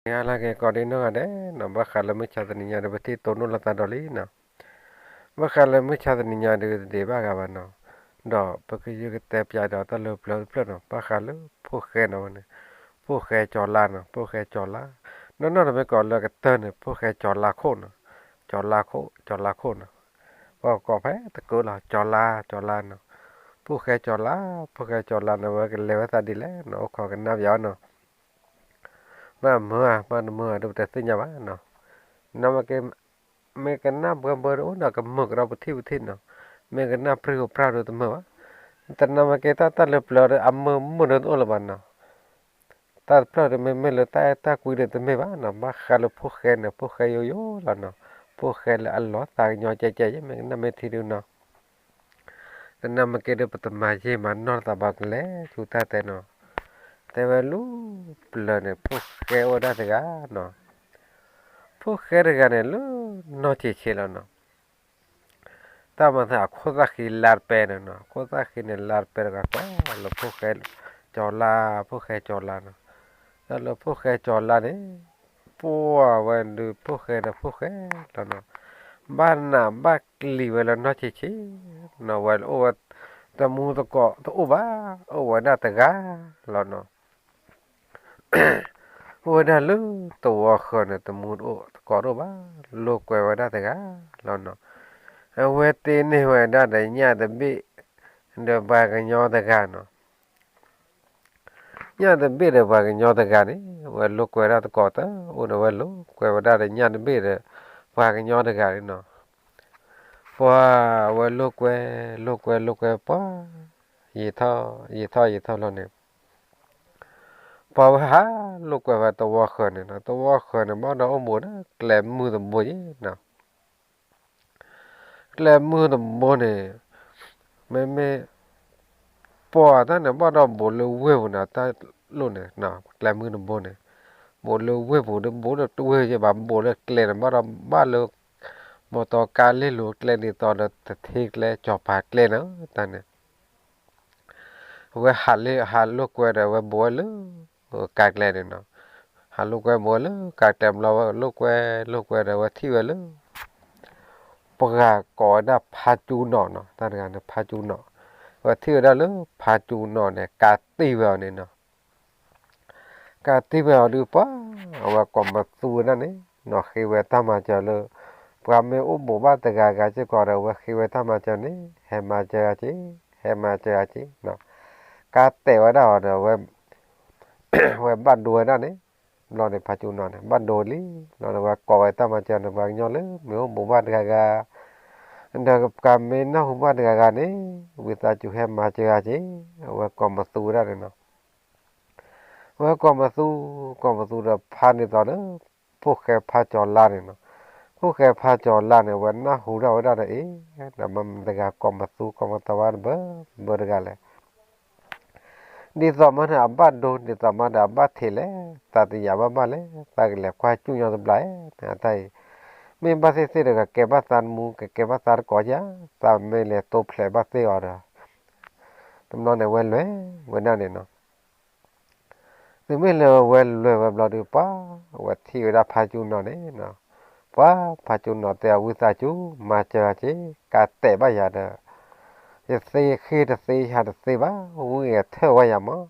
နံၤဟါလၢအဂ့ၤ ကိးဒံနီၢ်ဂၤဒဲးနီၤ, ဘၣ်ဃးလၢမုၢ်ဆါတနံၤညါဒီး ပထံၣ်တိၢ်နီၣ်လိာ်သးဒီးလံနီၤ. ဘၣ်ဃးလၢမုၢ်ဆါတနံၤညါဒီး တဒံးဘၣ်ဂၤဘၣ်နီၤ, ဒီးပကယုၢ်ကတဲပၠးဒီးတၢ်လၢပျၢၤတဖျၢၣ်နီၤ, ဘၣ်ဃးလၢဖိၣ်ဃဲနီၤဝဲန့ၣ်, ဖိၣ်ဃဲကၠီၤလါနီၤ, ဖိၣ်ဃဲကၠီၤလါ, နီၢ်နီၢ်တမ့ၢ်ကိးလၢကတၢၢ်န့ၣ် ဖိၣ်ဃဲကၠီၤလါခိၣ်နီၤ, ကၠီၤလါခိၣ်, ကၠီၤလါခိၣ်နီၤ, ပှၤကိးဖဲတကုးလီၤ ကၠီၤလါ ကၠီၤလါနီၤ, ဖိၣ်ဃဲကၠီၤလါ, ဖိၣ်ဃဲကၠီၤလါနီၤ ဝဲကလဲၤဝဲသးဒ်လဲၣ်နီၤ, အိၣ်ခိးကနၣ်ပၠးအီၤနီၤ. ဘၣ်မုာ်ဧါ ဘၣ်တမုာ်ဧါဒီး ပတသ့ၣ်ညါဘၣ်နီၤ. နမ့ၢ်ကနၣ်ဘှဲဘှဲတအိၣ်နီၤ ကမုာ်ကဒီးပထံၣ်ပထံၣ်နီၤ, မ့ၢ်ကနၣ်ပြံပြါဒီးတမုာ်ဘၣ်. တနမ့ၢ်က့ၤတၢ်တၢ်လၢပျၢၤဒီး အမုာ်မုာ်ဒီးတအိၣ်လၢၤဘၣ်နီၤ. တၢ်တဖျၢၣ်ဒီးမ့မ့ၢ်လၢတၢ်အဲၣ်တၢ်ကွံဒီးတမ့ၢ်ဘၣ်နီၤ, ဘၣ်ဃးလၢဖိၣ်ဃဲန့ၣ် ဖိၣ်ဃဲယိယိလီၤနီၤ, ဖိၣ်ဃဲလၢအလီၤသးကညီၤကဲကဲယဲ မ့ၢ်ကနၣ်မ့ၢ်ထံဒုနီၤ. တနမ့ၢ်က့ၤဒီး ပတမၤယံာ်မၤနီၢ်သးဘၣ်ကလဲၤဆူတၢ်တဲနီၤ. တဲဝဲလၢပျၢၤန့ၣ် ဖိၣ်ဃဲအိၣ်ဝဲဒၣ်တဂၤနီၤ. ဖိၣ်ဃဲတဂၤန့ၣ် လၢနီၢ်ဆံးဆံးလီၤနီၤ. တၢ်မၤသးအခိၣ်သၣ်ဃံလါတပဲန့ၣ်နီၤ, အခိၣ်သၣ်ဃံန့ၣ် လါတပဲတဂၤကွၢ်လၢဖိၣ်ဃဲကၠီၤလါ, ဖိၣ်ဃဲကၠီၤလါနီၤ. တၢ်လၢဖိၣ်ဃဲကၠီၤလါန့ၣ် ပှၤဝဲဒုးဖိၣ်ဃဲဒီးဖိၣ်ဃဲလီၤနီၤ, ဘၣ်နးဘၣ်ကျံၤဝဲလၢနီၢ်ဆံးဆံးနီၤ, ဝဲအိၣ်ဝဲ တမူသကိးတအိၣ်ဘၣ်, အိၣ်ဝဲဒၣ်တဂၤလီၤနီၤ. အိၣ်ဝဲဒၣ်လၢသဝီဃၢၤန့ၣ် တမူသကိးတအိၣ်ဘၣ်, လိာ်ကွဲဝဲဒၣ်တဂၤလီၤနီၤ. အဝဲတ့န့ၢ်ဝဲဒၣ်ဒီးညၣ်တဘ့ၣ် ဒီးပှၤကညီတဂၤနီၤ. ညၣ်တဘ့ၣ်ဒီးပှၤကညီတဂၤန့ၣ် ဝဲလိာ်ကွဲဒၣ်သကိးတအိၣ်ဒီး ဝဲလိာ်ကွဲဝဲဒၣ်ဒီးညၣ်တဘ့ၣ်ဒီး ပှၤကညီတဂၤန့ၣ်နီၤ. ပှၤဝဲလိာ်ကွဲ, လိာ်ကွဲလိာ်ကွဲပှၤ, ယံာ်ထီၣ်ယံာ်ထီၣ်ယံာ်ထီၣ်လီၤန့ၣ် ပှၤဝဲဟးလိာ်ကွဲဝဲသဝီဃၢၤန့ၣ်နီၤ, သဝီဃၢၤန့ၣ် ဘၣ်ဒီးအိၣ်ဘူးဒီးကျဲမုၢ်တဘိယဲနီၤ. ကျဲမုၢ်တဘိန့ၣ် မ့မ့ၢ် ပှၤတၢ်န့ၣ် ဘၣ်ဒီးဘူးလၢဝ့ၢ်ပူၤန့ၣ် တၢ်လိၣ်န့ၣ်, ကျဲမုၢ်တဘိန့ၣ် ဘူးလၢဝ့ၢ်ပူၤဒီး ဘူးလၢတဝ့ၢ်ယဲဘၣ်, ဘူးလၢကျဲန့ၣ် ဘၣ်ဒီးဘၣ်လၢ မီတီကါလ့လိၤကျဲဒ်သိးဒီး တထ့ကျဲ ကၠီၤပၤကျဲန့ၣ် တၢ်န့ၣ် အဝဲဟးလိာ်ကွဲဒီး အဝဲဘူးဝဲလၢ ကါကျဲန့ၣ်နီၤ. ဟးလိာ်ကွဲဘူးဝဲလၢကါကျဲဘျီ ဝဲလိာ်ကွဲလိာ်ကွဲဒီး အဝဲထံၣ်ဝဲလၢ ပှၤကိးဝဲဒၣ်ဖါကၠူနီၣ်နီၤ, တၢ်တဂၤန့ၣ် ဖါကၠူနီၣ်, အဝဲထံၣ်ဝဲဒၣ်လၢဖါကၠူနီၣ်န့ၣ် ကးတံၢ်ဝဲအီၤန့ၣ်နီၤ. ကးတံၢ်ဝဲအီၤဒုးပှၤ အဝဲကိးမသူဝဲဒၣ်န့ၣ်နီၤ, ဃ့ဝဲတၢ်မၤစၢၤလၢ ပှၤမ့ၢ်အိၣ်ဘူးဘၣ်တဂၤဂၤစ့ၢ်ကီးဒီး အဝဲဃ့ဝဲတၢ်မၤစၢၤန့ၣ် ဟဲမၤစၢၤအီၤက့ၤ, ဟဲမၤစၢၤအီၤက့ၤနီၤ. ကးတဲာ်ဝဲဒၣ်အီၤဒီး အဝဲ ဝဲဘၣ်ဒိဝဲဒၣ်န့ၣ်, ဘျီန့ၣ် ဖါကၠူနီၣ်န့ၣ် ဘၣ်ဒိလံ, ဘျီန့ၣ် ဝဲကိးဝဲတၢ်မၤစၢၤန့ၣ် ပှၤကညီလၢ မ့ၢ်အိၣ်ဘူးဘၣ်တဂၤဂၤ ဒီးကမ့ၢ်နၢ်ဟူဘၣ်တဂၤဂၤန့ၣ် ဝံသးစူၤဟဲမၤစၢၤအီၤက့ၤ, အဝဲကိးမသူဝဲဒၣ်န့ၣ်နီၤ. ဝဲကိးမသူ, ကိးမသူဒီးဖါန့ၣ်သိးဒီး ဖိၣ်ဃဲဖါကၠီၤလါန့ၣ်နီၤ. ဖိၣ်ဃဲဖါကၠီၤလါန့ၣ် ဝဲနၢ်ဟူထီၣ်ဝဲဒၣ်ဒီး အ့ ဒီးမ့ၢ်မတၤတဂၤကိးမသူ ကိးမသးဝဲတဘၢဘၢတဂၤလဲၣ်. ဒ်သိးမးန့ၣ် အဘၣ်ဒိ ဒ်သိးမးဒီး အဘၣ်ထံးလဲၣ်, သးတယာ်ဘၣ်ဘၣ်လဲၣ်, သးကလဲၤကွၢ်ကၠူၣ်ညီတဘျီဧါ, တၢ်အံၤ မ့ၢ်ဘၣ်သ့ၣ်သ့ၣ်ဒီး ကကဲဘၣ်သးတမူ ကကဲဘၣ်သးတကိးဧါ, သးမ့ၢ်လဲၤတိဖျဲးဘၣ်သ့ၣ်အီၤဒီး တဘျီန့ၣ် ဝဲလဲၤဝဲဒၣ်န့ၣ်နီၤ. သုမ့ၢ်လၢဝဲလဲၤဝဲဘျီဒီး ပှၤဝဲထံၣ်ဝဲဒၣ်ဖါကၠူနီၣ်န့ၣ်နီၤ, ပှၤဖါကၠူနီၣ်တဲအီၤ ဝံသးစူၤ မၤစၢၤအီၤက့ၤ, ကးတဲာ်ဘၣ်ယၤဒီး ယသ့ဃ့တသ့ ယဟးတသ့ဘၣ်, ဝံၣ်ဂဲၤထၢၣ်ဝဲယၤမး.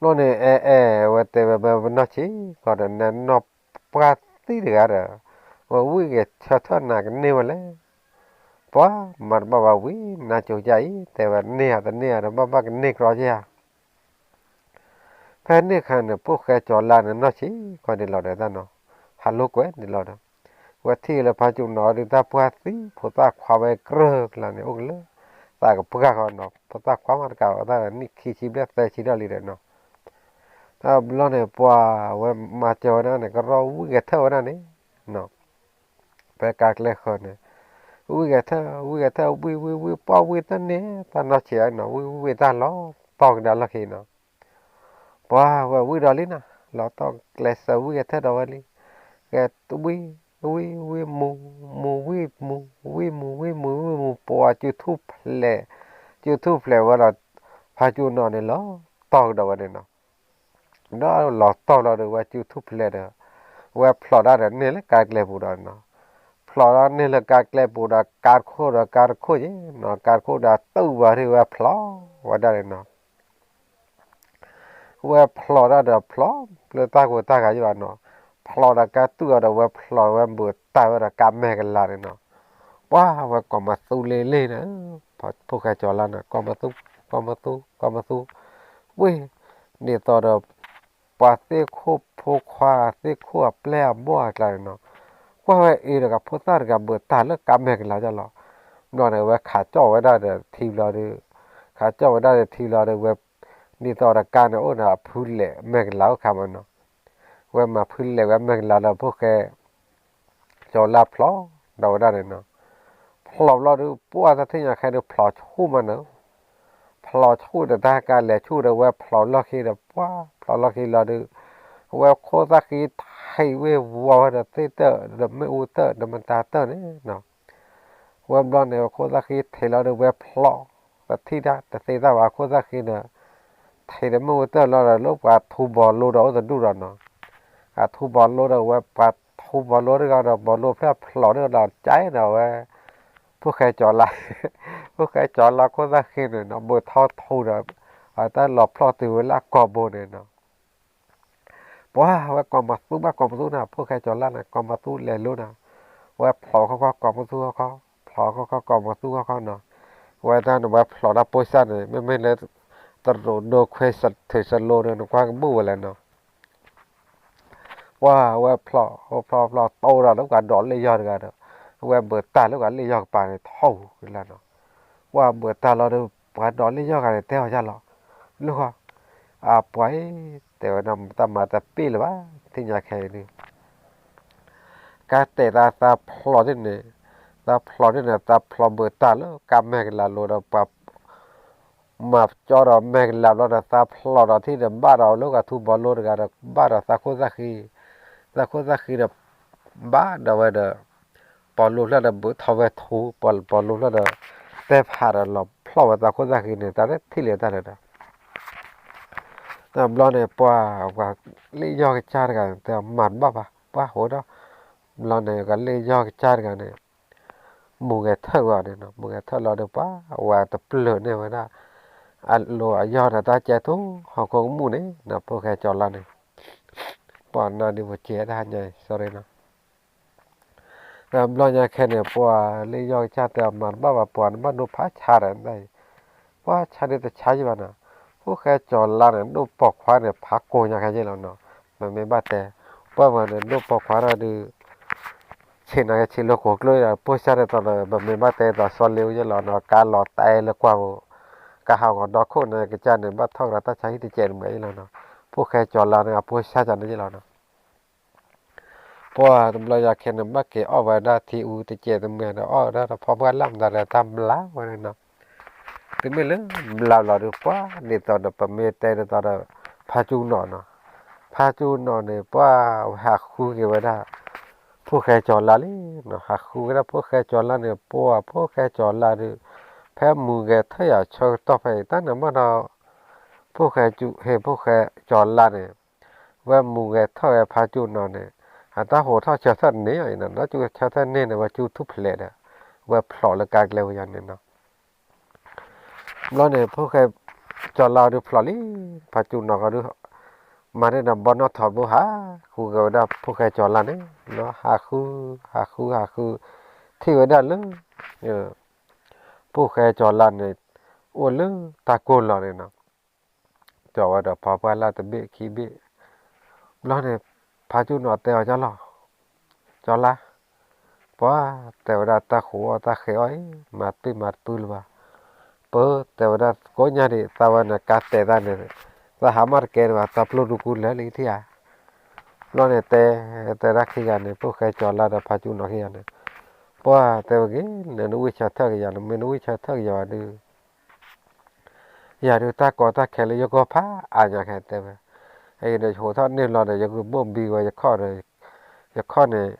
ဘျီန့ၣ် အဲ အဲ ဝဲတဲဝဲ ဘၣ်ပနီၢ်ဆံးကီးဒီး နနီၢ်ပှၢ်သံတဂၤဒီး ဝဲဝံၣ်ဂဲၤထၢၣ်ထၢၣ်နၤကန့ၢ်ဝဲလဲၣ်. ပှၤမၤတဘၣ်ဘၣ်ဝံၤ နါစိၤယါအံၤ တဲဝဲန့ၢ်ဧါတန့ၢ်ဧါဒီး ဘၣ်ဘၣ်ကန့ၢ်ကြီက့ၤဧါ. ဖဲန့ၣ်အခါန့ၣ် ဖိၣ်ဃဲကၠီၤလါန့ၣ် နီၢ်ဆံးကီးဒ်လီၤဒီးတၢ်နီၤ, ဟးလိာ်ကွဲဒ်လီၤဒီး ဝဲထံၣ်လၢဖါကၠူနီၣ်ဒီး တၢ်ပှၢ်သံ ဖိသၣ်ခွါဝဲကြၢးကျါန့ၣ် အိၣ်ကလၢ သးကပှၢ်ဃီနီၤ, ဖိသၣ်ခွါမးတကးအီၤ တၢ်နံၣ်ခံဆံဘျဲၣ်သၢဆံထီၣ်လံဒီးနီၤ. တဘျီန့ၣ် ပှၤဝဲမၤစၢၤဝဲဒၣ်န့ၣ် ကရီဝံၣ်ဂဲၤထၢၣ်ဝဲဒၣ်န့ၣ် ဖဲကါကျဲဃၢၤန့ၣ် ဝံၣ်ဂဲၤထၢၣ် ဝံၣ်ဂဲၤထၢၣ် ဝံၣ် ဝံၣ် ဝံၣ် ပှၢ်ဝံၣ်တၢ်န့ၣ် တၢ်နီၢ်ဆံးအနီၤ ဝံၣ် ဝံၣ် ဝံၣ်တၢ်လီၤတီၢ်ကဒါလီၢ်ခံနီၤ. ပှၤဝဲဝံၣ်ဒီးလံနီၤ လီၤတီၢ်ကျဲစၢးဝံၣ်ဂဲၤထၢၣ်ဒီးဝဲလံ. ဂဲၤဝံၣ် ဝံၣ် ဝံၣ် မူ မူ ဝံၣ် မူ ဝံၣ် မူ ဝံၣ် မူ ဝံၣ် မူ ပှၤကၠူထူၣ်ဖျဲး ကၠူထူၣ်ဖျဲးဝဲဒီး ဖါကၠူနီၣ်န့ၣ်လီၤတီၢ်ကဒီးဝဲန့ၣ်နီၤ. ဒီးလီၤတီၢ်လီၤဒီး ဝဲကၠူထူၣ်ဖျဲးဒီး ဝဲဖျိးဒၣ်ဒီးန့ၢ်လၢကါကျဲပူၤဒီးနီၤ, ဖျိးဒီးန့ၢ်လၢကါကျဲပူၤဒီး ကါတခိၣ်ဒီးကါတခိၣ်က့ၤနီၤ, ကါတခိၣ်ဒီးတူၢ်ဘၣ်ဒ်ဝဲဖျိးဝဲဒၣ်န့ၣ်နီၤ ဝဲဖျိးဒၣ်ဒီးဖျိး လၢတၢ်ကိၢ်တၢ်ဂီၤယဘၣ်နီၤ, ဖျိးဒီးကါတူၢ်အီၤဒီး ဝဲဖျိးဝဲဘုးတၢ်ဝဲဒီးကါမဲာ်ကလၤန့ၣ်နီၤ, ပှၢ်ဝဲကိးမသူလ့လ့န့ၣ်, ဖိၣ်ဃဲကၠီၤလါန့ၣ် ကိးမသူ, ကိးမသူ, ကိးမသူ, ဝ့ၢ်, ဒ်သိးဒီး ပှၤသ့ၣ်ခိၣ်ဖိခွါ သ့ၣ်ခိၣ်အပျဲၢ်အဘီၣ်အကျါန့ၣ်နီၤ, ကွၢ်ဝဲအ့ၣ်တဂၤဖိသၣ်တဂၤဘုးတၢ်လၢကါမဲာ်ကလၤလီၤ, ဘျီန့ၣ်ဝဲခးကၠီၣ်ဝဲဒၣ်ဒီးထံဘျီဒီး, ခးကၠီၣ်ဝဲဒၣ်ဒီးထံဘျီဒီးဝဲ, ဒ်သိးဒီးကါန့ၣ်အိၣ်န့ၣ် အဖုလဲၣ်မဲာ်ကလၤအိၣ်ခါမးနီၤ, ဝဲမၤဖုလဲၣ်ဝဲမဲာ်ကလၤဒီးဖိၣ်ဃဲ ကၠီၤလါဖျိးဒီးဝဲဒၣ်န့ၣ်နီၤ, ဖျိးဘျီဒီး ပှၢ်တၢ်ထံၣ်ညါခဲဒီးဖျိးဆူၣ်မးနီၤ, ဖျိးဆူၣ်ဒီးတၢ်ကါလဲၤဆူၣ်ဒီးဝဲဖျိးလီၢ်ခံဒီး ပှၢ်ဖျိးလီၢ်ခံလီၤဒီး, ဝဲခိၣ်သၣ်ဃံထံးဝ့ၢ်ဝီဝဲဒီးသ့ၣ်တၢၢ်ဒီးမ့ၣ်အူတၢၢ်ဒီးမတၤတၢၢ်န့ၣ်နီၤ, ဝဲဘျီန့ၣ် ဝဲခိၣ်သၣ်ဃံထံးလီၤဒီးဝဲဖျိး, တထံၣ်တၢ်တသ့တၢ်ဘၣ်ခိၣ်သၣ်ဃံန့ၣ်, ထံးဒီးမ့ၣ်အူတၢၢ်လီၤဒီးလၢပှၤထူဘီလိဒီးအိၣ်တဒူၣ်ဒီးနီၤ အထူဘီလိဒီးဝဲပှၤထူဘီလိတဂၤဒီးဘီလိဖျၢၣ်ဖျိးဒီးကၠဲဒီးဝဲ, ဖိၣ်ဃဲကၠီၤလါ, ဖိၣ်ဃဲကၠီၤလါခိၣ်သၣ်ဃံန့ၣ်နီၤ ဘုးထီထူဒီး, အတၢ်လီၤဖျိးတုၤဝဲလၢအကိာ်ဘိန့ၣ်နီၤ, ပှၢ်ဝဲကိးမသူဘၣ်ကိးမသူန့ၣ် ဖိၣ်ဃဲကၠီၤလါန့ၣ် ကိးမသူလဲၤလိၤန့ၣ်, ဝဲဖျိးခီခီကိးမသူခီခီ, ဖျိးခီခီကိးမသူခီခီနီၤ, ဝဲတၢ်န့ၣ်ဝဲဖျိးတၢ်ပိၢ်စၢ်န့ၣ် မ့မ့ၢ်လၢ တရူးဒိခွဲးထူးစလိန့ၣ် နကွၢ်ကဘူၣ်ဝဲလဲၣ်နီၤ ပှၢ်ဝဲဖျိး, ဖျိးဖျိးတီဒီးလၢပှၤဒိးလ့ၣ်ယီၢ်တဂၤဒီး, ဝဲဘုးတၢ်လၢပှၤလ့ၣ်ယီၢ်ကပၤန့ၣ်ထီၣ်လၢနီၤ, ပှၢ်ဘုးတၢ်လီၤဒီး ပှၤဒိးလ့ၣ်ယီၢ်ဂၤန့ၣ် တဲအီၤယါလီၤ, လၢဃီ, အပှၤအံၤ, တဲဝဲဒၣ်တၢ်မၤတပ့ၢ်လၢၤဘၣ်, သ့ၣ်ညါခဲအံၤဒုး ကါတဲာ်သးသးဖျိးဒ်န့ၣ်, သးဖျိးဒ်န့ၣ် သးဖျိးဘုးတၢ်လၢကါမဲာ်ကလၤလိၤဒီးပှၤ မၤကၠီဒီးမဲာ်ကလၤဘျီဒီး သးဖျိးဒီးထံၣ်ဒီးဘၣ်ဒီးလၢကထူဘီလိတဂၤဒီး ဘၣ်ဒီးသးခိၣ်သၣ်ဃံ, သးခိၣ်သၣ်ဃံဒီး ဘၣ်ဒီးဝဲဒီး ပီၤလိဖျၢၣ်ဒီးဘုးထီၣ်ဝဲထူ, ပီၤလိဖျၢၣ်ဒီး တဲဖးဒီးလီၤဖျိးဝဲသးခိၣ်သၣ်ဃံန့ၣ် တၢ်လၢထံၣ်လံတၢ်လၢဒီး တဘျီန့ၣ် ပှၤ ပှၤလ့ၣ်ယီၢ်ကစၢ်တဂၤန့ၣ် တဲမၤတဘၣ်ဘၣ် ပှၤဟိးဒီး, ဘျီန့ၣ် ကလ့ၣ်ယီၢ်ကစၢ်တဂၤန့ၣ် မူၤဂဲၤထၢၣ်ဝဲအီၤန့ၣ်နီၤ, မူၤဂဲၤထၢၣ်လီၤဒီး ပှၤဝဲတပျၢၤန့ၢ်ဝဲဒၣ် အလိၤအယီၢ်ဒီးတၢ်ကဲထူဟီၣ်ခိၣ်ကမူၣ်န့ၣ်နီၤ, ဖိၣ်ဃဲကၠီၤလါန့ၣ် ပှၤနၤဒုးပကဲတၢ်ဟါညါအံၤ sorry နီၤ, ဘျီညါခဲန့ၣ် ပှၤလ့ၣ်ယီၢ်ကစၢ်တဲအီၤမၤတဘၣ်ဘၣ် ပှၤနဘၣ်ဒိဖးဆါဒီးနတၢ်အံၤ, ပှၤဆါဒုးတဆါယံဘၣ်နီၤ, ဖိၣ်ဃဲကၠီၤလါန့ၣ် ဒိၣ်ပိာ်ခွါန့ၣ် ဖးကိာ်ညါခဲယဲၢ်လီၤနီၤ, ပမ့ၢ်ဘၣ်တဲ, ပှၤဝဲန့ၣ် ဒိၣ်ပိာ်ခွါဒီးဒုး ဆ့ၣ်နီၤကဆ့ၣ်လၢကိးကျိဒီး ပိၢ်စၢ်ဒ်သိးဒီး ပမ့ၢ်ဘၣ်တဲသိးစီလ့ဝဲယဲၢ်လီၤနီၤ, ကါလီၤတဲလၢကွၢ်ဖိ, ကဟးဂီၤဒီခိၣ်န့ၣ် ကစၢ်န့ၣ် ဘၣ်ထီၣ်ကဒီးတၢ်ဆါဟံၣ်တစဲးတမှဲာ်ယဲၢ်လီၤနီၤ, ဖိၣ်ဃဲကၠီၤလါန့ၣ် အပိၢ်စၢ်ကန့ၣ်ယဲၢ်လီၤနီၤ ပှၤတဘျီညါခဲန့ၣ် ဘၣ်က့ၤအီၣ်ဝဲဒၣ်ထံအူတစဲးတမှဲာ်ဒီး အီၣ်ဝဲဒၣ်ဒီးဖီပှၢ်လၢ်မတၤဒီးတၢ်ဘျါဝဲန့ၣ်နီၤ, တမ့ၢ်လၢဘျါလီၤဒုး ပှၤဒ်သိးဒီး ပမ့ၢ်တဲဒ်သိးဒီး ဖါကၠူနီၤနီၤ, ဖါကၠူနီၤန့ၣ် ပှၤဝဲဟးဃုက့ၤဝဲဒၣ် ဖိၣ်ဃဲကၠီၤလါလံနီၤ, ဟးဃုက့ၤဝဲဒၣ်ဖိၣ်ဃဲကၠီၤလါန့ၣ် ပှၤဖိၣ်ဃဲကၠီၤလါဒုး ဖဲမူၤဂဲၤထၢၣ်ယၤဆၢကတီၢ်ဖဲအံၤ တၢ်န့ၣ်မ့ၢ်ဒီး ဖိၣ်ဃဲကၠူဟ့ၣ်ဖိၣ်ဃဲကၠီၤလါန့ၣ် ဝဲမူၤဂဲၤထၢၣ်ဝဲဖါကၠူနီၤန့ၣ် အတၢ်ဟိးထီၣ်ဆၢထၢၣ်န့ၣ်အံၤနီၤ, ဒီးကၠူဆၢထၢၣ်န့ၣ်န့ၣ် ဝဲကၠူထူၣ်ဖျဲးဒီး ဝဲဖျိးလၢကါကျဲဝဲယၤန့ၣ်နီၤ, ဘျီန့ၣ် ဖိၣ်ဃဲကၠီၤလါဒုးဖျိးလံ, ဖါကၠူနီၤဃီဒုး မၤန့ၢ်ဒီးဘီနီၣ်ထိးဘိဟးဃုက့ၤဝဲဒၣ်ဖိၣ်ဃဲကၠီၤလါန့ၣ်, ဟးဃု, ဟးဃု, ဟးဃု, ထံၣ်ဝဲဒၣ်လၢ ဖိၣ်ဃဲကၠီၤလါန့ၣ် အိၣ်လၢတၢ်ကိၢ်လီၤန့ၣ်နီၤ, ကၠီၤဝဲဒီးဖီပှၢ်လၢ်တဘ့ၣ်ခံဘ့ၣ်, ဘျီန့ၣ် ဖါကၠူနီၤတဲအီၤကၠီလီၤ, ကၠီၤလါ, ပှၤတဲဝဲဒၣ်တၢ်ဃိးအီၣ်တၢ်ဃဲးအီၣ်အံၤ မၤတပ့ၢ်မၤတပုၢ်လၢၤဘၣ်, ပတဲဝဲဒၣ်ကိးညါဒံး သးဝဲန့ၣ်ကါတဲာ်သးန့ၣ် သးဟးမၢ်တကဲဒံးဘၣ် သးပျိၢ်ဒူကူလၢာ်လံထံၣ်ဧါ, ဘျီန့ၣ်တဲ, တဲဒၣ်ခံဂၤန့ၣ် ဖိၣ်ဃဲကၠီၤလါဒီးဖါကၠူနီၤခံဂၤန့ၣ်, ပှၤတဲဝဲဂ့ၤ နနဝံၢ်ဆၢထၢၣ်ကယၤ နမ့ၢ်နဝံၢ်ဆၢထၢၣ်ကယၤဘၣ်ဒုး ယၤဒုးတၢ်ကီတၢ်ခဲလၢယဂီၢ်ဖးအါညါခဲတဲဝဲ, အအံၤန့ၣ် ယဟိးထီၣ်န့ၢ်လီၤဒီး ယကဘိၣ်ဘံဝဲယခီၣ်ဒီး ယခီၣ်န့ၣ်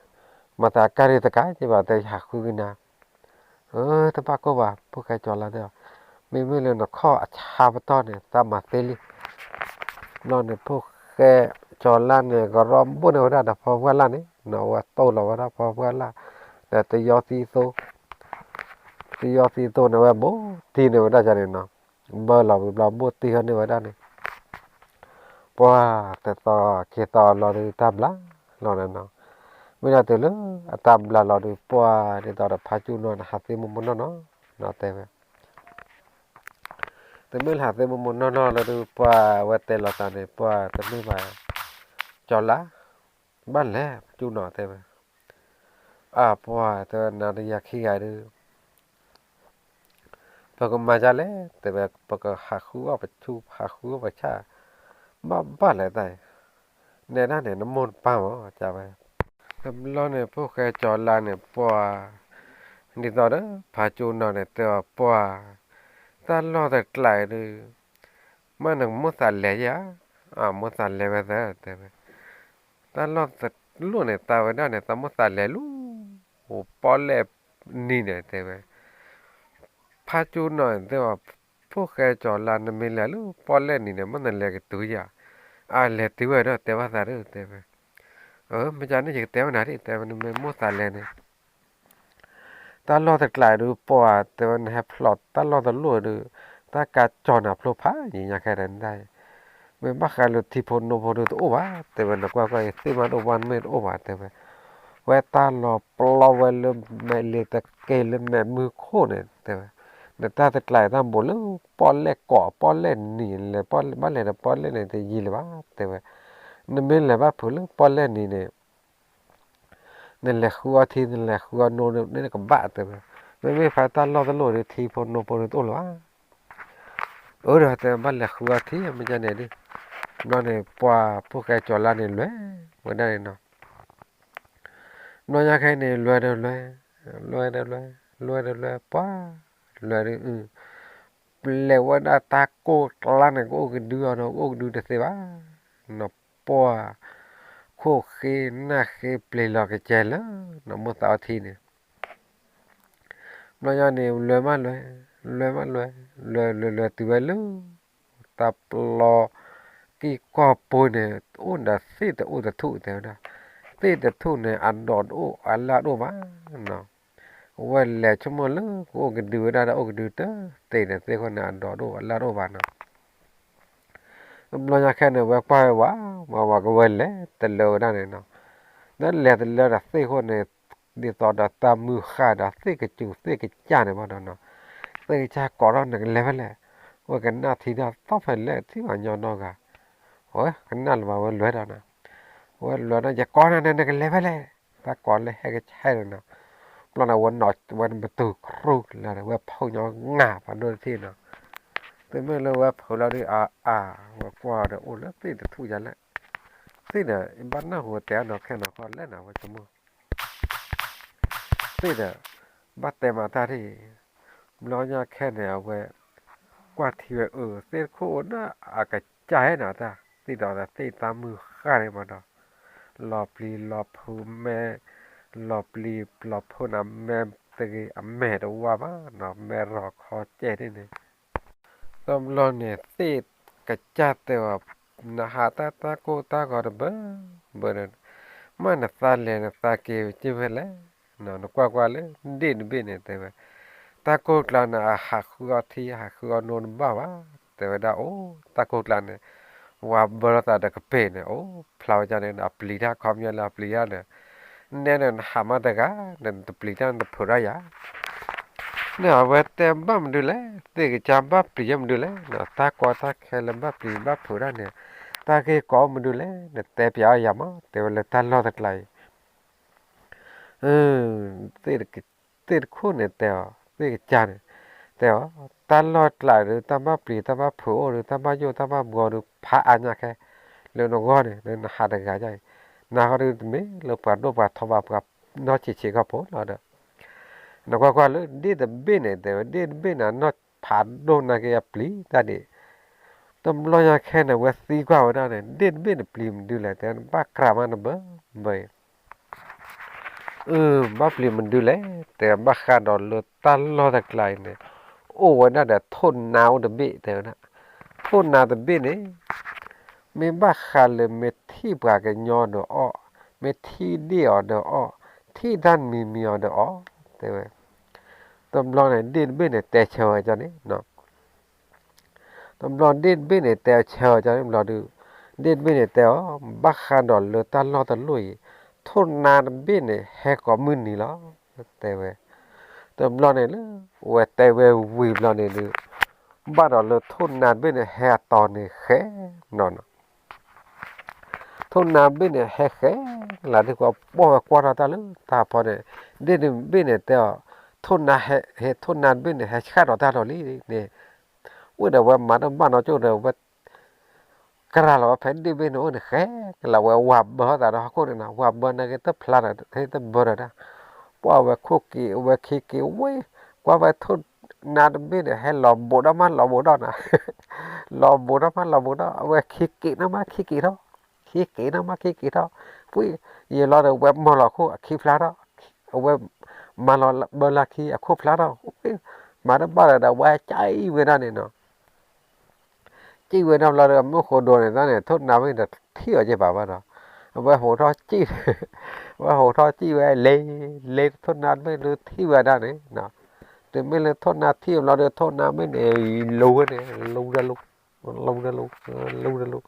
မၤသးကၢ်ဒုးတကးက့ၤဘၣ်တဲ ယဟးဃုကနၤ, အၢ တဘၣ်ကိၢ်ဘၣ် ဖိၣ်ဃဲကၠီၤလါတဲအီၤ, မ့မ့ၢ်လၢနခီၣ်အဆါပတီၢ်န့ၣ် သးမၤသ့လံ, ဘျီန့ၣ် ဖိၣ် ဖိၣ်ဃဲကၠီၤလါန့ၣ် ကရီဘိၣ်န့ၢ်ဝဲဒၣ်ဒီးဖီပှၢ်လၢ်န့ၣ် နီၢ်ဝဲတိၢ်လီၤဝဲဒၣ်ဖီပှၢ်လၢ် ဒီးတယီသံသိ တယီသံသိန့ၣ်ဝဲ ဘူးတံၢ်န့ၢ်ဝဲဒၣ်န့ၣ်နီၤ, ဘၢလီၤဝံၤဘျီ ဘူးတံၢ်ဟီန့ၢ်ဝဲဒၣ်န့ၣ် ပှၢ်တသီက့ၤသီလီၤဒီးတၢ်ဘျါလီၤန့ၣ်နီၤ, မ့ၢ်ဒၣ်တုၤလၢအတၢ်ဘျါလီၤဒီး ပှၢ်ဒ်သိးဒီးဖးကၠူၣ်နီၢ်န့ၣ် ဟးသ့မိၢ်မိၢ်နီၢ်နီၢ်နီၤ တဲဝဲ တမ့ၢ်လၢဟးသ့မိၢ်မိၢ်နီၢ်နီၢ်လၢဒီး ပှၢ်ဝဲတဲလီၤသးန့ၣ် ပှၢ်တမ့ၢ်ဘၣ်, ကၠီၤလါ, ဘၣ်လဲၣ်ဖးကၠူၣ်နီၢ်တဲဝဲ, အပှၢ်တဲဝဲ နၤဒီးယၤခံဂၤဒီး ပကမၤဒ်လဲၣ် တဲဝဲ ပကဟးဃုအီၣ်ပဆူၣ် ဟးဃုအီၣ်ပဆၣ်, ဘၣ်ဘၣ်လဲၣ်တၢ်အံၤ, နဲဒၣ်န့ၣ် နမိၢ်နပၢ်မး ကဝဲ, တဘျီန့ၣ် ဖိၣ်ဃဲကၠီၤလါန့ၣ် ပှၢ်, ဒ်သိးဒီး ဖးကၠူၣ်နီၢ်န့ၣ် တဲအီၤ ပှၢ်, တၢ်လီၢ်တကျးအံၤဒီး မ့ၢ်နကမိၣ်သးလဲၤယါ, အမိၣ်သးလဲၤဝဲသၢ တဲဝဲ, တၢ်လီၢ်တလိၣ်န့ၣ် သးဝဲဒၣ်န့ၣ် သးမိၣ်သးလဲၤလၢ ပီၣ်လဲၣ်နံၤန့ၣ် တဲဝဲ, ဖးကၠူၣ်နီၢ်န့ၣ် တဲအီၤ ဖိၣ်ဃဲကၠီၤလါ နမ့ၢ်လဲၤလၢပီၣ်လဲၣ်နံၤန့ၣ် မ့ၢ်နလဲၤကတုၤယါ, အလဲၤတုၤဝဲဒီးတဲဘၣ်သးဒီး တဲဝဲ, အမ့ၢ်ကန့ၣ် ယကတဲဝဲနၤဒ် တဲဝဲ နမ့ၢ်မိၣ်သးလဲၤန့ၣ် တၢ်လီၢ်တကျးဒီး ပှၢ်တဲဝဲ နဟဲဖျိးတၢ်လီၢ်တလိၣ်ဒီး တၢ်ကါကၠီၤနၤဖျိဖးယံၤညါခဲဒၣ်န့ၣ်, မ့ၢ်ဘၣ်ဃးလၢထံဖိနိဖိဒီးတအိၣ်ဘၣ် တဲဝဲ နကွၢ်ကွၢ်အံၤ သ့ၣ်မးတအိၣ် ဘၣ်မ့ၢ်တအိၣ်ဘၣ် တဲဝဲ, ဝဲတၢ်လီၤပျီဝဲလၢမဲာ်လ့ၤတက့ၢ်လၢမဲာ်မုၢ်ခိၣ်န့ၣ် တဲဝဲ, နတၢ်တကျးအံၤတၢ်ဘူးလၢပီၣ်လဲၣ်ကိး ပီၣ်လဲၣ်နံၤလဲၣ် ဘၣ်လဲၤဒီးပီၣ်လဲၣ်န့ၣ်တယံၤလၢၤဘၣ် တဲဝဲ, နမ့ၢ်လဲၤဘၣ်ဖုးလၢပီၣ်လဲၣ်နံၤန့ၣ် နလဲၤဃုအီထံ နလဲၤဃုအီနိန့ၣ် နကဘၣ်တဲဝဲ, မ့မ့ၢ်ဖဲတၢ်လီၢ်တလိၣ်ဒီး ထံဖိနိဖိဒီးတအိၣ်လၢၤဘၣ်, အၢ ဒီးတဲဘၣ်လဲၤဃုအီထံ မ့ၢ်ကန့ၣ်ဒ်, ဘျီန့ၣ် ပှၢ်ဖိၣ်ဃဲကၠီၤလါန့ၣ်လဲၤဝဲဒၣ်န့ၣ်နီၤ, ဘျီညါခဲအံၤန့ၣ် လဲၤဒီးလဲၤ, လဲၤဒီးလဲၤ, လဲၤဒီးလဲၤ ပှၢ်, လဲၤဒီး ပျဲဝဲဒၣ်တၢ်ကိၢ်ကျါန့ၣ် ကအိၣ်ကဒုအီၤဒီး ကအိၣ်ကဒုတသ့ဘၣ်, နီၢ်ပှၢ်, ခိၣ်ဃ့နၢ်ဃ့ပျ့ၤလီၤကစဲၤလၢ နီၢ်မိၢ်သးအီထံန့ၣ်, ဘျီညါန့ၣ် လဲၤမးလဲၤ, လဲၤမးလဲၤ, လဲၤလဲၤလဲၤတုၤဝဲလၢ တၢ်ပျီ ကံၢ်ကီၢ်ပူၤန့ၣ် အိၣ်ဒီးသ့ၣ်တအိၣ်တထူၣ်တဲဝဲဒၣ်, သ့ၣ်တထူၣ်န့ၣ် အဒိးတအိၣ်အလၣ်တအိၣ်ဘၣ်နီၤ, အဝဲလဲၤဆိကမိၣ်လၢ ကအိၣ်ကဒုဝဲဒၣ်ဒီး အိၣ်ကဒုတသ့အဃိန့ၣ် အဒိးတအိၣ်အလၣ်တအိၣ်ဘၣ်နီၤ, ဘျီညါခဲန့ၣ် ဝဲကွၢ်ဝဲဝး ဝးဝးကဝဲလဲၤတလၢဝဲဒၣ်န့ၣ်နီၤ, ဒီးလဲၤတလၢဒီးသ့ၣ်အဃိန့ၣ် ဒ်သိးဒီးတၢ်မုၢ်ဃၢ်ဒီးသ့ၣ်ကစူၤသ့ၣ်ကစၢ်န့ၣ်ဘၣ်ဒီးနီၤ, သ့ၣ်ကစၢ်ကိးထီၣ်နကလဲၤဖဲလဲၣ်, ဝဲကနၣ်ထံဒီးသီၣ်ဖဲလဲၣ် ထံၣ်ဘၣ်ညီနီတဂၤ, ဝဲကနၣ်လၢၤဘၣ်ဝဲလဲၤဒီးနီၤ, ဝဲလဲၤဒီး ယကိးနၤန့ၣ် နကလဲၤဖဲလဲၣ်, တၢ်ကိးလၢဟဲကဆဲးဒီးနီၤ, ဘျီန့ၣ် ဝဲနီၢ်ဝဲတပတုာ်ခရူၣ်လၢာ်ဒီး ဝဲဖုးညီငါဖးဒိၣ်တထံၣ်နီၤ, တုၤမ့ၢ်လၢဝဲဖုးလီၤဒုး အါအါ ဝဲကွၢ်ဒီးအိၣ်လၢသ့ၣ်တထူၣ်ယါလဲၣ်, သ့ၣ်ဒီး ဘၣ်နၢ်ဟူတဲအနီၢ်ခဲနီၤ ခီလဲၣ်နၤ ဝဲဆိကမိၣ် သ့ၣ်ဒီး ဘၣ်တဲမၤတၢ်ဒ်အံၤ, ဘျီညါခဲန့ၣ် အဝဲ ကွၢ်ထံဝဲအၢ သ့ၣ်တခိၣ်အိၣ်ဒၣ်အကစၢ်ဟဲနီၤတၢ် သ့ၣ်ဒီးသ့ၣ်တၢ်မုၢ်ဃၢ်န့ၣ်မးဒီး လီၤပျံၤလီၤဖုးမဲ လီၤပျံၤလီၤဖုးနၤ မဲတဂ့ၤအမဲာ်တဝါဘၣ်နီၤ မဲရီၤခီကဲဒ်န့ၣ် တဘျီန့ၣ် သ့ၣ်ကစၢ်တဲအီၤ နဟးတၢ်တၢ်ကိၢ်တၢ်ဂီၤတဘၢဘၢဒီး မ့ၢ်နသးလဲၤနသးက့ၤက့ၤဖဲလဲၣ်, နကွၢ်ကွၢ်လၢဒ့ၣ်တဘ့ၣ်န့ၣ် တဲဝဲ, တၢ်ကိၢ်ကျါန့ၣ် အဟးဃုအီထံ ဟးဃုအီနိတဘၣ်ဘၣ်, တဲဝဲဒၣ်အိၣ် တၢ်ကိၢ်ကျါန့ၣ် ဝၤဘၢလီၤသးဒီးကပ့ၤန့ၣ် အိၣ်ဖျါဝဲဒၣ်န့ၣ် အပျံၤတၢ်ခီပညီလၢအပျံၤတၢ်ဒီး နဲန့ၣ်နဟးမးတဂၤ နတပျံၤတၢ်နတဖုးတၢ်ယၤ န့ၣ်အဝဲတဲဘၣ်မနုၤလဲၣ်, သ့ၣ်ကစၢ်ဘၣ်ပျံၤယဲမနုၤလဲၣ်, တၢ်ကီတၢ်ခဲလၢဘၣ်ပျံၤဘၣ်ဖုးတၢ်န့ၣ် တၢ်ဂ့ၢ်ကီမနုၤလဲၣ်, နတဲပျးအီၤယၤမး တဲဝဲလၢတၢ်လီၢ်တကျါအံၤ သ့ၣ်တခိၣ်န့ၣ်တဲအီၤ သ့ၣ်ကစၢ်န့ၣ် တဲအီၤ တၢ်လီၢ်တကျါဒီး တၢ်ဘၣ်ပျံၤတၢ်ဘၣ်ဖုးအိၣ်ဒီး တၢ်ဘၣ်ယိၣ်တၢ်ဘၣ်ဘှီဒီး ဖးအါညါခဲ လၢနဂီၢ်န့ၣ် လၢနဟးတဂၤအံၤ နဟးဒီးတမ့ၢ်လၢပှၤဒိၣ်ပှၤထီဘၣ် ပှၤနီၢ်ဆံးဆံးခီဖိလီၤဒီး နကွၢ်ကွၢ်လၢဒ့ၣ်တဘ့ၣ်န့ၣ် တဲဝဲ ဒ့ၣ်တဘ့ၣ်န့ၣ် အနီၢ်ဖးဒိၣ်နာ်က့အပျံၤတၢ်ဒံး တဘျီညါခဲန့ၣ် ဝဲသံကွၢ်ဝဲဒၣ်န့ၣ် ဒ့ၣ်တဘ့ၣ်န့ၣ်ပျံၤမနုၤလဲၣ် တဲ ဘၣ်ကြၢးမးနဘၢဘၢအံၤ ဘၣ်ပျံၤမနုၤလဲၣ် တဲ ဘၣ်ဃးဒီးလၢတၢ်လီၢ်တကျါအံၤန့ၣ် အိၣ်ဝဲဒၣ်ဒီးထိၣ်နါအိၣ်တဘ့ၣ် တဲဝဲဒၣ် ထိၣ်နါတဘ့ၣ်န့ၣ် မ့ၢ်ဘၣ်ဃးလၢမ့ၢ်ထံၣ်ပှၤကညီဒီးအီၣ်, မ့ၢ်ထံၣ်ဒ့ၣ်အီၤဒီးအီၣ်, ထံၣ်တၢ်မံၤမံၤအီၤဒီးအီၣ်, တဲဝဲ. တဘျီန့ၣ်ဒ့ၣ်တဘ့ၣ်န့ၣ်တဲဆၢဝဲန့ၣ်, တဘျီဒ့ၣ်တဘ့ၣ်န့ၣ်တဲဆၢဝဲန့ၣ်ဘျီဒီး, ဒ့ၣ်တဘ့ၣ်န့ၣ်တဲအီၤ, ဘၣ်ဃးဒီးလၢတၢ်လီၢ်တလီၢ်အံၤ, ထိၣ်နါတဘ့ၣ်န့ၣ် ဟဲကိးမုၢ်နံၤလီၤ, တဲဝဲ. တဘျီန့ၣ်လၢ ဝဲတဲဝဲဝံၤဘျီန့ၣ်ဒီး, ဘၣ်ဒီးလၢထိၣ်နါတဘ့ၣ်န့ၣ်ဟဲအတီၤန့ၣ်ဃဲနီၤနီၤ ထိၣ်နါတဘ့ၣ်န့ၣ် ဟဲဃဲလၢ်ဒ်ကွၢ်ပီၢ်ဝဲကွၢ်ထီၣ်တၢ်လၢတၢ်ဖီန့ၣ်, ဒ့ၣ်တဘ့ၣ်န့ၣ်တဲအီၤ, ထိၣ်နါဟဲ, ဟဲထိၣ်နါတဘ့ၣ်န့ၣ် ဟဲဆှၣ်ဒီးတၢ်လီၤလံန့ၣ်, အိၣ်ဒီးဝဲမၤတဘၣ်နီကၠိဒီးဝဲ ကရၤလီၤဝဲဖဲဒ့ၣ်တဘ့ၣ်န့ၣ်အိၣ်န့ၣ်ဃဲ, ကလးဝဲဝၤဘၢထီၣ်သးဒီးဟီၣ်ခိၣ်န့ၣ်နီၤ, ဝၤဘၢနာ်က့တဖျါဒီး ဟဲတဘၢဒီးတၢ်, ပှၢ်ဝဲခိၣ်က့ၤ ဝဲခံက့ၤဝဲ, ကွၢ်ဝဲထိၣ်နါတဘ့ၣ်န့ၣ် ဟဲလီၤဘိးထီၣ်မးလီၤဘိးထီၣ်နီၤ လီၤဘိးထီၣ်မးလီၤဘိးထီၣ်, အဝဲခံက့ၤနီၤမးခံက့ၤထီၣ်, ခံက့ၤနီၤမးခံက့ၤထီၣ်, ဖှံ, ယံာ်လီၤဒီးဝဲမၤလီၤခိၣ်အခံဖျါထီၣ်, အဝဲမၤလီၤဘၢလၢခံအခိၣ်ဖျါထီၣ်, မၤတဘၣ်ဒီးဒီးဝဲကၠံၣ်ဝဲဒၣ်န့ၣ်နီၤ ကၠံၣ်ဝဲဒၣ်ဘျီဒီး မုၢ်ဃိဒိးန့ၣ်တၢ်န့ၣ် ထိၣ်နါဝဲဒီးထံၣ်အီၤက့ၤဘၣ်ဘၣ်ဒီး, အဝဲဟိးထီၣ်ကၠံၣ်, အဝဲဟိးထီၣ်ကၠံၣ်ဝဲလဲၤ, လဲၤထိၣ်နါတဘ့ၣ်ဒီးထံၣ်ဝဲဒၣ်န့ၣ်, တုၤမ့ၢ်လၢထိၣ်နါထံၣ်ဘျီဒီး ထိၣ်နါမ့ၢ်န့ၣ် လူၤဝဲန့ၣ် လူၤဒီးလူၤ, လူၤဒီးလူၤ, လူၤဒီးလူၤ,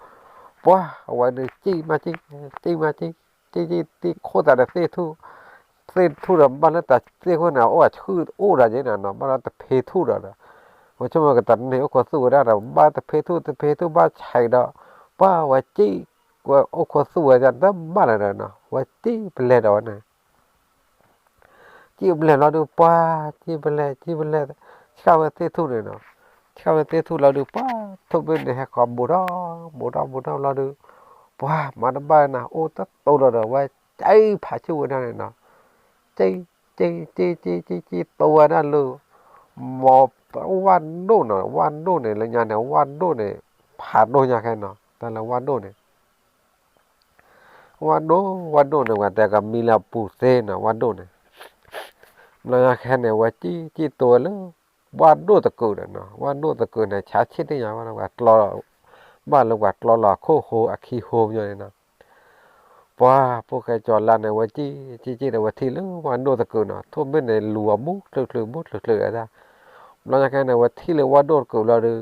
ပှၢ်အဝဲန့ၣ်ကၠံၣ်မးကၠံၣ်, ကၠံၣ်မးကၠံၣ်, ကၠံၣ်ကၠံၣ်တံၢ်ခိၣ်သးဒီးသ့ၣ်ထူၣ်, သ့ၣ်ထူၣ်ဒီးဘၣ်လၢတၢ်သ့ၣ်ခိၣ်န့ၣ် အိၣ်အဆူၣ်အိၣ်ဒီးက့ၤန့ၣ်နီၤ, ဘၣ်လၢတဖ့ထူၣ်ဒီးဒီး, ဝဲဆိကမိၣ်ကတၢၢ်န့ၣ်အိၣ်ခိးသူၣ်ဝဲဒၣ်ဒီး ဘၣ်တဖ့ထူၣ်တဖ့ထူၣ်ဘၣ်ဆံးဒီး, ပှၢ်ဝဲကၠံၣ်, ဝဲအိၣ်ခိးသူၣ်ဝဲဒၣ်တဘၣ်လၢၤဒီးနီၤ, ဝဲကၠံၣ်ပလဲၤဒီးဝဲန့ၣ် ကၠံၣ်ပလဲၤလီၤဒုး ပှၢ်ကၠံၣ်ပလဲၤ ကၠံၣ်ပလဲၤ, ဆှၣ်ဝဲသ့ၣ်ထူၣ်န့ၣ်နီၤ, ဆှၣ်ဝဲသ့ၣ်ထူၣ်လီၤဒုး ပှၢ်ထိၣ်ဘ့ၣ်န့ၣ် ဟဲဃီၤဘိးထီၣ်, ဘိးထီၣ်ဘိးထီၣ်လီၤဒုး, ပှၢ်မၤတဘၣ်နၤ အိၣ်တတိၤလီၤဒီး ဝဲကၠံၣ်ဖးဆူၣ်ဝဲဒၣ်န့ၣ်နီၤ, ကၠံၣ်, ကၠံၣ်ကၠံၣ်ကၠံၣ်ကၠံၣ်ကၠံၣ်တိၤဝဲဒၣ်လၢ မီၤဝၣ်ဒိၣ်နီၤ, ဝၣ်ဒိၣ်န့ၣ် လၢညါန့ၣ် ဝၣ်ဒိၣ်န့ၣ် ဖးဒိၣ်ညါခဲနီၤ, တၢ်လၢဝၣ်ဒိၣ်န့ၣ် ဝၣ်ဒိၣ်, ဝၣ်ဒိၣ်န့ၣ် ဝဲတဲကမံလၢအပူၤသ့နီၤ ဝၣ်ဒိၣ်န့ၣ်, ဘျီညါခဲန့ၣ် ဝဲကၠံၣ်ကၠံၣ်တိၤဝဲလၢ ဝၣ်ဒိၣ်သကုးဒီးနီၤ, ဝၣ်ဒိၣ်သကုးန့ၣ် ဆါဆ့ၣ်န့ၢ်ယၤဝဲ ပှၤကျီ, ဘၣ်လၢပှၤကျီလီၤအခိၣ်ဃိအခံဃိညီန့ၣ်နီၤ, ပှၢ်ဖိၣ်ဃဲကၠီၤလါန့ၣ် ဝဲကၠံၣ်ကၠံၣ်ကၠံၣ်ဒီး ဝဲထံၣ်လၢဝၣ်ဒိၣ်သကုးနီၤ, ထိၣ်ဘ့ၣ်န့ၣ် လူၤအီၤဘူးချုးချုးဘူးချုးချုးဒၣ်, ဘျီညါခဲန့ၣ် ဝဲထံၣ်လၢဝၣ်ဒိၣ်သကုးလီၤဒီး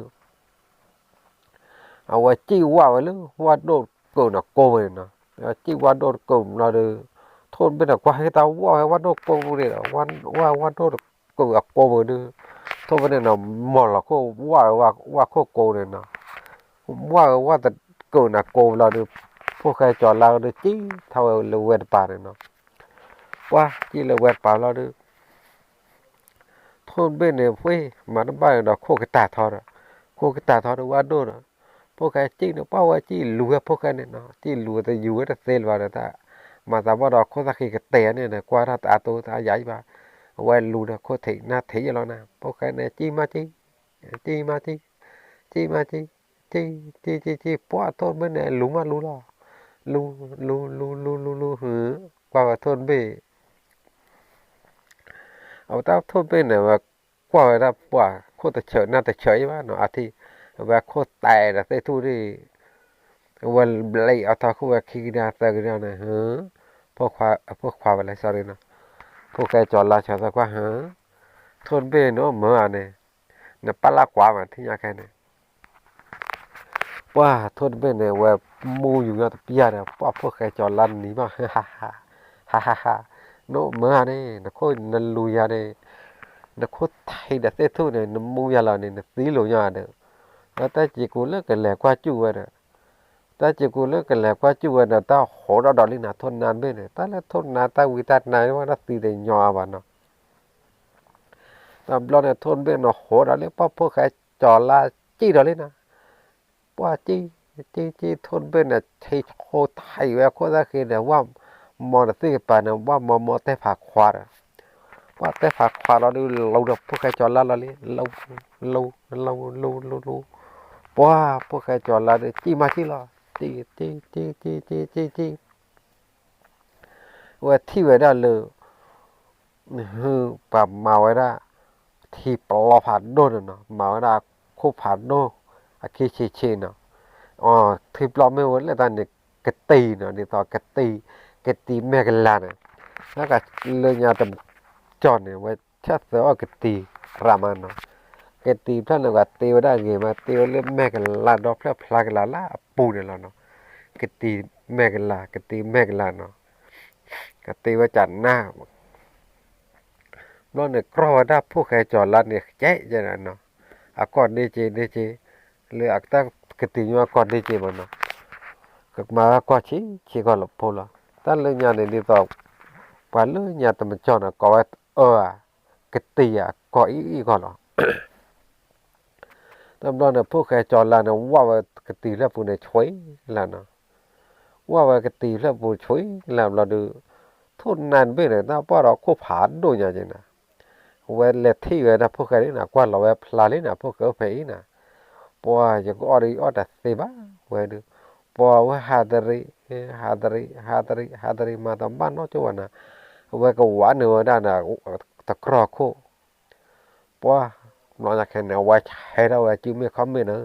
အဝဲကၠံၣ်ဝၣ်ဝဲလၢဝၣ်ဒိၣ်သကုးန့ၣ်ကိးဝဲန့ၣ်နီၤ, ကၠံၣ်ဝၣ်ဒိၣ်သကုးဘျီဒီး ထိၣ်ဘ့ၣ်န့ၣ် ကွၢ်ဟ့ၣ်တၢ်ဝၣ်ဝဲဝၣ်ဒိၣ်ကိးန့ၣ်ဒီး ဝၣ်ဝၣ်ဒိၣ်သကုးအကိးဝဲဒုး, ထိၣ်ဘ့ၣ်န့ၣ်နီၤ မီၤလီၤခိၣ်ဝၣ်ဝဲဝၣ်ခိၣ်ကိးန့ၣ်နီၤ, ဝၣ်ဝဲဝၣ်သကုးန့ၣ်ကိးဘျီဒီး ဖိၣ်ဃဲကၠီၤလါဒီးကၠံၣ်ထီၣ်ဝဲလၢဝဲတပၤန့ၣ်နီၤ, ပှၢ်ကၠံၣ်လၢဝဲတပၤဘျီဒီး ထိၣ်ဘ့ၣ်န့ၣ် ဖှ့မၤတဘၣ်ဒီး ခိၣ်ကတၢၢ်ထီဒီး, ခိၣ်ကတၢၢ်ထီဒီးဝၣ်ဒိၣ်ဒီး, ဖိၣ်ဃဲကၠံၣ်န့ၣ် ပှၢ်ဝဲကၠံၣ်လူၤဝဲဖိၣ်ဃဲန့ၣ်နီၤ, ကၠံၣ်လူၤတယူၤဝဲတသ့လၢၤဘၣ်ဒီးတၢ်, မၤသးဘၣ်ဒီးခိၣ်သၣ်ဃံကတဲာ်န့ၣ် ကွၢ်တၢ်တအါတိတအါယၤအံၤဘၣ်, အဝဲလူၤဒီးခိၣ်ထံးနၢ်ထံးယဲလီၤနၤ, ဖိၣ်ဃဲန့ၣ် ကၠံၣ်မးကၠံၣ်, ကၠံၣ်မးကၠံၣ်, ကၠံၣ်မးကၠံၣ်, ကၠံၣ်, ကၠံၣ်ကၠံၣ်ကၠံၣ်, ပှၢ်ထိၣ်တဘ့ၣ်န့ၣ် လူၤမးလူၤလီၤ, လူၤ, လူၤလူၤလူၤလူၤလူၤ, ကွၢ်ဝဲထိၣ်တဘ့ၣ် အဝဲတၢ်ထိၣ်တဘ့ၣ်န့ၣ် ဝဲကွၢ်ဝဲဒၣ်ပှၢ်ခိၣ်တဆၢနၢ်တဆၢအံၤဘၣ်နီၤ, အါထံၣ်, အဝဲခိၣ်တဲဒီးသ့ၣ်ထူၣ်ဒၣ်, အဝဲဘျဲးအီၣ်ထီၣ်ခိၣ်ဝဲခံကဒါသၢကဒါန့ၣ်, ဖိၣ်ခွါဝဲလဲၣ် sorry နီၤ, ဖိၣ်ဃဲကၠီၤလါဆီသၢကွၢ်ဟါ, ထိၣ်တဘ့ၣ်န့ၣ်မၢအါန့ၣ်, နပာ်လၢကွၢ်မးထံၣ်ညါခဲန့ၣ် ပှၢ်ထိၣ်တဘ့ၣ်န့ၣ် ဝဲမူယူၤညီတပျၢ်ဒီး ပှၢ်ဖိၣ်ဃဲကၠီၤလါနံၤဘၣ်, ဟါဟါဟါ, နမၢအါန့ၣ် နခိၣ်နလူၤယၤန့ၣ်, နခိၣ်ထံးဒီးသ့ၣ်ထူၣ်န့ၣ် နမူယၤလီၤန့ၣ် နသံလိာ်ညီဒီး, ဒီးတၢ်စံးကူၤလၢကလဲၤကွၢ်စူၣ်ဝဲဒီး, တၢ်စံးကူၤလၢကလဲၤကွၢ်စူၣ်ဝဲဒီး တၢ်ဟိးဒီးဒီးလံနၤ ထိၣ်နါတဘ့ၣ်န့ၣ်, တၢ်လၢထိၣ်နါတၢ်ဝံတၢ်နါဝဲဒၣ်သံတညီအါဘၣ်နီၤ တဘျီန့ၣ် ထိၣ်တဘ့ၣ်န့ၣ်ဟိးဒီးလံ ပှၢ်ဖိၣ်ဃဲကၠီၤလါကၠံၣ်ဒီးလံနၤ, ပှၢ်ကၠံၣ်, ကၠံၣ်ကၠံၣ် ထိၣ်တဘ့ၣ်န့ၣ် ထံၣ်ခိၣ်ထံးဝဲခိၣ်သၣ်ဃံဒီး ဝၣ်မီၤတသ့ၣ်ကပၤန့ၣ် ဝၣ်မီၤမီၤတဲဖးခွါဒီး, ပှၢ်တဲဖးခွါလီၤဒုး လူၤဒီးဖိၣ်ဃဲကၠီၤလါလီၤလံ, လူၤ, လူၤ, လူၤ, လူၤ, လူၤ, လူၤ, ပှၢ်ဖိၣ်ဃဲကၠီၤလါဒီး ကၠံၣ်မးကၠံၣ်လီၤ, ကၠံၣ်, ကၠံၣ်, ကၠံၣ်, ကၠံၣ်, ကၠံၣ် ဝဲထံၣ်ဝဲဒၣ်လၢ ပှၤမၤဝဲဒၣ် ထံပျီဖးဒိၣ်န့ၣ်နီၤ, မၤဝဲဒၣ်ခိၣ်ဖးဒိၣ် အခံဆံးဆံးနီၤ, အီၤထံပျီမ့ၢ်ဝဲလဲၣ်တၢ်န့ၣ် ကတံၤနီၤ ဒ်သိးကတံၤ, ကတံၤမဲာ်ကလၤန့ၣ်, တၢ်ကလၢညါတကီၢ်န့ၣ် ဝဲဆၢၣ်သၢအီၣ်ကတံၤရးမးနီၤ, ကတံၤဖျၢၣ်န့ၣ် ကတ့ဝဲဒၣ်ဂ့ၤမး တ့ဝဲလၢမဲာ်ကလၤဒီဖျၢၣ်ဖျါကလၤလၢအပူၤန့ၣ်လီၤနီၤ, ကတံၤမဲာ်ကလၤ ကတံၤမဲာ်ကလၤနီၤ, ကတ့ဝဲကနၣ် ဘျီန့ၣ် ကြီၢ်ဝဲဒၣ်ဖိၣ်ဃဲကၠီၤလါန့ၣ် ကဲကဲနီၤ, အကီၢ်ဒ့က့ဒ့က့, လၢအတၢ်ကတံၤညီအကီၢ်ဒ့က့မးနီၤ, ကမၤကီၢ်ဆံးဆံးကီၢ်လီၤဖိလီၤ, တၢ်လၢညါန့ၣ်ဒ်သိး ပှၤလၢညါတမကၠီၢ်နီၤ ကိးဝဲအၢဧါ, ကတံၤဧါကီၢ်အံၤအံၤကီၢ်လီၤ. တဘျီန့ၣ် ဖိၣ်ဃဲကၠီၤလါန့ၣ် ဝၢ်ဝဲကတံၤဖျၢၣ်ပူၤန့ၣ် ဆွံလၢနီၤ, ဝၢ်ဝဲကတံၤဖျၢၣ်ပူၤဆွံလၢဘျီဒုး, ထိၣ်နါတဘ့ၣ်န့ၣ် တၢ်ပှၢ်ဒီးခိၣ်ဖးဒိၣ်ညါက့ၤနီၤ, ဝဲလဲၤထံၣ်ဝဲဒၣ်ဖိၣ်ဃဲလံနီၤ ကွၢ်လီၤဝဲဖျါလံနီၤ ဖိၣ်ဃဲအိၣ်ဖဲအံၤနီၤ, ပှၤယကအီၣ်ဒီးယအီၣ်တသ့ဘၣ်ဝဲဒုး, ပှၤဝဲဟးတရံး, ဟးတရံး ဟးတရံး ဟးတရံးမၤတဘၣ်နီတကၠိဘၣ်နီၤ, အဝဲကဝးနုာ်ဝဲဒၣ်နီၤ, တကြီၢ်ခိၣ် ပှၤ, ဘျီညါခဲန့ၣ် အဝဲဆဲးထီၣ်ဝဲစုမ့ၣ်ခီၣ်မ့ၣ်နီၤ,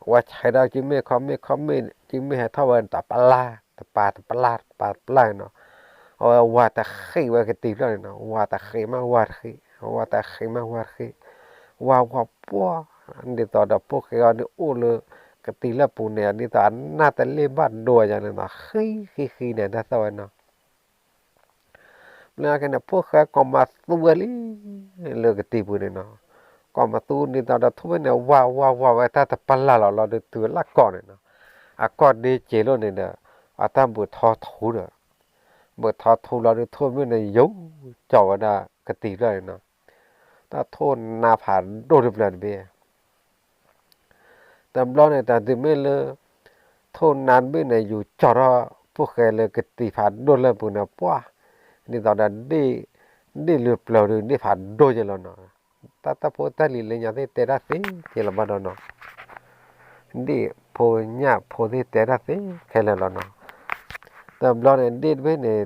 အဝဲဆဲးထီၣ်စုမ့ၣ်ခီၣ်မ့ၣ်ခီၣ်မ့ၣ် စုမ့ၣ်ဟဲထီၣ်ဝဲတပျၢ်, တပျၢ်တပျၢ်တပျၢ်နီၤ, အဝဲဝၤတဃ့ၢ်ဝဲကတံၤဖျၢၣ်န့ၣ်နီၤ, ဝၤတဃ့ၢ်မးဝၤတဃ့ၢ်, ဝၤတဃ့ၢ်မးဝၤတဃ့ၢ်, ဝၤဝၤပှၢ်, ဒ်သိးဒီးဖိၣ်ဃဲအီၤဒုးအိၣ်လၢ ကတံၤဖျၢၣ်ပူၤန့ၣ် ဒ်သိးအနၢ်တလ့ၣ်ဘၣ်ဒိယါန့ၣ်နီၤ, ဃံဃံဃံန့ၣ် တၢ်သီၣ်ဝဲနီၤ ဘျီညါခဲန့ၣ် ဖိၣ်ဃဲကိးမၤသူဝဲလံ လၢကတံၤပူၤန့ၣ်နီၤ, ကိးမၤသူဒ်သိးဒီးထိၣ်ဘ့ၣ်န့ၣ် ဝးဝးဝးဝဲတၢ်တပျၢ်လီၤလီၤဒီးတုၤလၢကီၢ်န့ၣ်နီၤ, အကီၢ်ဒ့က့လိာ်န့ၣ်ဒီး အတၢ်ဘုးထီထူဒီး, ဘုးထီထူလီၤဒီးထိၣ်ဘ့ၣ်န့ၣ် ယူၤကၠီၤဝဲဒၣ်ကတံၤဖျၢၣ်န့ၣ်နီၤ, တၢ်ထိၣ်နါဖးဒိၣ်တဖျၢၣ်တဘ့ၣ် တဘျီန့ၣ် တၢ်တုၤမ့ၢ်လၢ ထိၣ်နါတဘ့ၣ်န့ၣ် ယူၤကၠီၤထီၣ်ဖိၣ်ဃဲလၢကတံၤဖးဒိၣ်လၢပူၤန့ၣ် ပှၢ်, ဒ်သိးဒီး ဒ့ၣ်လုၢ်ပျၢၤဒုးဒ့ၣ်ဖးဒိၣ်ယဲလီၤနီၤ, တၢ်တၢ်ဖိတၢ်လံၤလၢညါသ့ၣ်တဲတၢ်သ့က့လီၤဘၣ်ဒီးနီၤ, ဒ့ၣ်ဖိညၣ်ဖိသ့ၣ်တဲတၢ်သ့ခဲလၢာ်လီၤနီၤ, တဘျီန့ၣ် ဒ့ၣ်တဘ့ၣ်န့ၣ်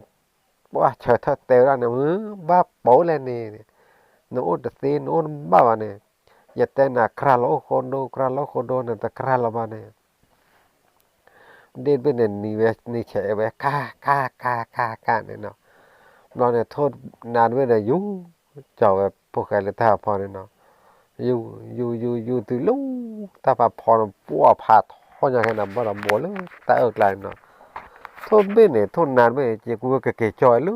ပှၢ်ဆၢထၢၣ်တဲဝဲဒၣ်န့ၣ် မ့ၢ်ဘၣ်ပိာ်လဲၣ်န့ၣ်, နအိၣ်တသ့ နအိၣ်တဘၣ်ဘၣ်န့ၣ်, ယတဲနၤ ကြၢးလီၤအိၣ်ဃိဒိ ကြၢးလီၤအိၣ်ဃိဒိ နတကြၢးလီၤဘၣ်န့ၣ်, ဒ့ၣ်တဘ့ၣ်န့ၣ် နံၤဝဲနံၤဆဲးဝဲ ကၢ် ကၢ် ကၢ် ကၢ် ကၢ်န့ၣ်နီၤ, ဘျီန့ၣ် ထိၣ်နါတဘ့ၣ်န့ၣ် ယူၤကၠီၤဝဲဖိၣ်ဃဲလၢတၢ်ဖးဖီန့ၣ်နီၤ, ယူၤ ယူၤ ယူၤ ယူၤတုၤလၢ တၢ်ဖးဖီန့ၣ် ပှၢ်ဖးထီညါခဲန့ၣ် ဘၣ်ဒီးဘိးလၢတၢ်အၢၣ်ကျါန့ၣ်နီၤ, ထိၣ်ဘ့ၣ်န့ၣ် ထိၣ်နါတဘ့ၣ်န့ၣ် က့ၤကူဝဲကက့ၤကၠီၤဝဲလၢ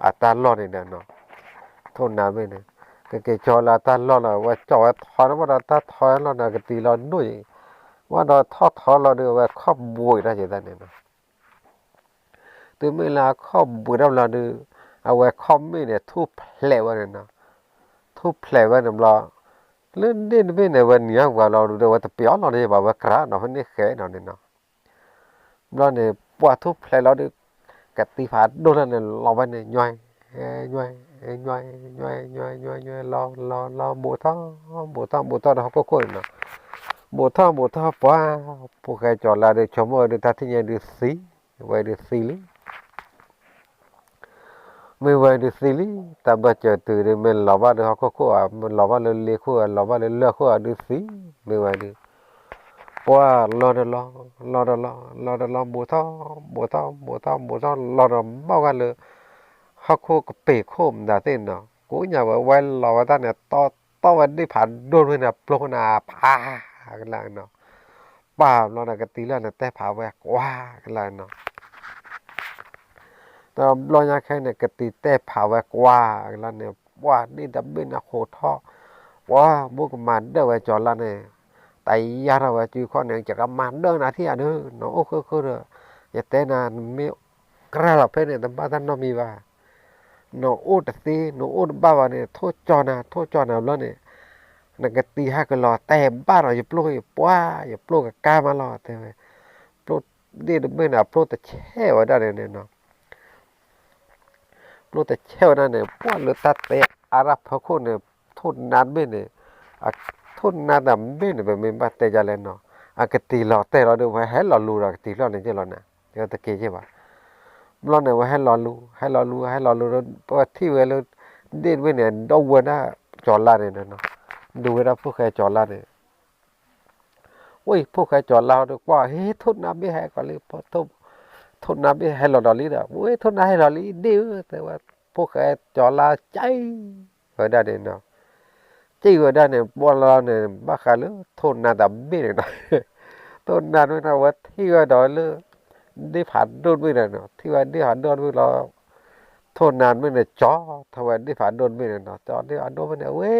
အတၢ်လီၢ်န့ၣ်ဒီးနီၤ, ထိၣ်နါတဘ့ၣ်န့ၣ် ကက့ၤကၠီၤလၢအတၢ်လီၢ်လီၤ ဝဲကၠီၤဝဲထီန့ၣ် ဘၣ်ဒီးတၢ်ထီလီၢ်န့ၣ် ကတံၤလီၤဒိၣ်အံၤ, ဘၣ်ဒီးထီၣ်ထီလီၤဒီး အဝဲခီၣ်ဘှံးတၢ်က့ၤတၢ်န့ၣ်နီၤ တုၤမ့ၢ်လၢအခီၣ်ဘှံးတၢ်ဘျီဒီး အဝဲခီၣ်မ့ၣ်န့ၣ် ထူၣ်ဖျဲးဝဲန့ၣ်နီၤ, ထူၣ်ဖျဲးဝဲန့ၣ်ဘျီ, လၢဒ့ၣ်တဘ့ၣ်န့ၣ် ဝဲနံၤဟါဝၤလီၤဒီး ဝဲတပျီလီၤဒီး ဘၣ်ဝဲကြၢးနီၤ ဖဲန့ၣ်ဃဲနီၤန့ၣ်နီၤ, ဘျီန့ၣ် ပှၢ်ထူၣ်ဖျဲးလီၤဒီး ကတံၤဖးဒိၣ်လၢန့ၣ် လီၤဝဲန့ၣ် ညွဲ ညွဲ ညွဲ ညွဲ ညွဲ ညွဲ လီၤ လီၤ လီၤ ဘူးထီၣ် ဘူးထီၣ် ဘူးထီၣ်ဒီးဟီၣ်ခိၣ်ခိၣ်န့ၣ်နီၤ, ဘူးထီၣ် ဘူးထီၣ် ပှၢ်, ဖိၣ်ဃဲကၠီၤလါဒီး ဆိကမိၣ်ဝဲဒုး တၢ်ထံၣ်ညါဒုးသံ, ဝဲဒုးသံလံ မ့ၢ်ဝဲဒုးသံလံ, တၢ်ဘၢၣ်စၢၤတုၤဒုး မ့ၢ်လီၤဘၣ်လၢဟီၣ်ခိၣ်ခိၣ်ဧါ, မ့ၢ်လီၤဘၣ်လၢလ့ခိၣ်ဧါ, လီၤဘၣ်လၢလၢၢ်ခိၣ်ဧါဒုးသံ, မ့ၢ်ဝဲဒုး, ပှၢ်လီၤဒီးလီၤ, လီၤဒီးလီၤ, လီၤဒီးလီၤ ဘူးထီၣ်, ဘူးထီၣ် ဘူးထီၣ် ဘူးထီၣ် လီၤဒီးဘၣ်ဝဲလၢ ဟီၣ်ခိၣ်ကပ့ၤခိၣ်မတၤသ့ၣ်နီၤ, ကိးညါဝဲ ဝဲလီၤဝဲတၢ်န့ၣ် တီတီဝဲဒ့ၣ်ဖးဒိၣ်တဘ့ၣ်န့ၣ် ပျိန့ၣ်ဖးကလၢာ်နီၤ, ပှၢ်ဘျီန့ၣ် ကတံၤလီၤန့ၣ် တဲဖးဝဲကွၢ်ကလၢာ်နီၤ တဘျီညါခဲန့ၣ် ကတံၤတဲဖးဝဲကွၢ်ကလၢာ်န့ၣ် ပှၢ်ဒ့ၣ်တဘ့ၣ်န့ၣ် ဟိးထီၣ်, ပှၢ် ဘူးကမၤဒၢၣ်ဝဲကၠီၤလါန့ၣ်, တၢ်ယါထီၣ်ဝဲစုခီၣ်န့ၣ် ယကမၤဒၢၣ်နၤထံၣ်ဧါဒုး နအိၣ်ဃုာ်ဃုာ်ဒီး, ယတဲနၤ နမ့ၢ်ကြၢးလီၤဖဲန့ၣ် တဘၣ်တၢ်နီတမံၤဘၣ် နအိၣ်တသ့ နအိၣ်တဘၣ်ဘၣ်န့ၣ် ထိၣ်ကၠီၤနၤ ထိၣ်ကၠီၤနၤဘျီန့ၣ်, နကတံၤဟဲကလီၤတဲဘၣ်ဒီး ယပျိယပှၢ် ယပျိကကါမးလီၤ တဲဝဲ, ပျိဒ့ၣ်တဘ့ၣ်န့ၣ် အပျိတဆဲးဝဲဒၣ်န့ၣ်နီၤ, ပျိတဆဲးဝဲဒၣ်န့ၣ် ပှၢ်လၢတၢ်တဲအါရၣ်ဖီခိၣ်န့ၣ် ထိၣ်နါတဘ့ၣ်န့ၣ်, ထိၣ်နါတဘ့ၣ်န့ၣ် ပမ့ၢ်ဘၣ်တဲဒ်လဲၣ်နီၤ, အကတံၤလီၤတဲာ်လီၤဒီး ပဟဲလီၤလူၤဒီးကတံၤဖျၢၣ်န့ၣ်က့လီၤန့ၣ်, တက့ၤက့ဘၣ် ဘျီန့ၣ် ဝဲဟဲလီၤလူၤ ဟဲလီၤလူၤ ဟဲလီၤလူၤဒီး ပထံၣ်ဝဲလၢ ဒ့ၣ်တဘ့ၣ်န့ၣ် ဒိဝဲဒၣ်ကၠီၤလါန့ၣ်, ဒိဝဲဒၣ်ဖိၣ်ဃဲကၠီၤလါန့ၣ်, ဝဲဖိၣ်ဃဲကၠီၤလါဒီးကွၢ် ဟ့ ထိၣ်နါဘ့ၣ်ဟဲကီးလံ, ထိၣ်နါဘ့ၣ်ဟဲလီၤဒီးလံဒီး ဝဲထိၣ်နါဟဲလီၤလံ ဒ့ၣ်ဧၢ တဲဝဲ, ဖိၣ်ဃဲကၠီၤလါ ကၠံၣ်ဝဲဒၣ်န့ၣ်နီၤ, ကၠံၣ်ဝဲဒၣ်န့ၣ် ပှၢ်လီၤန့ၣ် ဘၣ်ဃးလၢထိၣ်နါတဘ့ၣ်န့ၣ်နီၤ, ထိၣ်နါတဘ့ၣ်န့ၣ် အဝဲထံၣ်ဝဲဒီးလၢ ဒ့ၣ်ဖးဒိၣ်တဘ့ၣ်န့ၣ်နီၤ, ထံၣ်ဝဲဒ့ၣ်ဖးဒိၣ်တဘ့ၣ်လီၤ, ထိၣ်နါတဘ့ၣ်န့ၣ် ကၠီၤထီၣ်ဝဲဒ့ၣ်ဖးဒိၣ်တဘ့ၣ်န့ၣ်နီၤ, ကၠီၤဒ့ၣ်ဖးဒိၣ်တဘ့ၣ်န့ၣ် ဝဲ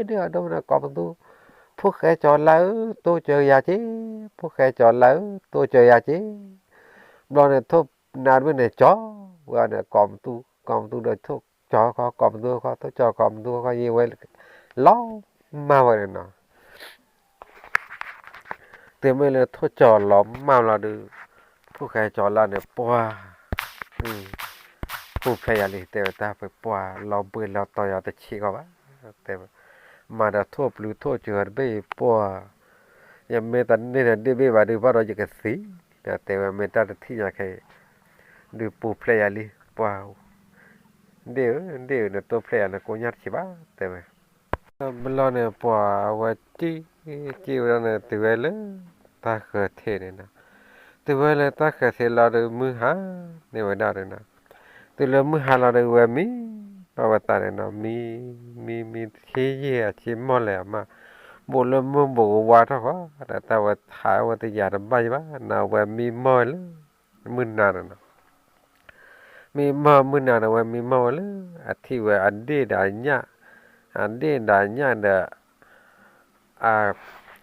ဒ့ၣ်ဖးဒိၣ်တဘ့ၣ်န့ၣ် ကိးပသူ, ဖိၣ်ဃဲကၠီၤလါဧၢ တိစၢၤယၤက့, ဖိၣ်ဃဲကၠီၤလါဧၢ တိစၢၤယၤက့, ဘျီန့ၣ် ထိၣ်နါတဘ့ၣ်န့ၣ် ကၠီၤဝဲန့ၣ် ကိးပသူ, ကိးပသူဒီးထိၣ်ကၠီၤခီ ကိးပသူခီ ထိၣ်ကၠီၤကိးပသူခီ ယံၤဝဲ လီၤမၢ်ဝဲန့ၣ်နီၤ. တုၤမ့ၢ်လၢထိၣ်ကၠီၤလီၤမၢ်လီၤဒီး ဖိၣ်ဃဲကၠီၤလါန့ၣ် ပှၢ် ပူၤဖျဲးယၤလံ တဲဝဲတၢ်ပှဲၤပှၢ် လီၤဘှံးလီၤတီၤယၤတဆံးကီးဘၣ်, တဲဝဲ, မၤဒီးထိၣ်ပျုၤထိၣ်စၢၤတဘ့ၣ်အံၤပှၢ်, ယမ့ၢ်တန့ၢ်ဒီးဒ့ၣ်ဘ့ၣ်ဘၣ်ဒုးဘၣ်ဒီးယကသံ, တဲဝဲမ့ၢ်တၢ်တထံၣ်ညါခဲအံၤ, ဒုးပူၤဖျဲးယၤလံ ပှၢ်, ဒ့ၣ်ဧၢ ဒ့ၣ်ဧၢ နတိဖျဲးယၤနကိညၢ်တဆံးဘၣ် တဲဝဲ ဘျီန့ၣ် ပှၢ်ဝဲက့ၤ, က့ၤဝဲဒၣ်န့ၣ် တုၤဝဲလၢ တၢ်ဃၢၤထံးန့ၣ်နီၤ, တုၤဝဲလၢတၢ်ဃၢၤထံးလီၤဒီး မုၢ်ဟါန့ၢ်ဝဲဒၣ်န့ၣ်နီၤ, တုၤလၢမုၢ်ဟါလီၤဒီး ဝဲမံဘၣ်ဝဲသးန့ၣ်နီၤ, မံ, မံ, မံတဆံယဲၢ်အဆံမီၢ်လဲၣ်အမး, ဘူးလၢမုၢ်ဘူးကဝါထီၣ်ဃီ, ဒီးတၢ်ဝဲဟးဝဲတယၤတဘၣ်ယဘၣ်နီၤ, ဝဲမံမီၢ်ဝဲလၢ မုၢ်နၤန့ၣ်နီၤ မံမီၢ်မုၢ်နၤန့ၣ် ဝဲမံမီၢ်ဝဲလၢ အထံၣ်ဝဲအဒ့ၣ်ဒီးအညၣ်, အဒ့ၣ်ဒီးအညၣ်ဒီး အ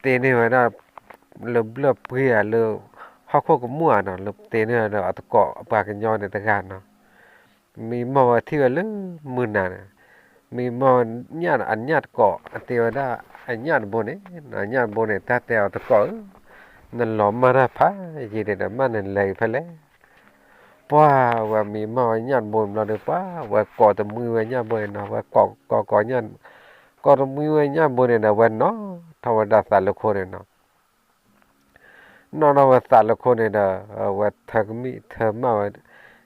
တ့န့ၢ်ဝဲဒၣ် လၢဘျၢၣ်ပှ့ၤဧါလၢ ဟီၣ်ခိၣ်ကမူၣ်ဧါနီၤ, လၢတ့န့ၢ်ဝဲဒီးအတကိးအပှၤကညီန့ၣ်တဂၤနီၤ, မံမီၢ်ဝဲထံၣ်ဝဲလၢမုၢ်နၤန့ၣ်, မံမီၢ်ဝဲညၣ်အညၣ်တကိး အတ့ဝဲဒၣ်အညၣ်တဘိန့ၣ်, အညၣ်တဘိန့ၣ် တၢ်တဲအီၤတကိးဧၢ, နလီၤမၢ်တၢ်ဖးယံာ်န့ၣ်ဒီး မ့ၢ်နလဲၤဖဲလဲၣ် ပှၢ်ဝဲမံမီၢ်ဝဲညၣ်တဘိန့ၣ်ဘျီဒီး ပှၢ်ဝဲကိးတမှံဝဲညၣ်ဘိန့ၣ်နီၤ, ဝဲကိးကိးကိးညၣ်, ကိးတမှံဝဲညၣ်ဘိန့ၣ်ဒီး ဝဲနီၣ်ထီၣ်ဝဲဒၣ်သးလၢခိန့ၣ်နီၤ, နီၣ်ထီၣ်ဝဲသးလၢခိန့ၣ်ဒီး ဝဲထၢကမံၣ်ထၢမၢ်ဝဲ, ဒ်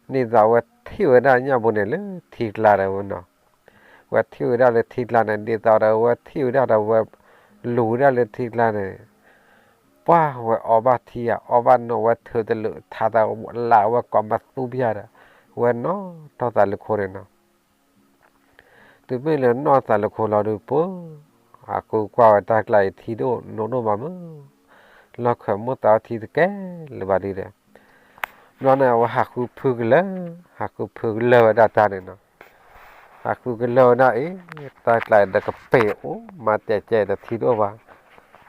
သိးဝဲထံၣ်ဝဲဒၣ်ညၣ်ဘိန့ၣ်လၢထံကျါဒီးဝဲနီၤ, ဝဲထံၣ်ဝဲဒၣ်လၢထံကျါန့ၣ် ဒ်သိးဒီးဝဲထံၣ်ဝဲဒၣ်ဒီးဝဲလူၤဝဲဒၣ်လၢထံကျါန့ၣ် ပှၢ်ဝဲအီဘၣ်ထံဧါ အီဘၣ်နီၣ် ဝဲထုးတလၢာ်ထးသးလၢဝဲကိးမသူပျၢ်ဒီး ဝဲနီၣ်ထီၣ်သးလၢခိန့ၣ်နီၤ, တုၤမ့ၢ်လၢနီၣ်သးလၢခိလီၤဒုးပှၢ်, ဟးဃုကွၢ်ဝဲတၢ်ကျါအံၤထံဒိၣ်နိဒိၣ်မးမုၢ်, လီၢ်ခၢးမိၣ်သးအီထံတကဲလၢၤဘၣ်ဒုးဒီး, ဘျီန့ၣ် အဝဲဟးဃုဖုကလၢာ်, ဟးဃုဖုကလၢာ်ဝဲဒၣ်တၢ်န့ၣ်နီၤ ဟးဃုကလၢာ်ဝဲဒၣ်အံၤ, တၢ်ကျါအံၤဒီးကပ့ၤအိၣ်မးတဲာ်ကဲဒီးထံတအိၣ်ဘၣ်,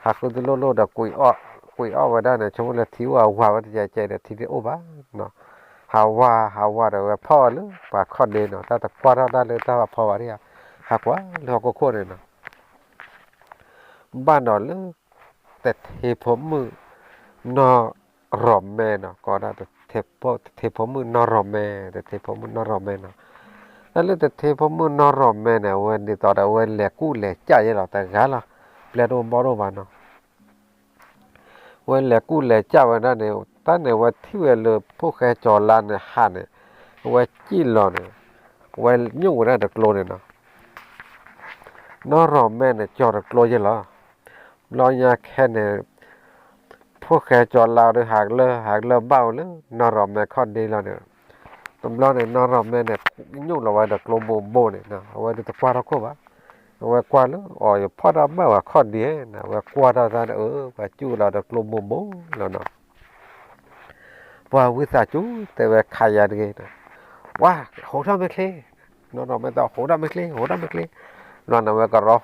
ဟးဃုတလိၣ်လိၣ်ဒီး ကွံာ်အီၣ်ဝဲဒၣ်န့ၣ် ဆိကမိၣ်လၢထံအိၣ်အဝၤဝဲတတဲာ်ကဲဒီးထံတအိၣ်ဘၣ်နီၤ, ဟးဝါဟးဝါဒီးဝဲဖီၣ်အီၤလၢပှၤခီၣ်ဒ့နီၤ, တၢ်တကွၢ်ထီၣ်တၢ်လၢတၢ်ဖးဖီဘၣ်ဒံဧါ, ဟးကွၢ်လၢဟီၣ်ခိၣ်ခိၣ်န့ၣ်နီၤ ဘၣ်ဒီးလၢ တထ့ဖိမုၣ် နီၢ်ရီၢ်မဲနီၤ, ကိးဒၣ် တထ့ဖိမုၣ်နီၢ်ရီၢ်မဲ, တထ့ဖိမုၣ်နီၢ်ရီၢ်မဲနီၤ, တၢ်လၢတထ့ဖိမုၣ်နီၢ်ရီၢ်မဲန့ၣ် အဝဲဒ်သိးဒီးအဝဲလဲၤကူၣ်လဲၤကၠၣ်ယဲလီၤ တဂၤလီၤ, ပျဲၢ်တအိၣ်ဘီၣ်တအိၣ်ဘၣ်နီၤ ဝဲလဲၤကူၣ်လဲၤကၠၣ်ဝဲဒၣ်န့ၣ် တၢ်န့ၣ် အဝဲထံၣ်ဝဲလၢဖိၣ်ဃဲကၠီၤလါန့ၣ်ဟးန့ၣ်, အဝဲစံၣ်လီၤန့ၣ်, ဝဲညိၣ်ဝဲဒၣ်တကျိန့ၣ်နီၤ, နီၢ်ရီၢ်မဲန့ၣ် ကၠီၤတကျိယဲလီၤ, ဘျီညါခဲန့ၣ် ဖိၣ်ဃဲကၠီၤလါဒီးဟးကလၢာ် ဟးကလၢာ်ဘၣ်ဝဲလၢ နီၢ်ရီၢ်မဲခီၣ်ဒ့လီၤန့ၣ်, တဘျီန့ၣ် နီၢ်ရီၢ်မဲန့ၣ် ညိၣ်လီၤဝဲဒီးကျိဘိဘိန့ၣ်, အဝဲဒုးတကွၢ်ထီၣ်ခိၣ်ဘၣ်, အဝဲကွၢ်လၢ အီၤ ယဖီၣ်တၢ်ဘၣ်ဝဲခီၣ်ဒ့, အဝဲကွၢ်ထီၣ်တၢ်န့ၣ် အၢ ပှၤစူၣ်လီၤဒီးကျိဘိဘိလီၤနီၤ ပှၤဝံသးစူၤတဲဝဲခးယၤတဂ့ၤ, ဝါ ဟိးထီၣ်မ့ၢ်ချ့, နီၢ်ရီၢ်မဲသး ဟိးထီၣ်မ့ၢ်ချ့ ဟိးထီၣ်မ့ၢ်ချ့, ဘျီ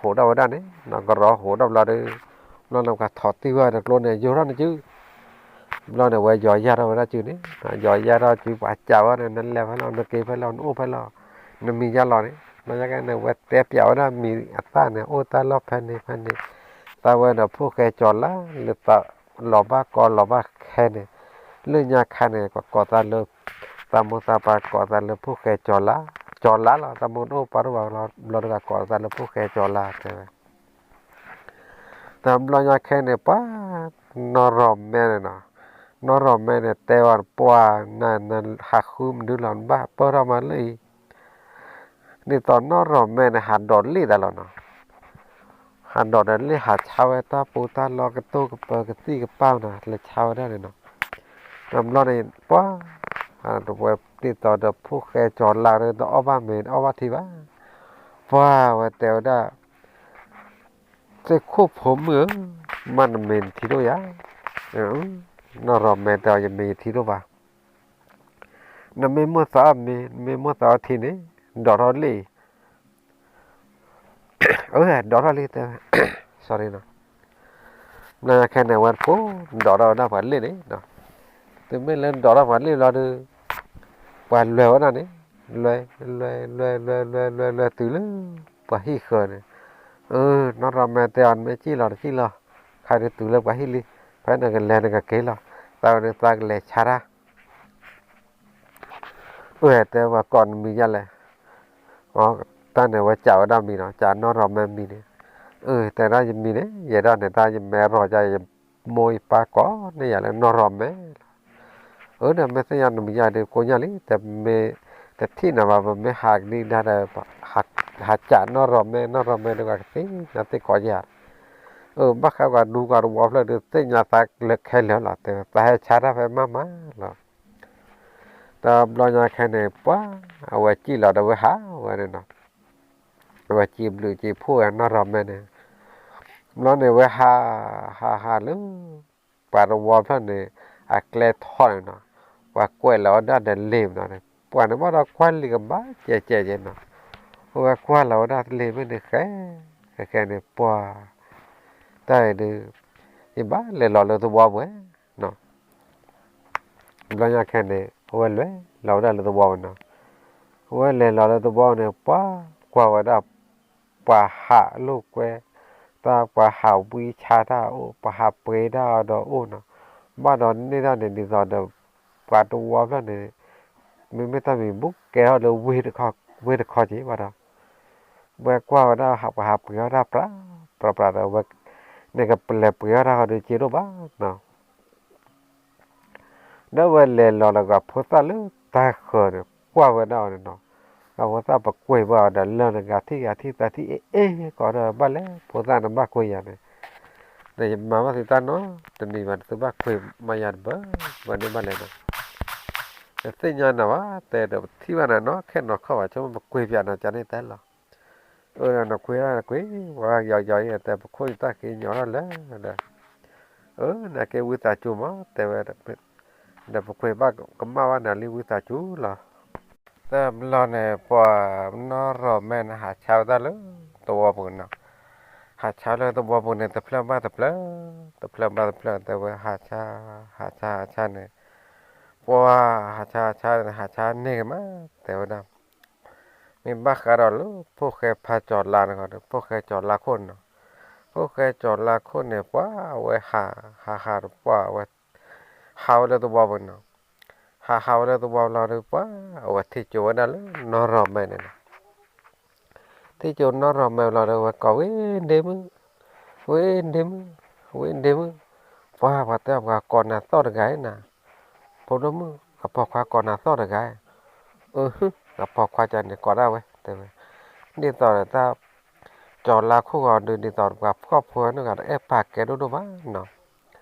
န့ၣ် ဝဲကရီဟိးထီၣ်ဝဲဒၣ်န့ၣ်, ကရီဟိးထီၣ်ဘျီဒီး, ဘျီန့ၣ် ပှၤထီၣ်တံၢ်ဝဲဒီးကျိန့ၣ် ယိာ်ထီၣ်န့ၣ်စု, ဘျီန့ၣ် ဝဲယီၤယၢ်ထီၣ်ဝဲဒၣ်စုန့ၣ်, ယီၤယၢ်ထီၣ်စု ပှၤစံးဝဲန့ၣ် နလဲၤဖဲလဲၣ် နက့ၤဖဲလဲၣ် နအိၣ်ဖဲလဲၣ်, နမံၤယါလီၤန့ၣ်, ဘျီယါကဲန့ၣ် ဝဲတဲပျးဝဲဒၣ်မံၤအသၣ်န့ၣ် အိၣ်တၢ်လီၢ်ဖဲန့ၣ်ဖဲန့ၣ်, သးဝဲဒီးဖိၣ်ဃဲကၠီၤလါ လၢသးလီၤဘၣ်ကီလီၤဘၣ်ခဲန့ၣ်, လၢညါခါန့ၣ် ကိးသးလၢ, သးမိၢ်သးပၢ်ကိးသးလၢဖိၣ်ဃဲကၠီၤလါ, ကၠီၤလါလီၤ, သးမိၢ်တအိၣ်ပၢ်တအိၣ်ဘၣ်လီၤ ဘျီတဂၤကိးသးလၢဖိၣ်ဃဲကၠီၤလါတဲဝဲ တဘျီညါခဲန့ၣ် ပှၤနီၢ်ရီၢ်မဲန့ၣ်နီၤ, နီၢ်ရီၢ်မဲန့ၣ် တဲဝဲပှၤ နဟးဃုမနုၤလီၤ နဘၣ်ပၢၢ်ထီၣ်မးလၢအံၤ, ဒ်သိးနီၢ်ရီၢ်မဲန့ၣ် ဟးဒိးလ့ၣ်သးလီၤနီၤ, ဟးဒိးဒီးလ့ၣ်ဟးဆါဝဲတၢ်ပူၤတၢ်လီၢ်ကတိၢ်ကပၤကသံၣ်ကပၤနီၤ လဲၤဆါဝဲဒၣ်န့ၣ်နီၤ. ဒီးဘျီန့ၣ် ပှၤ တဝဲဒ်သိးဒီးဖိၣ်ဃဲကၠီၤလါဒီးတအီၣ်ဘၣ်မ့ၤ တအီၣ်ဘၣ်ထံဘၣ်. ပှၤဝဲတဲဝဲဒၣ် သ့ၣ်ခိၣ်ဖိမုၣ်ဧၢ, မ့ၢ်နမ့ၤနထံဒိၣ်ယၤ, နီၢ်ရီၤမဲတဲအီၤ ယမ့ၤယထံဒိၣ်ဘၣ်. နမ့ၢ်မိၣ်သးအီၣ်မ့ၤ နမ့ၢ်မိၣ်သးအီၣ်ထံန့ၣ် ဒိးထီၣ်လ့ၣ်အံၤ, အဒိးထီၣ်လံတဲ, sorry နီၤ, ဘျီညါခဲန့ၣ် အဝဲတဖိ ဒိးထီၣ်ဝဲဒၣ်ပှၤလ့ၣ်န့ၣ်နီၤ, တုၤမ့ၢ်လၢဒိးထီၣ်ပှၤလ့ၣ်ဘျီဒီး ပှၤလဲၤဝဲဒၣ်န့ၣ်, လဲၤ လဲၤ လဲၤ လဲၤ လဲၤ လဲၤ လဲၤတုၤလၢ ပှၤဟံၣ်ဃၢၤန့ၣ်, အၢ နီၢ်ရီၤမဲတဲအီၤ နမ့ၢ်စံၣ်လီၤတစံၣ်လီၤ, ခါဒုးတုၤလၢပှၤဟံၣ်လံ, ဖဲနကလဲၤနကက့ၤလီၤ, သးဝဲဒၣ်သးကလဲၤဆါတၢ် အၢ တဲပှၤကိးနမံၤယါလဲၣ်, တၢ်န့ၣ်ဝဲစံးဝဲဒၣ်မံၤနီၤ, စံးနီၢ်ရီၤမဲမံၤန့ၣ်, အၢ တဲဒၣ်ယမံၤန့ၣ် ယဲဒၣ်န့ၣ် တၢ်ယမဲာ်ရီၤယၤ ယမိၢ်ယပၢ်ကိးန့ၢ်ယၤလၢနီၢ်ရီၤမဲလီၤ. အၢ ဒီးမ့ၢ်သ့ၣ်ညါနမံၤယါဒီးကိးညါလံ, တမ့ၢ်တထံၣ်နၤဘၣ်, ပမ့ၢ်ဟးကဒံဒါဒီး ဟးစံးနီၢ်ရီၤမဲ နီၢ်ရီၤမဲဒီး ပှၤကသ့ၣ်ညါသ့ၣ်ကိးယၤ, အၢ ဘၣ်ဃးပှၤဒူပှၤတဝီဖျၢၣ်ဒီး သ့ၣ်ညါသးလၢခဲလၢာ်လီၤ, တဲဝဲ သးဟဲဆါတၢ်ဖဲမးမးလီၤ. တဘျီညါခဲန့ၣ် ပှၤ အဝဲစံၣ်လီၤဒီးဝဲဟးဝဲန့ၣ်နီၤ, အဝဲစံၣ်ဘျုးစံၣ်ဖှိၣ်ဝဲနီၢ်ရီၤမဲန့ၣ်, ဘျီန့ၣ်ဝဲဟး ဟးဟးလၢ ပှၤတဝီဖျၢၣ်န့ၣ် အကျဲထီၣ်န့ၣ်နီၤ, ပှၤကွဲးလီၤဝဲဒၣ်ဒီးလ့ၢ်နီၤ, ပှၤန့ၣ်ဘၣ်ဒီးကွၢ်လံာ်ကဘၣ်ကဲးကဲးကဲးနီၤ, အဝဲကွၢ်လီၤဝဲဒၣ်လ့ၢ်မ့ၢ်န့ၣ်ဃဲ ဃဲဃဲန့ၣ် ပှၤ တၢ်အံၤဒုး ယဘၣ်လဲၤလီၤလၢသဝီပူၤနီၤ, ဘျီညါခဲန့ၣ် အဝဲလဲၤလီၤဝဲဒၣ်လၢသဝီပူၤနီၤ, အဝဲလဲၤလီၤလၢသဝီန့ၣ် ပှၤကွၢ်ဝဲဒၣ် ပှၤဟးလိာ်ကွဲ တၢ်ပှၤဟးဝံဆါတၢ်အိၣ် ပှၤဟးပှ့ၤတၢ်အီၤဒီးအိၣ်နီၤ, ဘၣ်ဒီးန့ၢ်တၢ်န့ၣ်ဒ်သိးဒီး ပှၤတဝီဖျၢၣ်န့ၣ် မ့မ့ၢ်တၢ်မံၤဘူးကဲထီၣ်လၢဝ့ၢ်တခီက့ၤဘၣ်ဒီး ဝဲကွၢ်ဝဲဒၣ်ပှၤဟးပှ့ၤအီၣ်တၢ်ပြးပြးဒီး ဝဲန့ၣ်ကလဲၤပှ့ၤအီၣ်တၢ်ဃီဒီးစ့တအိၣ်ဘၣ်နီၤ. ဒီးဝဲလဲၤလီၤလၢဂၤဖိသၣ်လၢတၢ်ဃၢၤန့ၣ် ကွၢ်ဝဲဒၣ်အီၤန့ၣ်နီၤ, ဂၤဖိသၣ်ပကွံာ်ဘၣ်အီၤဒီး လၢနဂၤထံၣ်ဂၤထံၣ်သးထံၣ်အ့ၣ်အ့ၣ်ကိးဒီး ဘၣ်လဲၣ်ဖိသၣ်နဘၣ်ကွံာ်ယၤန့ၣ်, ဒီးယမၤဘၣ်သုတၢ်နီတမံၤဘၣ် သုဘၣ်ကွံာ်မၤယၤတဘၣ် ဝဲန့ၣ်ဘၣ်လဲၣ်နီၤ. တသ့ၣ်ညါနၤဘၣ် တဲဒီးပထံၣ်ဘၣ်နၤနီၤ ခဲနီၤခီၣ်ဘၣ် ဆိပကွံာ်ပၠးနီၤ ကန့ၣ်တဲလီၤ. အၢ နကွံာ်တၢ်ကွံာ် ပှၤယီၤယီၤအံၤ တဲပခိၣ်ယတၢ်က့ၤညီထီၣ်လၢဒီး အၢ နက့ၤဝံသးစူၤမး တဲဝဲ, ဒီးပကွံာ်ဘၣ်ကမၣ်ဘၣ်နၤလံ ဝံသးစူၤလီၤ. တဘျီန့ၣ် ပှၤနီၢ်ရီၤမဲန့ၣ် ဟးဆါဝဲဒၣ်လၢသဝီပူၤနီၤ, ဟးဆါလၢသဝီပူၤန့ၣ် တဖျၢၣ်ဘၣ်တဖျၢၣ်, တဖျၢၣ်ဘၣ်တဖျၢၣ် တဲဝဲ ဟးဆါ ဟးဆါ ဟးဆါန့ၣ်, ပှၤဟးဆါ ဟးဆါ ဟးဆါန့ၢ်က့ၤမး တဲဝဲဒၣ် မ့ၢ်ဘၣ်ဃးဒီးလၢဖိၣ်ဃဲဖါကၠီၤလါန့ၣ်ဒီး ဖိၣ်ဃဲကၠီၤလါခိၣ်န့ၣ်နီၤ, ဖိၣ်ဃဲကၠီၤလါခိၣ်န့ၣ် ပှၤအဝဲဟး ဟးဟးဒီးပှၤအဝဲ ဟးဝဲလၢသဝီပူၤနီၤ, ဟးဟးဝဲလၢသဝီပူၤလီၤဒီး ပှၤအဝဲထံၣ်ကၠိဝဲဒၣ်လၢနီၢ်ရီၤမဲန့ၣ်နီၤ, ထံၣ်ကၠိနီၢ်ရီၤမဲလီၤဒီး ဝဲကိးဝဲဒ့မုၣ်, ဝဲဒ့မုၣ်, ဝဲဒ့မုၣ်, ပှၤ ပှၤတဲပှၤကိးနၤသီၣ်တဂၤအံၤနၤ, ဖိဒိၣ်မုၣ် အပိာ်ခွါကိးနၤသီၣ်တဂၤအံၤ, အၢ အပိာ်ခွါကန့ၣ်ကိးဒၣ်ဝဲ တဲဝဲ, ဒ်သိးဒီးတၢ် ကၠီၤလါခိၣ်ဂီၤဒုး ဒ်သိးပှၤဖှီၣ်ဖိဝဲန့ၣ်ဂၤ တအဲၣ်ပာ်ကဲဒိၣ်ဒိၣ်ဘၣ်နီၤ.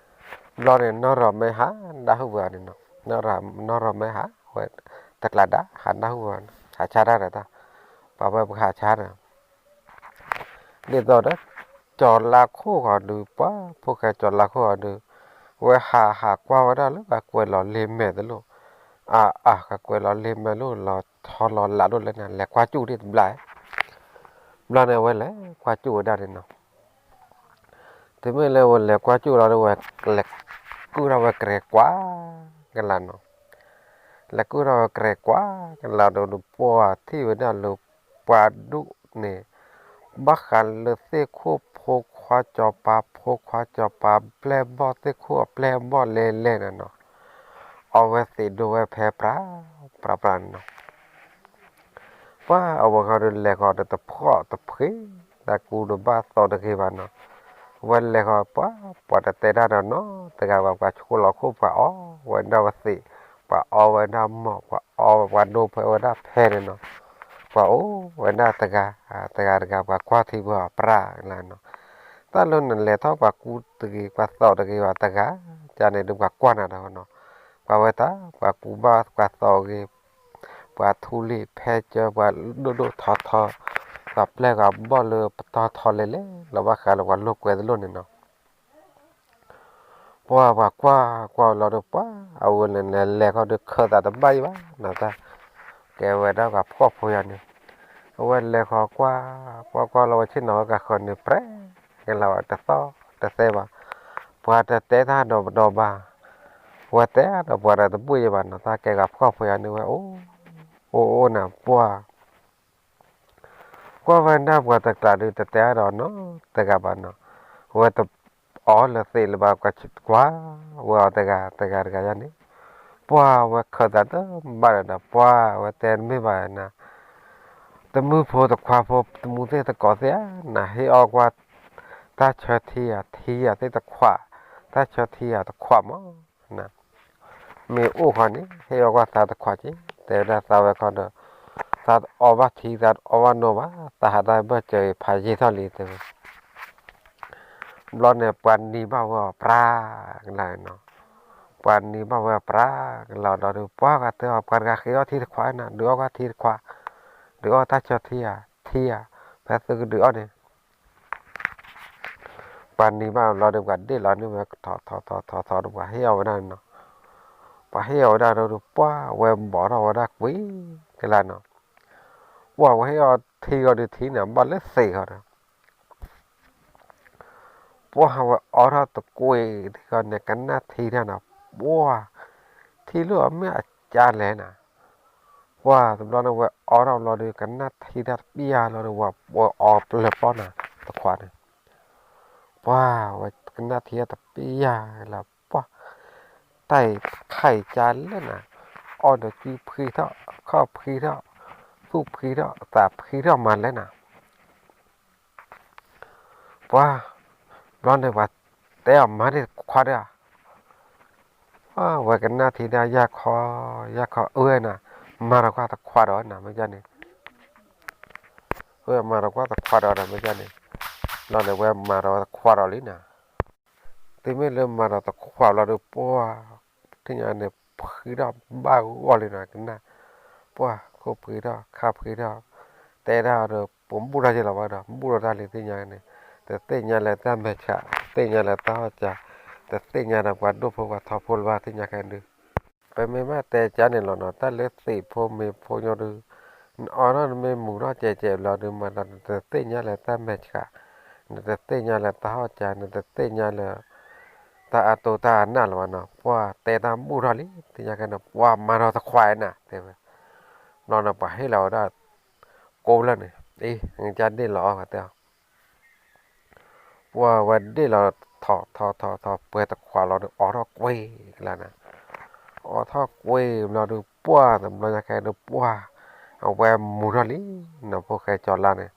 ဘျီန့ၣ် နီၢ်ရီၤမဲဟးဒၣ်ဟူၣ်ဝဲန့ၣ်နီၤ, နီၢ်ရီၤမဲဟးဝဲ တကျးဒါ ဟးဒၣ်ဟူၣ်ဝဲ ဟးဆါတၢ်ဒီးတၢ်, ပှၤဝဲပှၤဟးဆါဒီး ဒ်သိးဒီး ကၠီၤလါခိၣ်ဂီၤဒုး ပှၤဖိၣ်ဃဲကၠီၤလါခိၣ်ဂီၤဒုး ဝဲဟးဟးကွၢ်ဝဲဒၣ်လၢ ပှၤကွဲးလီၤလ့မဲာ်တလိၣ်, အါအါ ပှၤကွဲးလီၤလ့မဲာ်လိၣ် လီၤထီလီၤလးလိၣ်လဲၣ်န့ၣ် လဲၤကွၢ်ကၠူၣ်ဒံးတဘျီ, ဘျီန့ၣ် အဝဲလဲၤကွၢ်ကၠူၣ်ဝဲဒၣ်န့ၣ်နီၤ. တုၤမ့ၢ်လၢဝဲလဲၤကွၢ်ကၠူၣ်လီၤဒီး ဝဲလဲၤကုၢ်ထီၣ်ဝဲကရဲၤကွၢ်ကလာ်နီၤ, လဲၤကုၢ်ထီၣ်ဝဲကရဲၤကွၢ်ကလာ်ဒီး ပှၤထံၣ်ဝဲဒၣ်လၢ ပှၤဒူၣ်န့ၣ် ဘၣ်ဃးလၢသ့ၣ်ခိၣ်ဖိခွါစီၤပၤ ဖိခွါစီၤပၤ ပျဲၢ်ဘီၣ်သ့ၣ်ခိၣ်အပျဲၢ်ဘီၣ်လဲၣ်လဲၣ်န့ၣ်နီၤ, အဝဲသံးဒိၣ်ဝဲဖဲပြး ပြးပြးန့ၣ်နီၤ. ပှၤအဝဲဃီဒီးလဲၤဃီဒီးတဖှီၣ်တဖှ့ တၢ်ကူဒီးဘၣ်သီတဂ့ၤဘၣ်နီၤ. ဝဲလဲၤဃီပှၤ ပှၤတတဲတၢ်ဒီးနီတဂၤဘၣ် ပှၤဆိလီၤခိၣ် ပှၤအီဝဲဒၣ်ဝဲသံး, ပှၤအီဝဲဒၣ်မီၢ် ပှၤအီဝဲ ပှၤဒိဖဲဝဲဒၣ်ဖဲန့ၣ်နီၤ. ပှၤအိၣ်ဝဲဒၣ်တဂၤ တဂၤတဂၤ ပှၤကွၢ်ထံပှၤပြးလၢနီၤ. တၢ်လၢနလဲၤထီၣ်ပှၤကူတဂ့ၤ ပှၤသိးတဂ့ၤဘၣ်တဂၤ, ကန့ၣ်ဒုးပှၤကွၢ်နၤဒီးနီၤ, ပှၤဝဲတၢ် ပှၤကူဘၣ်ပှၤသိးဂ့ၤ, ပှၤထူလံာ်ဖဲကၢ ပှၤဒိၣ်ဒိၣ်ထီထီ, ပှၤပျဲၢ်ပှၤဘီၣ်လၢပတီၢ်ထီလဲၤလဲၤ လီၤဘၣ်ဃးလၢပှၤလိာ်ကွဲသလိၣ်န့ၣ်နီၤ. ပှၤပှၤကွၢ်ကွၢ်လီၤဒီးပှၤ အဝဲလဲၤလဲၤလဲၤဃီဒီးခၢၣ်သးတဘၣ်ယံၤဘၣ်နီၤ, တၢ်ကဲဝဲဒၣ်ပှၤဖှီၣ်ဖိယၤန့ၣ်, အဝဲလဲၤဃီကွၢ် ကွၢ်ကွၢ်လီၤဝဲဆ့ၣ်နီၤဝဲကဃၢၤန့ၣ် ပြဲကလၤဝဲတသီၣ်တသဲဘၣ်, ပှၤတတဲတၢ်ဒီးပဒီးဘၣ်, ဝဲတဲဒီးပှၤဒီးတဘူၣ်ယံၤဘၣ်နီၤ, တၢ်ကဲပှၤဖှီၣ်ဖိယၤန့ၣ်ဝဲအိၣ် အိၣ်အိၣ်န့ၣ် ပှၤ ကွၢ်ဝဲဒၣ်ပှၤတကျးဒုးတတဲအါဒီးနီတဂၤဘၣ်နီၤ, ဝဲတအီၣ်လၢသ့းလၢၤဘၣ် ကွၢ် ဝဲအီၤတဂၤတဂၤတဂၤယၤန့ၣ်, ပှၤဝဲခၢၣ်သးတဘၣ်ဒီး ပှၤဝဲတဲတမ့ၢ်ဘၣ်နၤ, တမုၢ်ဖိတခွါဖိ တမူသ့ၣ်တကိးသ့ၣ်ဧါနၤ, ဟ့ၣ်အီၣ်ကွၢ် တၢ်ဆၢထံဧါ ထံဧါသ့ၣ်တခွး, တၢ်ဆၢထံဧါတခွးမး မ့ၢ်အိၣ်ဃီန့ၣ် ဟ့ၣ်အီၣ်ကွၢ်သးတခွးက့, တဲဝဲဒၣ်သးဝဲခီဒီး သးတအီၣ်ဘၣ်ထံ သးတအီၣ်ဘၣ်နိဘၣ်, သးဟးတၢ်ဘၢၣ်စၢၤအံၤဖးယံာ်ထီၣ်လံတဲဝဲ. ဘျီန့ၣ် ပှၤနံၤဘၣ်ဝဲအီၤပြးကလၤနီၤ, ပှၤနံၤဘၣ်ဝဲအီၤပြးကလၤဒီး ပှၤဂၤတဲအီၤ ပှၤတဂၤဃ့အီၣ်ထံတခွးနၤ, ဒုးအီၣ်ကွၢ်ထံတခွး, ဒုးအီၣ်တၢ်ဆၢထံဧါ ထံဧါ, ဖဲသုကဒုးအီၣ်န့ၣ် ပှၤနံၤဘၣ်ဘျီဒီး ပှၤဒ့ၣ်လီၤန့ၢ်ဝဲထီထီထီထီထီဒီး ပှၤဟ့ၣ်အီၤဝဲဒၣ်နီၤ, ပှၤဟ့ၣ်အီၤဝဲဒၣ်ဒီး ပှၤဝဲဘီထီၣ်ဝဲဒၣ်ကွံာ်ကလၤနီၤ, ပှၤဝဲဟ့ၣ်အီၤထံဂီၤဒီးထံန့ၣ် ဘၣ်လၢသ့းဂီၤဒီး ပှၤဝဲအီထီၣ်တကွံာ်ထံဂီၤန့ၣ် ကနၣ်ထံတၢ်နီၤ, ပှၤ ထံလၢအမ့ၢ်အကါလဲၣ်နၤ, ပှၤတဘျီန့ၣ် ဝဲအီထီၣ်ဘျီဒီး ကနၣ်ထံတၢ်တပျၢ်လီၤဒီး ဝဲအီပျၢၤပီၢ်နၤ တခွးန့ၣ်, ပှၤဝဲကနၣ်ထံတၢ်တပျၢ်လီၤ ပှၤ တၢ်အံၤတခါအံၤကါလဲၣ်နၤ, အီဒီးကွံဖှံထီၣ် ခီၣ်ဖှံထီၣ် သူၣ်ဖှံထီၣ် သးဖှံထီၣ်မးလဲၣ်နၤ ပှၤ ဘျီန့ၣ်ပှၤတဲအီၤမၤန့ၢ်တခွးဒီး ဝဲကနၣ်ထံဒၣ်ယၢ်ခီ ယၢ်ခီအၢနၤ, မၤဒီးကွၢ်တခွးဒီးနၤ မ့ၢ်ဒ်န့ၣ်, ဝဲမၤဒီးကွၢ်တခွးဒီးနၤ မ့ၢ်ဒ်န့ၣ်, ဘျီန့ၣ်ဝဲမၤဒီးတခွးဒီးလံနၤ, တုၤမ့ၢ်လၢမၤဒီးတခွးဘျီဒီး ပှၤ ထံၣ်ညါန့ၣ် ဖှံထီၣ်ဘၣ်ဂီၢ်လံနၤ ကနၣ်, ပှၤ ခိၣ်ဖှံထီၣ် ခါဖှံထီၣ်, တဲဒၣ်ဒီး ပဘူၣ်ထီၣ်က့ၤလီၤဝဲဒီး ဘူၣ်ထီၣ်တၢ်လံ သ့ၣ်ညါန့ၣ်, တသ့ၣ်ညါလၢတၢ်မဲာ်ဆှး တသ့ၣ်ညါလၢတၢ်ဟီၣ်စၢၤ, တသ့ၣ်ညါဒီးပှၤဒိၣ်ဖိပှၤထီဖိလၢၤဘၣ် သ့ၣ်ညါခဲဒုး ပမ့ၢ်ဘၣ်တဲကါန့ၣ်လီၤနီၤ တၢ်လၢသ့းဖိမ့ၢ်ဖိညိဒုး, နအီထီၣ်နမ့ၢ်မူၤထီၣ်ကဲးကဲးဘျီဒုး မၤဒီးနတသ့ၣ်ညါလၢတၢ်မဲာ်ဆှး, နတသ့ၣ်ညါလၢတၢ်ဟီၣ်စၢၤ နတသ့ၣ်ညါလၢ တၢ်အတိၢ်တၢ်အနၢ်လၢၤဘၣ်နီၤ ပှၤတဲတၢ်ဘူၣ်ထီၣ်လံ သ့ၣ်ညါခဲန့ၣ် ပှၤမၤဒီးတခွးနၤ တဲဝဲ, ဘျီန့ၣ် ပှၤဟ့ၣ်လီၤဝဲဒၣ် ကိးလၢာ်န့ၣ် အံၤ နကဒ့ၣ်လီၤအီၤ တဲအီၤ ပှၤဝဲဒ့ၣ်လီၤထီၣ်ထီၣ်ထီၣ်ထီၣ် ပှဲၤတခွးလီၤဒီး အီထီၣ်ကွံာ်ကလၤနၤ, အီထီၣ်ကွံာ်ဘျီဒီး ပှၤတဘျီညါခဲဒီး ပှၤ အဝဲမူၤထီၣ်လံနီၤ ဖိၣ်ဃဲကၠီၤလါန့ၣ်,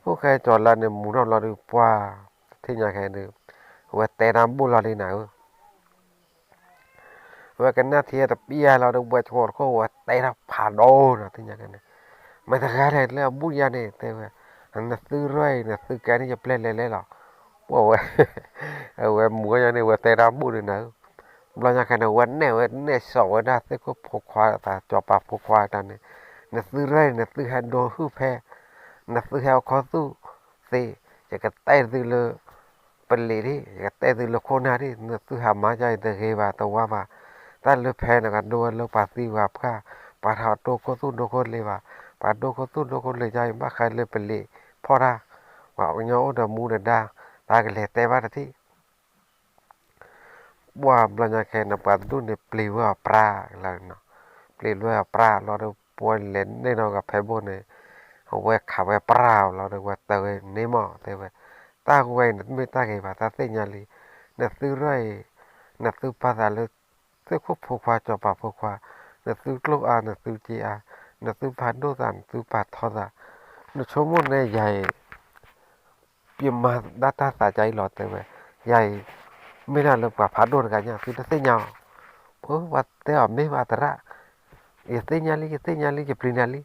ဖိၣ်ဃဲကၠီၤလါန့ၣ် မူၤထီၣ်ဘျီဒီး ပှၤ သ့ၣ်ညါခဲဒီး အဝဲတဲတၢ်ဘူၣ်လီၤလံနၤဧၢ ဝဲကနၣ်ထံတပျၢ်လီၤဒီး ဝဲဆိတခိၣ် ဝဲတဲထီၣ်ဖးဒိၣ်နီၤ သ့ၣ်ညါကဲန့ၣ်, မတၤတဂၤလဲၣ်လၢအဘူၣ်ယၤန့ၣ် တဲဝဲ, နသုရဲၣ်အံၤ နသုကဲန့ၣ် ယပျဲၢ်လဲၤလဲၤလီၤ, ပှၤဝဲ, အဝဲမူၤယၤန့ၣ် ဝဲတဲတၢ်ဘူၣ်န့ၣ်နၤဧၢ, ဘျီညါကဲန့ၣ် ဝဲနဲၣ်ဝဲနဲၣ်စိာ်ဝဲဒၣ်သ့ၣ်ခိၣ်ဖိခွါတၢ် စီၤပၤဖိခွါတၢ်န့ၣ်, နသုရဲၣ်အံၤ နသုဟဲဒိဟုၣ်ဖဲ, နသုဟဲအိၣ်ခီသူၣ်သ့, ယကတဲသုလၢ ပလံးဒၣ် ယကတဲသုလၢခိၣ်နၢ်ဒၣ် နသုဟးမၤယၤအံၤတဂ့ၤဘၣ်တဝါဘၣ်, တၢ်လၢဖဲနကဒိဝဲလၢပှၤသံပှၤပှၢ်, ပှၤထီၣ်ဒိခိၣ်သူၣ်ဒိခိၣ်လ့ၤဘၣ်, ပှၤဒိခိၣ်သူၣ်ဒိခိၣ်လ့ၤယၤအံၤ ဘၣ်ဃးလၢပလံးဖီၣ်တၢ်, ပှၤကညီအိၣ်ဒီးမူဒီးဒါ, တၢ်ကလဲၤတဲဘၣ်တထံၣ် ပှၤဘျီညါခဲန့ၣ် ပှၤတဒူၣ်န့ၣ် ပျံၤဝဲအီၤပြးကလၤနီၤ, ပျံၤဝဲအီၤပြးလီၤဒီး ပှၤလဲၤန့ၢ်နီၤကဖဲဘိၣ်န့ၣ်, အဝဲခးဝဲပြးလီၤဒီး ဝဲတဲဝဲန့ၣ်မး တဲဝဲ, တၢ်ဝဲအံၤနတမ့ၢ်တၢ်ဂ့ၤဘၣ် တၢ်သ့ၣ်ညါလံ, နသုရဲၣ်အံၤ, နသုပာ်သးလၢ သ့ၣ်ခိၣ်ဖိခွါစီၤပၤဖိခွါ, နသုကျိၣ်အါ နသုစ့အါ, နသုပာ်ဒိၣ်သး နသုပာ်ထီသး, နဆိကမိၣ်န့ၣ်ယၤအံၤ ပမၤဒၣ်တၢ်သးကါအံၤလီၤ တဲဝဲ, ယၤအံၤ မ့ၢ်ဒၣ်လၢပှၤဖးဒိၣ်တဂၤညါ သုတသ့ၣ်ညါအီၤ, ပှၤတဲအီၤမ့ၢ်ဘၣ်သရၣ်, ယသ့ၣ်ညါလံ ယသ့ၣ်ညါလံ ယပျံၤနၤလံ,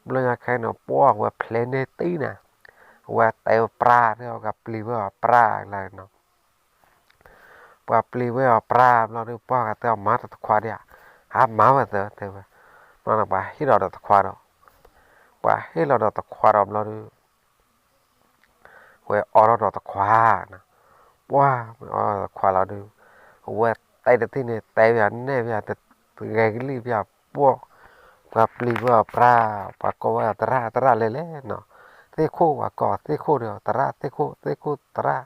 ဘျီညါခဲအံၤန့ၣ် ပှၤဝဲဖျဲးန့ၢ်တံၢ်နၤ, အဝဲတဲဝဲပြါ တဲဝဲပှၤပျံၤဝဲအီၤပြါကလါနီၤ. ပှၤပျံၤဝဲအီၤပြါဘျီဒီး ပှၤဂၤတဲအီၤမၤတၢ်တခွးဒံးဧါ, ဟးမၤဝဲသၢတဲဝဲ, ဘျီန့ၣ် ပှၤဟ့ၣ်လီၤဒီးတခွးဒီး, ပှၤဟ့ၣ်လီၤဒီးတခွးဒီးဘျီဒီး ဝဲအိးထီၣ်ဒီးတခွးနီၤ, ပှၤအိးထီၣ်တခွးလီၤဒီး အဝဲတဲတထံၣ်န့ၣ် တဲဝဲယၤနဲၣ်ဝဲယၤ တဂဲၤကလံၣ်ဝဲယၤ ပှၤ ပှၤပျံၤဝဲအီၤပြါ, ပှၤကိးဝဲအီၤသရၣ် သရၣ်လဲၤလဲၣ်နီၤ, သ့ၣ်ခိၣ် ပှၤကိးသ့ၣ်ခိၣ်ဒီး သရၣ်သ့ၣ်ခိၣ် သ့ၣ်ခိၣ်သရၣ်,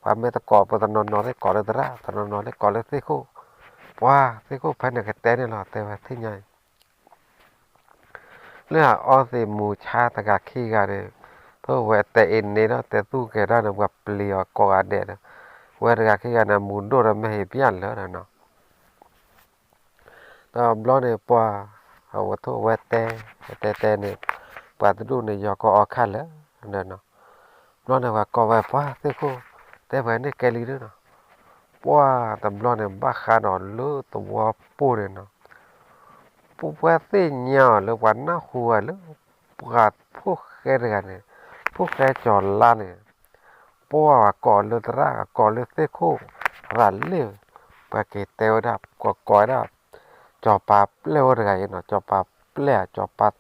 ပှၤမ့ၢ်တကိးပတနီၤနီၤသ့ၣ်ကိးလၢသရၣ် တနီၤနီၤသ့ၣ်ကိးလၢသ့ၣ်ခိၣ်, ပှၤသ့ၣ်ခိၣ်ဖဲန့ၣ်ကတဲန့ၣ်လီၤ တဲဝဲထံၣ်ညါအံၤ လၢအအီသံးမူၤဆါတဂၤခံဂၤန့ၣ်, ထိၣ်ဝဲတဲအ့န့ၣ်ဒီးတဲသူၣ်ကဲၤတၢ်န့ၣ် ပှၤပျံၤအီၤကိးဂၤဒဲးဒီး, ဝဲတဂၤခံဂၤန့ၣ် မူၤဒိၣ်ဒီးမ့ၢ်ဟ့ၣ်ပျၢ်လၢာ်ဒီးနီၤ, ဒီးဘျီန့ၣ်ပှၤ, အဝဲထိၣ်ဝဲတဲ, တဲတဲန့ၣ်, ပှၤတဒူၣ်န့ၣ် ယီၤကီအီခါလၢာ်ဒီးနီၤ, ဘျီန့ၣ်ပှၤကိးဝဲပှၤသ့ၣ်ခိၣ်, တဲပှၤန့ၣ်ကဲလံဒုနီၤ, ပှၤတဘျီန့ၣ် ဘၣ်ဃးဒီးလၢသဝီပူၤန့ၣ်နီၤ ပှၤသ့ၣ်ညါအီၤလၢပှၤနၢ်ဟူဝဲလၢ ပှၤဖိၣ်ဃဲတဂၤန့ၣ်, ဖိၣ်ဃဲကၠီၤလါန့ၣ်, ပှၤကိးလၢသရၣ် ကိးလၢသ့ၣ်ခိၣ်, ရၤလ့ၣ်, ပှၤက့ၤတဲဝဲဒၣ် ကိးကိးဝဲဒၣ်, ကၠီၤပၤပျဲၢ်ဝဲတဂၤအံၤနီၤ, ကၠီၤပၤပျဲၢ် ကၠီၤပၤ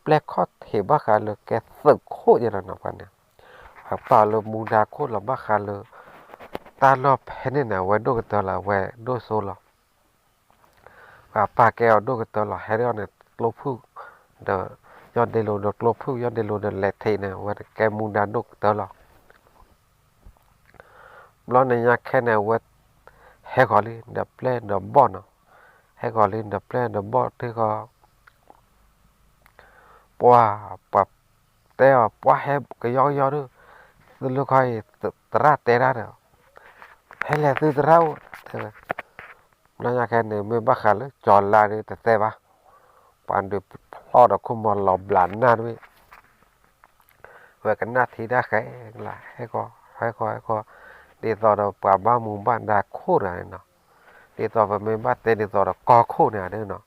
ပျဲၢ်ခီၣ်ထံး ဘၣ်ဃးလၢကဲသုးခိၣ်ယဲနီၤ ပှၤန့ၣ်, ပာ်လၢမူဒါခိၣ်လီၤ ဘၣ်ဃးလၢ တၢ်လီၢ်ဖဲန့ၣ်န့ၣ် အဝဲဒိၣ်ကတၢၢ်လီၤ အဝဲဒိၣ်စိလီၤ ပှၤပာ်ကဲအီၤဒိၣ်ကတၢၢ်လီၤ ဟဲဒၣ်န့ၣ် ကျိဖုၣ်, ဒီး, ယီၢ်ဒ့လိာ်ဒီးကျိဖုၣ် ယီၢ်ဒ့လိာ်ဒီးလဲၤထံးန့ၣ် အဝဲကဲမူဒါဒိၣ်ကတၢၢ်လီၤ. ဘျီန့ၣ်ညါခဲန့ၣ် အဝဲ, ဟဲဃီၤလံ ဒီးပျဲၢ်ဒီးဘီၣ်နီၤ, ဟဲဃီၤလံ ဒီးပျဲၢ်ဒီးဘီၣ်ထံဃီ ပှၤ, ပှၤ, တဲအီၤ ပှၤဟဲကယီကယီဒီး, သုလၢခီအံၤ သရၣ်တဲတၢ်ဒီး, ဟဲလဲၤသုသရၣ်အိၣ်, တဲဝဲ, ဘျီညါခဲန့ၣ် မ့ၢ်ဘၣ်ဃးလၢကၠီၤလါဒီးတတဲဘၣ်, ပှၤဒုးဖျီၣ်ဒီးခိၣ်မီၤလီၤဘျးနၢ်တဘ့ၣ် ဝဲကနၣ်ထံတၢ်ဃဲကလါ ဟဲဃီၤ ဟဲဃီၤ ဟဲဃီၤ, ဒ်သိးဒီးပှၤဘၣ်မူဘၣ်ဒါခိၣ်တဂၤန့ၣ်နီၤ, ဒ်သိးပမ့ၢ်ဘၣ်တဲဒ်သိးဒီးကီၢ်ခိၣ်န့ၣ်ဧါဒ်နီၤ,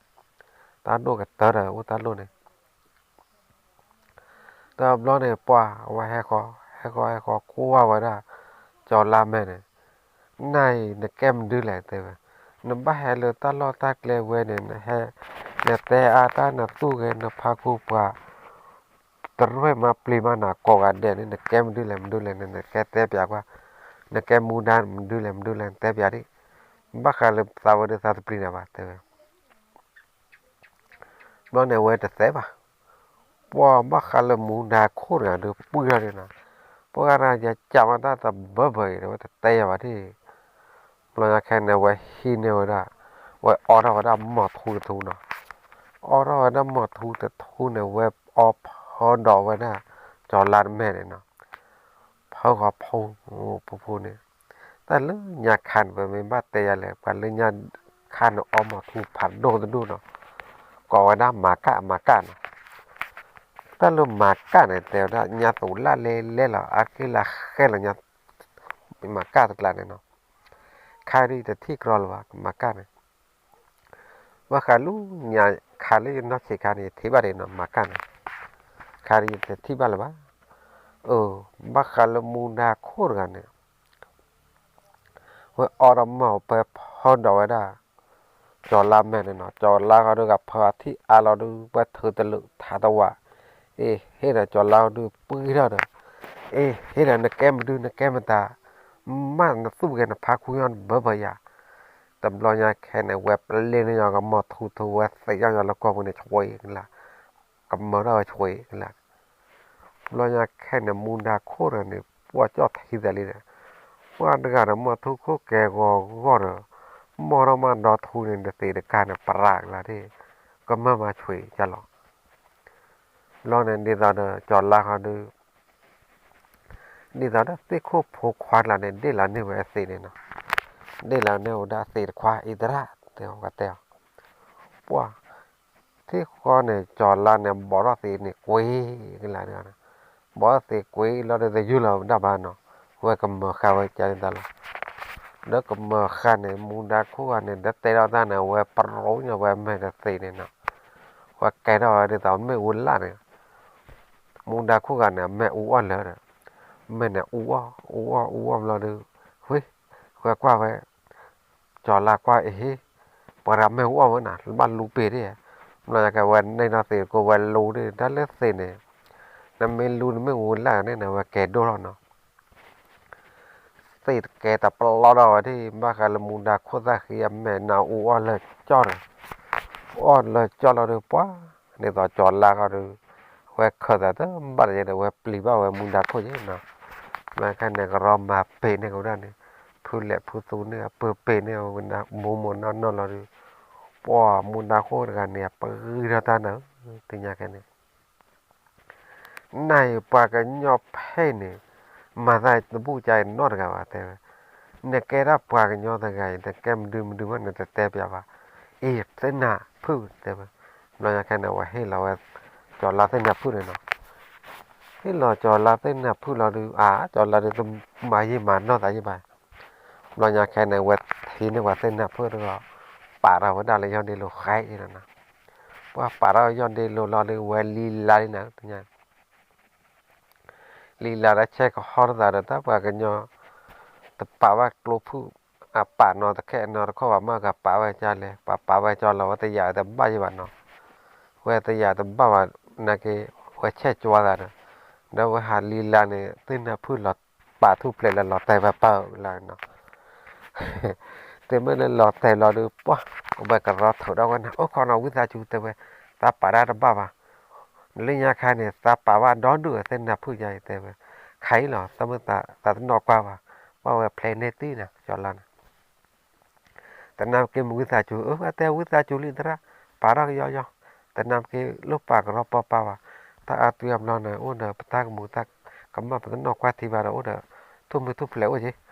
တၢ်ဒိၣ်ကတၢၢ်ဒီးအိၣ်တၢ်လိၣ်န့ၣ် တဘျီန့ၣ် ပှၤအဝဲဟဲဃီၤ ဟဲဃီၤ ဟဲဃီၤ ကွၢ်ဝဲဒၣ် ကၠီၤလါမဲာ်န့ၣ်, နၤအံၤနကဲမနုၤလဲၣ်တဲဝဲ, နဘၣ်ဟဲလၢတၢ်လီၢ်တၢ်ကျဲဝဲန့ၣ် နဟဲ, နတဲအါတၢ် နသူၣ်ဂဲၤ နဖးခူပှၤ တရွဲၣ်မးပျံၤမးနၤကိးဂၤဒဲးန့ၣ် နကဲမနုၤလဲၣ်မနုၤလဲၣ်န့ၣ် နကဲတဲပၠးကွၢ်, နကဲမူဒါမနုၤလဲၣ်မနုၤလဲၣ် နတဲပၠးဒံး, ဘၣ်ဃးလၢသးဝဲဒၣ်သးတပျံၤနၤဘၣ်တဲဝဲ ဘျီန့ၣ်အဝဲတတဲဘၣ်, ပှၤဘၣ်ဃးလၢမူဒါခိၣ်တဂၤဒီးပှံၢ်ထီၣ်ဒ်နီၤ, ပှၤဂၤန့ၣ် ယကးမၤတၢ်တဘၢဘၢအံၤ အဝဲတတဲယၤဘၣ်ဒ်, ဘျီညါခဲန့ၣ် အဝဲဟံးန့ၢ်ဝဲဒၣ်, အဝဲအိးထီၣ်ဝဲဒၣ်မီၤထူတထူနီၤ, အိးထီၣ်ဝဲဒၣ်မီၤထူတထူန့ၣ် အဝဲအိးဖၢဒီးဝဲဒၣ်, ကၠီၤလါတမဲာ်န့ၣ်နီၤ, ဖၢဃီၤဖူ, ဖူဖူန့ၣ်, တၢ်လၢညါခါန့ၣ် ပမ့ၢ်ဘၣ်တဲယၤလဲၣ် ပှၤလၢညါခါန့ၣ် အိးမီၤထူဖးဒိၣ်တဒူၣ်နီၤ, ကိးဝဲဒၣ်မၤကၣ် မၤကၣ်နီၤ, တၢ်လၢမၤကၣ်န့ၣ် တဲဝဲဒၣ် ညါသူးလၢ်လဲလဲလီၤ အါတက့ၢ်လၢဃဲလီၤညါ, မၤကၣ်တကျါန့ၣ်နီၤ, ခါဒ်တထံၣ်ကြီလၢၤဘၣ် မၤကၣ်န့ၣ် ဘၣ်ဃးလၢညါခါလၢယနီၢ်ဆံးခါန့ၣ် ယထံၣ်ဘၣ်ဒ်နီၤ မၤကၣ်န့ၣ်, ခါဒ်ယတထံၣ်ဘၣ်လၢၤဘၣ်, အ, ဘၣ်ဃးလၢမူဒါခိၣ်တဂၤန့ၣ် ဝဲအိးဒီးမီၤပၢဖၢဒီးဝဲဒၣ်, ကၠီၤလါမဲာ်န့ၣ်နီၤ ကၠီၤလါဃီဒုးကဖၢအထံၣ်အါလီၤဒုး ပှဲၤထုးတလၢးထးတဝး, အ့ၣ် ဟ့ၣ်ဒီးကၠီၤလါဃီဒုးပှံၢ်ထီၣ်ဒီး, အ့ၣ် ဟ့ၣ်ဒီးနကဲမဒုနကဲမတၤ, မ့ၢ်နသူၣ်ဂဲၤနဖါခူညါဘၢဘၢယၤ, တဘျီညါခဲန့ၣ် ဝဲပျဲန့ၢ်ယီၤကမီၤထူထူ ဝဲသ့ၣ်ညါယီၤလၢကီၢ်ပူၤန့ၣ် ဆွဲကလါ, ကမၢထီၣ်ဝဲဆွဲကလါ ဘျီညါခဲန့ၣ် မူဒါခိၣ်တဂၤန့ၣ် ပှၤကၠီၣ်ထံသးလံဒီး, ပှၤတဂၤဒီး မီၤထူခိၣ်ကဲဂီၤဂီၤဒီး, မီၢ်ထီၣ်မးဒီထူန့ၣ် တသ့တကါန့ၣ် ပရၤကလါဒၣ်, ကမၢမၤဆွဲကလီၤ, ဘျီန့ၣ် ဒ်သိးဒီး ကၠီၤလါဃီဒုး, ဒ်သိးဒီးသ့ၣ်ခိၣ်ဖိခွါတဂၤန့ၣ် ဒ့ၣ်လီၤန့ၢ်ဝဲအသံးန့ၣ်နီၤ, ဒ့ၣ်လီၤန့ၢ်ဝဲဒၣ်အသံးတခွါအံၤသရၣ်, တဲအီၤကတဲအီၤ, ပှၤ ထံၣ်ဃီန့ၣ် ကၠီၤလါန့ၣ် ဘီးထီၣ်သံးန့ၣ်ကွံာ်ကလါန့ၣ်, ဘီးထီၣ်သံးကွံာ်လီၤဒီး တယုၢ်လီၤဝဲဒၣ်ဘၣ်နီၤ, ဝဲကမၢဃာ်ဝဲကန့ၣ်တၢ်လီၤ, ဒီးကမၢဃာ်န့ၣ် မူဒါခိၣ်ဂၤန့ၣ် ဒီးတဲထီၣ်တၢ်န့ၣ် ဝဲပရိညါဝဲမဲာ်တသ့န့ၣ်နီၤ, ဝဲကဲထီၣ်ဝဲဒ်သိးမ့ၣ်အူလၣ်န့ၣ်, မူဒါခိၣ်ဂၤန့ၣ် အမဲာ်အူအီၣ်လၢာ်ဒီး, မဲာ်န့ၣ်အူအီၣ် အူအီၣ် အူအီၣ်ဘျီဒီး, ဝ့ၢ်, ဝဲကွၢ်ဝဲ, ကၠီၤလါကွၢ်အဟ့ၣ်, ပှၤတဂၤမဲာ်အူအီၣ်ဝဲနီၤ ဘၣ်လူပ့ၤဒၣ်, ဘျီညါကဲဝဲန့ၢ်ထီၣ်သ့းကိးဝဲလူဒၣ် တၢ်လၢသ့းန့ၣ်, နမ့ၢ်လူနမ့ၢ်ဝံၤလၢ်န့ၣ် နဝဲကဲဒိၣ်ထီၣ်နီၤ သ့ၣ်တကဲတပျီဒီးဝဲဒၣ် ဘၣ်ဃးလၢမူဒါခိၣ်သၣ်ဃံအမဲာ်နၤအူအီၣ်လၢာ်ကၠီၣ်ဒီး, အီၣ်လၢာ်ကၠီၣ်လီၤဒီးပှၤ, ဒ်သိးကၠီၤလါဃီဒီး, ဝဲခၢၣ်သးတဘၣ်တယဲဒီး ဝဲပျံၤဘၣ်ဝဲမူဒါခိၣ်ယဲနီၤ, ဘျီညါခဲန့ၣ် ကရီမၤပ့ၤန့ၢ်ကဝဲဒၣ်န့ၣ်, ဖုလဲၣ်ဖုသူန့ၣ် အပၢၤပ့ၤန့ၢ်ဝဲ မိၢ်မိၢ်နီၢ်နီၢ်လီၤဒီး, ပှၤမူဒါခိၣ်တဂၤန့ၣ် အပဂံၢ်ထီၣ်တၢ်နၤ, တညါခဲန့ၣ် နၤအံၤပှၤကညီဖဲန့ၣ်, မၤသးတဘူၣ်ကါအံၤနီတဂၤဘၣ် တဲဝဲ, နကဲဒၣ်ပှၤကညီတဂၤအံၤ နကဲမဒုမဒုမး နတတဲပၠးဘၣ်, အ့ၣ် သ့ၣ်နၤဖုၣ် တဲဝဲ, ဘျီညါခဲန့ၣ် ဝဲဟ့ၣ်လီၤဝဲ, ကၠီၤလါသ့ၣ်နၤဖုၣ်န့ၣ်နီၤ, ဟ့ၣ်လီၤကၠီၤလါသ့ၣ်နၤဖုၣ်လီၤဒီး အါ ကၠီၤလါဒီး တမၤယံာ်မၤနီၢ်သးယံာ်ဘၣ်, ဘျီညါခဲန့ၣ် ဝဲထံၣ်န့ၢ်ပှၤသ့ၣ်နၤဖုၣ်တဂၤ, ပာ်ထီၣ်ဝဲဒၣ်လၢယီၢ်ဒ့လိၤဃဲအံၤလီၤနီၤ, ပှၤပာ်ထီၣ်ယီၢ်ဒ့လိၤလီၤဒီး ဝဲလံလါလံနၤ တညါ လံလါဒီးဆဲးကဟီထီၣ်သးဒီးတၢ်ပှၤကညီ, တပာ်ဘၣ်ကျိဖုၣ်, အပာ်နီတခဲနီတခီၣ်ဘၣ်မး ကပာ်ဝဲကၢ်လဲၣ် ပှၤပာ်ဝဲကၢ်လီၤ ဝဲတယာ်တဘၣ်ယံၤဘၣ်နီၤ, ဝဲတယာ်တဘၣ်ဘၣ်, နာ်က့ၤ, ဝဲဆဲးကၠွသးဒီး, ဒီးဝဲဟးလံလါန့ၣ် သ့ၣ်နၢ်ဖုၣ်လီၤပာ်ထူၣ်ဖျဲးလၢလီၤတဲာ်ဝဲပၢၢ်လၢနီၤ တုၤမ့ၢ်လၢလီၤတဲာ်လီၤဒီး ပှၢ်, ဝဲကရီထုးဒီးဝဲန့ၣ် အိၣ်ခိးနီၤ ဝံသးစူၤတဲဝဲ, သးပာ်တၢ်တဘၣ်ဘၣ်, လၢညါခါန့ၣ် သးပာ်ဘၣ်ဒီဒူၣ်သ့ၣ်နၢ်ဖုၣ်ယါအံၤတဲဝဲ, ခါအံၤလီၤ သးမ့ၢ်သးတနီၣ်ကွၢ်ဘၣ်, ပှၢ်ဝဲဖျဲးန့ၢ်တံၢ်နၤ ကၠီၤလါန့ၣ် တနၢ်ပက့ၤမ့ၢ်ဝံသးစူၤ အၢ အတဲဝံသးစူၤလံသရၣ်, ပာ်ထီၣ်ကယီယီ, တနၢ်ပက့ၤလိၣ်ပာ်ကရီပီပာ်ဘၣ်, တၢ်အါတုၤအါဘျီန့ၣ် အိၣ်ဒီးပတၢ်ကမူၤတၢ်ကမၣ် ပတနီၣ်ကွၢ်ထံဘၣ်ဒီး အိၣ်ဒီးထူၣ်မုၢ်ထူၣ်ဖျဲးအိၣ်က့ၤ,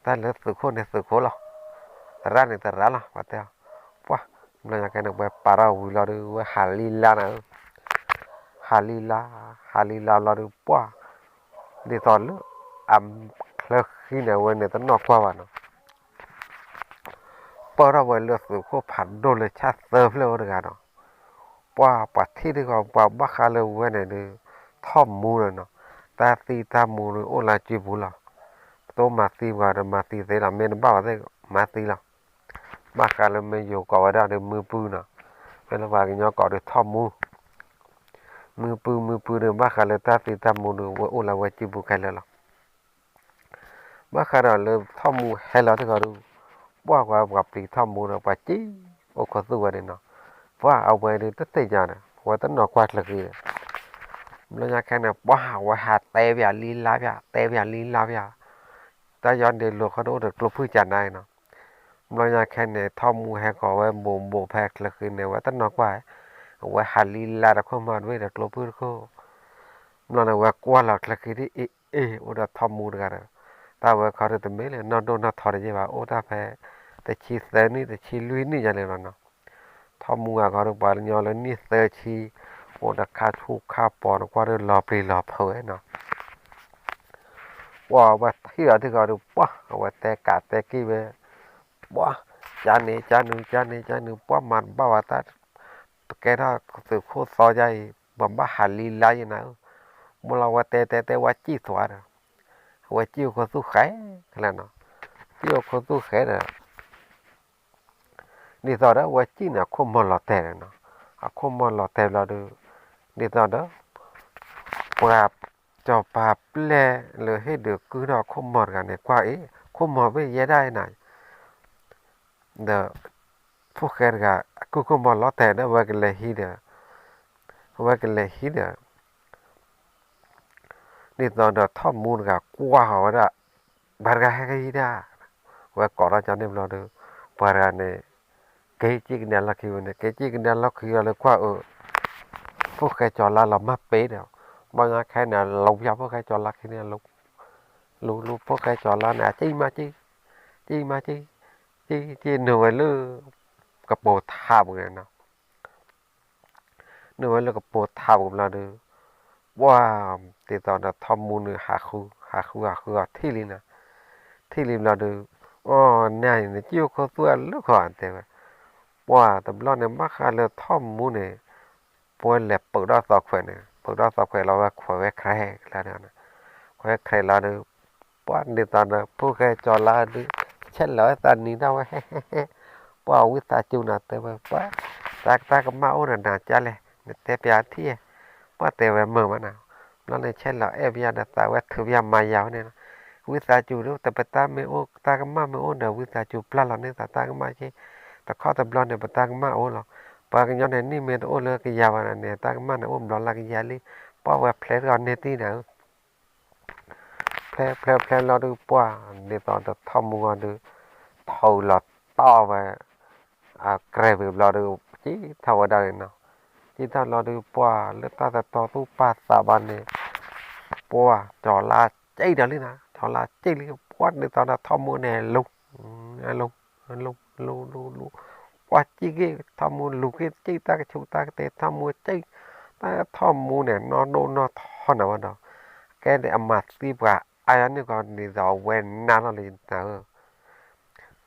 တၢ်လၢသုးခိၣ်န့ၣ်သုးခိၣ်လီၤ, သရၣ်န့ၣ်သရၣ်လီၤ ပှၤတဲအီၤ, ပှၢ်, ဘျီညါခဲန့ၣ် ပှၤပာ်ထီၣ်ဝံၤလီၤဒီး ဝဲဟးလံလါနၤဧၢ, ဟးလံလါ, ဟးလံလါလီၤဒီး ပှၢ်, ဒ်သိးလၢ အချၢဃံန့ၣ် အဝဲန့ၣ်တနီၣ်ကွၢ်ဘၣ်နီၤ ပၢၢ်ထီၣ်ဝဲလၢသုးခိၣ်ဖးဒိၣ်လၢဆၣ်သၢဖျၢၣ်အိၣ်တဂၤနီၤ, ပှၤ ပှၤထံၣ်တဂၤ ပှၤဘၣ်ဃးလၢဝဲန့ၣ်ဒီး ထီၣ်မူန့ၣ်နီၤ, တၢ်သံတၢ်မူဒီးအိၣ်လၢစုပူၤလီၤ, ပတိမၤသံပှၤဒီးမၤသံသ့လီၤ, မ့ၢ်တဘၣ်ဘၣ်သ့ၣ်မၤသံလီၤ, ဘၣ်ဃးလၢမ့ၢ်ယိၤကိးဝဲဒၣ်ဒီးမုၢ်ပုၢ်နီၤ, မ့ၢ်လၢပှၤကညီကိးဒီးထီၣ်မူ, မုၢ်ပုၢ် မုၢ်ပုၢ်ဒီး ဘၣ်ဃးလၢတၢ်သံတၢ်မူဒီး ဝဲအိၣ်လၢဝဲစုပူၤခဲလၢာ်လီၤ ဘၣ်ဃးဒီးလၢထီၣ်မူဟဲလီၤတဂီၤဒီး, ပှၢ်ပှၤပှၤပျံၤထီၣ်မူဒီး ပှၤစံၣ်အိၣ်ခိးသူၣ်ဝဲန့ၣ်နီၤ, ပှၢ်အဝဲဒုးတသ့ၣ်ညါဒီး ဝဲတနီၣ်ကွၢ်ချၢဃံဒီး, ဘျီညါခဲန့ၣ် ပှၢ်ဝဲဟးတဲပၠးလံလါပၠး တဲပၠးလံလါပၠး, တၢ်ယီၢ်ဒ့လိၤခီဒိၣ်ဒီးကျိဖုၣ်ကၢ်နါအံၤနီၤ, ဘျီညါခဲန့ၣ် ထီၣ်မူဟဲကိးဝဲဘိးဘိးဖဲချၢဃံန့ၣ် ဝဲတနီၣ်ကွၢ်, အဝဲဟးလံလါတခိၣ်မးတဘ့ၣ်ဒီးကျိဖုၣ်တခိၣ် ဘျီန့ၣ် ဝဲကွၢ်လီၤချၢဃံဒ်အ့ၣ်အ့ၣ် အိၣ်ဒီးထီၣ်မူတဂၤဒီး, တၢ်ဝဲခီဒုးတမ့ၢ်လၢနီၢ်ဒိၣ်နီၢ်ထီတယဲၢ်ဘၣ် အိၣ်တၢ်ဖဲ, တဆံသၢနံၣ် တဆံလွံၢ်နံၣ်ယါလဲၣ်လီၤနီၤ, ထီၣ်မူဂၤခီဒုးပှၤကညီလၢနံၣ်သၢဆံ, အိၣ်တခါဆူၣ်ခါပီၤနကွၢ်ဒုးလီၤပျံၤလီၤဖုးဝဲနီၤ ပှၢ်ဝဲထံၣ်လီၤတဂီၤဒီး ပှၢ်အဝဲတဲကးတဲက့ၢ်ဝဲ, ပှၢ်, ကန့ၣ် ကန့ၣ် ကန့ၣ် ကန့ၣ် ပှၢ်မၤတဘၣ်ဝဲတၢ်, ပကဲထီၣ်သုးခိၣ်သီယါအံၤ ပဘၣ်ဟးလံလါယဲနၤဧၢ, မိၢ်လီၤဝဲတဲတဲတဲဝဲစံၣ်သွါဒီး, အဝဲစံၣ်အိၣ်ခိၣ်သူၣ်ဃဲလၢနီၤ, စံၣ်အိၣ်ခိၣ်သူၣ်ဃဲဒီး ဒ်သိးဒီး အဝဲစံၣ်န့ၣ် အခိၣ်မီၤလီၤတဲာ်လီၤနီၤ, အခိၣ်မီၤလီၤတဲာ်ဘျီဒီး, ဒ်သိးဒီး, ပှၤ, စီၤပၤပျဲၢ်လၢဟ့ၣ်ဒုးကုၢ်ထီၣ်အခိၣ်မီၤတဂၤန့ၣ် ကွၢ်အ့ၣ် ခိၣ်မီၤဘ့ၣ်ယဲဒၣ်အံၤနၤ, ဒီး, ဖိၣ်ဃဲတဂၤ ကုၢ်ခိၣ်မီၤလီၤတဲာ်ဒီး အဝဲကလဲၤဟံးဒီး, အဝဲကလဲၤဟံးဒီး ဒ်သိးဒီးထီၣ်မူတဂၤကွၢ်ဃီၤဝဲဒၣ်, ပှၤတဂၤဟဲကဟံးဒၣ်, ဝဲကိးထီၣ်ကန့ၣ်ဘျီဒီး, ပှၤတဂၤန့ၣ်, က့ၤက့ၤကဒါလီၢ်ခံဝဲန့ၣ် က့ၤက့ၤကဒါလီၢ်ခံအီၤလၢကွၢ်အၢ, ဖိၣ်ဃဲကၠီၤလါလီၤမၢ်ပ့ၤဒီး, ဘျီညါခဲန့ၣ် လူၤပၠးဖိၣ်ဃဲကၠီၤလါခံန့ၣ်, လူၤလူၤဖိၣ်ဃဲကၠီၤလါန့ၣ် အစံၣ်မးစံၣ်, စံၣ်မးစံၣ်, စံၣ်စံၣ်နုာ်ဝဲလၢ, ကပိာ်ထးပူၤန့ၣ်နီၤ နုာ်ဝဲလၢကပိာ်ထးပူၤဘျီဒီး, ပှၢ်, ဒ်သိးဒီးထီၣ်မူန့ၣ်ဟးဃု, ဟးဃုဟးဃုအီၤထံၣ်လံနီၤ, ထံၣ်လံဘျီဒီး, အီ, နၤအံၤနစံၣ်အိၣ်ခိၣ်သူၣ်အလၢခီတဲဝဲ, ပှၢ်တဘျီန့ၣ် ဘၣ်ဃးလၢထီၣ်မူန့ၣ်, ပဝဲလဲၤပၢးထီၣ်သီခွဲးန့ၣ်, ဖုးထီၣ်သီခွဲးလီၤဝဲ ခွဲးဝဲခြဲးကလါဒီး, ခွဲးခြဲးလီၤဒီး ပှၢ်ဒ်သိးဒီး ဖိၣ်ဃဲကၠီၤလါဒုး ဆဲးလီၤဝဲသးနံၤဒၣ်ဝဲ, ပှၢ်ဝံသးစူၤနၤ တဲဝဲ ပှၢ် တၢ်တၢ်ကမၣ်အိၣ်ဒီးနၤကလဲၣ် နတဲပျးထံၣ်, ပှၢ်တဲဝဲမုာ်မးနၤ, ဘျီန့ၣ်ဆဲးလီၤအဲၣ်ပယီၤဒီးသးဝဲထုးပယီၤမၤယၤဝဲန့ၣ်လီၤ, ဝံသးစူၤဒုး တပတၢ်မ့ၢ်အိၣ် တၢ်ကမၣ်မ့ၢ်အိၣ်ဒီး ဝံသးစူၤပျၢ်လီၤန့ၢ်သးတၢ်ကမၣ်က့, တခီတဘျီန့ၣ် ပတၢ်ကမၣ်အိၣ်လီၤ, ပှၤကညီန့ၣ် နံၣ်မ့ၢ်တအိၣ်လၢကယၤဘၣ်န့ၣ် တၢ်ကမၣ်န့ၣ်အိၣ်ဘျီလၢကယၤလံ, ပှၢ်ဝဲဖျဲးထီၣ်န့ၢ်တံၢ်နၤဧၢ ဖျဲးဖျဲးဖျဲးလီၤဒုး ပှၢ်ဒ်သိးဒီးထီၣ်မူဂီၤဒုး ထီၣ်လီၤတီၢ်ဝဲ အကြဲးပူၤဘျီဒုး စံၣ်ထီၣ်ဝဲဒၣ်န့ၣ်နီၤ, စံၣ်ထီၣ်လီၤဒုး ပှၢ်လၢတၢ်တတီသူၣ်ပာ်သးဘၣ်န့ၣ်, ပှၢ်ကၠီၤလါစံၣ်ဒီးလံနၤ, ကၠီၤလါစံၣ်လံ ပှၢ်ဒ်သိးဒီးထီၣ်မူန့ၣ်လူၤ လူၤ လူၤ လူၤ လူၤ ပှၢ်စံၣ်က့ၤ ထီၣ်မူလူၤက့ၤ စံၣ်တၢ်ကဆူးတၢ်ကတဲ ထီၣ်မူစံၣ်, တၢ်ထီၣ်မူန့ၣ် နီၢ်ဒိၣ်နီၢ်ထီနၤဝဲဒီး, ကဲန့ၣ်အမၤသံပှၤအါယၤန့ၣ်ကီး ဒ်သိးအဝဲနါလီၤလံနၤဧၢ,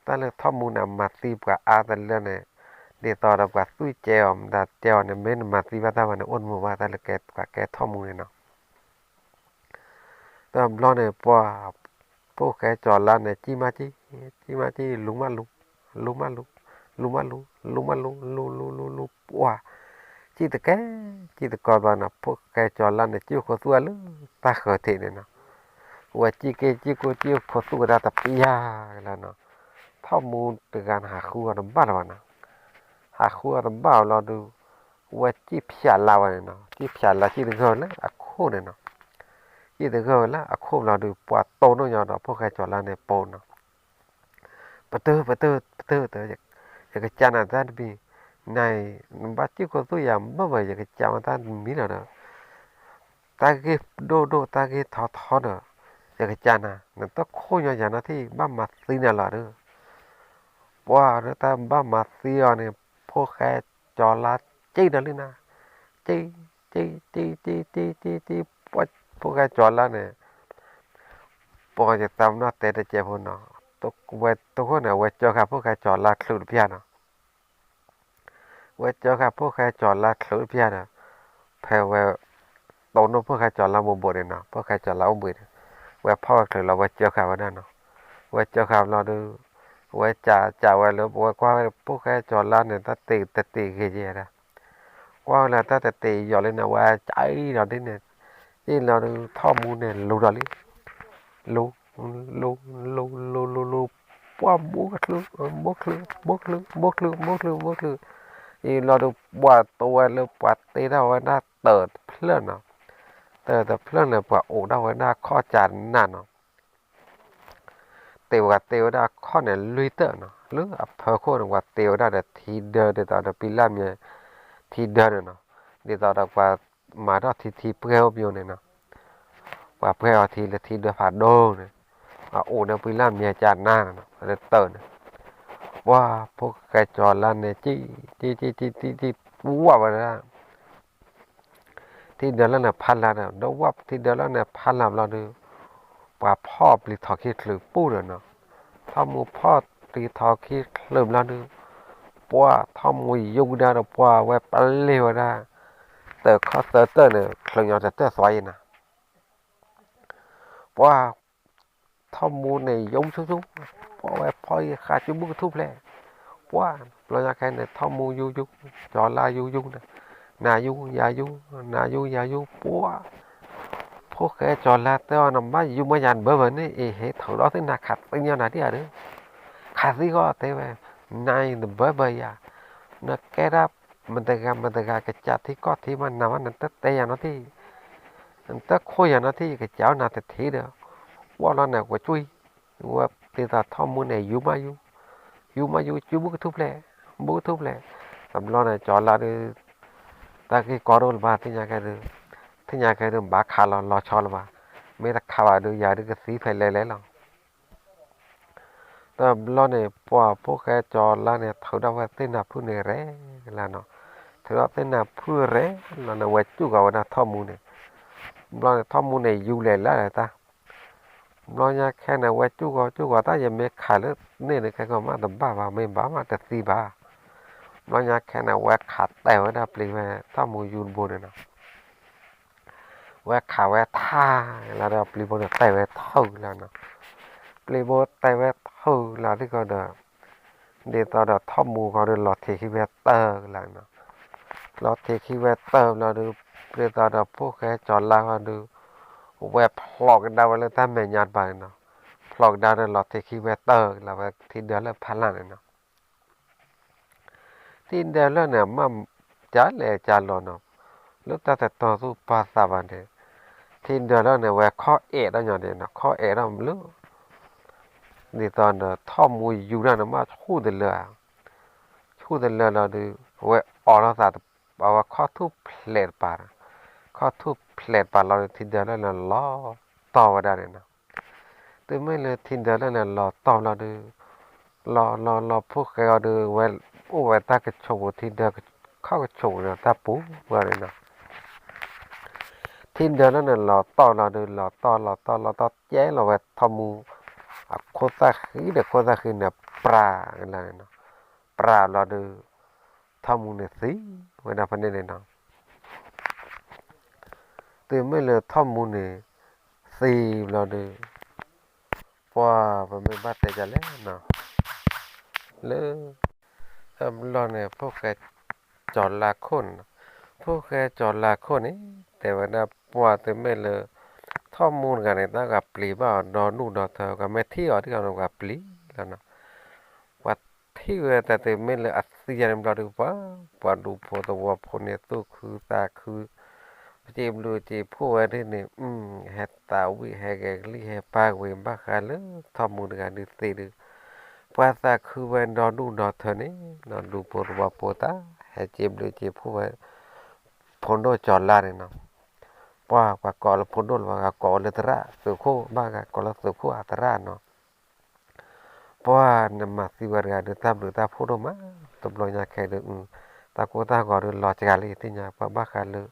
တၢ်လၢထီၣ်မူန့ၣ် အမၤသံပှၤအါတလၢန့ၣ်, ဒ်သိးဒီးပှၤသူၣ်ကဲအီၤ မတၤတဲအီၤန့ၣ် မ့ၢ်နမၤသံဘၣ်တၢ်ဘၣ်န့ၣ် အိၣ်တမုာ်ဘၣ်တၢ်လၢကဲပှၤကဲထီၣ်မူန့ၣ်နီၤ တဘျီန့ၣ် ပှၢ် ဖိၣ်ဃဲကၠီၤလါန့ၣ် စံၣ်မးစံၣ်, စံၣ်မးစံၣ် လူၤမးလူၤ, လူၤမးလူၤ, လူၤမးလူၤ, လူၤမးလူၤ လူၤလူၤလူၤလူၤ ပှၢ် စံၣ်တကဲ, စံၣ်တကီဘျီန့ၣ် ဖိၣ်ဃဲကၠီၤလါန့ၣ် စံၣ်အိၣ်ခိးသူၣ်ဝဲလၢတၢ်ဃၢၤထံးန့ၣ်နီၤ, ဝဲစံၣ်က့ၤ စံၣ်က့ၤ စံၣ်အိၣ်ခိးသူၣ်ဝဲဒၣ်တပျၢ်ကလါနီၤ, ထီၣ်မူတဂၤန့ၣ် ဟးဃုအီၤတဘၣ်လၢၤဘၣ်နီၤ, ဟးဃုအီၤတဘၣ်လီၤဒုး ဝဲစံၣ်ဖျးလါဝဲန့ၣ်နီၤ, စံၣ်ဖျးလါ စံၣ်တဂၢၢ်ဝဲလၢအခိၣ်န့ၣ်နီၤ, စံၣ်တဂၢၢ်ဝဲလၢအခိၣ်ဘျီဒုး ပှၢ်တိၢ်နီၣ်ညီဒီး ဖိၣ်ဃဲကၠီၤလါန့ၣ်ပိာ်နီၤ, ပတုာ် ပတုာ် ပတုာ် တၢ် ယကစၢ်နၤတၢ်တမံၤ, နၤအံၤ နဘၣ်စံၣ်ခိးသူၣ်ယၤမ့ၢ်ဘၣ် ယကစၢ်မၤတၢ်တမံၤလီၤဒီး တၢ်ဂ့ၢ်ဒိၣ်ဒိၣ် တၢ်ဂ့ၢ်ထီထီဒီး ယကစၢ်နၤ နတခိၣ်ညီယၤနီတထံၣ် ဘၣ်မၤသံနၤလီၤဒီး, ပှၢ်လၢတၢ်ဘၣ်မၤသံအီၤန့ၣ် ဖိၣ်ဃဲကၠီၤလါစံၣ်ဒီးလံနၤ, စံၣ် စံၣ် စံၣ် စံၣ် စံၣ် စံၣ် ပှၢ် ဖိၣ်ဃဲကၠီၤလါန့ၣ် ပှၢ်ယသးပနီၣ်တဲတစဲးဖိနီၤ, ဝဲတဃိန့ၣ် အဝဲကၢဃာ်ဖိၣ်ဃဲကၠီၤလါချုးတပျၢ်နီၤ ဝဲကၢဃာ်ဖိၣ်ဃဲကၠီၤလါချုးတပျၢ်ဒီး ဖဲဝဲ တိၢ်နီၣ်ဖိၣ်ဃဲကၠီၤလါမိၢ်ဘိးန့ၣ်နီၤ, ဖိၣ်ဃဲကၠီၤလါအိၣ်ဘှံးန့ၣ်, ဝဲဖီၣ်ဝဲချုးလီၤ ဝဲကၢဃာ်ဝဲဒၣ်နီၤ, ဝဲကၢဃာ်ဘျီဒုး ဝဲကးကးဝဲလၢ ဝဲကွၢ်ဝဲဖိၣ်ဃဲကၠီၤလါန့ၣ် တၢ်တ့ၢ်တတ့ၢ်ဂ့ၤကဲဒၣ်, ကွၢ်ဝဲလၢတၢ်တတ့ၢ်ယီၤလံန့ၣ် ဝဲကအံၤဒီးဒ်န့ၣ်, အံၤလီၤဒုး ထီၣ်မူန့ၣ်လူၤဒီးလံ လူၤ လူၤ လူၤ လူၤ လူၤ လူၤ ပှၢ်ဘိချုး ဘိချုး ဘိချုး ဘိချုး ဘိချုး ဘိချုး, အံၤလီၤဒုး ပှၢ်တိၢ်ဝဲလၢပှၤတ့ဒၣ်ဝဲဒၣ်တၢၢ်တဖျၢၣ်နီၤ, တၢၢ်တဖျၢၣ်န့ၣ် ပှၤအိၣ်ဒၣ်ဝဲဒၣ်ခီၣ်ကၢနးနီၤ တ့ၢ်ဝဲတ့ၢ်ဝဲဒၣ်ခီၣ်န့ၣ်လွံၢ်တၢၢ်နီၤ, လၢအဖီခိၣ်န့ၣ် ပှၤတ့ဝဲဒၣ်ဒီးထံဒၢဒ်သိးဒီးပံလၢ်မံၤ ထံဒၢန့ၣ်နီၤ, ဒ်သိးဒီးပှၤမၤထီၣ်ထံထံပှဲၤအိၣ်ပယိၤန့ၣ်နီၤ, ပှၤပှဲၤအီၤထံလၢထံဒၢဖးဒိၣ်န့ၣ်, အအိၣ်ဒီးပံလၢ်မံၤကၢနးနီၤ လၢတၢၢ်န့ၣ်, ပှၢ်ဖိၣ်ဃဲကၠီၤလါန့ၣ် ကံၣ် ကံၣ် ကံၣ် ကံၣ် ကံၣ် ဝဲဒၣ် ထံဒၢလၢန့ၣ်ဖးလၢ်ဒီး ဒီးဝဲထံဒၢလၢန့ၣ်ဖးလၢ်ဘျီဒုး, ပှၤဖီၣ်ပျံၤထီၣ်ခံချုးပူၤဒီးနီၤ, ထီၣ်မူဖီၣ်ပျံၤထီၣ်ခံချုးဘျီဒုး, ပှၢ်ထီၣ်မူယူၤကဒါဒီးပှၢ်ဝဲပလ့ၤဝဲဒၣ်, တၢၢ်ခီၣ်သၢတၢၢ်န့ၣ် ချုးညီတတၢၢ်သွဲအံၤနၤ ပှၢ် ထီၣ်မူန့ၣ်ယူၤဆူၣ်ဆူၣ်, ပှၢ်ဝဲဖီၣ်ဃာ်စုမုၢ်ကထူၣ်ဖျဲး, ပှၢ် ဘျီညါခဲန့ၣ် ထီၣ်မူယူၤယူၤ, ကၠီၤလါယူၤယူၤန့ၣ်, နၤယူၤယၤယူၤ, နၤယူၤယၤယူၤ ပှၢ်, ဖိၣ်ဃဲကၠီၤလါတဲအီၤ နဘၣ်ယူၤမ့ၢ်ယၤနဘၢဘၢန့ၣ် အ့ၣ်ဟ့ၣ်ထုးဒီးသ့ၣ်နၤခးသံညီနၤဒံးဧါဒီး, ခးသံဃီတဲဝဲ, နၤအံၤနဘၢဘၢယၤ, နကဲဒၣ်မတၤတဂၤမတၤတဂၤ ကစးထံကီၢ်ထံမးနၤမး နတတဲယၤနီတထံၣ် နတခိၣ်ယၤနီတထံၣ် ယကစးဝဲနၤတထံၣ်ဒီး, ပှၢ်လီၤန့ၣ် ကွၢ်ကွံာ်, ဝဲသ့ၣ်သးထီၣ်မူန့ၣ် ယူၤမးယူၤ, ယူၤမးယူၤ စုမုၢ်ကထူၣ်ဖျဲး, မုၢ်ကထူၣ်ဖျဲး, တဘျီန့ၣ် ကၠီၤလါဒုး, တၢ်ဂ့ၢ်ကီဒိၣ်လၢၤဘၣ် သ့ၣ်ညါကဲဒုး, သ့ၣ်ညါကဲဒုး ဘၣ်ခးလီၤလီၤဆီလၢၤဘၣ်, မ့ၢ်တခးဘၣ်ဒုး ယၤဒုးကသံဖဲလဲၣ်လဲၣ်လီၤ တဘျီန့ၣ် ပှၢ်ဖိၣ်ဃဲကၠီၤလါန့ၣ် ထုးထီၣ်ဝဲသ့ၣ်နၢ်ဖုၣ်န့ၣ်ရဲၣ်လီၤနီၤ, ထုးထီၣ်သ့ၣ်နၢ်ဖုၣ်ရဲၣ်လီၤန့ၣ် ဝဲစူၢ်ကီၤဝဲဒၣ်ထီၣ်မူန့ၣ်, ဘျီန့ၣ် ထီၣ်မူန့ၣ် ယူၤလဲၤလၢတၢ်, ဘျီညါခဲန့ၣ် ဝဲစူၢ်ကီၤစူၢ်ကီၤတၢ် ယမ့ၢ်ခးလၢန့ၣ်န့ၣ် ခဲကီးမးတဘၣ်ဘၣ် မ့ၢ်ဘၣ်မးတသံဘၣ်, ဘျီညါခဲန့ၣ် ဝဲခးတဲာ်ဝဲဒၣ်ပျံၤဝဲထီၣ်မူယူၤတဘိန့ၣ်နီၤ. ဝဲခးဝဲထါလီၤဒီး ပျံၤဘိန့ၣ်တဲဝဲထၢၣ်လီၤနီၤ, ပျံၤဘိတဲဝဲထၢၣ်လီၤသံဃီဒီး ဒ်သိးဒီးထီၣ်မူဃီဒီးလီၤထံးခံဝဲတၢၢ်လီၤနီၤ, လီၤထံးခံဝဲတၢၢ်လီၤဒီး ဒ်သိးဒီးဖိၣ်ဃဲကၠီၤလါဃီဒီး ဝဲဖျိးကဒါဝဲလၢတၢ်မဲာ်ညါတပၤန့ၣ်နီၤ, ဖျိးကဒါဒီးလီၤထံးခံဝဲတၢၢ်လီၤဝဲထံဒၢလၢၢ်ဖးလၢ်န့ၣ်နီၤ ထံဒၢလၢၢ်န့ၣ် မ့ၢ်ကလဲၤကလီၤနီၤ, လၢတၢ်တတီသူၣ်ပာ်သးဘၣ်န့ၣ်, ထံဒၢလၢၢ်န့ၣ် ဝဲခီၣ်အဲၣ်ထီၣ်ညီန့ၣ်နီၤ, ခီၣ်အဲၣ်ထီၣ်မနုၤ, ဒ်သိးဒီးထီၣ်မူယူၤတၢ်န့ၣ် မ့ၢ်ဆူၣ်တလၢာ်, ဆူၣ်တလၢာ်လီၤဒီး အဝဲအိးထီၣ်သး အဝဲခီၣ်ထူၣ်ဖျဲးတပၤ, ခီၣ်ထူၣ်ဖျဲးတပၤလီၤဒီး ထံဒၢလၢၢ်န့ၣ်လီၤတီၢ်ဝဲဒၣ်န့ၣ်နီၤ တုၤမ့ၢ်လၢထံဒၢလၢၢ်န့ၣ်လီၤတီၢ်လီၤဒီး, လီၤလီၤလီၤဖိၣ်ဃဲအီၤဒီး ဝဲအိၣ်ဝဲတၢ်ကဆိးပူၤ ထံဒၢခီၣ်ကဆိးပူၤန့ၣ် တၢ်ပူၤဝဲန့ၣ်နီၤ, ထံဒၢလၢၢ်န့ၣ်လီၤတီၢ်လီၤဒီး လီၤတီၢ်လီၤတီၢ်လီၤတီၢ်ကဲလီၤဝဲထီၣ်မူ, အခိၣ်သၣ်ဃံဒီးခိၣ်သၣ်ဃံန့ၣ် ပြးလီၤန့ၣ်နီၤ, ပြးလီၤဒီး ထီၣ်မူန့ၣ်သံဝဲဒၣ်ဖဲန့ၣ်န့ၣ်နီၤ တုၤမ့ၢ်လၢထီၣ်မူန့ၣ် သံဘျီဒီး, ပှၤပမ့ၢ်ဘၣ်တဲဒ်လဲၣ်နီၤ, လၢ, တဘျီန့ၣ် ဖိၣ်ဃဲကၠီၤလါခိၣ်န့ၣ်နီၤ, ဖိၣ်ဃဲကၠီၤလါခိၣ်န့ၣ် တဲဝဲဒၣ်ပှၤတုၤမ့ၢ်လၢ ထီၣ်မူတဂၤန့ၣ် တၢ်ကပျံၤဘၣ်အီၤဒီဒူၣ်ဒီထၢ ကမ့ၢ်ထံၣ်အီၤတဂၤန့ၣ် ကပျံၤလီၤနီၤ ပှၤထံၣ်ဝဲတၢ်တုၤမ့ၢ်လၢအသံယါန့ၣ် ဘျီဒုးပှၤ, ပှၤဒူဖိသဝီဖိန့ၣ် သူၣ်ခုသးခု, ပစံးဘျုးစံးဖှိၣ်ဝဲဒၣ်န့ၣ်, ဟဲသးဝံၣ် ဟဲဂဲၤကလံၣ် ဟဲပၢ်ကဝ့ၤ ဘၣ်ဃးလၢထီၣ်မူတဂၤဒုးသံဒုး, ပှၤသးခုဝဲဒီဒူၣ်ဒီထၢန့ၣ်နီၤ ဒူဖိသဝီဖိတၢ် ဟဲစံးဘျုးစံးဖှိၣ်ဝဲ ဖိဒိၣ်ကၠီၤလါန့ၣ်နီၤ, ပှၤပှၤကိးလၢဖိဒိၣ်လၢၤဘၣ် ကိးဝဲလၢသရၣ် သုးခိၣ်ဘၣ်ဂၤ ကိးလၢသုးခိၣ်အသရၣ်နီၤ ပှၤနမၤသံဝဲတဂၤဒီး တၢ်ဘျုးတၢ်ဖှိၣ်ဒိၣ်မး, တဘျီညါခဲဒီး, တၢ်ကိၢ်တၢ်ဂီၤဒီးလီၤစှၤလံ သ့ၣ်ညါ ပှၤဘၣ်ဃးလၢ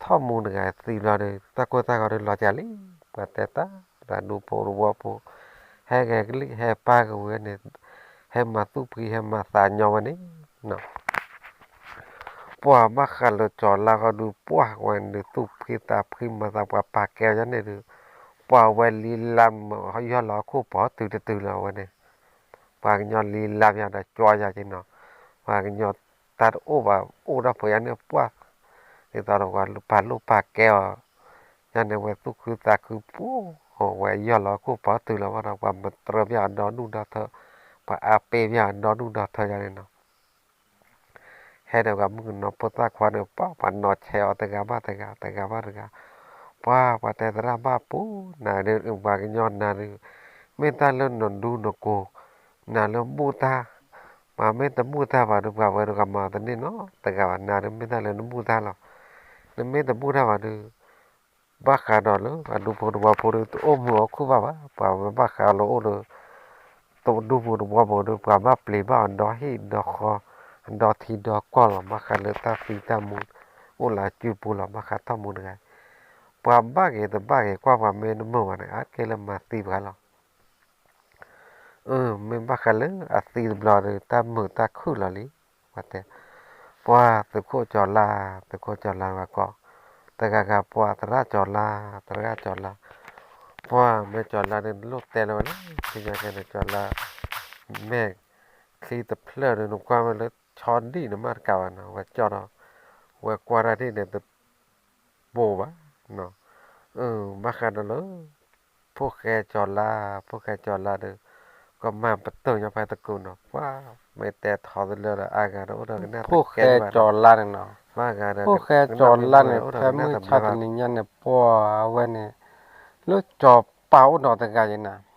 ထီၣ်မူတဂၤသံဘျီဒီး တၢ်ကိၢ်တၢ်ဂီၤဒီးလီၤစှၤလံ, ပှၤတဲတၢ် တၢ်ဒူဖိသဝီဖိ, ဟဲဂဲၤကလံၣ် ဟဲပၢ်ကဝ့ၤန့ၣ်, ဟဲမၤသူၣ်ဖှံ ဟဲမၤသးညီဝဲန့ၣ် ပှၤဘၣ်ဃးလၢကၠီၤလါဃီဒုး ပှၤဝဲန့ၣ် သူၣ်ဖှံသးဖှံမၤသး ပှၤပာ်ကဲအီၤယါန့ၣ်ဒုး, ပှၤဝဲလံလါမၢ် ယီၢ်လီၤအခိၣ်ပီၤတုၤတတုၤလီၤဝဲန့ၣ်, ပှၤကညီလံလါယါဒီးကွၢ်ယၤက့ၤနီၤ, ပှၤကညီတၢ်တအိၣ်ဘၣ် အိၣ်ဒီးဖိယါန့ၣ်ပှၢ်, ဒ်သိးဒီးပှၤပာ်လိၣ်ပာ်ကဲအီၤ, ယါန့ၣ်ဝဲသူၣ်ခုသးခုပှၤ, ဝဲယီၢ်လီၤအခိၣ်ပီၤတုၤလီၤဘၣ်ဒီး ပှၤမတြၢဘၣ်အီၤဒီဒူၣ်ဒီထၢ, ပှၤအါပ့ၢ်ဘၣ်အီၤဒီဒူၣ်ဒီထၢယါန့ၣ်နီၤ ဟဲဒီးပှၤမုၣ်ကနီၤဖိသၣ်ခွါန့ၣ် ပှၤပှၤနီၤဆဲးအီၤတဂၤဘၣ်တဂၤ တဂၤဘၣ်တဂၤ, ပှၤပှၤတဲသရၣ်ဘၣ်ပူၤ နၤဒုး ပှၤကညီနၤဒုး, မ့ၢ်တၢ်လၢနဒူနကိး, နၤလၢဘူၣ်တၢ်, ပှၤမ့ၢ်တဘူၣ်တၢ်ဘၣ်ဒုး ပှၤဝဲဒုးကမၤတန့ၢ်နီတဂၤဘၣ် နၤဒုး မ့ၢ်တၢ်လၢနဘူၣ်တၢ်လီၤ, နမ့ၢ်တဘူၣ်တၢ်ဘၣ်ဒုး ဘၣ်ဃးဒီးလၢ အဒူဖိသဝီဖိဒီး တအိၣ်မုာ်အိၣ်ခုၣ်ဘၣ်ဘၣ်, ပှၤဝဲဘၣ်ဃးလၢအိၣ်လၢ တဒူဖိသဝီဖိဒီး ပှၤဘၣ်ပျံၤဘၣ်အီၤဒီဟံၣ်ဒီဃီ, ဒီထံဒီကီၢ်လီၤ, ဘၣ်ဃးလၢတၢ်သံတၢ်မူ အိၣ်လၢအစုပူၤလီၤ, ဘၣ်ဃးထီၣ်မူတဂၤ, ပှၤဘၣ်ဂ့ၤတဘၣ်ဂ့ၤ ကွၢ်ပှၤမ့ၢ်တမုာ်ဘၣ်န့ၣ် အါတက့ၢ်လၢမၤသံပှၤလီၤ မ့ၢ်ဘၣ်ဃးလၢအသံတဘျီဒီး တၢ်မုာ်တၢ်ခုၣ်လီၤလံ, ပှၤတဲ, ပှၤသုးခိၣ်ကၠီၤလါ, သုးခိၣ်ကၠီၤလါဝဲကိး, တဂၤဂၤပှၤသရၣ်ကၠီၤလါ, သရၣ်ကၠီၤလါ, ပှၤမ့ၢ်ကၠီၤလါန့ၣ် လိၣ်တဲလၢၤဝဲလၢ သ့ၣ်ညါခဲန့ၣ် ကၠီၤလါ, မဲာ်ချံတဖျၢၣ်ဒီး နကွၢ်ဝဲလၢဆီဒံၣ်န့ၣ်မးတကးဘၣ်နီၤ, ဝဲကၠီၣ်ဒီး, ဝဲကွၢ်တၢ်ဒ်န့ၣ်တ ဘိးဘၣ်နီၤ, ဘၣ်ဃးဒီးလၢ ဖိၣ်ဃဲကၠီၤလါ, ဖိၣ်ဃဲကၠီၤလါဒီး ကမၤပတုာ်ညီဖဲတကူာ်နီၤ, ပှၤမ့ၢ်တဲထီသလၢဒီးအါဂၤဒီးအိၣ်ဒီးကနၣ်တကဲဘၣ်, ဖိၣ်ဃဲကၠီၤလါန့ၣ်နီၤ, ဖိၣ်ဃဲကၠီၤလါန့ၣ် ဖဲမုၢ်ဆါတနံၤညါန့ၣ် ပှၤဝဲန့ၣ် လၢကၠီၤပၤအိၣ်ဒီးတဂၤယဲနီၤ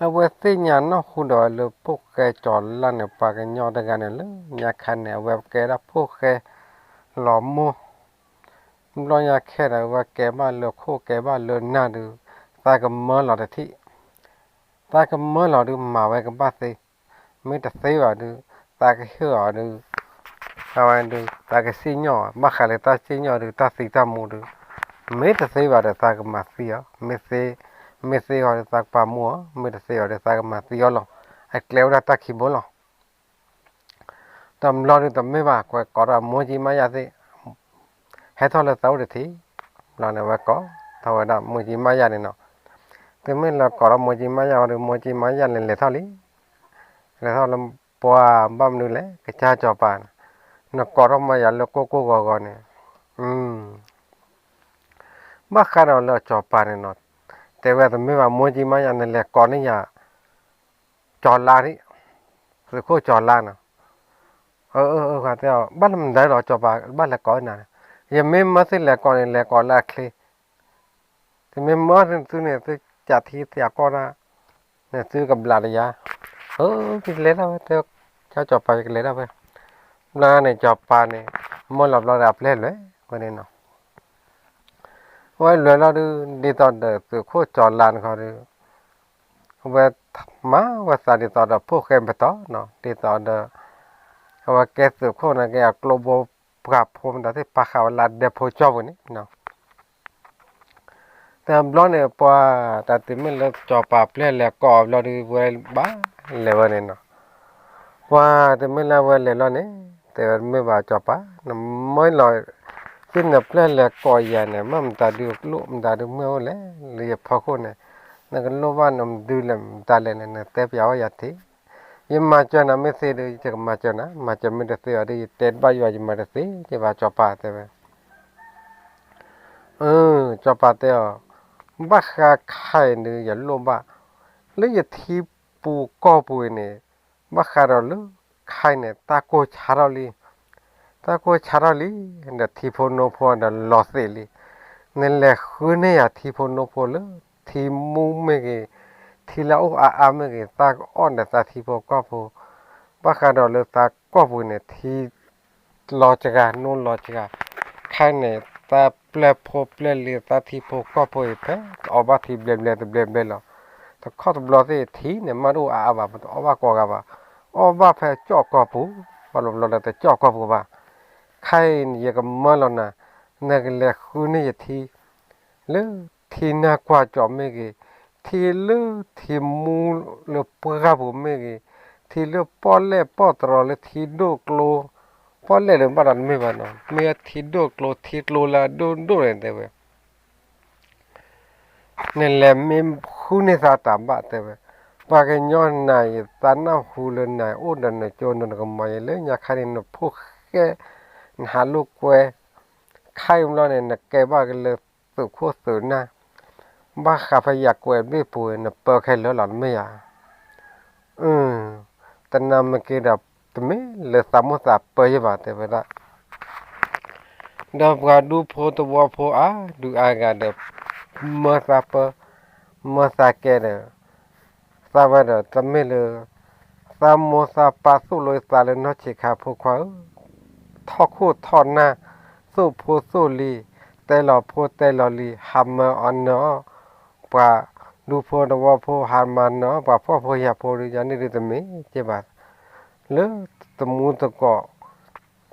အဝဲသ့ၣ်ညါနီၢ်ဟူဒီးလၢဖိၣ်ဃဲကၠီၤလါန့ၣ် ပှၤကညီတဂၤန့ၣ်လၢညါခါန့ၣ် အဝဲကဲဒၣ်ဖိၣ်ဃဲလီၤမိၢ်, ဘျီညါခဲဒီး အဝဲကဲဘၣ်လၢခိၣ်ကဲဘၣ်လၢနၢ်ဒုး သးကမၢလီၤတထံၣ်, သးကမၢလီၤဒုး မၤဝဲကဘၣ်သ့, မ့ၢ်တသ့ဘၣ်ဒုး သးကဟ့ၣ်အီၤဒုး အဝဲဒုး သးကစံၣ်ညီၣ်အီၤ ဘၣ်ဃးလၢတၢ်စံၣ်ညီၣ်ဒုး တၢ်သံတၢ်မူဒုး မ့ၢ်တသ့ဘၣ်ဒီး သးကမၤသံအီၤ, မ့ၢ်သ့, မ့ၢ်သ့အီၤဒီး သးကပာ်မူအီၤ, မ့ၢ်တသ့အီၤဒီး သးကမၤသံအီၤလီၤ. အကျဲအိၣ်ဒၣ်တၢ်ခံဘိလီၤ. တဘျီဒုးတမ့ၢ်ဘၣ် ကွဲးကိးဒီးမိၢ်ကံမါယၤသ့ၣ်, ဟဲထီၣ်လၢသးအိၣ်တထံး, ဘျီန့ၣ် အဝဲကိးထီၣ်ဝဲဒၣ်မိၢ်ကၠံမါယၤန့ၣ်နီၤ. တုၤမ့ၢ်လၢကိးထီၣ်မိၢ်ကၠံမါယၤဝံၤဒီး မိၢ်ကၠံမါယၤန့ၣ် လဲၤထီၣ်လံ, လဲၤထီၣ်လၢပှၤဘၣ်မနုၤလဲၣ် ကစၢ်စီၤပၤန့ၣ်, နကိးထီၣ်မါယၤလၢကိၢ်ကိၢ်ဂီၤဂီၤန့ၣ်, ဘၣ်ဃးဒီးလၢစီၤပၤန့ၣ်နီၤ, တဲဝဲတမ့ၢ်ဘၣ် မိၢ်ကၠံမါယၤ နလဲၤကိးန့ၢ်ယၤ ကၠီၤလါ, သုးခိၣ်ကၠီၤလါနီၤ. အၢ တဲအီၤ ဘၣ်လၢမတၤဒီး စီၤပၤဘၣ်လဲၤကိးနၤ, ယမ့ၢ်မၢသုလဲၤကိးန့ၣ် လဲၤကိးလၢအချ့, တမ့ၢ်မၢသုန့ၣ် သုကးထံသးကီၢ်တၢ်, န့ၣ်သုကဘျးတယါ, အၢ ကလဲၤဒၣ်ဝဲ တဲ, ကၠီၤပၤ ယကလဲၤဒၣ်ဝဲ, ဘျီန့ၣ် စီၤပၤန့ၣ် မၢလီၤဘျီဒီးအပျဲၢ်လဲၤဝဲန့ၣ်နီၤ. အဝဲလဲၤလီၤဒုး ဒ်သိးဒီးသုးခိၣ်ကၠီၤလါန့ၣ်ခီဒီး အဝဲမၤဝဲသးဒ်သိးဒီးဖိၣ်ဃဲပတီၢ်နီၤ, ဒ်သိးဒီး အဝဲကဲသုးခိၣ်န့ၣ်က့ၤ အကျိဘိပှၤဖိမတၤသ့ၣ်ပာ်ဃာ်ဝဲလၢအဒဲဖိကၠီၢ်ပူၤန့ၣ်နီၤ. တဘျီန့ၣ် ပှၤတၢ်တုၤမ့ၢ်လၢစီၤပၤပျဲၢ်လဲၤကိးအဘျီဒုး ဝဲဘၣ်လဲၤဝဲန့ၣ်နီၤ. ပှၤတမ့ၢ်လၢဝဲလဲၤလီၤန့ၣ် တဲဝဲတမ့ၢ်ဘၣ်စီၤပၤ, နမၢလီၤ သ့ၣ်နပျဲၢ်လဲၤကိးယၤန့ၣ် မ့ၢ်မတၤဒုးကျိၣ်မတၤဒုးမ့ၢ်အိၣ်လဲၣ် လၢယဖီခိၣ်န့ၣ်, နကလိၣ်ဘၣ်နမဒုလဲၣ်မတၤလဲၣ်န့ၣ် နတဲပျးဝဲယၤထံး, ယမၤစၢၤနၤမ့ၢ်သ့ဒီး ယကမၤစၢၤနၤ, မၤစၢၤမ့ၢ်တသ့ဘၣ်ဒီး ယတဲတဘၣ်ယွၤ ယမၤတသ့က့ဘၣ် စီၤပၤတဲဝဲ. အၢ စီၤပၤတဲအီၤ, ဘၣ်ဃးခဲအံၤဒုး ယလိၣ်ဘၣ် လၢယထံပူၤကီၢ်ပူၤအံၤန့ၣ်, ဘၣ်ဃးဒီးလၢခဲအံၤန့ၣ် တၢ်ကိၢ်ဆါထီၣ်လံ, တၢ်ကိၢ်ဆါထီၣ်လံ, ဒီးထံဖိနိဖိဒီးလီၤသ့းလံ. နလဲၤဃုန့ၢ်ယၤထံဖိနိဖိလၢ ထံမူမ့ၢ်ဂ့ၤ, ထံလၢအအိၣ်အါအါမ့ၢ်ဂ့ၤ, သးကအီၣ်ဒီးသးထံဖိကီၢ်ဖိ, ဘၣ်ဃးဒီးလၢသးကီၢ်ပူၤန့ၣ် ထံ လီၤစှၤ နိလီၤစှၤ, ခဲအံၤန့ၣ် သးပျဲၢ်ဖိပျဲၢ်လံၤ သးထံဖိကီၢ်ဖိအံၤ ဖဲတအီၣ်ဘၣ်ထံဘျဲၣ်ဘျဲၣ်တဘျဲၣ်ဘျဲၣ်လီၤ. တခီတဘျီသ့ၣ်ထံန့ၣ် မ့ၢ်တအိၣ်အါအါဘၣ် ပတအီၣ်ဘၣ်ကိးဂၤဘၣ်, အီၣ်ဘၣ်ဖဲကၠီၣ်ကီၢ်ပူၤ, ဘၣ်လီၤဘျီဒီးတကၠီၣ်ကီၢ်ပူၤဘၣ်. ခဲအံၤန့ၣ် ယကမၢလီၤနၤ, နကလဲၤဃုန့ၢ်ယထံ လၢထံနၢ်ကွၢ်ကၠီၣ်မ့ၢ်ဂ့ၤ, ထံလၢထံမူလၢပှၢ်ပူၤမ့ၢ်ဂ့ၤ, ထံလၢပီၣ်လဲၣ်ပီၣ်တရီလၢထံဒိၣ်ကျိ, ပီၣ်လဲၣ်ဒီးဘၣ်ဒီးတမ့ၢ်ဘၣ်နီၤ, မ့ၢ်ထံဒိၣ်ကျိ ထံကျိလၢအဒိၣ်ဒိၣ်န့ၣ်တဲဝဲ နလဲၤမ့ၢ်ဃုန့ၢ်သးတၢ်ဘၣ်တဲဝဲ, ပှၤကညီနၤအံၤ သးနၢ်ဟူလၢနၤအိၣ်ဒီးနကၠိနကမီၤအံၤ လၢညါခါန့ၣ် နဖိၣ်ဃဲ နဟးလိာ်ကွဲ, ခဲအံၤဘျီန့ၣ် နကဲဘၣ်က့ၤလၢသုးခိၣ်သုးနၢ်, ဘၣ်ဃးဖဲယၤကွဲးဘ့ၣ်ပူၤ နပၢခဲလၢာ်လီၤတမ့ၢ်ဧါ. အၢ တနၤမ့ၢ်က့ၤဒီး တမ့ၢ်လၢသးမိၢ်သးပၢယဘၣ်တဲဝဲဒၣ် ဒီးပှၤဒူဖိသဝီဖိအါဒုးအါဂၤဒီး မၢသးပၢ, မၢသးကဲဒီး သးဝဲဒီးတမ့ၢ်လၢ သးမိၢ်သးပၢ်သိၣ်လိသးလၢနီၢ်ဆံးခါဖိခွါဧၢ, ထီၣ်ခိၣ်ထီၣ်နၢ်, သိၣ်ဖိသိၣ်လံၤ, တဲလီၤဖိတဲလီၤလံၤ, ဟးမၢအီၤနၢၤအီၤ, ပှၤဒူဖိသဝီဖိ ဟးမၤနၢၤအီၤ ပှၤဖှီၣ်ဖိယာ်ဖိဒုး ယၤန့ၣ်ဒုးတမ့ၢ်က့ဘၣ် လၢတမူသကိး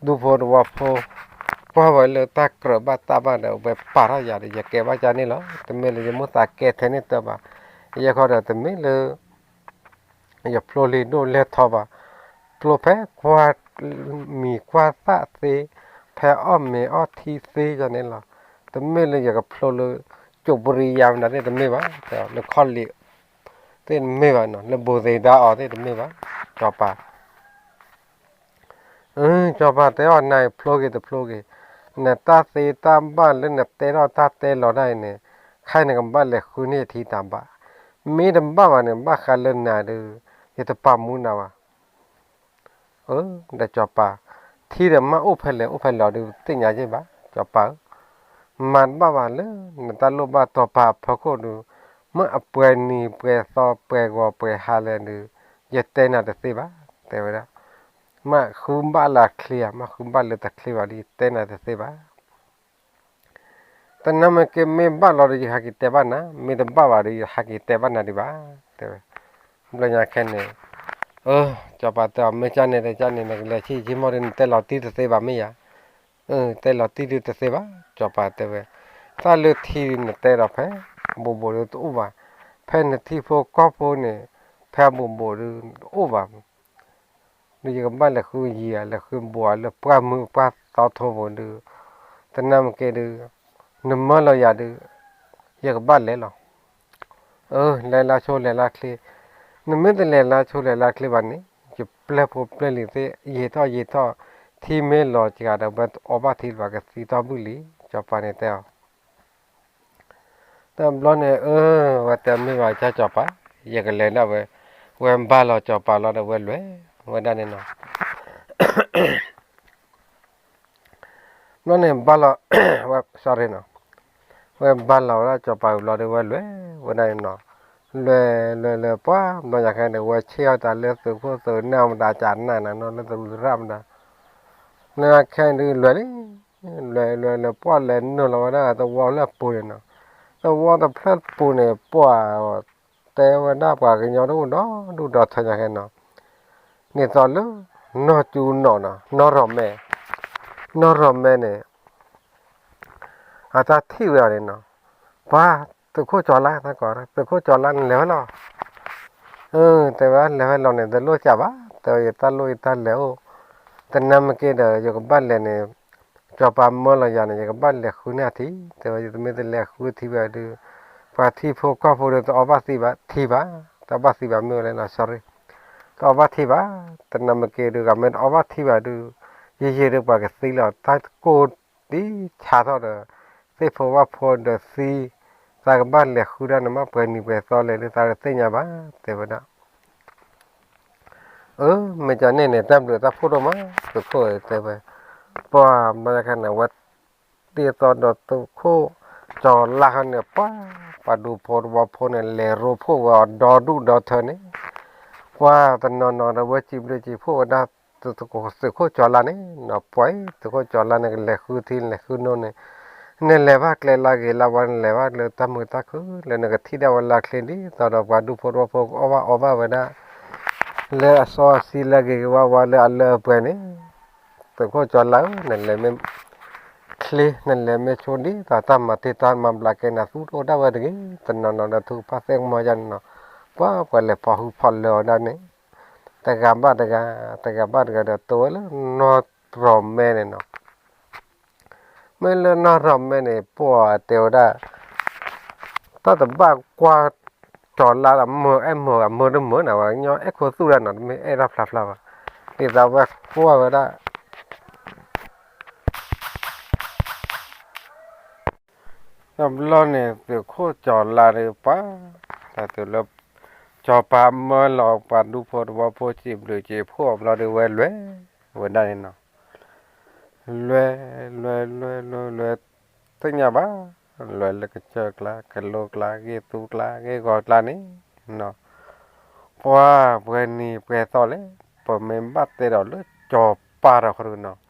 ဒူဖိသဝီဖိ ကွၢ်ဝဲလၢတၢ်ကြၢးဘၣ်တၢ်ဘၣ်ဒီး ဝဲပာ်ထီၣ်ယၤဒီး ယကဲဘၣ်ကၢ်န့ၣ်လီၤ. တမ့ၢ်လၢယမိၢ်သးကဲထဲန့ၣ်တၢ်ဘၣ်. ယဲခီဒီးတမ့ၢ်လၢ ယဖျိလံာ်ဒိၣ်လဲၢ်ထီဘၣ်. ဖျိဖဲကွၢ်မံၤကွၢ်သၣ်သ့, ဖဲအီၣ်မ့ၤအီထံသ့ယၤန့ၣ်လီၤ. တမ့ၢ်လၢယကဖျိလၢ ကၠိပရံယါမနုၤသ့ၣ်တမ့ၢ်ဘၣ်, လၢခီၣ်လံာ်သ့ၣ်တမ့ၢ်ဘၣ်နီၤ, လၢဘူးသ့ဒါအီၤသ့ၣ်တမ့ၢ်ဘၣ်, စီၤပၤ စီၤပၤတဲအီၤ နၤအံၤဖျိက့ၤတဖျိက့ၤ, နတၢ်သ့တၢ်ဘၣ်လၢနတဲထီၣ်တၢ်တဲလီၤတၢ်အံၤန့ၣ်, ခဲအံၤနကဘၣ်လဲၤဃုန့ၢ်ယထံတၢ်ဘၣ်. မ့ၢ်တဘၣ်ဘၣ်န့ၣ် ဘၣ်ဃးလၢနၤဒီး ယတပာ်မူနၤဘၣ်. ဒီးစီၤပၤ, ထံဒီးမ့ၢ်အိၣ်ဖဲလဲၣ်အိၣ်ဖဲလဲၣ်ဒီး သ့ၣ်ညါယဲၢ်ဘၣ်, စီၤပၤဧၢ, မၤတဘၣ်ဘၣ်လၢနတၢ်လိၣ်ဘၣ်တီၤပာ်အဖီခိၣ်ဒီး, မ့ၢ်အပှဲၤနံၤပှဲၤသီပှဲၤဂီၤပှဲၤဟါလဲၣ်ဒီး, ယတဲနၤတသ့ဘၣ်, တဲဝဲဒၣ်. မ့ၢ်ဃုဘၣ်လၢအချ့ဧါ, မ့ၢ်ဃုဘၣ်လၢတချ့ဘၣ်ဒီး ယတဲနၤတသ့ဘၣ်. တနၤမ့ၢ်က့ၤမ့ၢ်ဘၣ်လီၤဒီး ယဟးက့ၤတဲဘၣ်နၤ, မ့ၢ်တဘၣ်ဘၣ်ဒီး ယဟးက့ၤတဲဘၣ်နၤဒံးဘၣ်, တဲဝဲ. ဘျီညါခဲန့ၣ်, စီၤပၤတဲအီၤ မ့ၢ်ကၢ်န့ၣ်ဒီးကၢ်န့ၣ် နကလဲၤဆံးဆံးမီၢ်ဒီး နတဲလီၤတံၢ်တသ့ဘၣ်မ့ၢ်ဧါ. တဲလီၤတံၢ်ဒုးတသ့ဘၣ်, စီၤပၤတဲဝဲ. တၢ်လၢထံဒုးနတဲဒီးဖဲ ဘူးဘူးဒီးတအိၣ်ဘၣ်, ဖဲနထံဖိကီၢ်ဖိန့ၣ်, ဖဲဘူးဘူးဒုးတအိၣ်ဘၣ် ဒီးယကဘၣ်လဲၤဃုယံၤဧါ လဲၤဃုဘူးဧါလၢပှၢ်မုၢ်ပှၢ်သီထိပူၤဒီး, တ တနၢ်မ့ၢ်က့ၤဒုး နမၢလီၤယၤဒုး ယကဘၣ်လဲၤလီၤ. အၢ လဲၤလၢဆိလဲၤလၢချ့, နမ့ၢ်တလဲၤလၢဆိလဲၤလၢချ့ဘၣ်န့ၣ် ယပျဲၢ်ဖိပျဲၢ်လံၤသ့ၣ် ယံာ်ထီၣ်ယံာ်ထီၣ်, ထံမ့ၢ်လီၤစှၤဒီး ဝဲအီၣ်ဘၣ်ထံလၢၤဘၣ် ကသံတီၢ်ဘုၣ်လံ, စီၤပၤန့ၣ်တဲအီၤ. တဘျီန့ၣ် အၢ ဝဲတဲမ့ၢ်ဘၣ်ကၢ်စီၤပၤ, ယကလဲၤဒၣ်ဝဲ, ဝဲဘါလီၤစီၤပၤလီၤဒီးဝဲလဲၤဝဲဒၣ်န့ၣ်နီၤ. ဘျီန့ၣ်ဘါလီၤ, ဝဲ, sorry နီၤ, ဝဲဘါလီၤဝဲဒၣ်စီၤပၤအုးဘျီဒီးဝဲလဲၤဝဲဒၣ်န့ၣ်နီၤ. လဲၤလဲၤလဲၤပှၢ်ဘျီညါခဲန့ၣ် ဝဲဆ့ၣ်အီၣ်တၢ်လၢသုးခိၣ်သုးနၢ်မတၤကနၣ်နၤနီၤ လၢသရူးသရၣ်မတၤ, လၢခဲန့ၣ်ဒုးလဲၤလံ, လဲၤလဲၤလဲၤပှၢ်လဲၤနုာ်လီၤဝဲဒၣ်သဝီဖျၢၣ်ပူၤန့ၣ်နီၤ. သဝီတဖျၢၣ်ပူၤန့ၣ် ပှၢ် တဲဝဲဒၣ်ပှၤကညီတအိၣ်ဒီဒူၣ်ဒီထၢညါခဲနီၤ. ဒ်သိးလၢ နီၢ်ကၠူနီၢ်နီၤ နီၢ်ရီၢ်မဲ, နီၢ်ရီၢ်မဲန့ၣ် အတၢ်ထံၣ်ဝဲအီၤန့ၣ်နီၤ, ပှၤ သုးခိၣ်ကၠီၤလါ တၢ်ကိး သုးခိၣ်ကၠီၤလါန့ၣ်လဲၤဝဲလီၤ. အၢ တဲဝဲလဲၤဝဲလီၤန့ၣ် တလိၣ်ကၢ်ဘၣ်, တဲဝဲယတၢ်လိၣ်ယတၢ်လဲၤအိၣ်, တနၢ်မ့ၢ်က့ၤဒီး ယကဘၣ်လဲၤန့ၣ် စီၤပၤမၢလီၤယၤန့ၣ် ယကဘၣ်လဲၤဃုန့ၢ်အထံ, တဲဝဲယတမ့ၢ်တလဲၤဃုထံဝဲဒုး ပှၤထံဖိကီၢ်ဖိဒုးတအီၣ်ဘၣ်သံဘၣ်ထံဘၣ်, တအီၣ်ဘၣ်သံဘၣ်မ့ၢ်ဝဲလဲၣ်နီၤ sorry, တအီၣ်ဘၣ်ထံဘၣ်, တနၢ်မ့ၢ်က့ၤဒုး ဂၤမ့ၢ်တအီၣ်ဘၣ်ထံဘၣ်ဒုး ယယံာ်ဒုးပှၤကသံလီၤ တၢ်ကိၢ်ဒ်ဆါထီၣ်ဒီး သ့ၣ်ဖိဝၣ်ဖိဒီးသံ, သးကဘၣ်လဲၤဃုဒၣ်န့ၣ်မ့ၢ်ပှဲၤနံၤပှဲၤသီလဲၣ်ဒုး သးတသ့ၣ်ညါဘၣ် တဲဝဲဒၣ်. အၢ မ့ၢ်ကန့ၣ်န့ၣ် တၢ်ဘျုးတၢ်ဖှိၣ်ဒိၣ်မး သုးခိၣ်တဲဝဲ, ပှၤဘျီညါခဲန့ၣ် ဝဲ ဒ်သိးဒီးသုးခိၣ်ကၠီၤလါဟီန့ၣ် ပှၤ ပှၤဒူဖိသဝီဖိန့ၣ် လဲၤရိဖှိၣ်ဝဲအီၤဒီဒူၣ်ဒီထၢန့ၣ်, ပှၤတနီၤနီၤဒီးဝဲစံးဘျုးစံးဖှိၣ်ဝဲဒၣ် သုးခိၣ်ကၠီၤလါန့ၣ်နီၤ, ပှၤ သုးခိၣ်ကၠီၤလါန့ၣ် ကလဲၤဃုထံလဲၤဃုနိန့ၣ်, နလဲၤဘၣ်ကျဲလၢအဂ့ၤလၢဝါ နလဲၤဘၣ်လၢတၢ်မုာ်တၢ်ခုၣ် လၢနကထံၣ်ဒၣ်ဝဲလၢချ့ ဒ်သိးဒီးပှၤဒူဖိသဝီဖိကအီၣ်ဘၣ်အီဘၣ်ဝဲဒၣ် လၢအစီအဆှံလၢအဂ့ၤကဝါဝါလၢအလၢအပှဲၤန့ၣ်, သုးခိၣ်ကၠီၤလါဧၢ နလဲၤမ့ၢ်ချ့ နလဲၤမ့ၢ်ဆိဒ်သိးတၢ်မၤတ့ၢ်တၢ်မၤဘျးကဲနၤ သူတအိၣ်ဒၣ်ဝဲတဂ့ၤ, တနီၤနီၤဒီးထုကဖၣ်သ့ၣ်ကမီၤယါန့ၣ်နီၤ, ပှၤပှၤလဲၤဖီၣ်ဟုဖီၣ်လၢအီၤဒၣ်န့ၣ်, တဂၤဘၣ်တဂၤ, တဂၤဘၣ်တဂၤဒီးတိဝဲလၢနီၢ်ရီၢ်မဲန့ၣ်နီၤ. မ့ၢ်လၢနီၢ်ရီၢ်မဲန့ၣ် ပှၤတဲဝဲဒၣ် တၢ်တဘၣ်ကွၢ်ကၠီၤလါဒီး မၢအဲၣ်မၢအမၢတမၢနၤ ပှၤကညီအဲၣ်ခိသူၣ်ဒၣ်နီၤ တမ့ၢ်အဲၣ်တၢ်ဖျါဖျါဘၣ်, ဒ်သိးဝဲကွၢ်ဝဲဒၣ် တဘျီန့ၣ် သုးခိၣ်ကၠီၤလါဒီးပှၤ, တၢ်တုၤလၢ စီၤပၤမၢလီၤပှၤဒူဖိသဝီဖိစံးဘျုးစံးဖှိၣ်အဘျီဒီးဝဲလဲၤဝဲဒၣ်န့ၣ်နီၤ, လဲၤ လဲၤ လဲၤ လဲၤ လဲၤ သ့ၣ်ညါဘၣ်, လဲၤလၢကစၢၢ်ကျါ ကလိကျါ ဂ့ၢ်သူကျါ ဂ့ၢ်ဂီၤကျါန့ၣ်နီၤ, ပှၤပှဲၤနံၤပှဲၤသီလဲၣ်, ပမ့ၢ်ဘၣ်တဲဒီးလၢစီၤပၤဒီးဃီဒုနီ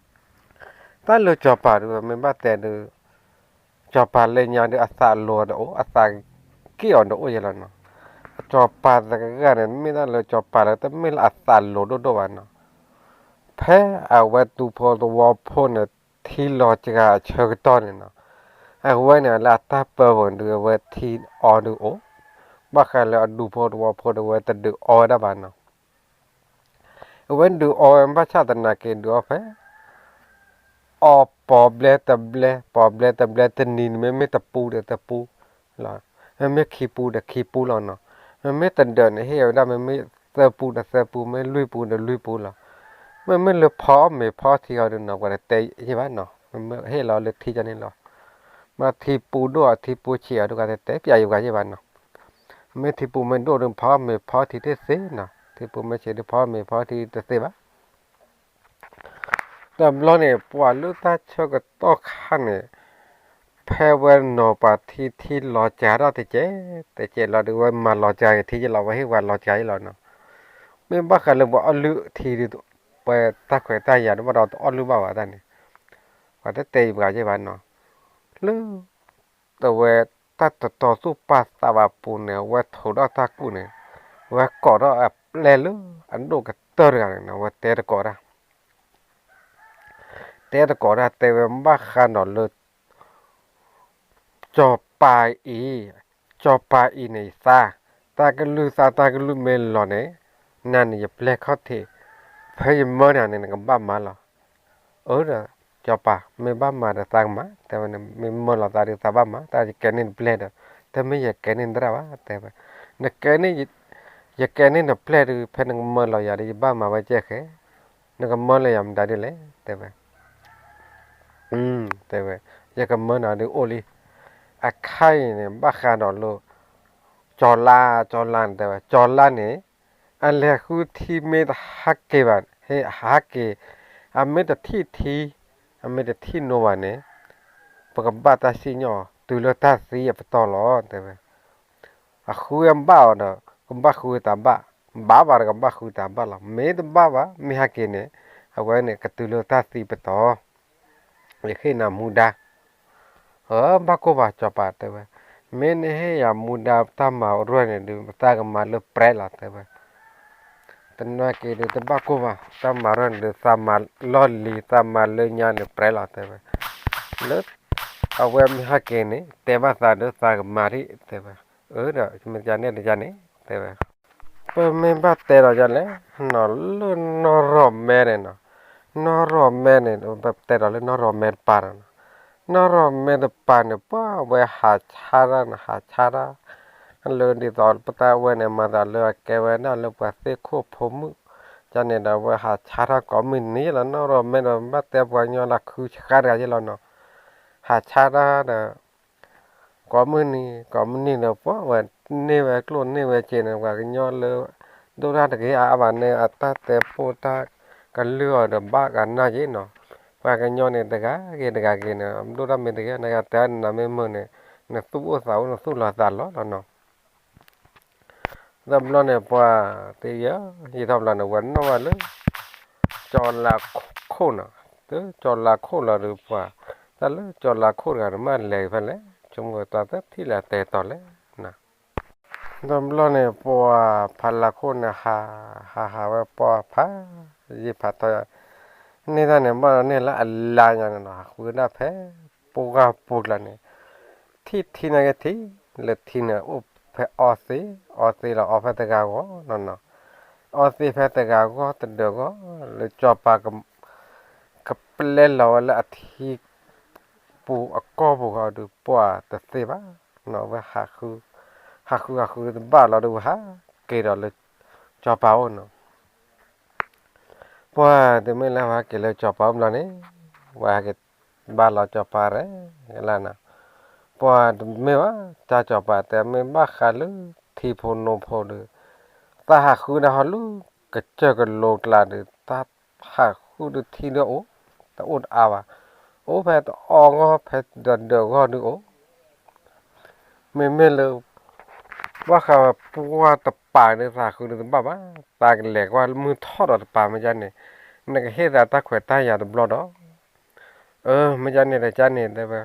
ၤ, တၢ်လၢစီၤပၤဒုး မ့ၢ်ဘၣ်တဲဒုး စီၤပၤလၢညါဒုး အသးလိၤဒီးအိၣ် အသးက့ၣ်အီၤဒီးအိၣ်ယဲလီၤနီၤ, စီၤပၤတဂၤန့ၣ် မ့ၢ်တၢ်လၢစီၤပၤလၢတမ့ၢ်လၢအသးလိၤဒိၣ်ဒိၣ်ဘၣ်နီၤ, ဖဲအဝဲဒူဖိသဝီဖိန့ၣ် ထံလီၤစှၤအဆၢကတီၢ်န့ၣ်နီၤ, အဝဲန့ၣ်လၢအတၢ်ပၢပူၤဒုး အဝဲထံအီဒုးအိၣ်, ဘၣ်ဃးလၢအဒူဖိသဝီဖိဒီး အဝဲတဒုးအီဝဲဒၣ်ဘၣ်နီၤ အဝဲဒုးအီဝဲဘၣ်ဆၣ်သနာ်က့ဒုးအီဖဲ အီပိာ်ဘျဲတဘျဲ ပိာ်ဘျဲတဘျဲ တနံၤန့ၣ် မ့မ့ၢ်တပူဒီးတပူလီၤ, မ့မ့ၢ်ခံပူဒီးခံပူလီၤနီၤ, မ့မ့ၢ်တဒၢးန့ၣ် ဟ့ၣ်ဝဲဒၣ် မ့မ့ၢ်သၢပူဒီးသၢပူ မ့ၢ်လွံၢ်ပူဒီးလွံၢ်ပူလီၤ, မ့မ့ၢ်လၢဖီမ့ၤဖီထံအီၤဒုးနီၤ ပှၤတတဲယဲၢ်ဘၣ်နီၤ, မ့မ့ၢ်ဟ့ၣ်လီၤလၢထံကီၢ်န့ၣ်လီၤ, မ့ၢ်ထံပူဒိၣ်အထံပူဆံးအီၤဒုး ပှၤတတဲပျးယဲၢ်ပှၤယဲၢ်ဘၣ်နီၤ မ့ၢ်ထံပူၤမ့ၢ်ဒိၣ်ဒီး ဖီမ့ၤဖီထံတသ့နီၤ, ထံပူၤမ့ၢ်ဆံးဒီး ဖီမ့ၤဖီထံတသ့ဘၣ်. တဘျီန့ၣ် ပှၤလၢတၢ်ဆၢကတီၢ်ခါန့ၣ် ဖဲဝဲနီၤပှၤထံထံလီၤစှၤထီၣ်တကဲး တကဲးလီၤဒီး ဝဲမၤလီၤစှၤက့ၤထံယဲၢ်လီၤ, ဝဲဟ့ၣ်ပှၤလီၤစှၤယဲၢ်လီၤနီၤ, မ့ၢ်ဘၣ်ဃးလၢပှၤအီၣ်လုၢ်ထံဒုး ပှၤတၢ်ခွဲးတၢ်ယာ်တဘၣ်ဒီးတအီၣ်လုၢ်ဘၣ်ဝဲတၢ်န့ၣ်, ပှၤတတဲယဲၢ်ပှၤယဲၢ်ဘၣ်နီၤ, လၢ တဝဲတၢ်တတီသူၣ်ပာ်သးဘၣ်ပူၤန့ၣ် အဝဲထိးထီၣ်တၢ်ကူၣ်န့ၣ် အဝဲကိးထီၣ်အပျဲၢ်လၢအဒိၣ်ကတၢၢ်တဂၤန့ၣ် အဝဲတဲတကိးတၢ်, တဲတကိးတၢ် တဲဝဲဘၣ်ဃးနီၤလၢ စီၤပၤအံၤ, စီၤပၤအံၤန့ၣ်ယသး, တၢ်ကလုၢ်သးတၢ်ကလုၢ်မ့ၢ်လီၤန့ၣ် နၤန့ၣ်ယပျဲၢ်ခီၣ်ထံး, ဖဲယမၢနၤန့ၣ် နကဘၣ်မၤလီၤ. အၢဒီး စီၤပၤ မ့ၢ်ဘၣ်မၤဒီးသးကမၤ တဲဝဲ, မ့ၢ်မၢလီၤသးဒီးသးဘၣ်မၤ, တၢ်ယကဲန့ၢ်နပျဲၢ်ဒီး တမ့ၢ်ယကဲန့ၢ်နသရၣ်ဘၣ် တဲဝဲ, နကဲန့ၢ် ယကဲန့ၢ်နပျဲၢ်ဒီး ဖဲနကမၢလီၤယၤဒီး ယဘၣ်မၤဝဲကဲဃဲ, နကမၢလီၤယၤမတၤဒ်လဲၣ် တဲဝဲ, တဲဝဲ, ယကမၢနၤဒုးအိၣ်လံ, အခါအံၤန့ၣ် ဘၣ်ဃးဒီးလၢ ကၠီၤလါ, ကၠီၤလါန့ၣ် တဲဝဲ, ကၠီၤလါန့ၣ် အလဲၤဃုထံမ့ၢ်တဟးက့ၤဘၣ်, ဟဲဟးက့ၤ, အမ့ၢ်တထံၣ်ထံ, အမ့ၢ်တထံၣ်နိဘၣ်န့ၣ် ပကဘၣ်တၢ်စံၣ်ညီၣ်အီၤ တုၤလၢတၢ်သံအပတီၢ်လီၤ တဲဝဲ. အဃုအဘၣ်အီၤဒီး ကဘၣ်ဃုတၢ်ဘၣ်, ဘၣ်ဘၣ်ဒီးကဘၣ်ဃုတၢ်ဘၣ်လီၤ. မ့ၢ်တဘၣ်ဘၣ် မ့ၢ်ဟဲက့ၤန့ၣ် အဝဲန့ၣ်ကတုၤလၢတၢ်သံပတီၢ်, ယဟ့ၣ်နၤမူဒါ အၢ ဘၣ်ကိၢ်ဘၣ် စီၤပၤတဲဝဲ, မ့ၢ်နဟ့ၣ်ယၤမူဒါတၢ်မၤရၢၢ်န့ၣ်ဒုး သးကမၤလၢပြဲးလီၤ တဲဝဲ. တနာ်က့ၤဒုး တဘၣ်ကိၢ်ဘၣ် တၢ်မၤရၢၢ်န့ၣ်ဒုး သးမၤလီၢ်လံၤ သးမၤလၢညါန့ၣ်ပြဲးလီၤ တဲဝဲ. လၢ အဝဲမ့ၢ်ဟဲက့ၤန့ၣ် တဲဘၣ်သးဒီး သးကမၤဒ် တဲဝဲ. အၢ ဒီးမ့ၢ်တယၤန့ၣ်တယၤန့ၣ် တဲဝဲ. ပမ့ၢ်ဘၣ်တဲဒီးယၤလဲၣ်နီၤ လၢနီၢ်ရီၣ်မဲန့ၣ်နီၤ, နီၢ်ရီၣ်မဲန့ၣ် ပတဲဒီးလၢနီၢ်ရီၣ်မဲတပၤနီၤ, နီၢ်ရီၣ်မဲတပၤန့ၣ် ပှၤဝဲဟးဆါတၢ်နီၤ ဟးဆါတၢ် လၢဒ်သိးပတၢ်ဝဲန့ၣ် မၤသးလၢအကဲဝဲဒၣ်လၢပှၤသ့ၣ်ခိၣ်ဖိမုၣ်, ယန့ၣ်ဒီး အဝဲဟးဆါတၢ်ကိးမုၢ်နံၤလီၤ နီၢ်ရီၣ်မဲဒီး ဘၣ်တဲပှၤကညီလၢခုဆှါတဂၤယ့ၢ်လီၤနီၤ, ဟးဆါတၢ်ဒီး ကိးမုၢ်နံၤ ကိးမုၢ်နံၤဒီး ပှၤဝဲန့ၢ်ဝဲကျိၣ်န့ၢ်ဝဲစ့န့ၣ် ပှၤကညီလၢ ဒိၣ်တၢ်တဂ့ၤအါအါဘၣ်န့ၣ် အတၢ်တဲပိာ်တၢ်ကလုၢ်အီၤဒီး ဘၣ်ကနၣ်က့ၤနီၤ, ပှၤကညီန့ၣ် တဂၤဂ့ၤတဂၤဂ့ၤန့ၣ် ဒိၣ်တၢ်မ့ၢ်တဂ့ၤ နဂၤတဲနၤမ့ၢ်မုာ်န့ၣ် နသူၣ်အိၣ်သးအိၣ် နသူၣ်လီၤသးလီၤလီၤနီၤ. တဘျီန့ၣ် ပှၤတယၢ ယံာ်ထီၣ်ဘျီန့ၣ် ဝဲနီၣ်ဝဲလၢ ကၠီၤလါခိၣ်နီၤ, ကၠီၤလါခိၣ်လီၤဒီးပှၤ, တၢ်လၢကၠီၤလါခိၣ်တဂၤန့ၣ် မ့ၢ်လဲၤဖဲလဲၣ်, ဆိကမိၣ်တၢ်တထံၣ်လၢအတဲတီၤလဲၣ်နၤ. တဘျီန့ၣ် ပှၤဖးလါခိၣ်န့ၣ် ဟး ဟးဟးဝဲပှၤဖး ယံာ်ဖးထီ န့ၢ်တၢ်န့ၣ် ဘၣ်ဒီးန့ၢ်လၢအလါညါန့ၣ်နီၤ, ဟးဃုဒၣ်ဖဲ ပှၢ်ပူၤကျါန့ၣ် ထံၣ်ထံနာ်က့ၤထံ, လၢထံန့ၣ် အိၣ်ဖဲအီသံး, အီသံးလီၤအီဖဲတဂၤဂီၢ်နီၤနီၤ, အီသံးဖဲတဂၤဂီၢ်တဒၢးဂီၢ်, လၢစီၤပၤ ကပျဲလီၤဝဲလၢအထံပူၤအကီၢ်ပူၤဃီဒီး ပှၤတသ့ဘၣ်နီၤ, ဝဲ ဟးဃုဟးဃုတဘၣ်လီၤဒီး ဝဲဟးက့ၤဒီးလၢစီၤပၤအိၣ်နီၤ. ပှၤတမ့ၢ်လၢဝဲဟဲက့ၤလၢစီၤပၤအိၣ်ဘျီန့ၣ် ဝဲဟဲက့ၤဘၣ်လီၤစီၤပၤရဲၣ်လၢ်နီၤ, ပှၤတမ့ၢ်ဘၣ် တၢ်စီၤပၤတဲ မ့ၢ်ဘၣ်ဃးလၢထံဖိနိဖိဒီး သးဟးဃုတၢ်ဟီလၢကစၢၢ်ကလိကျါဒီး တၢ်ဟးဃုဒီးထံဒီးအိၣ် တအိၣ်တအါဘၣ်, အိၣ်ဖဲတအီဂီၢ်ဖဲတဒၢးဂီၢ်ဒုးအိၣ် မ့မ့ၢ်လၢ ဘၣ်ဃးဝဲပှၢ်တပၤဒီး သးဟးဃုဒီးတဘၣ်ဘၣ်, သးကလဲၤကွၢ်လၢမုၢ်ထီၣ်ဒီးတပၤမ့ၢ်ဒ်န့ၣ် နကဟ့ၣ်သးတၢ်ခွဲးတၢ်ယာ်တဘျီဒီး, အၢ မ့ၢ်ဒ်န့ၣ်ဒီးကန့ၣ်တဲဝဲ,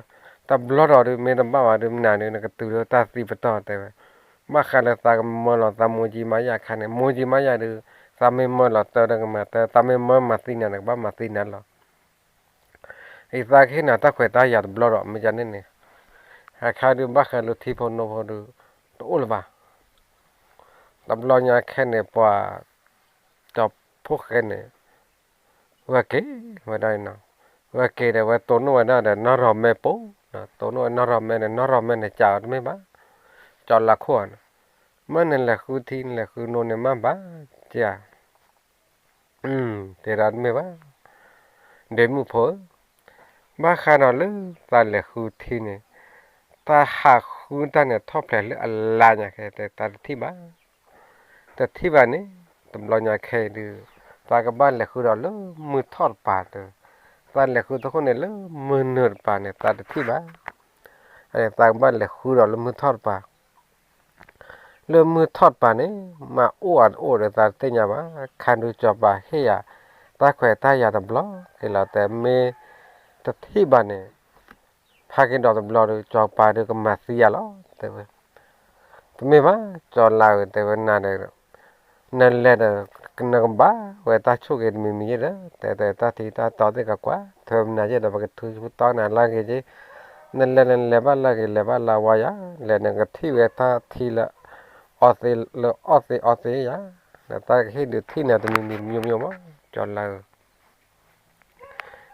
တဘျီဒီးဒုးမ့ၢ်တဘၣ်ဘၣ်ဒုး မနုၤဒုး နကတုၤလၢတၢ်သံပတီၢ်တဲဝဲ, ဘၣ်ဃးလၢသးကမၢလီၤသးမိၢ်ကံမါယၤခါန့ၣ် မိၢ်ကံမါယၤဒုး သးမ့ၢ်မၢလီၤတၢ်ဒီးကမၤတၢ် သးမ့ၢ်မၢမၤသံနၤ နကဘၣ်မၤသံနၤလီၤ. အံၤသးကဟ့ၣ်နၤတၢ်ခွဲးတၢ်ယာ်တဘျီဒီး မ့ၢ်ဒ်န့ၣ်န့ၣ်, အခါဒုးဘၣ်ဃးလၢထံဖိနိဖိဒုး တအိၣ်လၢၤဘၣ်. တဘျီညါခဲန့ၣ် ပှၤ ကၠီၤဖိၣ်ဃဲန့ၣ် ဝဲက့ၤဝဲဒၣ်နီၤ, ဝဲက့ၤဒီးဝဲတိၢ်နီၣ်ဝဲဒၣ်ဒီးနီၢ်ရီၢ်မဲပူၤ, တိၢ်နီၣ်ဝဲနီၢ်ရီၢ်မဲန့ၣ် နီၢ်ရီၢ်မဲန့ၣ်ကးအီၤတမ့ၢ်ဘၣ်, ကၠီၤလါခိၣ်န့ၣ်, မ့ၢ်နလဲၤဃုထံ နလဲၤဃုနိန့ၣ်မ့ၢ်ဘၣ်က့ၤ တဲဒၣ်တမ့ၢ်ဘၣ်, ဒ့မုၣ်ဖိဧၢ, ဘၣ်ဃးဒီးလၢသးလဲၤဃုထံန့ၣ်, သးဟးဃုတၢ်န့ၣ်ထီၣ်ဖျဲးလၢအလါညါခဲတဲ သးတထံၣ်ဘၣ်, တထံၣ်ဘၣ်န့ၣ်, တဘျီညါခဲအံၤဒုး, သးကဘၣ်လဲၤဃုဒီးလၢမုၢ်ထီၣ်တပၤဒီး, သးလဲၤဃုတခိၣ်န့ၣ်လၢမုၢ်နုာ်တပၤန့ၣ် သးတထံၣ်ဘၣ်, သးကဘၣ်လဲၤဃုဒီးလၢမုၢ်ထီၣ်တပၤ လၢမုၢ်ထီၣ်တပၤန့ၣ် မ့ၢ်အိၣ်အတအိၣ်ဒီးသးတသ့ၣ်ညါဘၣ်, ခါဒုးစီၤပၤဟ့ၣ်ယၤ တၢ်ခွဲးတၢ်ယာ်တဘျီက့ၤလီၤတဲ မ့ၢ်တထံၣ်ဘၣ်န့ၣ်, ဟဲက့ၤဒီးတဘျီဒီး စီၤပၤဒုးကမၤသံယၤလီၤ တဲဝဲ, တမ့ၢ်ဘၣ် ကၠီၤလါဧၢ တဲဝဲနၤဒီး နလဲၤဒီး နကဘၣ်ဝဲတၢ်ဆိၣ်ဂ့ၤတမံၤမံၤယဲဒီး တဲတဲတၢ်ထံတၢ်တီသ့ၣ်ကကွၢ် ထွဲမနၤယဲဒီး ပကထုးဆူတီနၤလၢဂ့ၤက့, နလဲၤနလဲၤဘၣ်လၢဂ့ၤ လဲၤဘၣ်လၢဝါယၤ, လဲၤနကထံၣ်ဝဲတၢ်ထံလၢ အီသ့လၢအီသ့အီသ့ယၤ, ဒီးတၢ်ကဟ့ၣ်ဒုးထံၣ်နၤတမံၤမံၤတမျိုးမျိုးမး ကၠီၤလါဧၢ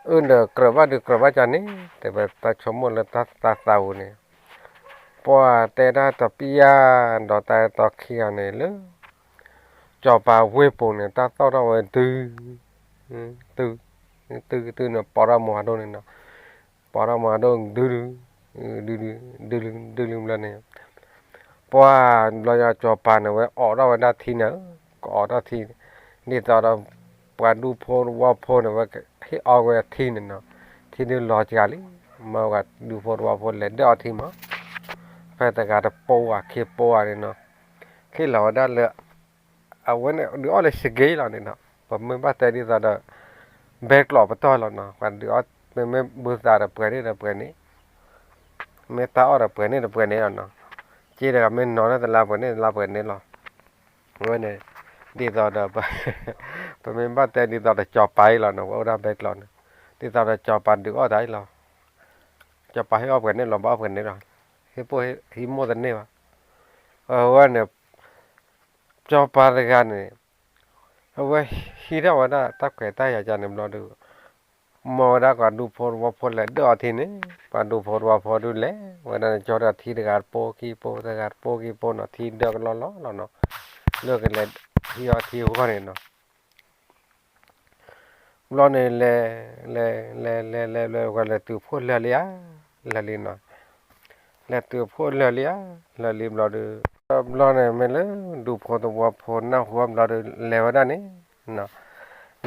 အၢၣ်ဒီးကြၢးဘၣ်ဒုးကြၢးဘၣ်ကန့ၣ် တဲဝဲတၢ်ဆိကမိၣ်လၢတၢ်သးသးပူၤန့ၣ်, ပှၤတဲဒၣ်တပျၢ်ဒီးတၢ်အဲၣ်တီခံဂၤန့ၣ်လၢ စီၤပၤဝ့ၢ်ပူၤန့ၣ် တၢ်သီၣ်ထီၣ်ဝဲတုၤ, တုၤ, တုၤတုၤန့ၣ် ပိာ်ထီၣ်မူဟးဒိၣ်န့ၣ်နီၤ, ပိာ်ထီၣ်မူဟးဒိၣ်ဒုဒု, ဒုဒု, ဒုလံ, ဒုလံဘျီန့ၣ် ပှၤဘျီစီၤပၤန့ၣ် ဝဲအိးထီၣ်ဝဲဒၣ်ထံန့ၣ်, ကအိးထီၣ်ထံ, ဒ်သိးဒီး ပှၤဒူဖိသဝီဖိန့ၣ် ဝဲဟ့ၣ်အီဝဲထံန့ၣ်နီၤ, ထံဒုလီၤစှၤလံ, မၢပှၤဒူဖိသဝီဖိလဲၤဒၢၣ်အီထံမး, ဖဲတဂၤတပိဘၣ်ခံပိဘၣ်န့ၣ်နီၤ, ဟ့ၣ်လီၤဝဲဒၣ်လၢ အဝဲန့ၣ်ဒုးအီၣ်လၢစဂ့ၤလီၤန့ၣ်နီၤ, ပမ့ၢ်ဘၣ်တဲဒ်သိးဒီး ဘဲကျိးပတီၢ်လီၤနီၤ, ပှၤဒုးအီၣ် မ့မ့ၢ်ဘုသးဒီးပှဲၤန့ၢ်ဒီးပှဲၤန့ၢ်, မ့ၢ်တၢ်အီၣ်ဒီးပှဲၤန့ၢ်ဒီးပှဲၤန့ၢ်လီၤနီၤ, စ့တဂၤမ့ၢ်နီၤန့ၢ်တလါပှဲၤန့ၢ်တလါပှဲၤန့ၢ်လီၤ, အဝဲန့ၣ် ဒ်သိးဒီး ပမ့ၢ်ဘၣ်တဲဒ်သိးဒီးစီၤပၤအံၤလီၤနီၤ, ပှၤအိၣ်ဒၣ်ဘဲကျိးန့ၣ်, ဒ်သိးဒီးစီၤပၤဒုးအီၣ်တၢ်အံၤလီၤ, စီၤပၤဟ့ၣ်အီၣ်ပှဲၤန့ၢ်လီၤ ဘၣ်အီၣ်ပှဲၤန့ၢ်လီၤ, ဟ့ၣ်ပိၢ်ဟံးမိၢ်တန့ၢ်ဘၣ်, အဝဲန့ၣ် စီၤပၤတဂၤန့ၣ် အဝဲဟံးထီၣ်ဝဲဒၣ်တၢ်ခွဲးတၢ်ယာ်ကန့ၣ်ဘျီဒီး မၢဝဲဒၣ်ပှၤဒူဖိသဝီဖိလဲၤဒၢၣ်အီထံန့ၣ်, ပှၤဒူဖိသဝီဖိဒုးလဲၤဝဲဒၣ်န့ၣ် ကၠီဒီးထံတဂၤတပိခံပိ တဂၤတပိခံပိနီၤ, ထံဒၢကလီလီလီၤနီၤ, လၢကလဲၤဟံးအီထံအဂီၢ်န့ၣ်နီၤ ဘျီန့ၣ် လဲၤ လဲၤ လဲၤ လဲၤ လဲၤ လဲၤ ပှၤလဲၤတုၤဖှိၣ်လၢာ်လံဧါ, လၢာ်လံနီၤ, လဲၤတုၤဖှိၣ်လၢာ်လံဧါ, လၢာ်လံဘျီဒီး ဘျီန့ၣ် မ့ၢ်လၢဒူဖိသဝီဖိနၢ်ဟူဘျီဒီး လဲၤဝဲဒၣ်န့ၣ်နီၤ,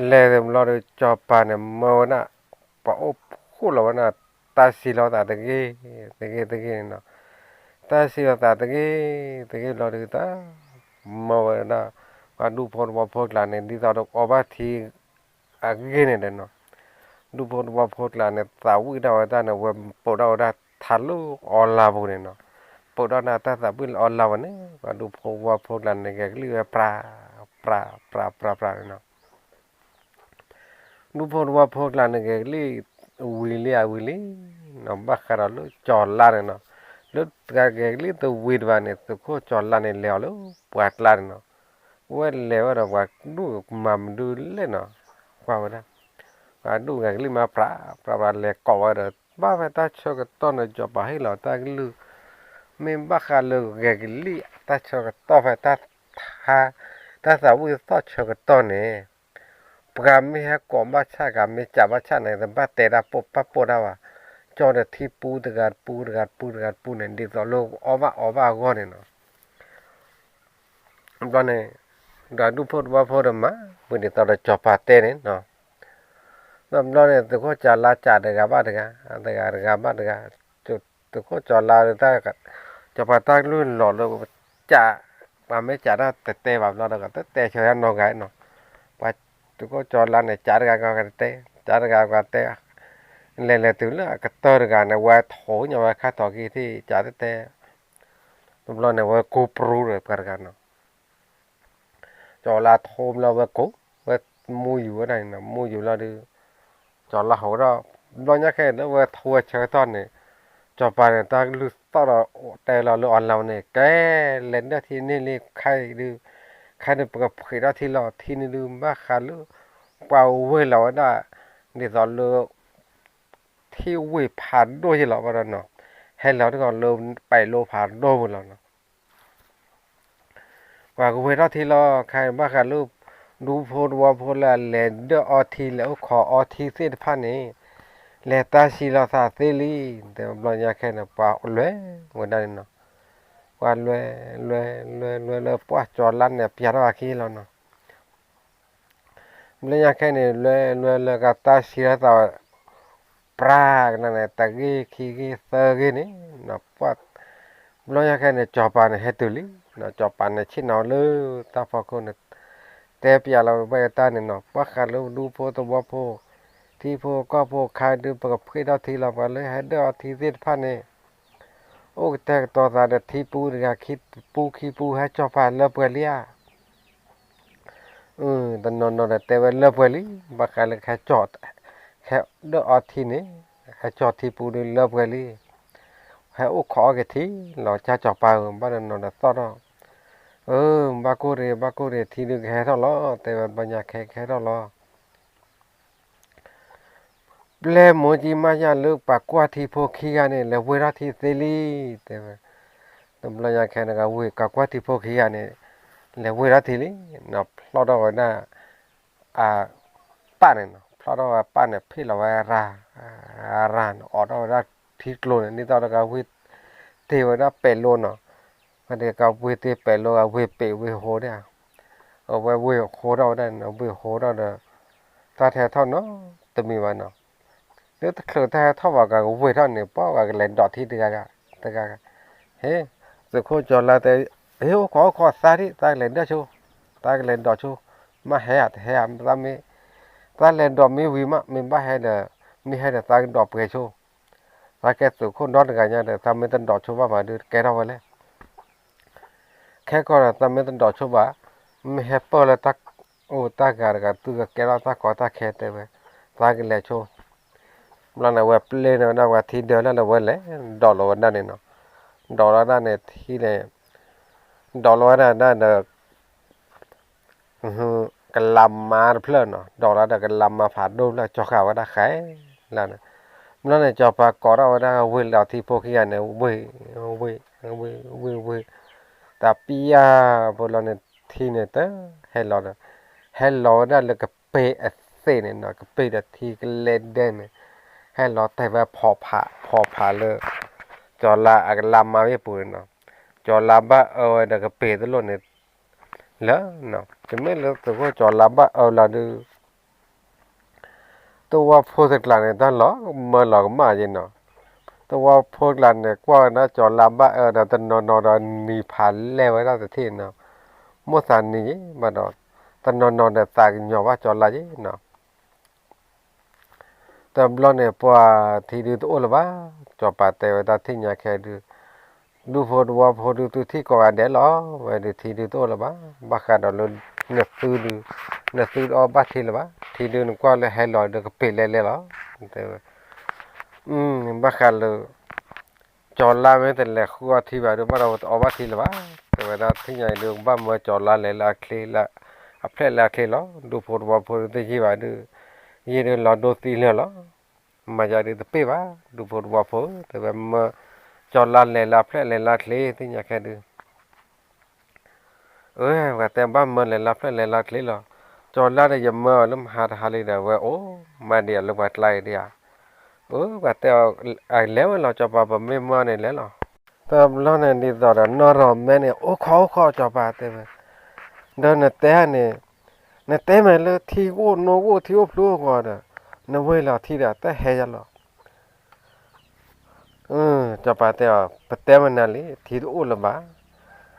လဲၤဘျီဒီး စီၤပၤန့ၣ် မၢဝဲဒၣ် ပှၤအိၣ်ဖှိၣ်လီၤဝဲဒၣ် တၢ်စံးလီၤသးတဂ့ၤ တဂ့ၤ တဂ့ၤန့ၣ်နီၤ, တၢ်စံးလီၤသးတဂ့ၤ တဂ့ၤဘျီဒီး တၢ် မၢဝဲဒၣ် ပှၤဒူဖိသဝီဖိကျါန့ၣ် ဒ်သိးဒီးအီဘၣ်ထံ အဂ့ၢ်န့ၣ်ဒီးနီၤ, ဒူဖိသဝီဖိကျါန့ၣ် သးဝံၣ်ဒၣ်ဝဲတၢ်န့ၣ် ဝဲပိာ်ဒၣ်ဝဲဒၣ်ထးလၢအီလါပူၤန့ၣ်နီၤ, ပိာ်ဒၣ်န့ၣ်တၢ်သးဝံၣ်လၢအီလါပူၤန့ၣ် ပှၤဒူဖိသဝီဖိကျါန့ၣ် ဂဲၤကလံၣ်ဝဲပြး ပြး ပြး ပြး ပြးန့ၣ်နီၤ ဒူဖိသဝီဖိကျါန့ၣ် ဂဲၤကလံၣ် ဝံၤလံဧါ ဝံၤလံနီၤ, ဘၣ်ဃးဒီးလၢကၠီၤလါန့ၣ်နီၤ, လၢတဂၤဂဲၤကလံၣ်တဝံၤတဘၣ်န့ၣ် သုးခိၣ်ကၠီၤလါန့ၣ် လဲၤအီၤလၢပှၢ်ကျါန့ၣ်နီၤ, ဝဲလဲၤဝဲဒီးပှၤဒူၣ်မၤမနုၤလဲၣ်နီၤ, ကွၢ်ဝဲဒၣ် ပှၤဒူၣ်ဂဲၤကလံၣ်မး ပြး ပြး ပြး လဲၤကိးဝဲဒီး ဘၣ်ဖဲတၢ်ဆၢကတီၢ်န့ၣ် စီၤပၤဟ့ၣ်လီၤတၢ်ကလုၢ်, မ့ၢ်ဘၣ်ဃးလၢဂဲၤကလံၣ် တၢ်ဆၢကတီၢ်ဖဲတၢ် တၢ်သးဝံၣ်သီၣ်ဆၢကတီၢ်န့ၣ် ပှၤမ့ၢ်ဟဲကိးဘၣ်ဆၣ် ဂၤမ့ၢ်စံးဘၣ်ဆၣ်န့ၣ် တဘၣ်တဲတၢ်ပိာ်ပၢ်ပိာ်တၢ်ဘၣ်, ကၠီဒီးထံပူ တဂၤတပူ တဂၤတပူ တဂၤတပူန့ၣ် ဒ်သိးလၢအီၣ်ဘၣ်အီဘၣ်အဂီၢ်န့ၣ်နီၤ, ဘျီန့ၣ် ဒီးဒူၣ်ဖိသဝီဖိဒီးမၤ ဝံၤဒ်သိးဒီးစီၤပၤတဲန့ၣ်နီၤ, ဒီးဘျီန့ၣ် သုးခိၣ်ကၠီၤလါစံးတဂၤဘၣ်တဂၤ တဂၤတဂၤဘၣ်တဂၤ, သုးခိၣ်ကၠီၤလါဒီး စီၤပၤတၢ်ကလုၢ်လီၤလၢ စံး ပှၤမ့ၢ်စံးတၢ်တတဲဘၣ်ဘျီဒီး တတဲဆၢတၢ်နီတဂၤနီၤ, ပှၤသုးခိၣ်ကၠီၤလါန့ၣ် စံးတဂၤကတတဲ စံးတဂၤကတဲ လဲၤလဲၤတုၤလၢအကတၢၢ်တဂၤန့ၣ် ဝဲထိးညီဝဲခါထီၣ်က့ၤထံၣ် စံးတတဲ, တဘျီန့ၣ် ဝဲကိးပြူဒီးပှၤတဂၤနီၤ ကၠီၤလါထိးဘျီဝဲကိး, ဝဲမူယူၤဝဲဒၣ်န့ၣ်နီၤ, မူယူၤလီၤဒီး ကၠီၤလါဟီၣ်ဝဲဒီး ဘျီညါခဲအံၤလၢဝဲထိးဝဲဆၢကတီၢ်န့ၣ် စီၤပၤန့ၣ် တၢ်ကလုၢ်သီၣ်ဒီးတဲလီၤလၢအီၤလါဝဲန့ၣ် ကဲ လဲၤဒၢၣ်ထံန့ၢ်လံ ခဲအံၤဒုး ခဲဒုးပကဖှ့းထီၣ်ထံလီၤ ထံန့ၣ်ဒုး ဘၣ်ဃးလၢ ပှၤဝ့ၤလီၤဝဲဒၣ် ဒ်သိးလၢ ထံဝ့ၤဖးဒိၣ်ယဲၢ်လီၤဘၣ်ဒီးနီၤ, ဟဲလီၤတဂီၤလၢပဲာ်လိဖးဒိၣ်ပူၤလီၤနီၤ ပှၤကဝ့ၤထီၣ်ထံလီၤ ခဲအံၤဘၣ်ဃးလၢ ဒူဖိသဝီဖိလၢအလဲၤဒၢၣ်အီထံ လဲၤအိၣ်ခိးအီထံသ့ၣ်တဖၣ်န့ၣ် လဲၤတၢ်စံးလီၤသးသ့လံ, တဲဘျီညါခဲန့ၣ် ပှၤလဲၤဝဲဒၣ်န့ၣ်နီၤ, ပှၤလဲၤ လဲၤ လဲၤ လဲၤ လဲၤ ပှၢ်ကၠီၤလါန့ၣ် ပျၢ်ထီၣ်အခံလီၤနီၤ ဘျီညါခဲန့ၣ် လဲၤ လဲၤ လဲၤ ကတၢ်စံးလီၤသး ပြးကနၣ်န့ၣ် တဂ့ၢ်ခံဂ့ၢ်သၢဂ့ၢ်န့ၣ် ပှၢ် ဘျီညါခဲန့ၣ် စီၤပၤန့ၣ်ဟဲတုၤလံ, စီၤပၤန့ၣ်ဆ့ၣ်နီၤလၢတၢ်ဖီခိၣ်န့ၣ် တဲပျးလီၤဝဲတၢ်န့ၣ်နီၤ, ပှၢ်ဃးလၢဒူဖိသဝီဖိ ထံဖိကီၢ်ဖိခဲဒုး ပကဖှ့ၣ်ထီၣ်ထံလီၤ ပှၤလၢဟဲဒၢၣ်အီထံသ့ၣ်တဖၣ်န့ၣ် အိၣ်ကတဲာ်ကတီၤသးဒီးထံပူတဂၤ ခံပူခံပူ ဟဲကၠီၤပၤလၢပှဲၤလံဧါ တနီၤနီၤဒီးတဲဝဲလၢပှဲၤလံ, ဘၣ်ဃးလၢ ဟဲဒၢၣ်အီထံန့ၣ် ဟဲကၠီၤထံပူဒီးလၢပှဲၤလံ, ဟဲအိၣ်ခိးအီက့ၤထံလီၤ ကၠီၤပၤဧၢ, ဘၣ်တနီၤဒီးသီၣ်ထီၣ်, ဘၣ်ကိၢ်တဂ့ၤ ဘၣ်ကိၢ်တဂ့ၤ ထံဒုးကဟဲထီၣ်လီၤ တဲဝဲ ဘျီညါခဲကဟဲထီၣ်လီၤ. ပျဲမိၢ်ကၠံမါယၢ်လၢပှၤကွၢ်ထံဖိခံဂၤန့ၣ် လဲၤဝ့ၢ်ထီၣ်ထံသ့လံ, တဲဝဲ. တဘျီညါခဲန့ၣ် ကဝ့ၢ်ကကွၢ်ထံဖိခံဂၤန့ၣ် လဲၤဝ့ၢ်ထီၣ်ထံလံ, ဖျီၣ်ထီၣ်ဝဲဒၣ် အပၢ်န့ၣ်နီၤ, ဖျီၣ်ထီၣ်ဝဲပၢ်န့ၣ် ဖ့ၣ်လီၤဝဲရၤ, ရၤန့ၣ် အိးထီၣ်ဝဲဒၣ်ထံကျိန့ၣ် ဒ်သိးဒီးကဝ့ၢ်တ့ၢ်ဝဲဒၣ်ပဲၤလိနီၤ, ဖဲန့ၣ်ကဝ့ၢ်တ့ၢ်ပဲၤလိ အဝ့ၢ်ပ့ၤဝ့ၢ်ဟိဒၣ်, အဝဲဝ့ၢ်ဟိထီၣ်ဝဲဒၣ်န့ၣ် ဝ့ၢ်ဟိထီၣ်ဒီး တၢ်ထဲထီၣ်နီတမံၤဘၣ်နီၤ, လၢတချုးတၢ်ဟဲထီၣ်ဘၣ်ကဝ့ၢ်ထီၣ်န့ၣ် ပှၤကလဲၤဒိးထံတဂၤဂၤ, တဂၤဂၤ, ဟ့, သုးခိၣ်ကၠီၤလါတဲ, ဟ့ၣ် အိၣ်ခိးအိၣ်ခိးသးဒံး သးကလဲၤဒိးဆိ, သးကလဲၤဒိးဆိ, မ့ၢ်ဟဲဧါတဟဲဧါ, သးမ့ၢ်, သးလဲၤဒိးမ့ၢ်ဝံၤမး မ့ၢ်ဘၣ်ဟဲဒီး, မ့ၢ်ဟဲဒီးသးကဒိးပှဲၤဆိ, သးကဲသုးခိၣ်ဒီတဂၤညါဒီး သးမ့ၢ်တဒိးဆိဘၣ်မးဒုး ကဲထီၣ်ဝဲလဲၣ် ခဲကီးဒီး သးမ့ၢ်တဒိးဆိဘၣ်, မ့ၢ်ဟဲပၢၢ်လၢတၢ်အိၣ်တၢ်ဂၤတဂၤ သုကကဲထီၣ်တၢ်ကီတၢ်ခဲတဲဝဲ, သးကလဲၤဆိ, ဘျီန့ၣ် အဝဲပျဲန့ၢ်ဝဲဒၣ်ပှၤထံဒၢလၢလၢဝဲလဲၣ်, ဒိးလီၤဝဲဒၣ်န့ၣ်နီၤ, ဒိးလီၤဝဲဒၣ်န့ၣ်ထံန့ၣ်, ဒိးလီၤဝဲဒၣ်ဒၣ်ဒီး ကလၤမါတဖျၢၣ်နီၤ, ဒိးလီၤဒီးကလၤမါဖးဒိၣ်ဖျၢၣ် ကၠီဃာ်ဝဲဒၣ်ဃဲလၢန့ၣ်, ဘျီန့ၣ် ကၠီၤပၤကိးထီၣ်ဝဲဒၣ်ဝ့ၢ်လီၤထံဖိခံဂၤန့ၣ် ဝ့ၢ်, ဝ့ၢ်, ဝ့ၢ်, ဝ့ၢ်, တၢ်ပံယါဖိလီၤန့ၣ် ထံန့ၣ်တဟဲလီၤဒီး, ဟဲလီၤဝဲဒၣ်လၢကပ့ၤအသ့ၣ်န့ၣ်နီၤ, ကပ့ၤဒီးထံကလဲဒဲန့ၣ်, ဟဲလီၤတဲာ်ဝဲဖီဖး, ဖီဖးလၢ ကၠီၤလါအကလၤမါဝ့ၢ်ပူၤန့ၣ်နီၤ, ကၠီၤလါဘၣ်အၢဝဲဒီးကပ့ၤတလိၣ်န့ၣ် လၢ, တမ့ၢ်လၢသုးခိၣ်ကၠီၤလါဘၣ်အၢလီၤဒုး, သဝီဖိတကျးန့ၣ် တၢ်လီၤမၢလီၤကမၣ်ယဲနီၤ, သဝီဖိတကျးန့ၣ် ကွၢ်ဝဲဒၣ်ကၠီၤလါဘၣ်အၢဒီး တနီၤနီၤဒီးနံၤဖးလဲၢ်ဝဲဒၣ်တထံၣ်နီၤ, မိၣ်သးနံၤယဲဘၣ်ဒီး, တနီၤနီၤဒီးသးကညီၤဘၣ်ကၠီၤလါယဲနီၤ တဘျီန့ၣ် ပှၤထံဒုတအိၣ်လၢၤဘၣ်, ကၠီၤပၤတဲဝဲဒၣ်ထံၣ်ညါခဲဒုး, ဒူဖိသဝီဖိဒု သုထံၣ်ကိးဂၤဒဲးလီၤ, ဝဲဒုးထံဒုတအိၣ်လၢၤဘၣ်, ဘၣ်ဃးဒီးလၢ နသုဒု, နသုတအီၣ်ဘၣ်ထံလၢၤဘၣ်, ထံဒုနကွၢ်လၢဟဲလီၤဒီးကပ့ၤလဲလဲလီၤ, တဲဝဲ, ဘၣ်ဃးလၢ ကၠီၤလါမ့ၢ်တလဲၤဃုအီထံဘၣ်ဒုး ဘၣ်ဒီးတအီၣ်ဘၣ်ထံလၢၤဘၣ်, တဲဝဲဒၣ်ထံၣ်ညါအံၤဒုး ကဘၣ်မၢကၠီၤလါလဲၤလၢအချ့, အဖျဲၣ်လၢအချ့လီၤ, ဒူဖိသဝီဖိဒုတယံာ်ဘၣ်ဒုး, ယံာ်ဒုးလီၤဒိသံလၢာ်လီၤ, မၤယၤဒုးတပ့ၢ်ဘၣ်, ဒူဖိသဝီဖိ, တဲဝဲမၢကၠီၤလါလဲၤလၢအဖျဲၣ်လဲၤလၢအချ့ သ့ၣ်ညါခဲဒုး အၢ ပှၤတဲဘၣ်မၢလဲၤလၢဖျၢၣ်လဲၤလၢချ့လီၤ, ကၠီၤလါဒီးယမၢအီၤလၢမဟါတဟါလံဒီး အဝဲအိၣ်မးဒံးအီၤလၢပှၤကျါအံၤဒံးဧါ, အၢ ပှၤတဲအီၤ လဲၤဝဲလီၤ ကၠီၤပၤ ပမ့ၢ်မၢန့ၣ်လဲၤလီၤ, တဘျီန့ၣ်ဒ်သိးဒီးနီၢ်ရီၢ်မဲန့ၣ် အိၣ်ခိးအိၣ်ခိး ကၠီၤပၤတဲဝဲ, ဒီးနတဲန့ၣ်, နတဲမ့ၢ်လၢထံကအိၣ်နိကအိၣ်ထံအိၣ်ဖျိအဂီၢ်ဒီး, နဝ့ၢ်လီၤထံဒီးတဟဲယၤလီၤ ကၠီၤပၤတဲအီၤ ပတဲမနုၤလံ ထံတအိၣ်လၢၤဘၣ်,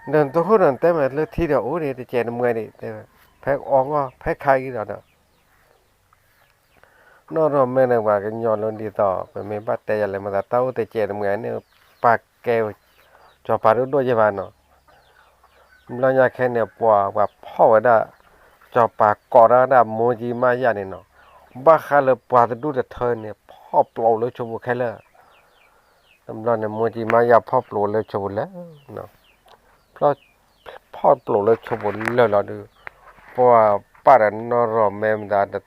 ဒီးနတဟိဒီးနတဲမ့ၢ်လၢထံဒီးအိၣ်ဒံး တစဲးတမှဲဒံး တဲဝဲ, ဖဲအီဂီၢ် ဖဲခါအံၤဒီးဒီး နီၢ်ရီၢ်မဲန့ၣ် ပှၤကညီလၢဒ်သိး ပမ့ၢ်ဘၣ်တဲယၤလဲၣ် မၤသးတၢ်အိၣ်တစဲးတမှဲန့ၣ် ပာ်ကဲ ကၠီၤပၤဒိၣ်ဒိၣ်ယဲၢ်ဘၣ်နီၤ ဘျီညါခဲန့ၣ် ပှၤ ပှၤဖီၣ်ဝဲဒၣ် ကၠီၤပၤကိးဒၣ်ဝဲဒၣ် မိၢ်ကၠံမါယၢ်န့ၣ်နီၤ, ဘၣ်ဃးလၢပှၤတဒူၣ်တထၢန့ၣ် ဖီၣ်ပျိးလၢဆိပူၤခဲလၢာ်, တဘျီန့ၣ် မိၢ်ကၠံမါယၢ်ဖီၣ်ပျိးလၢဆိပူၤလၢာ်, ဖီၣ်ပျိးလၢဆိပူၤလၢာ်လီၤဒုး, ပှၤပာ်ဒီးနီၢ်ရီၢ်မဲမတၤ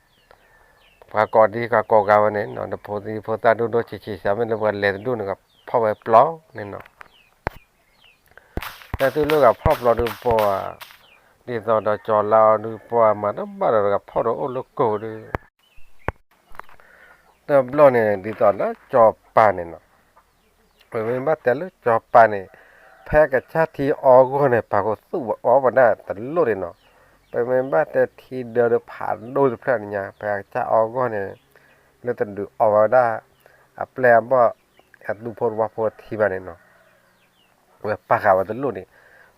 ပှၤကိးဒံပှၤကိးဂၤဝဲန့ၣ်နီၤ, ဒီးဖိသံဖိသၣ်ဒိၣ်ဒိၣ်ဆံးဆံးစး မ့ၢ်လၢပှၤလဲၤတဒူၣ်န့ၣ် ကဖီၣ်ဝဲပျိးန့ၣ်နီၤ တၢ်တုၤလၢဂၤဖီၣ်ပျိးဒုးပှၤ, ဒ်သိးဒီးကၠီၤလါအီၤဒုးပှၤမၤတဘၣ်ဒီးတဂၤဖီၣ်ဒီးအိၣ်လၢကိာ်ဒုး, တဘျီန့ၣ် ဒ်သိးလၢကၠီၤပၤန့ၣ်နီၤ, ပမ့ၢ်ဘၣ်တဲလၢကၠီၤပၤန့ၣ်, ဖဲအကစၢ်ထံအီဂီၢ်န့ၣ် ပှၤကသူၣ်အီၣ်ဝဲဒၣ်တလိၣ်ဒံးနီၤ, ပမ့ၢ်ဘၣ်တဲထံဒၢဒီးဖးဒိၣ်တဖျၢၣ်န့ၣ်ညါ ဖဲအကစၢ်အီဂီၢ်န့ၣ်, လၢတဒုးအီၣ်ဝဲဒၣ်, အပျဲၢ်အဘီၣ်, အဒူဖိသဝီဖိထံဘၣ်န့ၣ်နီၤ ဝဲပာ်ဃာ်ဝဲတလိၣ်န့ၣ်,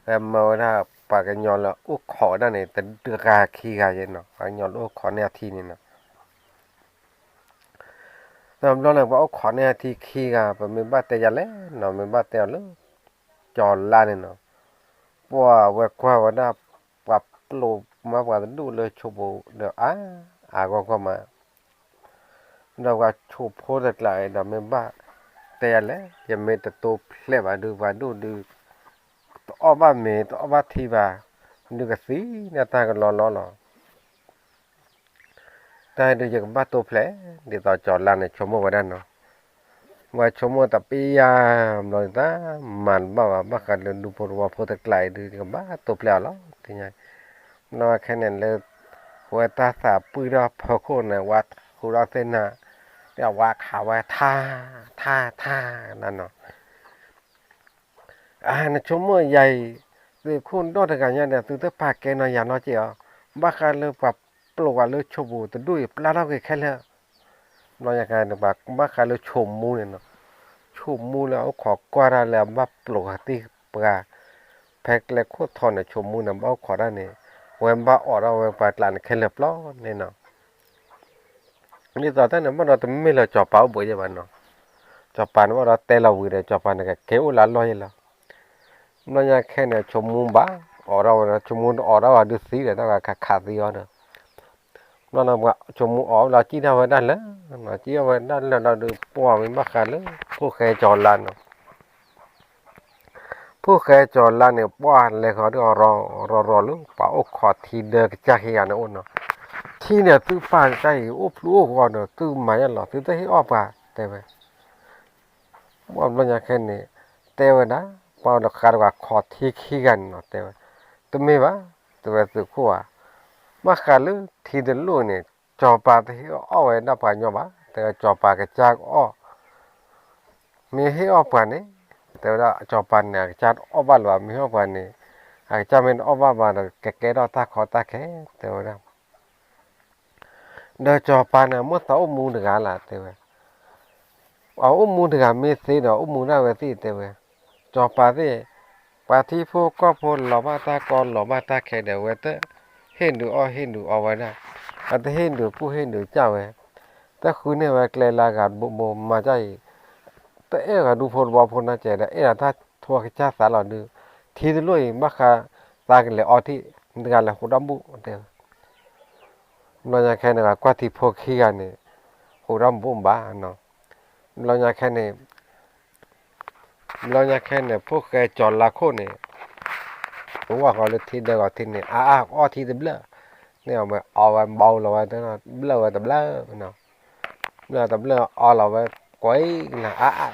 ဝဲမၢဝဲဒၣ်ပှၤကညီလၢအိၣ်ခိးဝဲဒၣ်န့ၣ် တဂၤခံဂၤယဲနီၤ, ပှၤကညီလၢအိၣ်ခိးန့ၢ်အထံန့ၣ်နီၤ, တဘျီန့ၣ် ပှၤအိၣ်ခိးန့ၢ်အထံခံဂၤ ပမ့ၢ်ဘၣ်တဲယၤလဲၣ်နီၤ, မ့ၢ်ဘၣ်တဲအီၤလၢ ကၠီၤလါန့ၣ်နီၤ, ပှၤဝဲကွၢ်ဝဲဒၣ် ပှၤပျိးမးပှၤတဒူၣ်လၢဆိပူၤဒီးအါ, အါဂီၢ်ဂီၢ်မး ဒီးပှၤဆိဖိတကျးအံၤဒီးမ့ၢ်ဘၣ်တဲယၤလဲၣ်, ယမ့ၢ်တတိဖျဲးဘၣ်ဒုး ပှၤဒိၣ်ဒုး, တအီၣ်ဘၣ်မ့ၤ တအီၣ်ဘၣ်ထံဘၣ်, ဒုးကသံန့ၢ်တၢ်ကလီလီလီၤ. တၢ်ဒုးယကဘၣ်တိဖျဲး, ဒ်သိးကၠီၤလါန့ၣ် ဆိကမိၣ်ဝဲဒၣ်နီၤ, ဝဲဆိကမိၣ်တပျံၤယၤဘျီန့ၣ် တၢ်မၤတဘၣ်ဘၣ် ဘၣ်ဃးလၢဒူဖိသဝီဖိတကျါအံၤဒုး ယကဘၣ်တိဖျဲးအီၤလီၤ တညါ, ဘျီခဲန့ၣ်လၢ ဝဲတၢ်သးပှံၢ်ထီၣ်ဖီခိၣ်န့ၣ် ဝဲဃုာ်ဒီးသ့ၣ်နၤ, ဒီးဝဲခးဝဲထါ, ထါ, ထါ, လၢနီၤ အါ နဆိကမိၣ်ယၤအံၤ, သုးခိၣ်ဒီတဂၤညါဒီး သုတပာ်ကဲနီၤယၤနီတစဲးအီၤ, ဘၣ်ဃးလၢပှၤပျိာ်ပှၤလၢဆိပူၤတဒူၣ်အံၤ ပျၢ်ထီၣ်က့ၤခဲလၢာ်, ဘျီညါခဲန့ၣ် ဘၣ်ဃးလၢဆိမူန့ၣ်နီၤ, ဆိမူလၢအအိၣ်ခိးကွၢ်တၢ်လၢအဘၣ်ပျိာ်ဃာ်သ့ၣ်ပှၤ, ဖဲကျဲခိၣ်ထီန့ၣ် ဆိမူန့ၣ် ဘၣ်အိၣ်ခိးတၢ်န့ၣ်, ဝဲဘၣ်အိးထီၣ်ဝဲပှၤကျးန့ၣ်ခဲလၢာ်ပျီန့ၣ်နီၤ ဒ်သိးတၢ်န့ၣ် ဘၣ်ဒီးတမ့ၢ်လၢစီၤပၤအိၣ်ဘှံးယဲဘၣ်နီၤ, စီၤပၤန့ၣ်ဘၣ်ဒီးတဲလီၤဝံၤဒီး စီၤပၤန့ၣ်ကက့ၤအိၣ်လၢအလီၢ်ယဲလီၤ, ဘျီညါခဲန့ၣ် ဆိမူဘၣ်အိးထီၣ်ဝဲဒီး ဆိမူတအိးထီၣ်ဝဲဒုးသံဒီး တၢ်ဂၤခးခးသံအီၤဒီး, ဘျီန့ၣ်ပှၤဆိမူအိးလီၤ စံၣ်ထီၣ်ဝဲဒၣ်လၢ, စံၣ်ထီၣ်ဝဲဒၣ်လၢဒီး ဒုးပှၢ်ဝံၤဘၣ်ဃးလၢ ဖိၣ်ဃဲစီၤလါနီၤ ဖိၣ်ဃဲစီၤလါန့ၣ် ပှၢ်လဲၤဃီၤဒီး ရီၤရီၤလၢပှၤအိၣ်ခိးထံဒၢကစၢ်ခံဂၤန့ၣ်အိၣ်နီၤ, ထံန့ၣ်သုပာ်ကစၢ်အံၤ အိၣ်ဖျိအိၣ်ဂီၤဒီး သုမၤယဲလီၤ သုတဟ့ၣ်အီၣ်ပှၤ တဲဝဲ, ပှၢ်ဘျီညါခဲန့ၣ် တဲဝဲဒၣ်, ပှၢ်ဒီးဃးတဂၤခိးထံခံဂၤန့ၣ်နီၤ တဲဝဲ, တမ့ၢ်ဘၣ်, တဲဝဲသုးခိၣ်ဧါ, ဘၣ်ဃးလၢထံတလိၣ်န့ၣ် စီၤပၤတဟ့ၣ်အီၣ်ဝဲဒၣ်ပှၤညီဘၣ်, တဲဝဲစီၤပၤကစၢ်ကအီၣ် မ့ၢ်ဟ့ၣ်အီၣ်ပှၤန့ၣ်, တဲဝဲဒၣ်စီၤပၤန့ၣ် အကစၢ်တအီၣ်ဘၣ်လၢၤဘၣ်, မ့ၢ်ဟ့ၣ်အီၣ်ပှၤန့ၣ်, အကစၢ်မ့ၢ်တအီၣ်ဘၣ်ဘၣ်ဒီး ကကဲထီၣ်တၢ်ကီတၢ်ခဲ တဲဝဲဒၣ်, ဒီးစီၤပၤန့ၣ် အမိၢ်သးအိၣ်မူတဂၤလၢ် တဲဝဲ, အအိၣ်မူတဂၤမ့ၢ်သ့ဒီး အိၣ်မူဒၣ်ဝဲသ့ၣ် တဲဝဲ, စီၤပၤသ့ၣ်, ပှၤထံဖိကီၢ်ဖိလီၤဘၣ်တၢ်ကီလီၤဘၣ်တၢ်ခဲဒီး အဝဲတဟ့ၣ်ဒုးအီၣ်ဟ့ၣ်ဒုးအီဝဲဒၣ်, အတဟ့ၣ်ဒုးကူၣ်ဟ့ၣ်ဒုးကၢ်ဝဲ, တဃုန့ၢ်ဝဲကျဲလၢဂၤတဘိဘိမၤဒ်အံၤ, တအဲၣ်ဂၤဒူဖိသဝီဖိနီတစဲးဒီး အဲၣ်ဒိးတၢ်ထိအကစၢ်သးလီၤဒုး, ထံတလိၣ်အံၤ ဘၣ်ဃးသးကလဲၤအီထံၣ်, တဂၤလဲၤဃုာ်ဒီးဘူး တဲဝဲ, ဘျီညါခဲန့ၣ် ကွၢ်ထံဖိခံဂၤန့ၣ် ဃုာ်ဒီးဘူးဘၣ်နီၤ, ဘျီညါခဲန့ၣ် ဘျီညါခဲန့ၣ် ဖိၣ်ဃဲစီၤလါခိၣ်န့ၣ် ဝၢ်ဃီၤလၢထံဒၢဂီၤထံန့ၣ် အါအါအီထံတဘျၢၣ်, န့ၣ်အဝဲအီဝဲဘီလီၤဝဲ ဘျၢၣ်ဝဲတဘျၢၣ်နီၤ, ဘျၢၣ်တဘျၢၣ်အီလီၤဝဲ ကွဲးကလၤ အါအါ,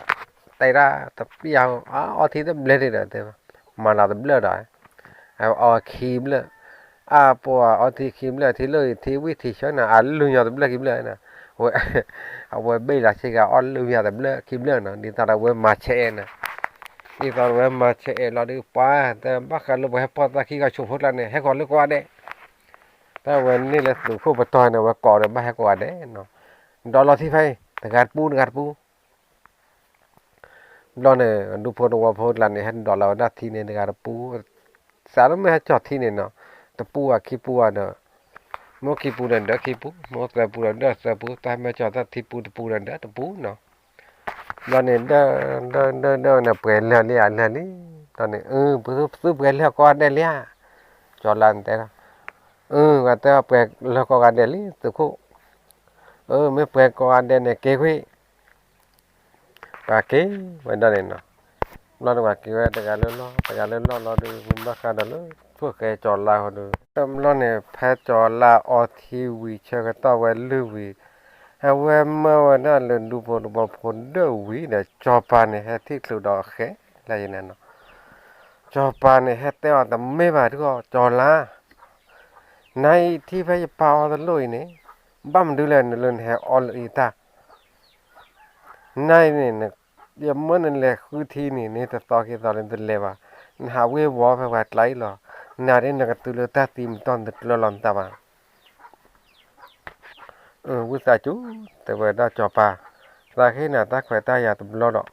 တဲဒၣ်တပျၢ် အီထံတဘျၢၣ်ဒံးဒီး တဲဝဲ, မၤလီၤတဘျၢၣ်ဒီး အီခံဘျၢၣ်, အါပှၤအီထံခံဘျၢၣ် ထံလၢထံဝံၣ်ထံဆၢန့ၣ် အလုၢ်ညီတဘျၢၣ်ခံဘျၢၣ်န့ၣ်, ဝဲ အဝဲဘ့ၣ်လီၤဆ့ကၤအီၣ်လုၢ်ညီတဘျၢၣ်ခံဘျၢၣ်နီၤ ဒ်သိးဒီးဝဲမၤဆဲးအဲၣ်န့ၣ်, ဒ်သိးဒီးဝဲမၤဆဲးအဲၣ်လီၤဒုး ပှၤတဲဘၣ်ဃးလၢပှၤဟဲပီၢ်သၣ်ခံဂၤဆိဖိကျါန့ၣ် ဟဲဃီၤလၢကိးဂၤဒဲး, တၢ်ဝဲန့ၢ်လၢသုးခိၣ်ပတီၢ်န့ၣ် ဝဲကိးဒီးဘၣ်ဟဲကိးဂၤဒဲးနီၤ, ဒီးလီၤထံဖဲအံၤ တဂၤတပူ တဂၤတပူ ဘျီန့ၣ် ဒူဖိသဝီဖိကျါန့ၣ် ဟဲဒိးလီၤဝဲဒၣ်ထံန့ၣ်တဂၤတပူ, စးထီၣ်မ့ၢ်ဟဲကၠီၤထံန့ၣ်နီၤ, တပူဘၣ်ခံပူဘၣ်ဒီး, မ့ၢ်ခံပူဒီးဒၢခံပူ, မ့ၢ်သၢပူဒီးဒၢသၢပူ, တၢ်ဟဲမ့ၢ်ကၠီၤတၢ်ထံပူတပူဒီးဒၢတပူနီၤ, ဘျီန့ၣ် ဒၢ, ဒၢ, ဒၢ, ဒၢန့ၣ် ပှဲၤလၢာ်လံဧါ လၢာ်လံ, ဘျီန့ၣ် အၢ သုပှဲၤလၢာ်ကိးဂၤဒဲးလံဧါ, ကၠီၤလါန့ၣ်တဲဒၣ်, အၢ ဝဲတဲပှဲၤလၢာ်ကိးဂၤဒဲးလံ သုးခိၣ်, အၢ မ့ၢ်ပှဲၤကိးဂၤဒဲးန့ၣ် က့ၤကွံာ် ပှၤက့ၤဝဲဒၣ်န့ၣ်နီၤ, ဘျီန့ၣ်ပှၤက့ၤဝဲတဂၤလၢလီၢ် တဂၤလၢလီၢ်လီၤဒီး မ့ၢ်ဘၣ်ဃးဒီးလၢ ဖိၣ်ဃဲကၠီၤလါဃီဒီး တဘျီန့ၣ် ဖဲကၠီၤလါအီထံဝံၤဆၢကတီၢ်ဝဲလုၢ်ဝံၤ, အဝဲမၢဝဲဒၣ်လၢဒူဖိသဝီဖိဒၢဝံၤဒီး ကၠီၤပၤန့ၣ် ဟဲထံၣ်ချုးဒီးအဃဲလၢယန့ၣ်နီၤ, ကၠီၤပၤန့ၣ် ဟဲတဲအီၤ တမ့ၢ်ဘၣ်ဒုး ကၠီၤလါ နၤအံၤထံၣ်ဖဲယပာ်အီၤတလိၣ်အံၤန့ၣ်, ဘၣ်မနုၤလဲၣ်နလၢနဟဲအီလၢအံၤတၢ်, နၤအံၤန့ၣ် ယမၢနလဲၤဃုထံန့ၣ် နတသီက့ၤသီလၢနတလဲၤဘၣ်, နဟးဝ့ၤဝီၤဖဲပှၤကျါအံၤလီၤ, နၤဒ်နကတုၤလၢတၢ်သံမတီၢ်နတကျၢလီၤနသးဘၣ် ဝံသးစူၤ တဲဝဲဒၣ်ကၠီၤပၤ, သးဟ့ၣ်နၤတၢ်ခွဲးတၢ်ယာ်တဘျီဒီး,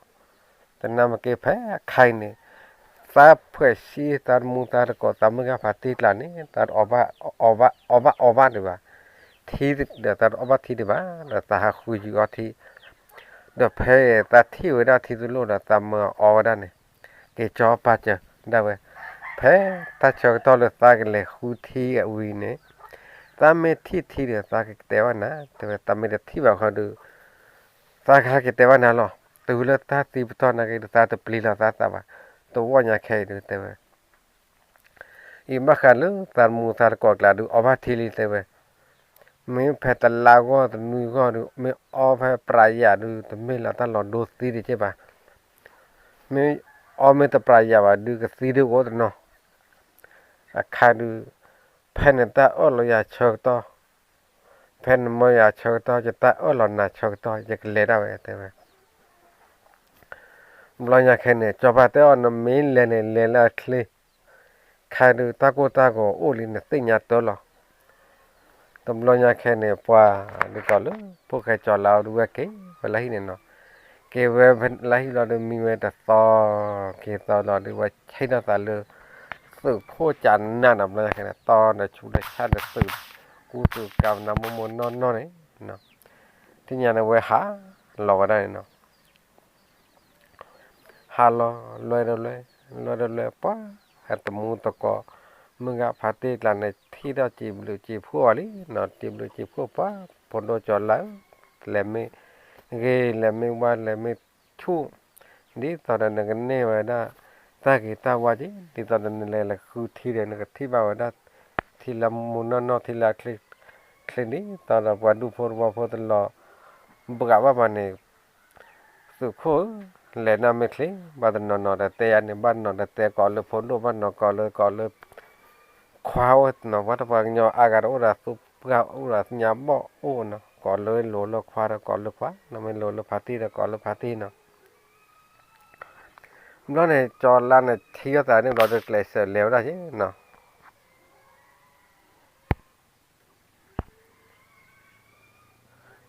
တနၢ်မ့ၢ်က့ၤဖဲအခါအံၤန့ၣ်, သးဖှဲးဆံသးတမူသးတကိးသးမုၢ်ဂၢ်ဖးတံၢ်ကျါန့ၣ် သးတအီၣ်ဘၣ်အီဘၣ်ဒံးဘၣ်, ထံဒီးသးတအီၣ်ဘၣ်ထံဒံးဘၣ် ဒီးသးဟးဃုယုာ်အီထံ, ဒီးဖဲသးထံၣ်ဝဲဒၣ်ထံတလိၣ်ဒီးသးမၢအီဝဲဒၣ်န့ၣ်, က့ၤကၠီၤပၤစၢၤဒၣ်ဝဲ, ဖဲတၢ်ဆၢကတီၢ်လၢသးကလဲၤဃုထံအဝံၤန့ၣ်, သးမ့ၢ်ထံၣ်ထံဒီးသးကကတဲဘၣ်နၤ တဲဝဲ, သးမ့ၢ်တထံၣ်ဘၣ်ဃီဒီး သးကဟဲက့ၤတဲဘၣ်နၤလီၤ, တုၤလၢတၢ်သံပတီၢ်နာ်က့ဒီး သးတပျံၤလီၤသးသးဘၣ်, တဝီညါခဲအံၤဒုးတဲဝဲ, အံၤဘၣ်ဃးလၢသးတမူသးတကိးကျါဒုး အီၣ်ဘၣ်ထံလံတဲဝဲ, မ့ၢ်ဖဲတလါဂီၢ်တနွံဂီၢ်ဒုး မ့ၢ်အီဖဲပြးယၤဒုး တမ့ၢ်လၢတၢ်လီၤဒိသံတက့ၢ်ဘၣ်. မ့ၢ်အီမ့ၢ်တပြးယၤဘၣ်ဒုး ကသံဒုးအိၣ်တနီၤ. အခါဒုး ဖဲနတၢ်အၢၣ်လီၤယၤဆၢကတီၢ်, ဖဲနမၢယၤဆၢကတီၢ် ယတၢ်အၢၣ်လီၤနၤဆၢကတီၢ် ယကလဲၤဒၣ်ဝဲတဲဝဲ. ဘျီညါခဲန့ၣ် စီၤပၤတဲအီၤ နမ့ၢ်လဲၤန့ၣ် လဲၤလၢအချ့, ခါဒုးတၢ်ကိၢ်တၢ်ဂီၤအိၣ်လံ နသ့ၣ်ညါတၢ်လီၤ. တဘျီညါခဲန့ၣ် ပှၤဒ်သိးလၢ ဖိၣ်ဃဲစီၤလါအီၤဒုး ဝဲက့ၤဝဲလၢဟံၣ်န့ၣ်နီၤ. က့ၤဝဲလၢဟံၣ်လီၤဒုး မံဝဲတသီ, က့ၤသီလီၤဒုး ဝဲဆဲးထီၣ်သးလၢ သုးခိၣ်ကနၣ်နီၤ. ဘျီညါခဲန့ၣ် တီဒီးဆူဒီးဆၣ်ဒီးသုးကူသုးကၤ ပနၢ်မိၢ်မိၢ်နီၢ်နီၢ်န့ၣ်, ထံၣ်ညါန့ၣ် ဝဲဟးလီၤဝဲဒၣ်န့ၣ်နီၤ. ဟးလီၤလွဲဒီးလွဲ, လွဲဒီးလွဲ ပှၤတမူသကိး, မုၢ်ဂၤဖါတ့ၢ်ကျါန့ၣ် ထံၣ်ထီၣ်စံးဘျုးစံးဖှိၣ်အီၤလံနီၤ. စံးဘျုးစံးဖှိၣ်ပှၤ ဖိဒိၣ်စီၤလါဧၢ, လဲၤမ့ၢ်ဂ့ၤ လဲၤမ့ၢ်ဝါ လဲၤမ့ၢ်ဆူၣ်, ဒ်သိးဒီးနကန့ၢ်ဝဲဒၣ် တၢ်ဂ့ၤတၢ်ဝါက့ၤ, ဒ်သိးဒီးနလဲၤလဲၤဃုထံဒီး နကထံၣ်ဘၣ်ဝဲဒၣ် ထံလၢမူနီၢ်နီၢ် ထံလၢအချ့ချ့ ဒ်သိးဒီးပှၤဒူဖိသဝီဖိတလီၤဘှးဘၣ်မးန့ၣ် သုးခိၣ်ဧၢ, လဲၤနၢ်မ့ၢ်ချ့ ဘၣ်တနီၤနီၤဒီးတဲယၤန့ၣ် ဘၣ်နီၤဒီးတဲကိးလၢဖိဒိၣ် ဘၣ်နီၤကိးလၢ ကိးလၢခွါအိၣ်နီၤ. ပှၤတပှၤကညီအါဂၤတအိၣ်ဒီးသူၣ်ပှၢ် အိၣ်ဒီးညါဘီၣ်အိၣ်နီၤ. ကိးလၢလိၤလၢခွါဒီးကိးလၢခွါ, နမ့ၢ်လိၤလၢဖါတံၢ်ဒီးကိးလၢဖါတံၢ်နီၤ. ဘျီန့ၣ် စီၤလါန့ၣ် ထံၣ်အသးန့ၣ်ဘျီဒီး ကျဲးစၢးလဲၤဝဲဒၣ်က့ၤနီၤ.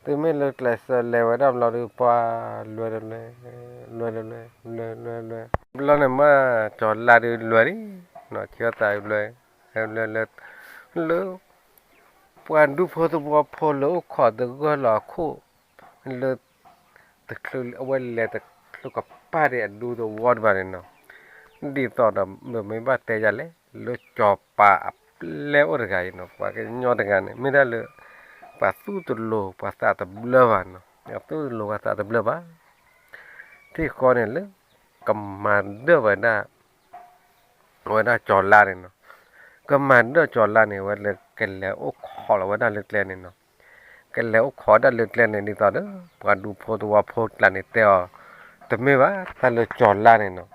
တုၤမ့ၢ်လၢကျဲးစၢးလဲၤဝဲဒၣ်ဘျီဒီး ပှၤလွဲဒီးလွဲ, လွဲဒီးလွဲ, လွဲလွဲလွဲ, ဘျီန့ၣ်မ့ၢ်စီၤလါဒုးလွဲလံ, ထံၣ်အသးလွဲ, လွဲလွဲ, လၢ ပှၤဒူဖိသဝီဖိလၢအိၣ်ခိးသဂၢၢ်လီၤအခိၣ် လၢ တချုးအဝဲလဲၤတချုးကပၤဒံးအဒူသဝီတဖၣ်န့ၣ်နီၤ, ဒ်သိးဒီးမ့ၢ်ဘၣ်တဲယၤလဲၣ်, လၢစီၤပၤအပျဲၢ်အိၣ်တဂၤအံၤနီၤ, ပှၤကညီတဂၤန့ၣ် မ့ၢ်ဒၣ်လၢ ပှၤသူၣ်တလိၤပှၤသးတဘျၢဘၣ်နီၤ, ပှၤသူၣ်တလိၤပှၤသးတဘျၢဘၣ်. ထံၣ်ဃီန့ၣ်လၢ ကမၤဒၢၣ်ဝဲဒၣ် ဝဲဒၣ်စီၤလါန့ၣ်နီၤ, ကမၤဒၢၣ်စီၤလါန့ၣ် ဝဲလၢကလဲၤအိၣ်ခိးလီၤဝဲဒၣ်လၢကျဲန့ၣ်နီၤ, ကလဲၤအိၣ်ခိးဒၣ်လၢကျဲန့ၣ် ဒ်သိးဒီး ပှၤဒူဖိသဝီဖိကျါန့ၣ်တဲအီၤ, တမ့ၢ်ဘၣ် တၢ်လၢစီၤလါန့ၣ်နီၤ,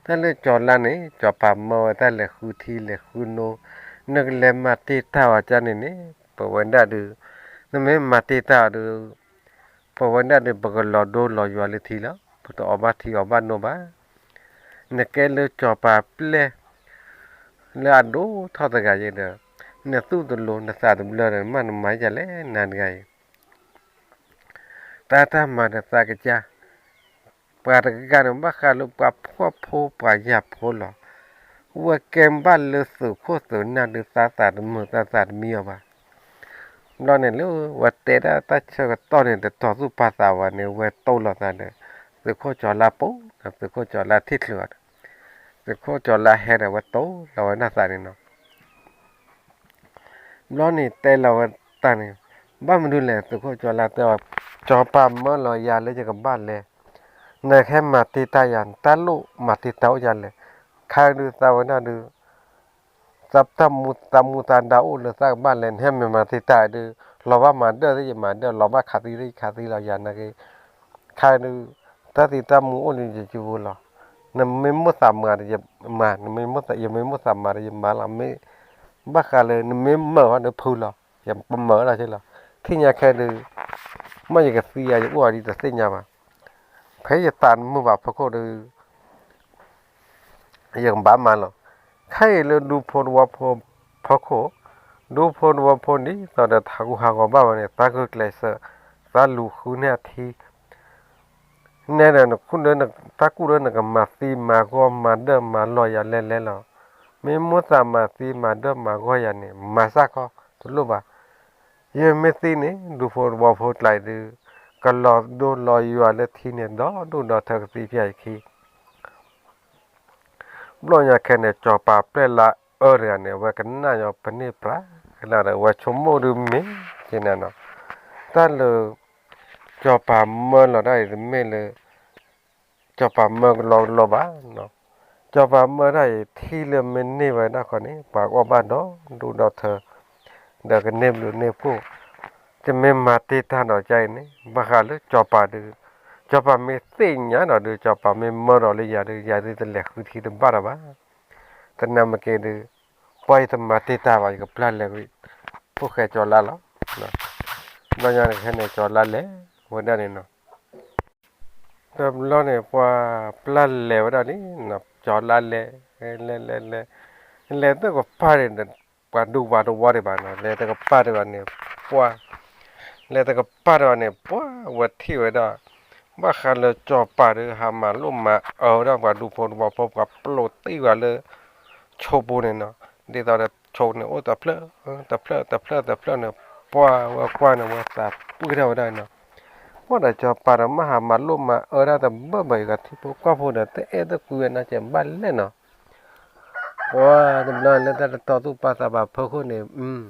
တၢ်လၢစီၤလါန့ၣ် စီၤပၤမၢဝဲတၢ်လဲၤဃုထံလဲၤဃုနိ, နကလဲၤမၤတ့ၢ်တၢ်အီၤကန့ၣ်န့ၣ် ပဝဲဒၣ်ဒုး, နမ့ၢ်မၤတ့ၢ်တၢ်အီၤဒုး ပဝဲဒၣ်ဒုး ပကလီၤဒိလီၤယွၤလၢထံလီၤ, ပတအီၣ်ဘၣ်ထံအီၣ်ဘၣ်နိဘၣ်. နကဲလၢစီၤပၤပျဲၢ် လၢအဒိၣ်ထီၣ်တဂၤယဲဒီး, နသူၣ်တလိၤနသးတဘျၢဒီး မ့ၢ်နမၤယလဲၣ်နၤတဂၤအံၤ, တၢ်တၢ်မၤဒီးသးကစၢ်, ပှၤတဂၤန့ၣ် ဘၣ်ဃးလၢပှၤဖှီၣ်ဖိပှၤယာ်ဖိလီၤ. ဝဲကဲဘၣ်လၢသုးခိၣ်သုးနၢ်ဒုး သးသးတမုာ်သးသးတမံအီၤဘၣ်. ဘျီန့ၣ်လၢဝဲတဲဒၣ်တၢ်ဆၢကတီၢ်န့ၣ် တတီၤသူၣ်ပာ်သးဝဲန့ၣ် ဝဲတိၢ်လီၤသးဒီး သုးခိၣ်စီၤလါပူၤ, သုးခိၣ်စီၤလါထံၣ်ချုးအီၤဒီး သုးခိၣ်စီၤလါဟဲဒီးဝဲတိၢ်လီၤဝဲဒၣ်သးန့ၣ်နီၤ. ဘျီန့ၣ်တဲလီၤဝဲတၢ်န့ၣ်, ဘၣ်မနုၤလဲၣ် သုးခိၣ်စီၤလါတဲအီၤ, စီၤပၤမၢလီၤယၤလၢယကဘၣ်လဲၤ, နဟဲမၤတ့ၢ်တၢ်ယၤ တၢ်လိၣ်မၤတ့ၢ်တၢ်အိၣ်ယၤလဲၣ်. ခါဒုးသးဝဲဒၣ်ဒုး သးတၢ်မူသးမူသးဒါအိၣ်လၢသးကဘၣ်လဲၤ နဟဲမၤမၤတ့ၢ်တၢ်ဒုး, လီၤဘၣ်မၤဒၢၣ်သ့ၣ်ယမၤဒၢၣ်, လီၤဘၣ်ခးသံသ့ၣ်ယခးသံလီၤယၤနာ်က့. ခါဒုး တၢ်သံတၢ်မူအိၣ်လၢယစုပူၤလီၤ. နမ့ၢ်မိၣ်သးမၤဒီးယမၤ, နမ့ၢ်မိၣ်သး, ယမ့ၢ်မိၣ်သးမၤဒီးယမၤလီၤ. မ့ၢ်ဘၣ်ဃးလၢနမ့ၢ်မၢအီၤဒီးဖုလီၤ, ယပမၢအီၤလီၤဆ့လီၤ. ထံၣ်ညါခဲဒုး မ့ၢ်ယကသံယၤ ယအိၣ်အီၤဒ်တသ့ၣ်ညါဘၣ်. ဖဲယသးမုာ်ဘၣ်ဖီခိၣ်ဒီး ယကဘၣ်မၤလီၤ. ခဲအံၤလၢဒူဖိသဝီဖိဖီခိၣ်, ဒူဖိသဝီဖိဒ်သိးဒီးတၢ်ဟးဂူာ်ဟးဂီၤဘၣ်ဝဲန့ၣ် သးဂုာ်ကျဲးစၢး, သးလူၤဃုန့ၢ်အထံ နဲဒီးနကူၣ်လၢ, တၢ်ကူၣ်လၢနကမၤသံမၤဂီၢ်မၤဒၢၣ်မၤလီၤယၤလဲၤလဲၤလီၤ. မ့ၢ်မိၣ်သးမၤသံမၤဒၢၣ်မၤဂီၢ်ယၤန့ၣ် မၤစၢ်ခီတလိၣ်ဘၣ်. ယမ့ၢ်သံန့ၣ် ဒူဖိသဝီဖိကျါအံၤဒုး ကလီၤဒိလီၤယွၤလၢထံန့ၣ် ဒီဒူၣ်ဒီထၢကသံဖျါယခံ ဘျီညါခဲန့ၣ် စီၤပၤပျဲၢ်လါအၢတဂၤန့ၣ် အဝဲကနၣ်ညီပန့ၢ်ပြးကနၣ်ဒီး အဝဲဆိကမိၣ်ဒုးမ့ၢ်က့ၤနၤနီၤ, တၢ်လၢ စီၤပၤမၢလီၤတၢ်အံၤတမ့ၢ်လၢ စီၤပၤမၢကလီကလီဘၣ်နီၤ. စီၤပၤမၢတၢ်အံၤ ထံလၢမ့ၢ်န့ၢ်ဝဲဒၣ်ဃီန့ၣ် ပှၤကအီၣ်ဘၣ်ဒီဒူၣ်ဒီထၢ ဒီးကန့ၢ်ဘျုးန့ၢ်ဖှိၣ် ယမ့ၢ်မၤတ့ၢ်တၢ်ဒီးကါအံၤန့ၣ် ဘၣ်ဃးလၢစီၤပၤဒုး, စီၤပၤမ့ၢ်သ့ၣ်ညါဒီးဒုး စီၤပၤမ့ၢ်မၢဒီးလၢယၤဒုး ယၤဒုးတလဲၤဃုထံတဘၣ်ဒီးဘၣ်. သနာ်က့ဒုး ပှၢ်ယတမၤတ့ၢ်တၢ်ဘၣ် ယကပျၢ်လဲၤဝံၤ ဖိၣ်ဃဲကၠီၤလါလီၤ. ဘျီညါန့ၣ် ခဲန့ၣ် ကၠီၤလါလဲၤဝဲဒၣ်န့ၣ်နီၤ. တဘျီန့ၣ် ပှၢ်ပျၢ်လဲၤဝဲဒၣ်လံ, ကၠီၤလါလဲၤ, လဲၤလဲၤလဲၤ, လဲၤတကပၤန့ၣ် ပှၤဒူပှၤတဝီဒံးဘၣ်နီၤ, လဲၤတကပၤဒံးဘၣ်န့ၣ် ပှၢ်, လဲၤတကပၤဒံးဘၣ်န့ၣ် ပှၢ်ဝဲထံၣ်ဝဲဒၣ် ဘၣ်ဃးလၢစီၤပၤဒုး ဟးမၤလိၣ်မၤအၢဝဲဒၣ်ပှၤဒူဖိတဝီဖိ ပှၤပျိးတံၢ်ဝဲလၢ ဆိပူၤန့ၣ်နီၤ, ဒ်သိးဒီးဆိန့ၣ် အိၣ်တဖျၢၣ်, တဖျၢၣ်တဖျၢၣ်တဖျၢၣ်န့ၣ် ပှၢ်ဝဲကွၢ်န့ၣ် ဝဲသးပှံၢ်ထီၣ်ဝဲဒၣ်နီၤ. ပှၢ်ဒီးစီၤပၤဒီးမ့ၢ်ဟးမၤလိၣ်မၤအၢဒၣ်တဘၣ်ဘၣ် ယကထံၣ်ဖိကီၢ်ဖိဒီး တအဲၣ်တကွံဝဲနီၤ ကဲဘၣ်လဲၣ်နီၤ. ပှၢ်တဘျီလၢတၢ်တတီသူၣ်ပာ်သးဘၣ်ဖၢခိၣ်န့ၣ်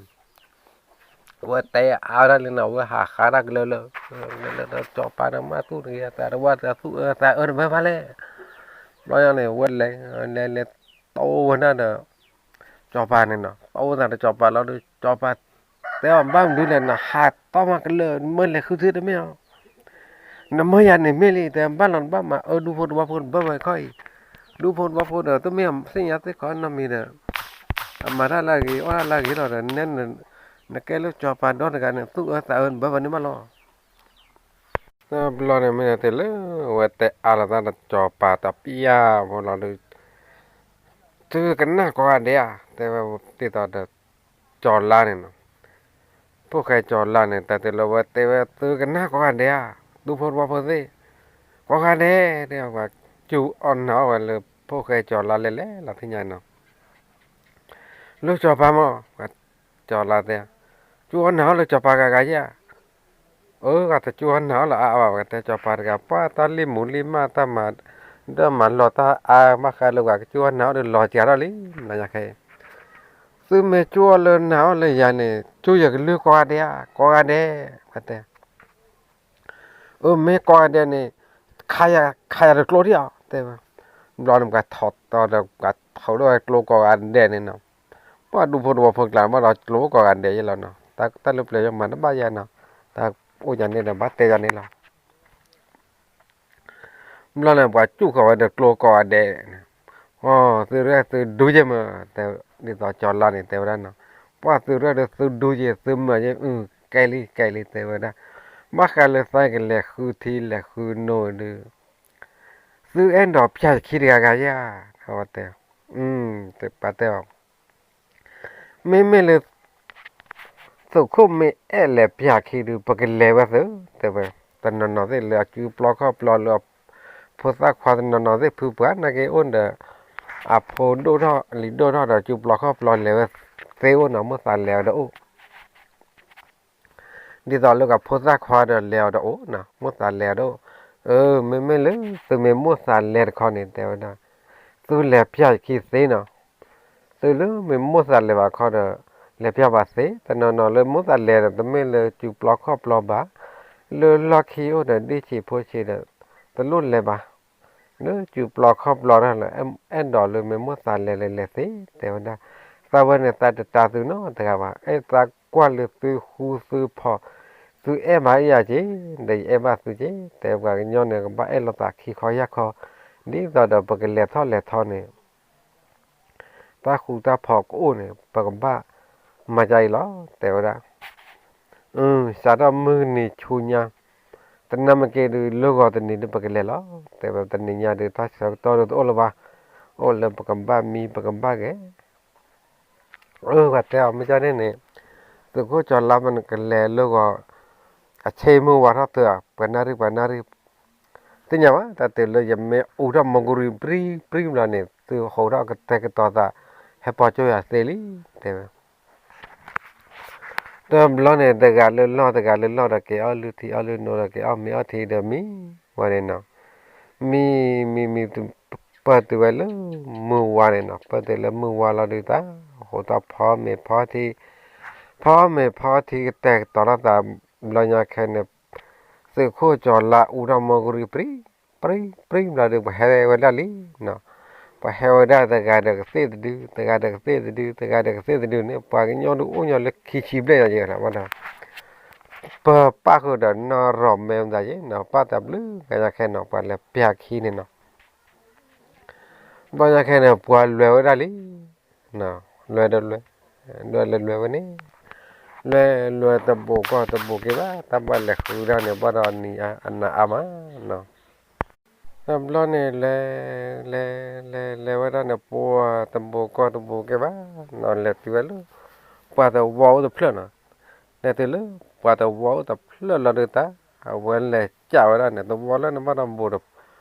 ဝဲတဲအါဝဲဒၣ်လံနီၤ, ဝဲဟးဃါတၢ်ကလၢလၢ, လၢလၢစီၤပၤဒီးမ့ၢ်သူၣ်တဂ့ၤ သးတဝၢ်သးသူၣ်အၢသးအၢတဘၣ်ဘၣ်လဲၣ်. ဘျီညါန့ၣ် ဝဲလဲၤ, လဲၤလဲၤတိဝဲဒၣ်ဒီး စီၤပၤန့ၣ်နီၤ, တိဝဲသးဒီးစီၤပၤလီၤဒီး စီၤပၤတဲအီၤ ဘၣ်မနုၤလဲၣ် နဟးတီမးကလၢာ် နမၢလဲၤဃုထံတမ့ၢ်အီၤ နမၢယၤန့ၣ်မ့ၢ်လံ တဲဘၣ်လီၤနဘၣ်မၤအၢဒူဖိတဝီဖိတဘၣ်ဝဲခီအံၤ, ဒူဖိတဝီဖိဒီး တမ့ၢ်သ့ၣ်ညါသ့ၣ်ခီနီတမံၤဒီး အမၤတၢ်လၢအဂ့ၤ အီၣ်တၢ်လၢအဂ့ၤလီၤဒီး နဲန နကဲလၢစီၤပၤဒီတဂၤန့ၣ် သူၣ်အၢသးအၢနဘၣ်ဝဲန့ၣ်မးလီၤ. တဘျီန့ၣ်မ့ၢ်တဲလၢ ဝဲတဲအါလီၤသးဒီးစီၤပၤတပျၢ်ဖိလီၤဒီး သုကနၣ်ကိးဂၤဒဲးဧါ တဲဝဲဒ်သိးဒီး ကၠီၤလါန့ၣ်နီၤ, ဖိၣ်ဃဲကၠီၤလါန့ၣ် တၢ်တဲလၢဝဲတဲဝဲ သုကနၣ်ကိးဂၤဒဲးဧါ, ဒူဖိတဝီဖိသ့ၣ်, ကိးဂၤဒဲး တဲဝဲ ကၠူအီၣ်နၤအီၣ်ဝဲလၢဖိၣ်ဃဲကၠီၤလါလဲၣ်လဲၣ်လီၤ သ့ၣ်ညါနီၤ. လၢစီၤပၤမး ကၠီၤလါတဲ, ကၠူအီၣ်နၤအီၣ်လၢစီၤပၤဂၤဂၤဧါ. အၢ ဂၤတကၠူအီၣ်နၤအီၣ်လၢအါအါဘၣ် ပကတဲစီၤပၤတဂၤ ပှၤတၢ်လံၣ်မူလံၣ်မး တၢ်မၤ, တၢ်မၤလီၤတၢ်အါ ဘၣ်ဃးလၢပှၤကစူၢ်အီၣ်နၤအီၣ်ဒီးလီၤစှၤထီၣ်လံ လၢညါခဲအံၤ, သုမ့ၢ်ကၠူအီၣ်လၢနၤအီၣ်လၢယၤန့ၣ် ကၠူယကလုၢ်ကိးဂၤဒဲးဧါ ကိးဂၤဒဲး ပတဲ အၢ မ့ၢ်ကိးဂၤဒဲးန့ၣ် ခးယၤ ခးယၤတကျိထံၣ်အီၤ တဲဝဲ, ဘျီန့ၣ်ပှၤထီၣ်တီဒီးပှၤထီၣ်ဒိၣ်ဝဲကျိကိးဂၤဒဲးန့ၣ်နီၤ, ပှၤဒူဖိတဝီဖိကျါ ဘၣ်ဒီးကျိကိးဂၤဒဲးယဲလီၤနီၤ, တၢ်လၢပျၢၤယိမးတဘၣ်ယဲနီၤ, တၢ်အိၣ်ယၤန့ၣ်ဒီးဘၣ်တဲယၤန့ၣ်လီၤ. ဘျီန့ၣ် ပှၤစူၣ်ဃီၤဝဲဒီးကျိကိးဂၤဒဲးန့ၣ်, အိ သုရဲၣ်သုဒူယဲၢ်မး တဲ, ဒ်သိးကၠီၤလါန့ၣ်တဲဝဲဒၣ်နီၤ, ပှၤသုရဲၣ်ဒီးသုဒူယဲၢ် သုမၢယဲၢ် အု ကဲလံ ကဲလံ တဲဝဲဒၣ်, ဘၣ်ဃးလၢသးကလဲၤဃုထံလဲၤဃုနိဒုး သုအဲၣ်ဒိးပျၢ်ယခံတဂၤဂၤယဲၢ်ဧါ, တဲ, ပှၤတဲအီၤ မ့မ့ၢ်လၢ သုးခိၣ်မ့ၢ်အဲၣ်လဲၤပျၢ်ခံဒုး ပကလဲၤဝဲသု, တဲဝဲ, တနီၤနီၤသ့ၣ်လၢအစုပျီခီၣ်ပျီလၢ ဖိသၣ်ခွါတနီၤနီၤသ့ၣ်ဖုပှၤ နာ်က့အိၣ်ဒီး အဖိဒိၣ်ထီၣ်လံၤဒိၣ်ထီၣ်ဒီးစုပျီခီၣ်ပျီလဲၤဝဲသ့အိၣ်နီၤ မိၣ်သးလဲၤအီၤဒီးအိၣ် ဒ်သိးလၢကဖိသၣ်ခွါဒီးလဲၤအီၤဒီးအိၣ်နီၤ မိၣ်သးလဲၤအီၤဒီးအိၣ်, အၢ မ့မ့ၢ်လၢသုမ့ၢ်မိၣ်သးလဲၤတခီန့ၣ် တဲဝဲဒၣ်, သုလဲၤပျၢ်ယခံသ့နီၤ, သုလၢမ့ၢ်မိၣ်သးလဲၤဘၣ်ခီဒီး လဲၤပျၢ်ဘၣ်သ့, တနီၤနီၤလၢမိၣ်သးလဲၤဒီး တမ့ၢ်လၢစုပျီခီၣ်ပျီဘၣ်, လၢလီၢ်ခံအိၣ်ဒီးဒ့ၣ်ဆံးဖိဆံးဒီး တလိၣ်လဲၤဘၣ် လၢစုပျီခီၣ်ပျီတၢ်လၢ အဲၣ်ဒိးလၢမ့ၢ်မိၣ်သးလဲၤလၢလဲၤသ့ တဲဝဲဒၣ်, သးဝဲန့ၣ်သးတတၤသုနီတဂၤဘၣ်, အဲၣ်သးကွၢ်လၢသုဃူသုဖိး, သုအဲၣ်ဘၣ်ယၤက့ၤ, ဒီးယအဲၣ်ဘၣ်သုက့ၤ, တဲပှၤကညီန့ၣ် ကဘၣ်အဲၣ်လိာ်သးခံခီယၢ်ခီ, ဒ်သိးဒီးပကလဲၤထီၣ်လဲၤထီန့ၣ် တၢ်ဃူတၢ်ဖိးကအိၣ်န့ၣ် ပကဘၣ်မၤဒ်အံၤလီၤ တဲဝဲဒၣ်, စးထီၣ်မုၢ်နံၤဆူညါ သနာ်က့ဒုး လၢဂီၤတနံၤဒုးပကလဲၤလီၤ, တဲဝဲတနံၤညါဒုး တၢ်ဆၢကတီၢ်ဒုးတအိၣ်လၢၤဘၣ်, အိၣ်လၢပကဘၣ်မံပကဘၣ်ဂဲၤ, အၢ ပှၤတဲအီၤမ့ၢ်ကန့ၣ်န့ၣ်, သုးခိၣ်ကၠီၤလါမ့ၢ်နကလဲၤလၢဂီၤ, အဆ့မုၢ်ဝါထီၣ်သုဧါ ပှၤနၣ်ရံၣ်ပှၤနၣ်ရံၣ်, သ့ၣ်ညါဘၣ် တၢ်တုၤလၢယမ့ၢ်အူထီၣ်မူကရံၣ်ပြံပြံဘျီန့ၣ် သုဟိးထီၣ်ကတဲာ်ကတီၤသး ဟဲပိာ်ကၠိယၤသ့လံ, တဲဝဲ တဘျီန့ၣ် တဂၤလၢလီၢ်တဂၤလၢလီၢ်ဒီး က့ၤအီၣ်လုၢ်ထံအီၣ်လုၢ်နိဒီး က့ၤအီၣ်မ့ၤအီၣ်ထံဒီးမံဝဲန့ၣ်နီၤ, မံမံမံ ပၢၢ်တုၤဝဲလၢမုၢ်ဝါန့ၣ်နီၤ, ပၢၢ်တုၤလၢမုၢ်ဝါလီၤဒုးသး, ဟိးထီၣ်ဖီမ့ၤဖီထံ, ဖီမ့ၤဖီထံကတဲာ်ကတီၤထီၣ်သး, ဘျီညါခဲန့ၣ် သုးခိၣ်ကၠီၤလါအူထီၣ်မူကရံၣ်ပြံ ပြံပြံဘျီဒုး ပှၤဟဲဝဲဒၣ်လံနီၤ, ပှၤဟဲဝဲဒၣ်တဂၤဒီးကသ့ၣ်တဒု, တဂၤဒီးကသ့ၣ်တဒု, တဂၤဒီးကသ့ၣ်တဒုန့ၣ် ပှၤကညီဒုးအိၣ်ညီလၢခံဆံဘျဲၣ်ညါယဲၢ်လီၤ, ပၢ်ပၣ်ဃုာ်ဒီးနီၢ်ရီၢ်မဲမသးယဲနီၤ, ပၣ်တၢ်ဘျုးကညါခဲနီၤ, ပှၤလဲၤပျၢ်ခံန့ၣ်နီၤ. ဘျီညါခဲန့ၣ် ပှၤလဲၤဝဲဒၣ်လံ, လဲၤဒီးလဲၤ, လဲၤလဲၤလဲၤဝဲန့ၣ်, လဲၤလဲၤတဘူးကီၢ်တဘူးက့ၤဘၣ်, တၢ်ဘၣ်လဲၤဃုဒၣ်န့ၣ် ဘၣ်ဒီးနံၤအနၤအါမးနီၤ. တဘျီန့ၣ်လဲၤ, လဲၤလဲၤလဲၤဝဲဒၣ်န့ၣ် ပှၤတဘူးကီၢ်တဘူးက့ၤဘၣ်နီၤ, လဲၤတုၤဝဲလၢ ပှၤသဝီအိၣ်တဖျၢၣ်နီၤ. လဲၤတုၤလၢ ပှၤသဝီအိၣ်တဖျၢၣ်လီၤဒုးတၢ်, အဝဲလဲၤကးဝဲဒၣ်န့ၣ် သဝီလၢန့ၣ်ဘၣ်ဒီးဘူးဒီး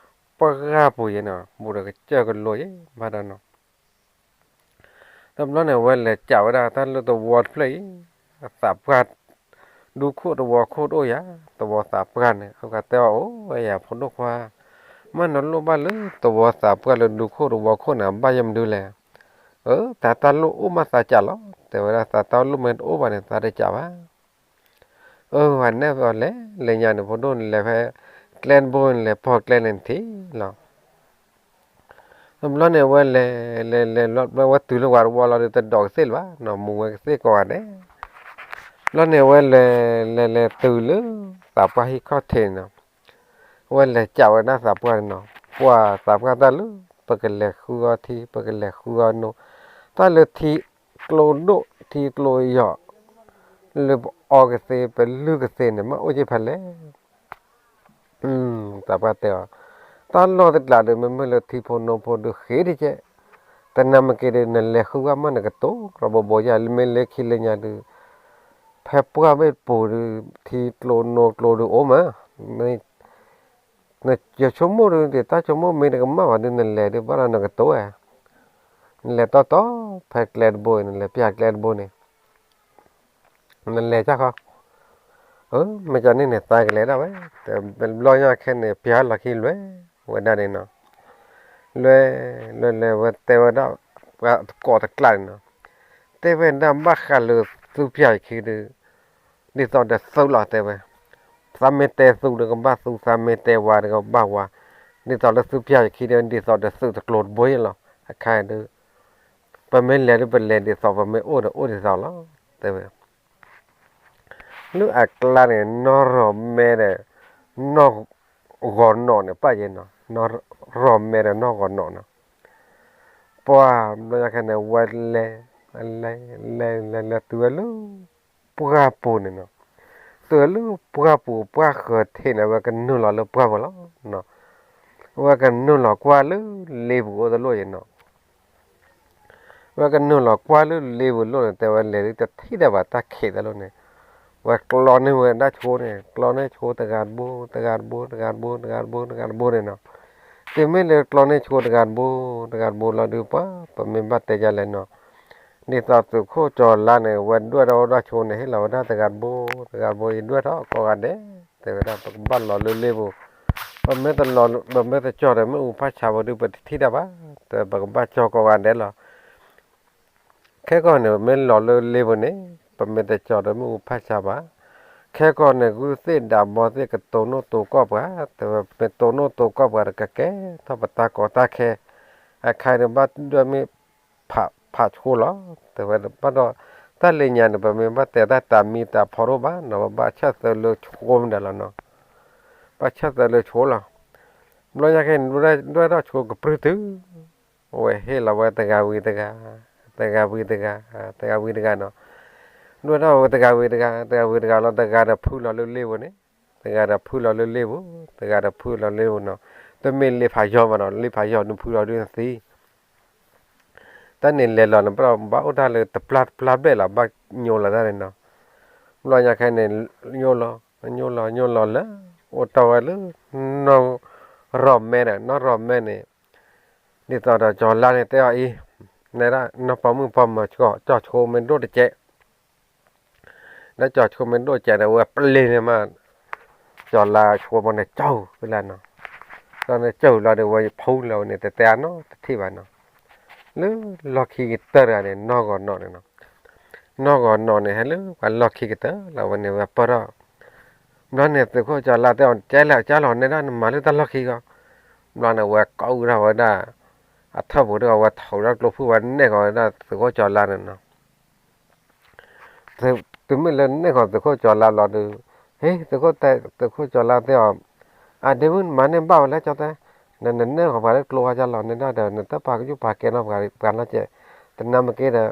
ပှၢ်ပူၤယဲနီၤ, ဘူးဒီးကစၢၢ်ကလိယဲဘၣ်ဒီးနီၤ. တဘျီန့ၣ် အဝဲလဲၤကးဝဲဒၣ်တၢ်လၢသဝီတဖျၢၣ်အံၤ, သးပှၢ် ဒူခိၣ်သဝီခိၣ်တအိၣ်ယၤ, သဝီသးပှၢ်န့ၣ် အဝဲတဲအီၤ အိၣ်ဝဲယၤဖိဒိၣ်ခွါ, မ့ၢ်နလိၣ်ဘၣ်လၢသဝီသးပှၢ်လၢဒူခိၣ်သဝီခိၣ်န့ၣ် ဘၣ်ယဲမနုၤလဲၣ်. အၢ တၢ်တၢ်လိၣ်အိၣ်မးသးကးလီၤ, တဲဝဲဒၣ် သးတၢ်လိၣ်မ့ၢ်တအိၣ်ဘၣ်န့ၣ် သးတကးဘၣ်. အၢ ဝဲနဲၣ်အီၤလဲၤလဲၤညါန့ၣ် ဖိဒိၣ်န့ၣ်လဲၤဖဲ ကျဲတဘိန့ၣ် လဲၤပိာ်ကျဲန့ၣ်ထံၣ်လီၤ. တဘျီန့ၣ် အဝဲလဲၤလဲၤလဲၤ ဝဲတုၤလၢဝၤတဝီလီၤဒီး တဒိးကသ့ၣ်လၢၤဘၣ်နီၤ, မူဝဲကသ့ၣ်ကိးဂၤဒဲး. တဘျီန့ၣ် အဝဲလဲၤလဲၤလဲၤတုၤလၢသးပှၢ်ဟံၣ်ခီၣ်ထံးန့ၣ်နီၤ. အဝဲလဲၤကးဝဲဒၣ်သးပှၢ်န့ၣ်နီၤ, ပှၤသးပှၢ်တၢ်လၢ ပကလဲၤဃုအီထံ ပကလဲၤဃုအီနိ, တၢ်လၢထံကျိဒိၣ်ထံကျိယီၤ လၢပအီကသ့ ပလုၢ်ကသ့န့ၣ် မ့ၢ်အိၣ်က့ၤဖဲလဲၣ်. သးပှၢ်တဲအီၤ, တၢ်လီၢ်တကျးဒီး မ့မ့ၢ်လၢထံဖိနိဖိဒုးဃ့တကဲး, တနၤမ့ၢ်က့ၤဒီး နလဲၤဃုဂၤမး နကတိၤကြီဘိဘိယၤ, လၢမ့ၢ်လၢခံလၢညါဒုး ဖဲပှၢ်ဘ့ၣ်ပူၤဒုး ထံကျိနိကျိဒုးအိၣ်မး, န ယဆိကမိၣ်ဒုး တၢ်ဆိကမိၣ်မ့ၢ်တကမၣ်ဘၣ်ဒုး နလဲၤဒုးဘၣ်ဒီးနကတိၤဧါ. နလဲၤတီတီ ဖဲကျဲတဘိအံၤ နလဲၤပျၢ်ကျဲတဘိန့ၣ် နလဲၤကၢ်ခီ, မ့ၢ်ကန့ၣ်န့ၣ် သးကလဲၤဒၣ်ဝဲ, တဘျီညါခဲန့ၣ် ပျၢ်လီၢ်ခံလွဲၢ်ဝဲဒၣ်န့ၣ်နီၤ. လွဲၢ်လွဲၢ်လွဲၢ် ဝဲတဲဝဲဒၣ် ပှၤသကိးတကျါန့ၣ်နီၤ, တဲဝဲဒၣ် ဘၣ်ဃးလၢသုပျၢ်ယခံဒုး ဒ်သိးဒီးသုးလီၤ တဲဝဲ, သးမ့ၢ်တဲသူဒီးကဘၣ်သူ, သးမ့ၢ်တဲဝါဒီးကဘၣ်ဝါ, ဒ်သိးလၢသုပျၢ်ယခံဒီး ဒ်သိးဒီးသုးတကျိၤတဘိအံၤလီၤ. အခါဒုး ပမ့ၢ်လဲၤဒုး ပလဲၤဒ်သိး, ပမ့ၢ်အိၣ်ဒီးအိၣ်ဒ်သိးလီၤ တဲဝဲ. လၢအကျါန့ၣ် နီၢ်ရီၢ်မဲဒီး နီၢ်ဂီၤနီၣ်န့ၣ် ပၣ်ယဲနီၤ, နီၢ်ရီၢ်မဲဒီးနီၢ်ဂီၤနီၣ်နီၤ. ပှၤဘျီညါခဲန့ၣ် ဝဲလဲၤ လဲၤ လဲၤ လဲၤ လဲၤတုၤဝဲလၢ ပှၢ်ပူၤန့ၣ်နီၤ. တုၤဝဲလၢပှၢ်ပူၤ ပှၢ်ဃၢၤထံးန့ၣ် အဝဲကနုာ်လီၤလၢပှၢ်ပူၤလီၤ. အဝဲကနုာ်လီၤကွၢ်လၢလ့ပူၤအိၣ်တလိၣ်အံၤနီၤ. ဝဲကနုာ်လီၤကွၢ်လၢလ့ပူၤလိၣ်န့ၣ် တဲဝဲလဲၤဒုးတထံၣ်ဒၣ်ဘၣ်တၢ်ခံးတလိၣ်န့ၣ်, ဝဲကျီန့ၢ်ဝဲဒၣ်ဆိန့ၣ်, ကျီန့ၢ်ဆိတဂၤတဘိ တဂၤတဘိ တဂၤတဘိ တဂၤတဘိ တဂၤတဘိန့ၣ်နီၤ. တုၤမ့ၢ်လၢကျီန့ၢ်ဆိတဂၤတဘိ တဂၤတဘိလီၤဒုး ပှၤ ပမ့ၢ်ဘၣ်တဲဒ်လဲၣ်နီၤ, ဒ်သိးသုးခိၣ်ကၠီၤလါန့ၣ် ဝဲဒွဲၣ်ထီၣ်ဝဲဒၣ်ဆိန့ၣ် ဟ့ၣ်လီၤဝဲဒၣ်တဂၤတဘိ တဂၤတဘိ ယဒွဲၣ်ထီၣ်ကိးဂၤဒဲး တဲဝဲဒၣ် ပကဘၣ်လီၤလၢလ့ပူၤ, ပမ့ၢ်တလီၤ ပမ့ၢ်တကၠီၤဒီးမ့ၣ်အူဖးဆါဘၣ်ဒုး ပတထံၣ်တၢ်ဘၣ်, တဲပကဘၣ်ကၠီၤကိးဂၤဒဲးလီၤ. ခဲကီၢ်န့ၣ် ပမ့ၢ်လီၤလၢလ့ပူၤန့ၣ် ပမ့ၢ်တကၠီၤဒီးမ့ၣ်အူဖးဆါဘၣ်, ခဲကီၢ်န့ၣ် ဂုၢ်သ့ၣ်ဒးဘီသ့ၣ် ကတိၤနိၣ်တိၤကီၢ်ပှၤ, တဲဝဲ ပတိၤနိၣ်တိၤကီၢ်ပှၤဒီး ကကဲထီၣ်ပတၢ်ကီတၢ်ခဲ, အခါဒီးဘၣ်ဒွဲၣ်မ့ၢ်ဖးဆိလီၤ, တဲဝဲဘၣ်ဒီး တၢ်လၢညါန့ၣ် ပမ့ၢ်ဘၣ်တဲတၢ်တၢ်မံတၢ်ဖီရိၣ်ဘၣ်နီၤ ပဘၣ်ဆၢၣ်သၢလၢဆိမ့ၢ်ဒၣ်လီၤနီၤ, ဘၣ်ဆၢၣ်သၢလၢဆိလီၤ. ဘျီညါခဲန့ၣ် ဒွဲၣ်ထီၣ်ဆိကပြုၢ်တုၤ အဝဲဟ့ၣ်လီၤဝဲတဂၤဝံၤတဂၤ, တဂၤဝံၤတဂၤ, တဂၤဝံၤတဂၤနီၤ, ဒွဲၣ်ထီၣ်ဝဲတဂၤဝံၤတဂၤ တဂၤဝံၤတဂၤလီၤ, တဂၤဒီးဖုလီၤလၢလ့ပူၤန့ၣ်, တဂၤဒီးဖုလီၤလၢလ့ပူၤ, တဂၤဒီးဖုလီၤလၢလ့ပူၤနီၤ, တမ့ၢ်လ့ဖးယီၤဘၣ်နီၤ, လ့ဖးယီၤဒုးဖုလီၤဒုးသံ တၢ်န့ၣ်လဲၤလီၤန့ၣ် ပဘၣ်အိၣ်တၢ်လၢတပျၢ်တပျၢ်ဘျဲၣ်လီၤ, ဘၣ်ညိလီၤတၢ်န့ၣ်နီၤ. ဘျီညါခဲန့ၣ် ညိလီၤ ညိလီၤ ညိလီၤလၢ အိၣ်တီၢ်ဝဲလၢ နီၢ်ရီၢ်မဲဒီး နီၢ်ရီၢ်မဲန့ၣ် ဒ်သိးဒီးကၠီၤလါန့ၣ်တဲအီၤအံၤ, နဲဒၣ် နီၢ်ပိာ်မုၣ်ပိာ်မၢၤ ကၠီၤဆိမ့ၢ်ဒိၣ်တကဲး ဒီးကၠီၤဆိမ့ၢ်ဒိၣ်ကဲးဒီး ဝဲပျ့ၤန့ၣ်မး, ကၠီၤလါဆိမိၢ်န့ၣ် ကၠီၤဝဲလၢနီၤ, ဒီးန့ၣ်ကၠီၤလီၤဒီး ဝဲဖုလီၤဝဲန့ၣ် တဲတဲအနီတထံၣ်ဘၣ်နီၤ, လၢလီၢ်ခံကတၢၢ်တဂၤန့ၣ် နီၢ်ဂီၤနီၣ်န့ၣ်နီၤ, နီၢ်ဂီၤနီၣ်န့ၣ် ဟဲလၢပှၤလီၢ်ခံကတၢၢ်လီၤဝဲန့ၣ် ဝဲပၢၢ်ထီၣ်, ဘျီန့ၣ် သုးခိၣ်ကၠီၤလါတဲအီၤ ကဲလဲၣ် ကၠီၤလီၤ နဲဒၣ်နမၤလၢတၢ်လီၢ်ခံဂီၢ်, ဘျီန့ၣ် ဝဲကိးဂၤထီၣ်ဝဲဒၣ် အထၢၣ်ပူၤဒီး ဝဲထီၣ်ဝဲဒၣ်ကျိဖုၣ် ဝဲနဲၣ်ဃီၤဝဲဒၣ်သုးခိၣ်ကၠီၤလါန့ၣ်နီၤ. တုၤမ့ၢ်လၢနဲၣ်ဃီၤသုးခိၣ်ကၠီၤလါလီၤဒီး ဟ့ၣ် သုးခိၣ်တဲ သုးခိၣ်ကၠီၤလါတဲအီၤ, အဒ့မုၣ် နမၤန့ၢ်ဘၣ်ဝဲလဲၣ် ကၠီတဲ, နနၢ်ဃီၤပှၤလၢကျိဝါကၠီလီၤ နဒၣ်ဒီး နတပာ်ကယူၢ်ပာ်ကဲနီၤပှၤနီကဲ, တနၤမ့ၢ်က့ဒီး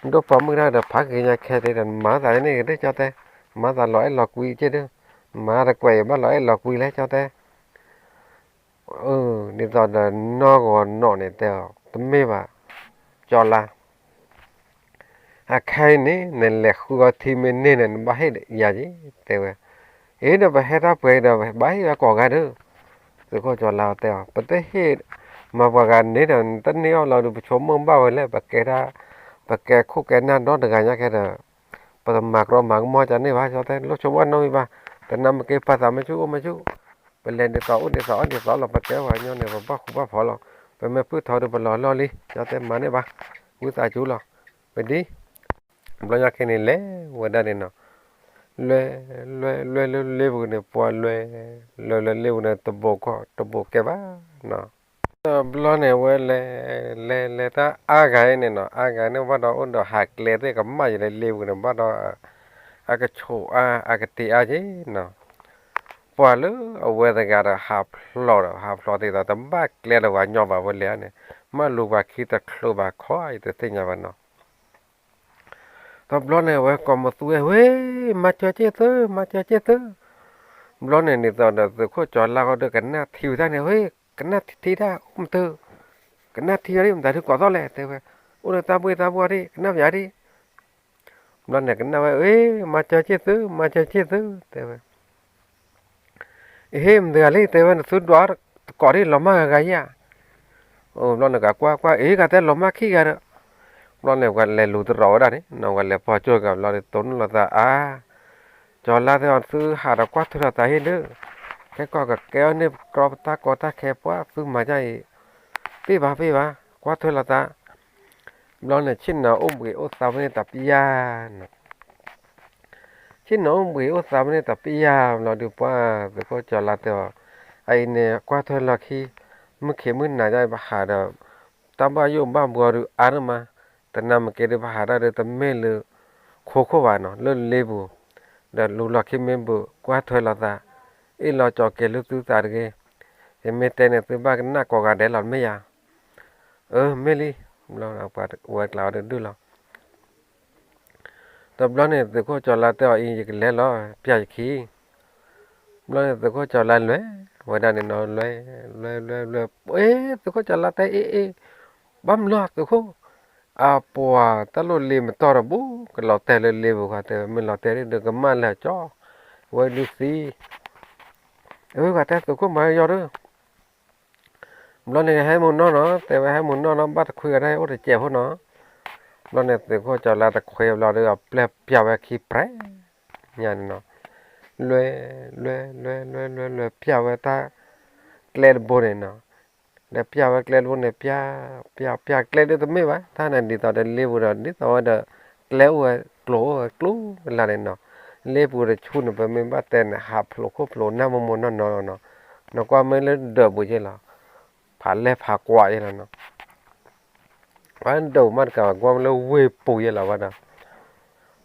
ဒိၣ်ပိာ်မုၣ်တၢ်ဒီး ဖးက့ၤညါခဲက့ဒီး နမၤသးန့ၣ်က့ၤ ကၠီတဲ, မၤသးလီၤအဲၣ်လီၤကွံက့ဒီး, မၤတကွဲးအံၤဘၣ်လီၤအဲၣ်လီၤကွံလဲၣ် ကၠီတဲ ဒ်သိးဒီးနီၢ်ဂီၤနီၢ်န့ၣ်တဲအီၤ တမ့ၢ်ဘၣ်, ကၠီၤလါ, အခဲအံၤန့ၣ် နလဲၤဃုအီထံမ့ၢ်န့ၢ်န့ၣ် နဘၣ်ဟ့ၣ်ယၤက့ၤ တဲဝဲ, အ့ဒီးပဟဲတၢ်ပှဲၤဒီး ဘၣ်ဟ့ၣ်ဝဲကိးဂၤဒၢ, သုးခိၣ်ကၠီၤလါတဲအီၤ ပတဟ့ၣ်, မၤပှၤဂၤန့ၣ်ဒီး နတန့ၢ်အီၣ်လီၤဒီး ပဆိကမိၣ်ဘၣ်ဝဲလဲၣ် ပကဲတၢ်, ပကဲခိၣ်ကဲနၢ်ဒီတဂၤညါခဲဒီး ပတမၤကြီမၤကမီၣ်ကန့ၢ်ဘၣ် ကၠီတဲ လိၣ်ဆိကမိၣ်နီတမံၤဘၣ်, တနၤမ့ၢ်က့ပာ်သးမ့ၢ်ဆူၣ်အိၣ်မ့ၢ်ဆူၣ်, ပလဲၤဒ်သိးအိၣ်ဒ်သိးအီၣ်ဒ်သိးလီၤ ပကဲပှၤကညီန့ၣ် ပဘၣ်ဃူဘၣ်ဖိးလီၤ, ပမ့ၢ်ဖုၣ်ထီဒီးပလီၤလီၢ်လံ ကၠီတဲ မၤန့ၢ်ဘၣ်, ဝံသးစူၤလီၤ, ပဒ်, ဘျီညါခဲန့ၣ်လဲၤဝဲဒၣ်န့ၣ်နီၤ, လွဲ, လွဲ, လွဲလၢလ့ပူၤန့ၣ် ပှၤလွဲ, လွဲလၢလ့ပူၤန့ၣ် တဘိးကီၢ်တဘိးကဲဘၣ်နီၤ တဘျီန့ၣ်ဝဲလဲၤ, လဲၤလဲၤတၢ်အါဂၤအံၤန့ၣ်နီၤ အါဂၤန့ၣ်ဘၣ်ဒီးအိၣ်ဒီးဟးကျဲသ့ၣ်ကမၣ်ယလဲၤလ့ပူၤန့ၣ် ဘၣ်ဒီး, အကဆိးအါ အကတ့ၤအါက့နီၤ, ပှၤလၢအဝဲတဂၤဒီးဟးဖျိးဒီး ဟးဖျိးသ့ၣ်ဒီး တဘၣ်ကျဲဒီးပှၤညီဘၣ်ဝဲလဲၣ်န့ၣ်, မၢလူၤပှၤခံတချုးဘၣ်ခီ ယတသ့ၣ်ညါဘၣ်နီၤ တဘျီန့ၣ် အဝဲကိးမသူဝဲ ဝ့ၢ် မၤစၢၤက့ၢ်သု, မၤစၢၤက့ၢ်သု, ဘျီန့ၣ် ဒ်သိးဒီးသုးခိၣ်ကၠီၤလါဃီဒီး ကနၣ်ထံဝဲတၢ်န့ၣ် ဝ့ၢ် ကနၣ်ထံတၢ်အိၣ်မတၢ်, ကနၣ်ထံဝဲဒၣ် မတၤဒုးကိးသီၣ်လဲၣ် တဲဝဲ, အိၣ်လၢတၢ်ဘှ့ၣ်တၢ်ဘှီၣ်ဒၣ် ကနၣ်ပယၤဒၣ်, ဘျီန့ၣ် ကနၣ်ဝဲ ဝ့ၢ် မၤစၢၤက့ၢ်သု, မၤစၢၤက့ၢ်သု တဲဝဲ အဟ့ၣ် မတၤတဂၤလံ တဲဝဲ နသုဒွးတကိးဒၣ်လီၤမၢ်ဂၤဂၤယါ, အိၣ်ဘျီန့ၣ် ကကွၢ်ကွၢ် အ့ ကတဲလီၤမၢ်ခံဂၤဒီး, ဘျီန့ၣ် ပှၤလဲၤလူၤတရီးဝဲဒၣ်န့ၣ် နီၢ်ဝဲလဲၤပီၢ်ကၠိၣ်ကဘျီဒီး တိၢ်နီၣ်လိာ်သးအါ, ကၠီၤလါတဲအီၤ သုဟးဒီးကွၢ်ထွဲလိာ်သးဟ့ၣ်ဒၢ, ခဲကီၢ်ကကဲအီၤန့ၣ် ကြီပတၢ်ကီတၢ်ခဲပှၤသုမၤဒ်အံၤ, ပ့ၢ်ဘၣ်ပ့ၢ်ဘၣ် ကွၢ်ထွဲလိာ်သး ဘျီန့ၣ် ဆ့ၣ်နီၤအိၣ်ဘှံးအိၣ်သါဝဲန့ၣ်တပျၢ်န့ၣ် ဆ့ၣ်နီၤအိၣ်ဘှံးအိၣ်သါဝဲန့ၣ်တပျၢ်ဘျီဒီး ပှၤသုးခိၣ်ကၠီၤလါတဲအီၤ, အအံၤန့ၣ် ကွၢ်ထွဲလီၢ်ခံ, မုၢ်ခံးမုၢ်နၤဒၣ်ပဟးဒီး တၢ်ဘၣ်ယိၣ်ဘၣ်ဘှီဒုးအါဒိၣ်မး, တနၤမ့ၢ်က့ဒုးပဟးဒၣ်ဒီးတမ့ၢ်လၢ ခိခိၣ်ဘၣ်နီၤ လၢလ့ပူၤ, ဒီးလူၤလီၢ်ခံမ့ၢ်ဘၣ် ကွၢ်ထွဲလိာ်သး, အ့ၣ်လီၤကၠီၤက့ၤလၢသုသးတဂ့ၤ, ယမ့ၢ်တဲန့ၣ် သုဘၣ်ကနၣ်ကိးဂၤဒဲးလီၤ မ့ၢ်ယၤ အၢ မ့ၢ်လံ, ဘျီပှၤဝဲကျးဝဲဒၣ်ဒုၣ်လီၤ. တဘျီန့ၣ် သုးခိၣ်ကၠီၤလါတဲအီၤအံၤ ယကလဲၤလီၤ ပျၢ်ယခံ, ဘျီန့ၣ် သုးခိၣ်ကၠီၤလါလဲၤဝဲဒၣ်န့ၣ်နီၤ လဲၤ, လဲၤ လဲၤ လဲၤ, အ့ သုးခိၣ်ကၠီၤလါတဲအ့ၣ်အ့ၣ်, ဘၣ်မနုၤလီၤသုးခိၣ်, အပှၤတၢ်လိၣ်လ့မတီၢ်တဘိ ကလီၤတဲာ်လၢလ့ပူၤဃီတဲ မ့ၢ်လီၤတဲာ်ဒ်ဒီးကမၣ်လၢာ်ကၠီ, ဝဲဒုးသံ အဝဲဂၤတဲသုးခိၣ်မၤယီၤဒၣ်, ဘျီန့ၣ်ဟဲမုၢ်နီၢ်နီၤ တဲဝဲဟဲမုၢ်နီၢ်နီၤ ဘၣ်တခွံဂၤတၢ်အိၣ်တစဲးဖိနီၤ, ဘျီန့ၣ်သုးခိၣ်ကၠီၤလါတခွံဘျီဒီး အပျဲၢ်ပျၢ်ဝဲခံပြဲၢ်ညါန့ၣ်နီၤ, လွဲ, လွဲ, လွဲ, လွဲ, လွဲ, လွဲ, ပျၢ်ဝဲတၢ်ကျဲတဘိန့ၣ်နီၤ, ဒီးပျၢ်ဝဲကျဲတဘိန့ၣ် ပျၢ်, ပျၢ်, ပျၢ်ကျဲဒၣ်တမ့ၢ်ဘၣ် တၢ်န့ၣ်ဒ်သိးဒီးလ့ပူၤဒီး ဒ်သိးဝဲဒီး ကျဲအိၣ်ဝဲကျိၤအိၣ်ဝဲကျိၤလၢ်န့ၣ်နီၤ, လ့ပူၤတဆူန့ၣ် ပမ့ၢ်ဘၣ်တဲန့ၣ် ဟးဖျိးခိၣ်ဖျိးနၢ်မိၢ်မိၢ်နီၢ်နီၢ်လီၤနီၤ, နကွၢ်မ့ၢ်လၢဒၢးပူၤယဲလီၤ, ဖးလဲၢ်ဖးကွၢ်ယဲလီၤနီၤ ပှၤဒိးမးတကးဘၣ် ကွၢ်မ့ၢ်လၢဝ့ၢ်ပူၤယဲလီၤဘၣ်ဒီး,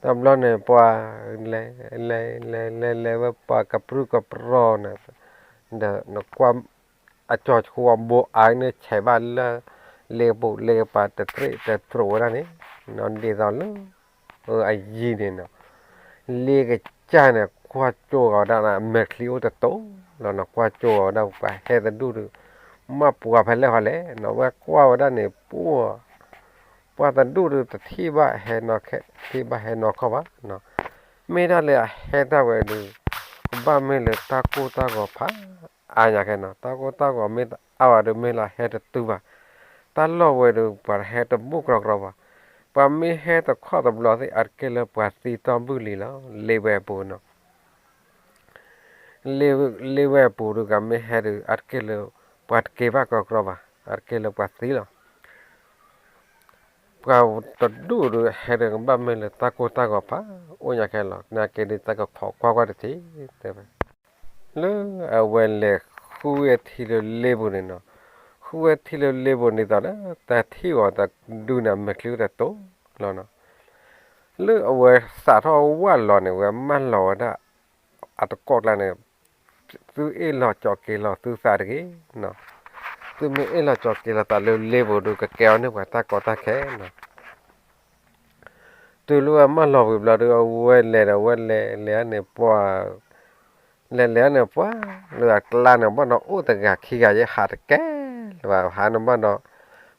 တဘျီန့ၣ် ပှၤလဲၤ, လဲၤ, လဲၤ, လဲၤ, လဲၤဝဲပှၤကပြုၢ်ကပြီၤန့ၣ်, ဒီးနကွၢ်, အကၠီၤဆူအဘိအါန့ၣ် ဆဲးဘၣ်လၢ, လ့ကပူၤလ့ကပၤတတြ့ၣ်တတြိးဝဲဒၣ်န့ၣ်, နီၤဒ်သိးလၢ, အယံၤန့ၣ်နီၤ လ့ကစၢ်န့ၣ် ကွၢ်ကၠိဂီၤဝဲဒၣ်န့ၣ် အမဲာ်ချံအိၣ်တတိၤလီၤနီၤ ကွၢ်ကၠိဂီၤဝဲဒၣ် ပှၤဟဲတဒူၣ်ဒီး, မ့ၢ်ပှၤဖဲလဲၣ်ဃီလဲၣ်နီၤ ဝဲကွၢ်ဝဲဒၣ်န့ၣ် ပှၤ, ပှၤတဒူၣ်ဒီးတထံၣ်ဘၣ်ဟဲနီၤခဲ, ထံၣ်ဘၣ်ဟဲနီၤခီၣ်ဘၣ်နီၤ, မ့ၢ်ဒၣ်လၢအဟဲတၢ်ဝဲဒီး, ကဘၣ်မ့ၢ်လၢတၢ်ကိၢ်တၢ်ဂီၤဖး, အါညါခဲနီၤ တၢ်ကိၢ်တၢ်ဂီၤမ့ၢ်အါဝဲဒီးမ့ၢ်လၢအဟဲတတုၤဘၣ် တၢ်လီၢ်ဝဲဒီး ပှၤဟဲတဘူၣ်ကြီကြီဘၣ်. ပှၤမ့ၢ်ဟဲတခီတဘျီသ့ၣ် အါတက့ၢ်လၢပှၤသံတီၢ်ဘုၣ်လံလီၤ. လ့ဝဲအပူၤနီၤ, လ့ဝဲအပူၤဒီး ကမ့ၢ်ဟဲဒီး အါတက့ၢ်လၢပှၤတက့ၤဘၣ်ကြီကြီဘၣ်, အါတက့ၢ်လၢပှၤသံလီၤ. ပှၤတဒူၣ်ဒီးဟဲဒီး ကဘၣ်မ့ၢ်လၢတၢ်ကိၢ်တၢ်ဂီၤဖး အိၣ်ညါခဲလီၤ. နာ်က့ဒီး တၢ်ကခိးကွၢ်ကွၢ်တထံၣ် တဲဝဲ လၢအဝဲလဲၤဃုဝဲထံလၢလ့ပူၤန့ၣ်နီၤ, ဃုဝဲထံလၢလ့ပူၤန့ၣ်သိးလၢ တၢ်ထံၣ်အီၤတဒုန့ၣ် မဲာ်ချံအိၣ်တတိၤလီၤနီၤ. လၢအဝဲစးထီၣ်ဝၢ်လီၤန့ၣ် ဝဲမၢလီၤဝဲဒၣ် အတကိးကျါန့ၣ်, သုအ့ၣ်လိာ်ကၠီၤက့ၤလိာ်သုသးတဂ့ၤ, သုမ့ၢ်အ့ၣ်လိာ်ကၠီၤက့ၤလိာ်သးလၢလ့ပူၤဒီး ကကဲအီၤန့ၢ်ပှၤတၢ်ကီတၢ်ခဲနီၤ. တုၤလၢအမၢလီၤဝံၤဘျီဒီး အဝဲလဲၤဒီးဝဲလဲၤလဲၤန့ၣ်ပှၤ, လဲၤလဲၤန့ၣ်ပှၤ, လၢအကျါန့ၣ်ဘၣ်ဒီး အိၣ်တဂၤခံဂၤယဲဟးတကဲလၢၤဘၣ်, ဟးန့ၣ်ဘၣ်ဒီး,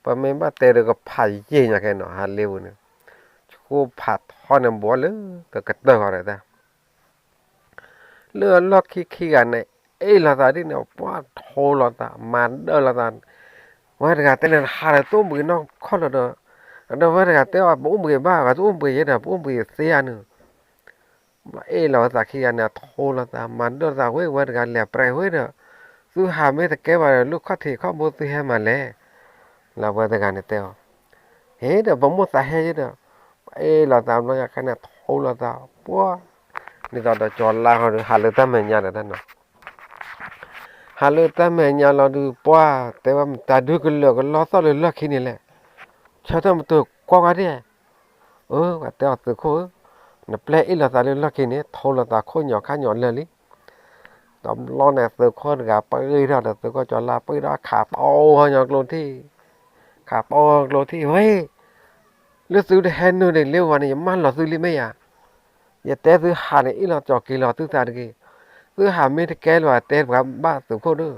ပမ့ၢ်ဘၣ်တဲဒီးကဖးယံာ်ညါခဲနီၤ, ဟးလ့ပူၤန့ၣ်, ဆှိဖးထီန့ၣ်ဘှီလၢကကတၢၢ်ဃီဒီးတၢ် လၢအလီၢ်ခံခံဂၤန့ၣ် အ့ၣ်လိာ်သးဒ်န့ၣ် ပှၤထိလိာ်သး မၤဒၢၣ်လိာ်သး, ဝဲတဂၤတဲန့ၣ် ဟးဒီးတအိၣ်ဘှံးနီၢ်ခီၣ်လၢၤဒီး, ဒီးဝဲတဂၤတဲအီၤ ပအိၣ်ဘှံးဘၣ် ပတအိၣ်ဘှံးယဲဒီး ပအိၣ်ဘှံးသ့ဧါန့ၣ်, အ့ၣ်လိာ်ဝဲသးခံဂၤန့ၣ် အထိလိာ်သး မၤဒၢၣ်သးဝဲ ဝဲတဂၤလဲၤပြဲးဝဲဒီး, သုဟးမ့ၢ်တကဲဘၣ်ဒီး လၢခီၣ်ထံးခီၣ်ဘိသုဟဲမၤလဲၣ်, လၢဝဲတဂၤန့ၣ်တဲအီၤ, ဟ့ၣ်ဒီး ပမိၢ်သးဟဲယဲဒီး, အ့ၣ်လိာ်သးဘျီယခါန့ၣ် ထိလိာ်သး, ပှၤ, ဒ်သိးဒီးကၠီၤလါဃီဒီး ဟးလၢတၢ်မဲာ်ညါဒီးတၢ်နီၤ ဟးလၢတၢ်မဲာ်ညါလီၤဒုး ပှၤ, တဲဝဲမတၤဒုကလၢာ်ကလီသီၣ်လၢလီၢ်ခံန့ၣ်လဲၣ်, ဆၢထၢၣ်မတုၤကွၢ်ကွၢ်ဒၣ်, အၢ ပှၤတဲအီၤသုးခိၣ်ဧၢ, နပျဲၢ်အ့ၣ်လိာ်သးလၢလီၢ်ခံန့ၣ် ထိလိာ်သးခိၣ်ညီခါညီလၢာ်လံ, တဘျီန့ၣ်သုးခိၣ်တဂၤပှၤဂ့ၤထီၣ်ဒီး သုးခိၣ်ကၠီၤလါပှ့ၤဒီးခးပီဟီညီကျိထံၣ်, ခးပီဟီကျိထံၣ်ဝဲ လၢသုတဟဲနုာ်ဒံးလၢဝဲန့ၣ် ယမၢလီၤသုလံမ့ၢ်ယၤ, ယတဲသုဟးန့ၣ် အ့ၣ်လိာ်ကၠီၤက့ၤလိာ်သုသးတဂ့ၤ, သုဟးမ့ၢ်တကဲလၢၤ တဲပှၤဘၣ်သုးခိၣ်ဒီး,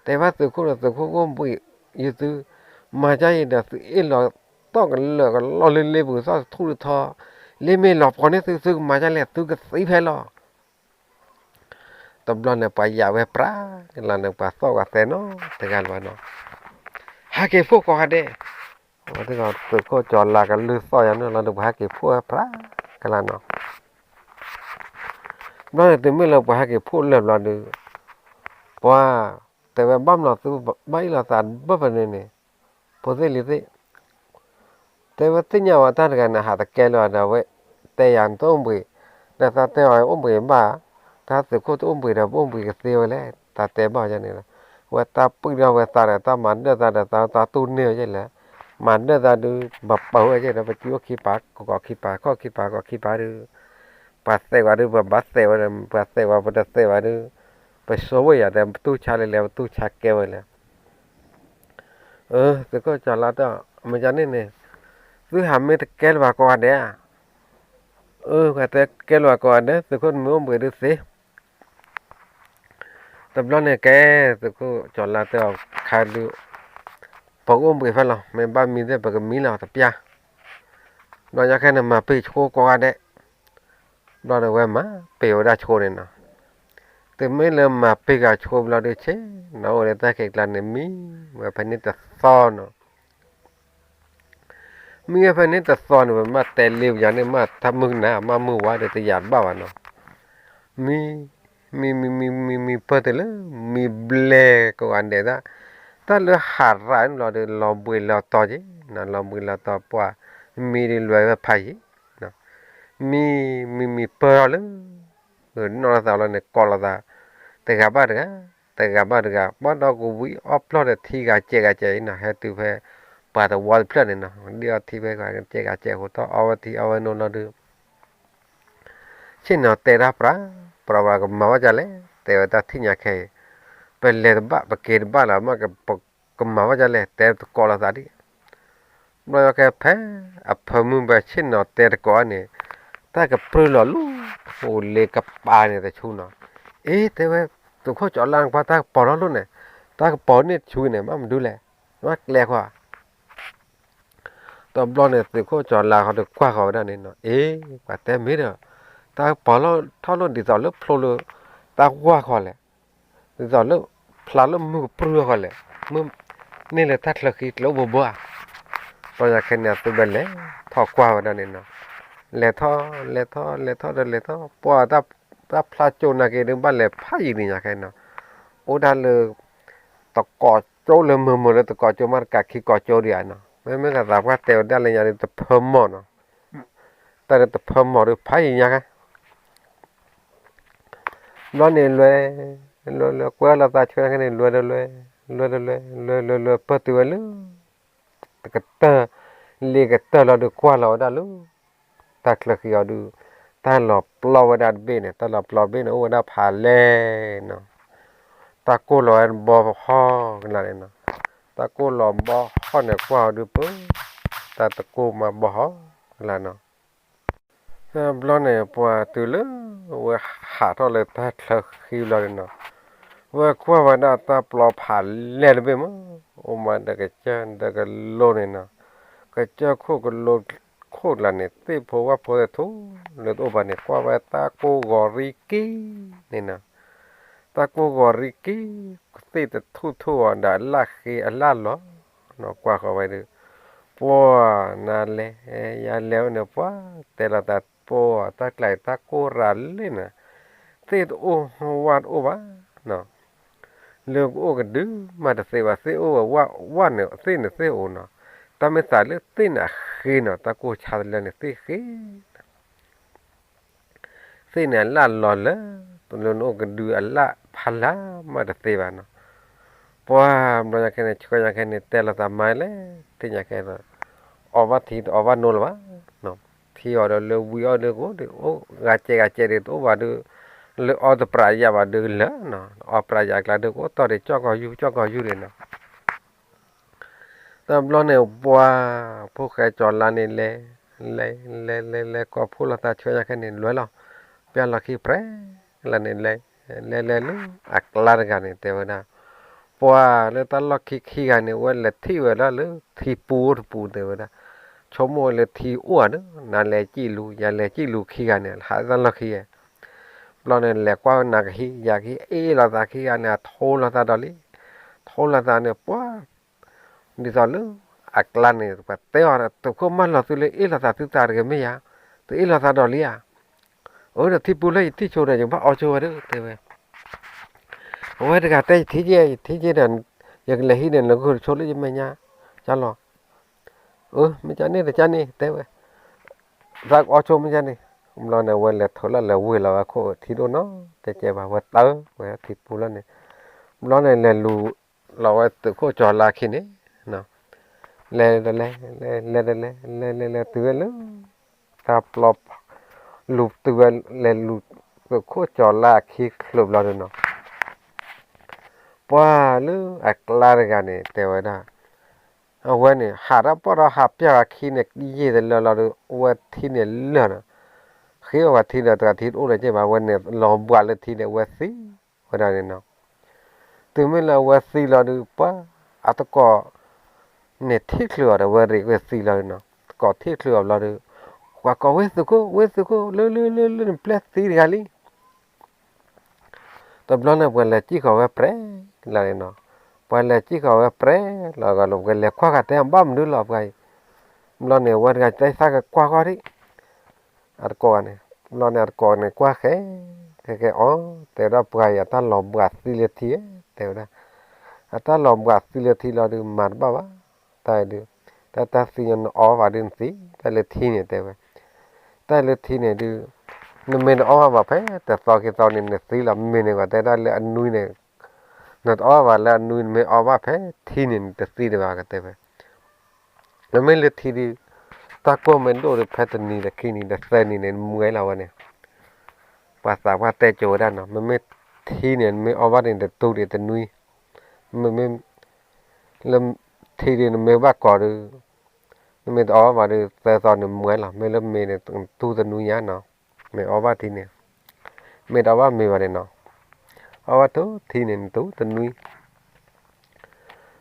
တဲဘၣ်သုးခိၣ်ဒီး သုးခိၣ်အိၣ်ဘှံးယသု, မၤဒ်အံၤဒီး သုအ့ၣ်လိာ်သီၣ်ကလၢာ်ကလီလၢလ့ပူၤသီၣ်ထူၣ်တထီ, လ့မ့ၢ်လီၤပှီၤန့ၢ်သု သုကမၤဒ်လဲၣ် သုကသံဖဲလီၤ တဘျီန့ၣ် ပှၤယာ်ဝဲပြးလီၤန့ၣ် ပှၤသီၣ်ပှၤသဲနီတဂၤလၢၤဘၣ်နီၤ, ဟဲက့ၤဖှိၣ်ကိးဂၤဒဲး, သုးခိၣ်ကၠီၤလါကလုၢ်သီၣ်ယၤန့ၣ်လီၤဒီး ပှၤဟဲက့ၤဖှိၣ်ဝဲပြးကလါနီၤ, ဘျီန့ၣ်တုၤမ့ၢ်လၢပှၤဟဲက့ၤဖှိၣ်လၢာ်ဘျီဒီး, ပှၤ, တဲဝဲဘၣ်မနုၤသုဘၣ်အ့ၣ်လိာ်သးဘၢၣ်ဖဲန့ၣ်န့ၣ်, ဖိသ့ၣ်လံၤသ့ၣ် တဲဝဲသ့ၣ်ညါဝဲတၢ်တဂၤန့ၣ် ဟးတကဲလၢၤဒီး အဝဲတဲယၤနတအိၣ်ဘှံး, ဒီးသးတဲအီၤအိၣ်ဘှံးဘၣ်, တၢ်သုးခိၣ်တအိၣ်ဘှံးဒီး ပအိၣ်ဘှံးကသ့ဝဲလဲၣ်, တၢ်တဲဘၣ်ယၤန့ၣ်လီၤ, ဝဲတၢ်ပှံၢ်ဒီးဝဲသးဒီး တၢ်မၤဒၢၣ်သးဒီး တၢ်တူၢ်န့ၢ်ဝဲယဲလဲၣ်, မၤဒၢၣ်သးဒုး ပပာ်ဝဲယဲဒီး ပစုအိၣ်ခံပၤ ကကိးခံပၤ ခီၣ်ခံပၤ ကီးခံပၤဒုး ပှၤသဲးဝဲဒုး ပဘၣ်သဲးဝဲဒီး ပှၤသဲးဝဲ ပတသဲးဝဲဒုး, ပဆိဝဲယၤဒီး ပတူၢ်ဆါလဲၤလဲၤ ပတူၢ်ဆါကဲဝဲလဲၣ် အၢ သုးခိၣ်ကၠီၤလါတဲအီၤ မ့ၢ်န့ၣ်န့ၣ်, သုဟးမ့ၢ်တကဲလၢၤဘၣ်ကိးဂၤဒဲးဧါ, အၢ ပှၤတဲကဲလၢၤဘၣ်ကိးဂၤဒဲး သုးခိၣ်နမ့ၢ်အိၣ်ဘှံးဒုးသ့, တဘျီန့ၣ်ကဲ, သုးခိၣ်ကၠီၤလါတဲအီၤ ခါဒုး, ပကအိၣ်ဘှံးဖဲလီၤ မ့ၢ်ဘၣ်မံသ့ၣ် ပကမံလီၤတပျၢ်, ဘျီညါခဲန့ၣ် မၤပ့ၤဆှိကိးဂၤဒဲး ဘျီဒီးဝဲမၤပ့ၤဝဲဒၣ်ဆှိန့ၣ်နီၤ, တုၤမ့ၢ်လၢမၤပ့ၤဂၤဆှိဘျီဒုးဆ့, နအိၣ်လၢတၢ်ခံးကျါန့ၣ် မံဝဲဖဲန့ၣ်တသီနီၤ, မံဝဲဖဲန့ၣ်တသီန့ၣ် ပမ့ၢ်တဲလ့ပယၤန့ၣ် မ့ၢ်တၢ်မုၢ်ကနၣ် မ့ၢ်မုၢ်ဝါဒီးတယာ်တဘၣ်ဘၣ်နီၤ, မံ, မံမံမံမံမံပၢၢ်တုၤလၢ, မံဘျဲကိးဂၤဒဲးဒၣ်, တၢ်လၢဟးရၤန့ၣ်ဘျီဒီး လီၤဘှံးလီၤတီၤက့ၤ, လီၤဘှံးလီၤတီၤပှၤ, မံဒုးလွဲဝဲဖးယံၤ မံ, မံမံပၢၢ်ထီၣ်လၢ, နီၢ်လိာ်သးလီၤန့ၣ် ကိးလိာ်သး, တဂၤဘၣ်တဂၤ, တဂၤဘၣ်တဂၤ, ဘၣ်ဒီးကဝံအီၣ်ပျီၢ်ဒီးထံဂၤစဲးဂၤစဲးအံၤနီၤ ဟဲတုၤဖဲ, ပှၤသဝီတဖျၢၣ်န့ၣ်နီၤ ဒ်အီထံဖဲဂၤစဲးဂၤစဲးအဃိ တၢ်အီဝဲထံအီဝဲနိလီၤဒုး ဆ့ၣ်နီၤတဲတၢ်ပြး, ပြးပြးကမၤဝဲဒ်လဲၣ် တဲဝဲတၢ်ထံၣ်ညါခဲအံၤ, ပလဲၤတဘၣ် ပက့ၤတဘၣ်လၢၤ မ့ၢ်ကမၤဝဲဒ်လဲၣ် တဲတကိးလိာ်သးဒ်, ဘျီယီၤကဲဖဲ, အဖၢမုၢ်ဘၣ်ဆ့ၣ်နီၤတဲတကိးန့ၣ်, တၢ်ကပြုၢ်လီၤလၢ, အိၣ်လ့ကပၤန့ၣ်တဆူနီၤ, အ့ တဲဝဲ, သုးခိၣ်ကၠီၤလါကွၢ်တၢ်ကပီၤထီၣ်လိၣ်န့ၣ်, တၢ်ကပီၤန့ၣ်တဆူန့ၣ် ဘၣ်မနုၤလဲၣ်, ဘၣ်ကျဲခွါ တဘျီန့ၣ် သုးခိၣ်ကၠီၤလါဃီဒီးကွၢ်ဃီၤဝဲဒၣ်န့ၣ်နီၤ အ့ ပှၤတဲမ့ၢ်ဒီး, တၢ်ကပီၤထီၣ်လိၣ်ဒ်သိးလၢဖျိလၢ, တၢ်ဝၢ်ဃီလဲၣ်, ဒ်သိးလၢ, ဖျါလၢမုၢ်ကပြုၢ်ဃီလဲၣ်, မုၢ်, န့ၢ်လၢတၢ်ချၢဃံကျိဘိဘိဧါ, ဘျီညါခဲန့ၣ် သုးဘၣ်လဲၤထီၣ်ကွၢ်ဝဲဒၣ်န့ၣ်နီၤ, လဲၤထီၣ်, လဲၤထီၣ်, လဲၤထီၣ်ဒီးလဲၤထီၣ် ပှၤ, တၢ်ဖျါကၠိနာ်က့ဒုးဘၣ်လဲၤဖးယံၤဒံးညါခဲနီၤ, အိၣ်ဒၣ်လၢ တကိးကၠိလၢမုာ်မုာ်လၢတကိးကၠိမးတကးခံကိးကၠိဒံးဧါနီၤ, မ့မ့ၢ်ကသးပှၢ်တဲဝဲဒၣ်လၢညါဒုးတဖၢမီၢ်နီၤ, တၢ်ဒုးတဖၢမီၢ်ဒုးဖးယံၤညါခဲ ဘျီန့ၣ်လွဲ, လွဲလွဲကွဲလီၤသးဆၢခဲန့ၣ် လွဲတလွဲ, လွဲတလွဲ, လွဲလွဲလွဲပၢၢ်တုၤဝဲလၢ, တကတၢၢ်, လ့ကတၢၢ်လီၤဒုးကွၢ်လီၤဝဲဒၣ်လၢ, တၢ်ချၢဃံအီၤဒုး, တၢ်လီၤပျီဝဲဒၣ်တဘ့ၣ်န့ၣ် တၢ်လီၤပျီတဘ့ၣ်န့ၣ် အိၣ်ဝဲဒၣ်ဖးလဲၢ်နီၤ, တၢ်ကိၢ်လီၤဝဲဘီဟီၣ်ကလာ်န့ၣ်နီၤ, တၢ်ကိၢ်လီၤဘီဟီၣ်န့ၣ် ကွၢ်အီၤဒုးပၢ, တၢ်တကိၢ်မးဘီဟီၣ်ကလာ်နီၤ. တဘျီန့ၣ် ပှၤတုၤလၢ ဝဲဟးထီၣ်လၢတၢ်ချၢဃံဘျီန့ၣ်နီၤ, ဝဲကွၢ်ဝဲဒၣ်တၢ်ပျီဖးလဲၢ်တဘ့ၣ်မး, အိၣ်မးဒီးကစၢၢ်ဒီးကလိန့ၣ်နီၤ, ကစၢၢ်ခိၣ်ကလိခိၣ်ကလာ်န့ၣ် သ့ၣ်ဖိဝၣ်ဖိတထူၣ်လၢတအိၣ်ဘၣ်န့ၣ် ကွၢ်ဝဲတၢ်ကိၢ်ဂီၤရံက့ၤန့ၣ်နီၤ, တၢ်ကိၢ်ဂီၤရံက့ၤ, သ့ၣ်တထူၣ်ထူၣ်အီၤဒီးအလၣ်ဃ့အလၣ်လီၤ, ကွၢ်ဃီၤဝဲဒုး, ပှၤနလဲၤ, ယလဲၤဝဲန့ၣ် ပှၤတဲလိာ်သးပှၤတၢ်ကျါအံၤ တၢ်ကိၢ်ရၤလၢန့ၣ်, သ့ၣ်တအိၣ်ဝၣ်တအိၣ်ဘၣ်နီၤ, လၢကအိၣ်ကဒုမးတသ့ဘၣ်, သ့ၣ်အိၣ်ဝဲဝၣ်ဝၣ်န့ၣ် သ့ၣ်န့ၣ်သ့ၣ်အိၣ်နီၤ, တၢ်မ့ၢ်သးလၢသ့ၣ်န့ၣ်အဃ့နီၤ, တၢ်ကိၢ်ဆါတလၢန့ၣ်သ့ၣ်ဃ့ သ့ၣ်န့ၣ်အလၣ်လီၤလၢ လၢနအိၣ်ကဒုအလၣ်ဖးလၢ်မးတသ့ဘၣ်နီၤ, ပှၤဘျီညါခဲန့ၣ် ဆှၢညါခဲန့ၣ် တဲလိာ်သးမါလဲၣ်, သ့ၣ်ညါခဲန့ၣ် အီၣ်ဘၣ်ထံတအီၣ်ဘၣ်နိလၢၤဘၣ်, ထံအီၤဒီးလၢဝံအီၣ်ဒုးကအိၣ်ဒုး အိၣ်ဂၤကဲဂၤကဲဒုးတအိၣ်ဘၣ်ဒုး, လၢအီၣ်တပြးယၤဘၣ်ဒုးလၢနီၤ, အီၣ်ပြးယၤအကျါဒုးကအိၣ်တီၢ်ဒံး ကၠီၣ်ကီၤယူၢ် ကၠီၣ်ကီၤယူၢ်ဒံးနီၤ တဘျီန့ၣ် ပှၤ ဖိၣ်ဃဲကၠီၤလါန့ၣ်လဲၤ, လဲၤ လဲၤ လဲၤ လဲၤ ကိးဖှိၣ်လိာ်သးဆှၢညါခဲန့ၣ် လဲၤလီၤ, ပျၢ်လီၤခံပြဲၤလၢန့ၣ် လဲၤ လဲၤ လဲၤလၢအကျါတဂၤန့ၣ် တဲဝဲဒၣ်, ပှၤလၢတၢ်လီၢ်ခံခံဂၤန့ၣ် ဝဲလဲၤထံၣ်ဝဲဒၣ်လၢထံပူၤတပူၤတဲဝဲဒၣ်, ဆိကမိၣ်ဝဲလၢထံအိၣ်ဧါဒီး နၤလဲၤကံၣ်လူၤ ယၤလဲၤကံၣ်လူၤခံဂၤန့ၣ် ဟးတၢ်လီၢ်ခံဂၤ ဘျီန့ၣ် လဲၤကွၢ်ဝဲနၤကဟံး ယၤကဟံး အ့ၣ်လိာ်သးခံဂၤန့ၣ် အထိလိာ်သးဒီးလံ, ထိလိာ်သးန့ၣ် ပှၤ ဒ်သိးလၢ အကျါန့ၣ် ပှၤတဲအီၤ သုးခိၣ်မၢလီၤသုလၢအ့ၣ်လိာ်သးသုသးတဂ့ၤမ့ၢ်ယၤ, သုအ့ၣ်လိာ်သးဒီးလံဧါ, အၢ ဒီးထံပူၤလၢယထံၣ်ဆိဒီး ယကဘၣ်အီဆိဝဲဒၣ် တဲဝဲ အဝဲတဂၤတဲ ယထံၣ်က့ၤ ယထံၣ်က့ၤဒီး ယကလဲၤဟံးန့ၣ် နဂိၢ်တဆိလၢယမဲာ်ညါ ကၢ်လီၤ, အၢ မ့ၢ်ကန့ၣ်တကန့ၣ် တဲဝဲ, သးကအီဆိမ့ၢ်ကန့ၣ်, ဘျီန့ၣ် အဝဲလဲၤထၢလီၤလဲၤဝ့ၤလီၤဝဲခိၣ်ထံဒိၣ်နီၤ တဲကဲဘၣ် ဝဲတၢ်ဝဲထံပူၤလီၤန့ၣ်, ဘျီန့ၣ် လဲၤလူၤလီၤဝဲသုးခိၣ်ကၠီၤလါခံန့ၣ် လဲၤတလဲၤ လဲၤတလဲၤ လဲၤလဲၤလဲၤတုၤဝဲလၢ တၢ်ပျီ လူၤတုၤဝဲ လဲၤလူၤသုးခိၣ်ကၠီၤလါအခံချုးဘျီဒုးနီၤ ပှၤလၢအကျါတဂၤန့ၣ် တဲဝဲဒၣ်, အဝဲန့ၣ် ဟးတၢ်ပီၢ်ဒီးဟးပျၢ်ဝဲခံန့ၣ် ယံာ်တလၢလီၤဒီး အဝဲထံန့ၣ်လၢာ်နီၤ, ဃ့အီၣ်ဝဲထံဒီးတဂၤထံတအိၣ်လၢၤက့ဘၣ် အဝဲန့ၣ် လီၤဘှးလၢထံန့ၣ် အဝဲသံဝဲဒၣ်န့ၣ်နီၤ, တုၤမ့ၢ်လၢအဝဲသံလီၤဒုး ပှၤအတကိး န့ၣ်ထံၣ်ချုးအီၤဒီး အဝဲရ့းကွံာ်သံလီၤဒုးနီၤ, တကိးထံၣ်ချုးအီၤဘျီဒုး ပှၤကိးဝဲသုးခိၣ် ဝဲသုးခိၣ် လၢလၢလၢလၢ နပျဲၢ်သံတဂၤလံ တဘျီန့ၣ် ပှၤလဲၤစံၣ်ဃီၤဝဲပြဲၤလီၤန့ၣ်နီၤ, ပှၤလဲၤစံၣ်ဃီၤဝဲပြဲၤလီၤဂီၤလီၤ ပှၤလဲၤကွၢ်ဂၤတဲဘၣ်မနုၤလီၤပှၤအံၤ, ဘျီန့ၣ် အဝဲတဂၤတဲသးကကွၢ်ဃီဒံး အတကိးဂၤန့ၣ်, ဘျီန့ၣ် အတကိးန့ၣ် ကွၢ်ဃဲ ဃဲဃဲအီၤ တဲဝဲဒၣ်ပှၤအံၤ အတၢ်လီၤဘှးသံလၢထံဧၢ တဲဝဲဒၣ်, အတၢ်လီၤဘှးသံလၢထံလီၤဒုး မၤတဘၣ်ဘၣ်, တၢ်အံၤဒုး, တၢ်တၢ်သံနအီဘၣ်ဒုးနသံ, တၢ်လၢထံန့ၣ်တဲဝဲ, တၢ်လၢထံန့ၣ်ဒုး, နမ့ၢ်တအီဘၣ်ဖဲတသီခံသီန့ၣ် နသံလီၤ မ့ၢ်န့ၣ်ကွၢ်တဲဒၣ်လၢအနွံန့ၣ်, နတအီဘၣ်လၢအနွံ နမ့ၢ်အီဘၣ်ဖဲထံန့ၣ် နတသံဒံးဘၣ်ကတဲဝဲ မ့မ့ၢ်လၢထံဒုး, တၢ်ကိၢ်မ့ၢ်ဒိၣ်ဒီး ဖဲတနံၤဒီးခံနံၤဒီးသၢနံၤန့ၣ် နမွဲလီၤဝဲန့ၣ်, ပှၤသးပှၢ်တဲကိးဝဲဒၣ်နီၤ, မ့မ့ၢ်ထံန့ၣ် နမ့ၢ်အီဘၣ်န့ၣ် တတူၢ်ဒံးတနွံ, မ့မ့ၢ်လၢထံဒုး နမ့ၢ်ဘၣ်ကိးဒုး, နမ့ၢ်တအီဘၣ်ဘၣ်ဒီး သၢသီန့ၣ်မွဲလီၤ, မ့ၢ်လၢမ့ၢ်န့ၣ် တူၢ်တနွံညါနီၤ, မ့ၢ်အီဘၣ်ထံန့ၣ်, မ့ၢ်တအီဘၣ်မ့ၢ်ဘၣ်န့ၣ်နီၤ, အီဘၣ်ထံန့ၣ် နတူၢ်တနွံ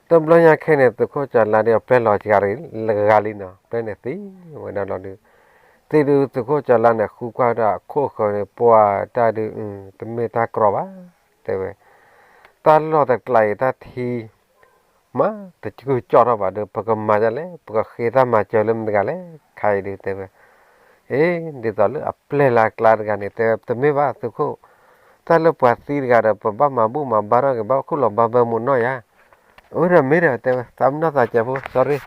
တဘျီညါခဲန့ၣ် သုးခိၣ်ကၠီၤလါဒုး အပျဲၢ်လီၤစှၤဂၤလံနီၤ, ပျဲၢ်န့ၣ်သံဝဲဒၣ်လီၤဒုး, သံဒုးသုးခိၣ်ကၠီၤလါန့ၣ် ဃုကွၢ်ဝဲဒၣ်အခိၣ်ဃၢၤန့ၣ် ပှၤတၢ်ဒုး, တမ့ၢ်တၢ်ကြီဘၣ်, တဲဝဲ, တၢ်လီၢ်တကျါအံၤတၢ်ထံ မ့ၢ်တကၠီၣ်ထီၣ်ဘၣ်ဒီး ပကမၤဒ်လဲၣ်, ပကဃ့တၢ်မၤစၢၤလၢမတၤတဂၤလဲၣ်, ခါအံၤဒုးတဲဝဲ, အ့ ဒ်သိးလၢအပျဲၢ်လၢအကျါတဂၤန့ၣ် တဲဝဲ တမ့ၢ်ဘၣ်သုးခိၣ်, တၢ်လၢပှၤသံတဂၤဒီး ပဘၣ်မၤဘူၣ်မၤဘါထီၣ်က့ၤ ဘၣ်ခူၣ်လီၤဘါဘၢမူးနီၢ်ယၤ, အၢ ဒီးမ့ၢ်ဒီးတဲဝဲ သးပ့ၤနီၣ်သးစဲးဖိ sorry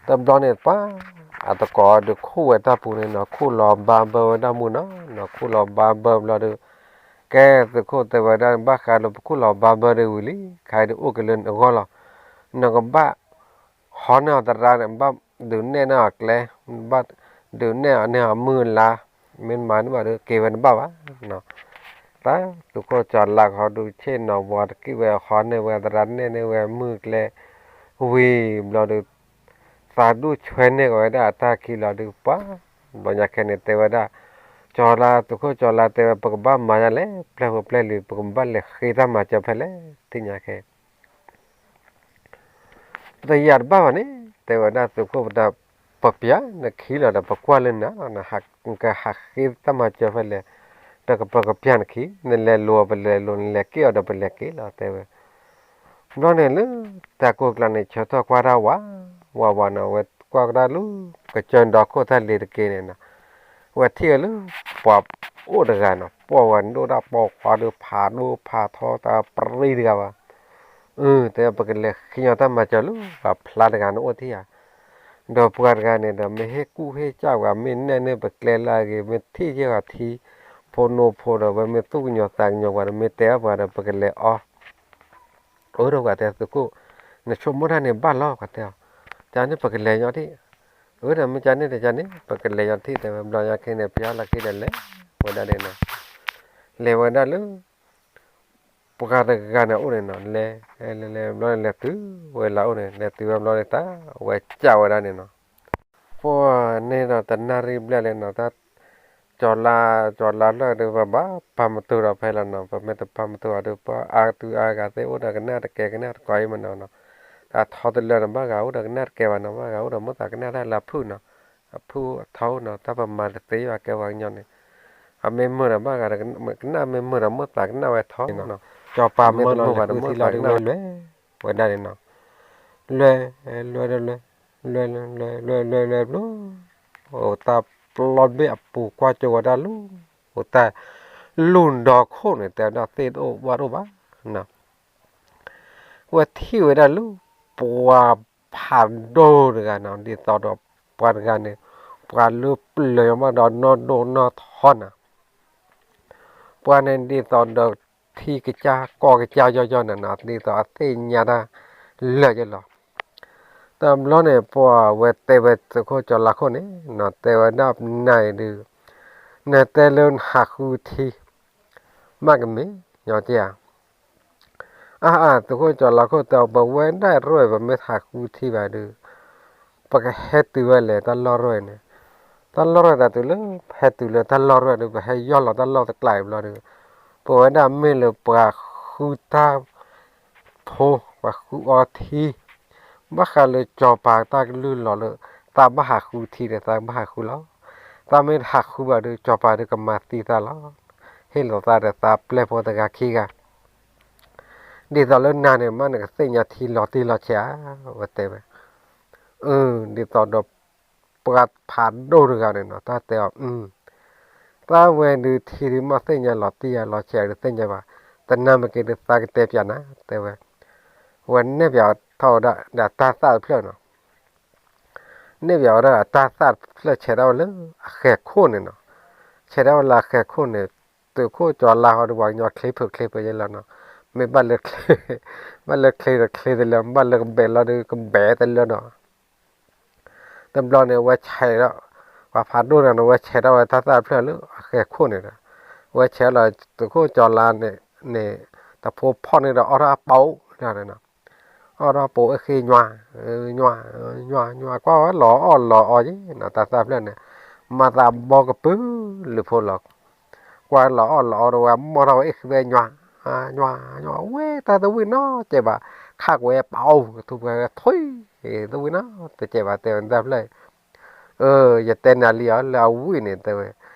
တဘျီန့ၣ်ပှၤ, အတကိးဒုးခူၣ်ဝဲတၢ်ပူၤန့ၣ်နီၤ ခူၣ်လီၤဘါဘၢဝဲဒၣ်မူးနီၤ, နီၤခူၣ်လီၤဘါဘၢဘျီဒုး, ကဲသုးခိၣ်တဲဝဲဒၣ် ဘၣ်ဃးလၢပခူၣ်လီၤဘါဘၢဒၣ်ဝံၤလံ, ခါအံၤဒုးအိၣ်က့ၤလၢနဂီၢ်လီၤ, နကဘၣ် ဟီန့ၢ်အီၤသရၣ်န့ၣ် ဘၣ်ဒုးနဲၣ်န့ၢ်အီၤကျဲ, ဘၣ် ဒုးနဲၣ်အီၤန့ၢ်အီၤမုၢ်လါ, မ့ၢ်မၤန့ၢ်ဘၣ်ဒီး က့ၤဝဲတဘၣ်ဘၣ်နီၤ. တၢ်သုးခိၣ်ကၠီၤလါဃီဒုးဆ့ၣ်နီၤဝီတက့ၢ်ဝဲဃီန့ၢ်ဝဲသရၣ်နဲၣ်န့ၢ်ဝဲ မုၢ်ကျဲဝံၤဘျီဒီး သးဒူၣ်ဆွဲန့ၢ်က့ၤဝဲဒၣ်အတၢ်ခံလီၤဒုးပှၤ, ဘျီညါခဲန့ၣ်တဲဝဲဒၣ်, ကၠီၤလါ သုးခိၣ်ကၠီၤလါတဲဝဲ ပကဘၣ်မၤဒ်လဲၣ်, ပျဲၢ်ဖိပျဲၢ်လံၤ ပကဘၣ်လဲၤဃ့တၢ်မၤစၢၤဖဲလဲၣ် ထံၣ်ညါခဲ တယၤတဘၣ်ဘၣ်န့ၣ် တဲဝဲဒၣ်သုးခိၣ်ပတၢ်, ပပျၢ်နခံလီၤဒီး ပကွၢ်လၢနၤလီၤ, နကဟးဃ့တၢ်မၤစၢၤဖဲလဲၣ်, ဒီးပကပျၢ်နခံ, နလဲၤလိၤပလဲၤလိၤ နလဲၤက့ၣ်အီၤဒီးပလဲၤက့ၣ်လီၤ တဲဝဲ. ဘျီန့ၣ်လၢ တၢ်ကိၢ်ကျါန့ၣ် ဆၢထီၣ်ကွၢ်တၢ်ဝး, ဝးဝးနီၤ ဝဲကွၢ်ကဒါလၢ ကစၢၢ်ဒီခိၣ်တၢ်လ့ၤတက့ၢ်န့ၣ်နီၤ, ဝဲထံၣ်ဝဲလၢ ပှၤအိၣ်တဂၤနီၤ ပှၢ်ဝဲဒိၣ်ဒၣ်ပီခွါဒီးဖးဒိၣ်ဖးထီတၢ်ပြံတဂၤဘၣ် အၢ တဲ ပကလဲၤဃ့ညီတၢ်မၤစၢၤလၢ ပှၤဖျါတဂၤန့ၣ်အိၣ်ထံၣ်ဧါ, ဒီးပှၤတဂၤန့ၣ်ဒီး မ့ၢ်ဟ့ၣ်ကူၣ်ဟ့ၣ်ကၢ်ပှၤ မ့ၢ်နဲၣ်န့ၢ်ပကျဲလၢအဂ့ၤ မ့ၢ်ထံၣ်ယဲၢ်ဂၤထံ ဖိနိဖိဒီး ဝဲမ့ၢ်သူၣ်ကညီၤသးကညီၤပှၤဒီး မ့ၢ်တဲဘၣ်ပှၤဒီး ပကလဲၤအီ အၢ ဒီးပှၤတဲသုးခိၣ်, နဆိကမိၣ်တၢ်န့ၣ်ဘၣ်လီၤ ပှၤတဲအီၤ, ကန့ၣ်ပကလဲၤညီထံၣ်, အၢ ဒီးမ့ၢ်ကန့ၣ်တကန့ၣ် ပကလဲၤညီထံၣ် တဲဝဲ ဘျီညါခဲန့ၣ် ဖဲအလီၢ်ခံဒီးလဲၤဝဲဒၣ်န့ၣ်နီၤ, လဲၤဝဲဒၣ်လၢ ပှၤတဂၤန့ၣ်အိၣ်န့ၣ်နီၤ, လဲၤ လဲၤ လဲၤ ဘျီန့ၣ် လဲၤတုၤဝဲလၢအအိၣ်န့ၣ် လဲၤတုၤဝဲဘျီန့ၣ် တၢ်ဝဲကးဝဲဒၣ်န့ၣ်နီၤ, ပှၤန့ၣ်ဒီးတနၣ်ရံၣ်ဘျဲၣ်လံနီၤ, တၢ် ကၠီၤလါ ကၠီၤလါလၢာ်ဒီး ပဘၣ်ပာ်မတူၤဒီးဖဲလီၤနီၤ, ပမ့ၢ်တပာ်မတူၤအီၤဒီး ပှၤအါတုၤအါဂၤသ့ၣ်အိၣ်ဒီးကနၣ်တကဲ ကနၣ်တကီအံၤမနီၤနီၤ, တၢ်ထီတလၢန့ၣ် ဘၣ်ဂၤအိၣ်ဒီးကနၣ်တကဲဘၣ်နီၤ, ဘၣ်ဂၤအိၣ်ဒီးမိၣ်သးကနၣ်တၢ်လၢအဖုၣ်နီၤ, အဖုၣ်အထီနီၤ, တၢ်ပမၤတသ့ဘၣ်ကဲပှၤကညီန့ၣ်, အမ့ၢ်မုာ်ဒီးဘၣ်ဂၤဒီး ကနၣ်မ့ၢ်မုာ်ဒီးမိၣ်သးကနၣ်ဝဲထီနီၤ, ကၠီၤပၤမ့ၢ်တမုာ်ဘၣ်ဒီးမိၣ်သးကနၣ်ဝဲလွဲၢ်ဝဲဒၣ်န့ၣ်နီၤ, လွဲၢ် လွဲၢ် လွဲၢ် လွဲၢ် လွဲၢ် လွဲၢ် လွဲၢ် လွဲၢ် ဘျီ အိၣ်တၢ်ပျီဘ့ၣ်အပူၤကွၢ်ကၠိဝဲဒၣ်လၢ အိၣ်တၢ်လူၢ်ဒီခိၣ်န့ၣ် တဲဝဲဒၣ်သ့ၣ်တအိၣ်ဘၣ်တအိၣ်ဘၣ်နီၤ, ဝဲထံၣ်ဝဲဒၣ်လၢ ပှၤဖးဒိၣ်တဂၤနီၤ, ဒ်သိးဒီးပှၤတဂၤန့ၣ် ပှၤလၢပျၢၤမးဒီးနီၢ်ဒိၣ်နီၢ်ထီနီၤ, ပှၤန့ၣ်ဒ်သိးဒီးထံကစၢ်ကီၢ်ကစၢ်ယီၢ်ယီၢ်န့ၣ်နီၤ, ဒ်သိးအသ့ၣ်ညါတၢ်လၢာ်ယဲလီၤ. တဘျီန့ၣ် ပှၤဝဲတဲဝဲသုးခိၣ်ကၠီၤလါခိၣ်န့ၣ် နီၤ တဲဝဲဒၣ်နၤအံၤဒုး နတဲလၢနဟးဃုထံ မးကမ့ၢ်ညီက့ဧါ, အါအါ သုးခိၣ်ကၠီၤလါခိၣ်တဲအီၤ ပဝဲဒၣ်ရဲၣ် ပမ့ၢ်ဟးဃုထံဘၣ်ဒုး ပကဟဲတုၤဝဲလဲၣ်တၢ်လီၢ်ရဲၣ်န့ၣ်, တၢ်လီၢ်ရဲၣ်သးတုၤလၢ ဟဲတုၤလၢတၢ်လီၢ်ရဲၣ်ဒုး ပဟဲယီၢ်လီၤတၢ်လီၢ်တကျါအံၤဘျီဒုး ပဝဲဒၣ်မ့ၢ်လၢပှၤဃုတၢ်ဖိ ပှၤဃုအီထံ, ဘၣ်ဃးလၢကၠီၤပၤတၢ်ကလုၢ်လီၤလၢ သးဘၣ်ဟးဃုထံဒီး သးဘၣ်ဟးဃုလီၤ. သးမ့ၢ်တဟးဃုဘၣ်ဒီး ကၠီၤပၤဒီးကမၤသံသးလီၤ. ဟ့ၣ်လီၤသးဒီးသးပျဲၢ်ဖိတဂၤခံဂၤ ဒ်သိးလၢနၤန့ၣ် မ့ၢ်နကသ့ၣ်ညါထံလီၤတံၢ်လီၤဆဲးဧါ, ဝဲတဲဝဲ. အၢ ဒ်သိးဒီး ပှၤဖးဒိၣ်တဂၤန့ၣ်နီၤ တၢ်တဲအီၤ, သးဝဲဒုးထံဒုးမ့ၢ်သ့ၣ်ညါလီၤတံၢ်ယၤလီၤဆဲးဒုးသ့ၣ်ညါဘၣ်, တနၢ်မ့ၢ်က့ၤဒုးသးကတဲပၠးနၤ တဲဝဲ. ဝဲနဲၣ်ပၠးထီၣ်ဝဲဒၣ်ဒီးတၢ်သၣ်တဖျၢၣ်နီၤ နဲၣ်ပၠးဝဲဒၣ်အတၢ်သၣ်တဖျၢၣ်ဆဲးဒၣ်ဝဲလၢအဃဲၤခိၣ်န့ၣ်နီၤ, ဆဲးဒၣ်ဝဲလၢအဃဲၤခိၣ်န့ၣ်, သုးခိၣ်ကၠီၤလါဟီဒုးပှၤကညီချ့ဖုးချ့ဖုးယဲလီၤနီၤ, မ့ၢ်ဘၣ်လၢချ့, ဘၣ်လၢချ့ဒီးချ့တလၢ ဘၣ်လၢကဘဲးလီၤဒုးကဘဲးတလၢနီၤ တဘျီန့ၣ် ဝဲဆဲးဒီး, ပှၤဖးဒိၣ်တဂၤန့ၣ် ဝဲဆဲးထီၣ်ဝဲတၢ်သၣ်တဖျၢၣ်လၢအဃဲၤခိၣ်န့ၣ်ဒီး, ဝဲဆဲးလီၤ သုးခိၣ်ကၠီၤလါန့ၣ်, တဖိဖီၣ်န့ၣ်ဒီးအီၣ်ထီၣ်အပိာ်ဒၣ်န့ၣ်နီၤ, အီၣ်ထီၣ်ပိာ်အဃ့ညွၤ, ညွၤ, ညွၤ, ညွၤကွၢ်ဝဲလီၤအီၣ်လီၤအီယဲနီၤ တၢ်သၣ်ဖျၢၣ်န့ၣ်, မၤသးဘီကပုၢ်လုးဖိလီၤ ကွၢ်လီၤအီၣ်လီၤအီဒီးဝဲ မီၢ်ထီၣ်ဝဲအ့ၣ်ဃံဝဲ ညွၤ, ညွၤ, ညွၤ, ဝဲတၢ်သဝံၣ်နီတစဲးဘၣ်, ခးကွံာ်ပအိၣ်ကထူၣ်ဖဲထွံၣ်, သဝံၣ်နီတစဲးဘၣ် တဲဝဲတၢ်ဖျၢၣ်, အၢ ယတဲနၤလံဧါ လၢအဝံၣ်န့ၣ် တဲဝဲ,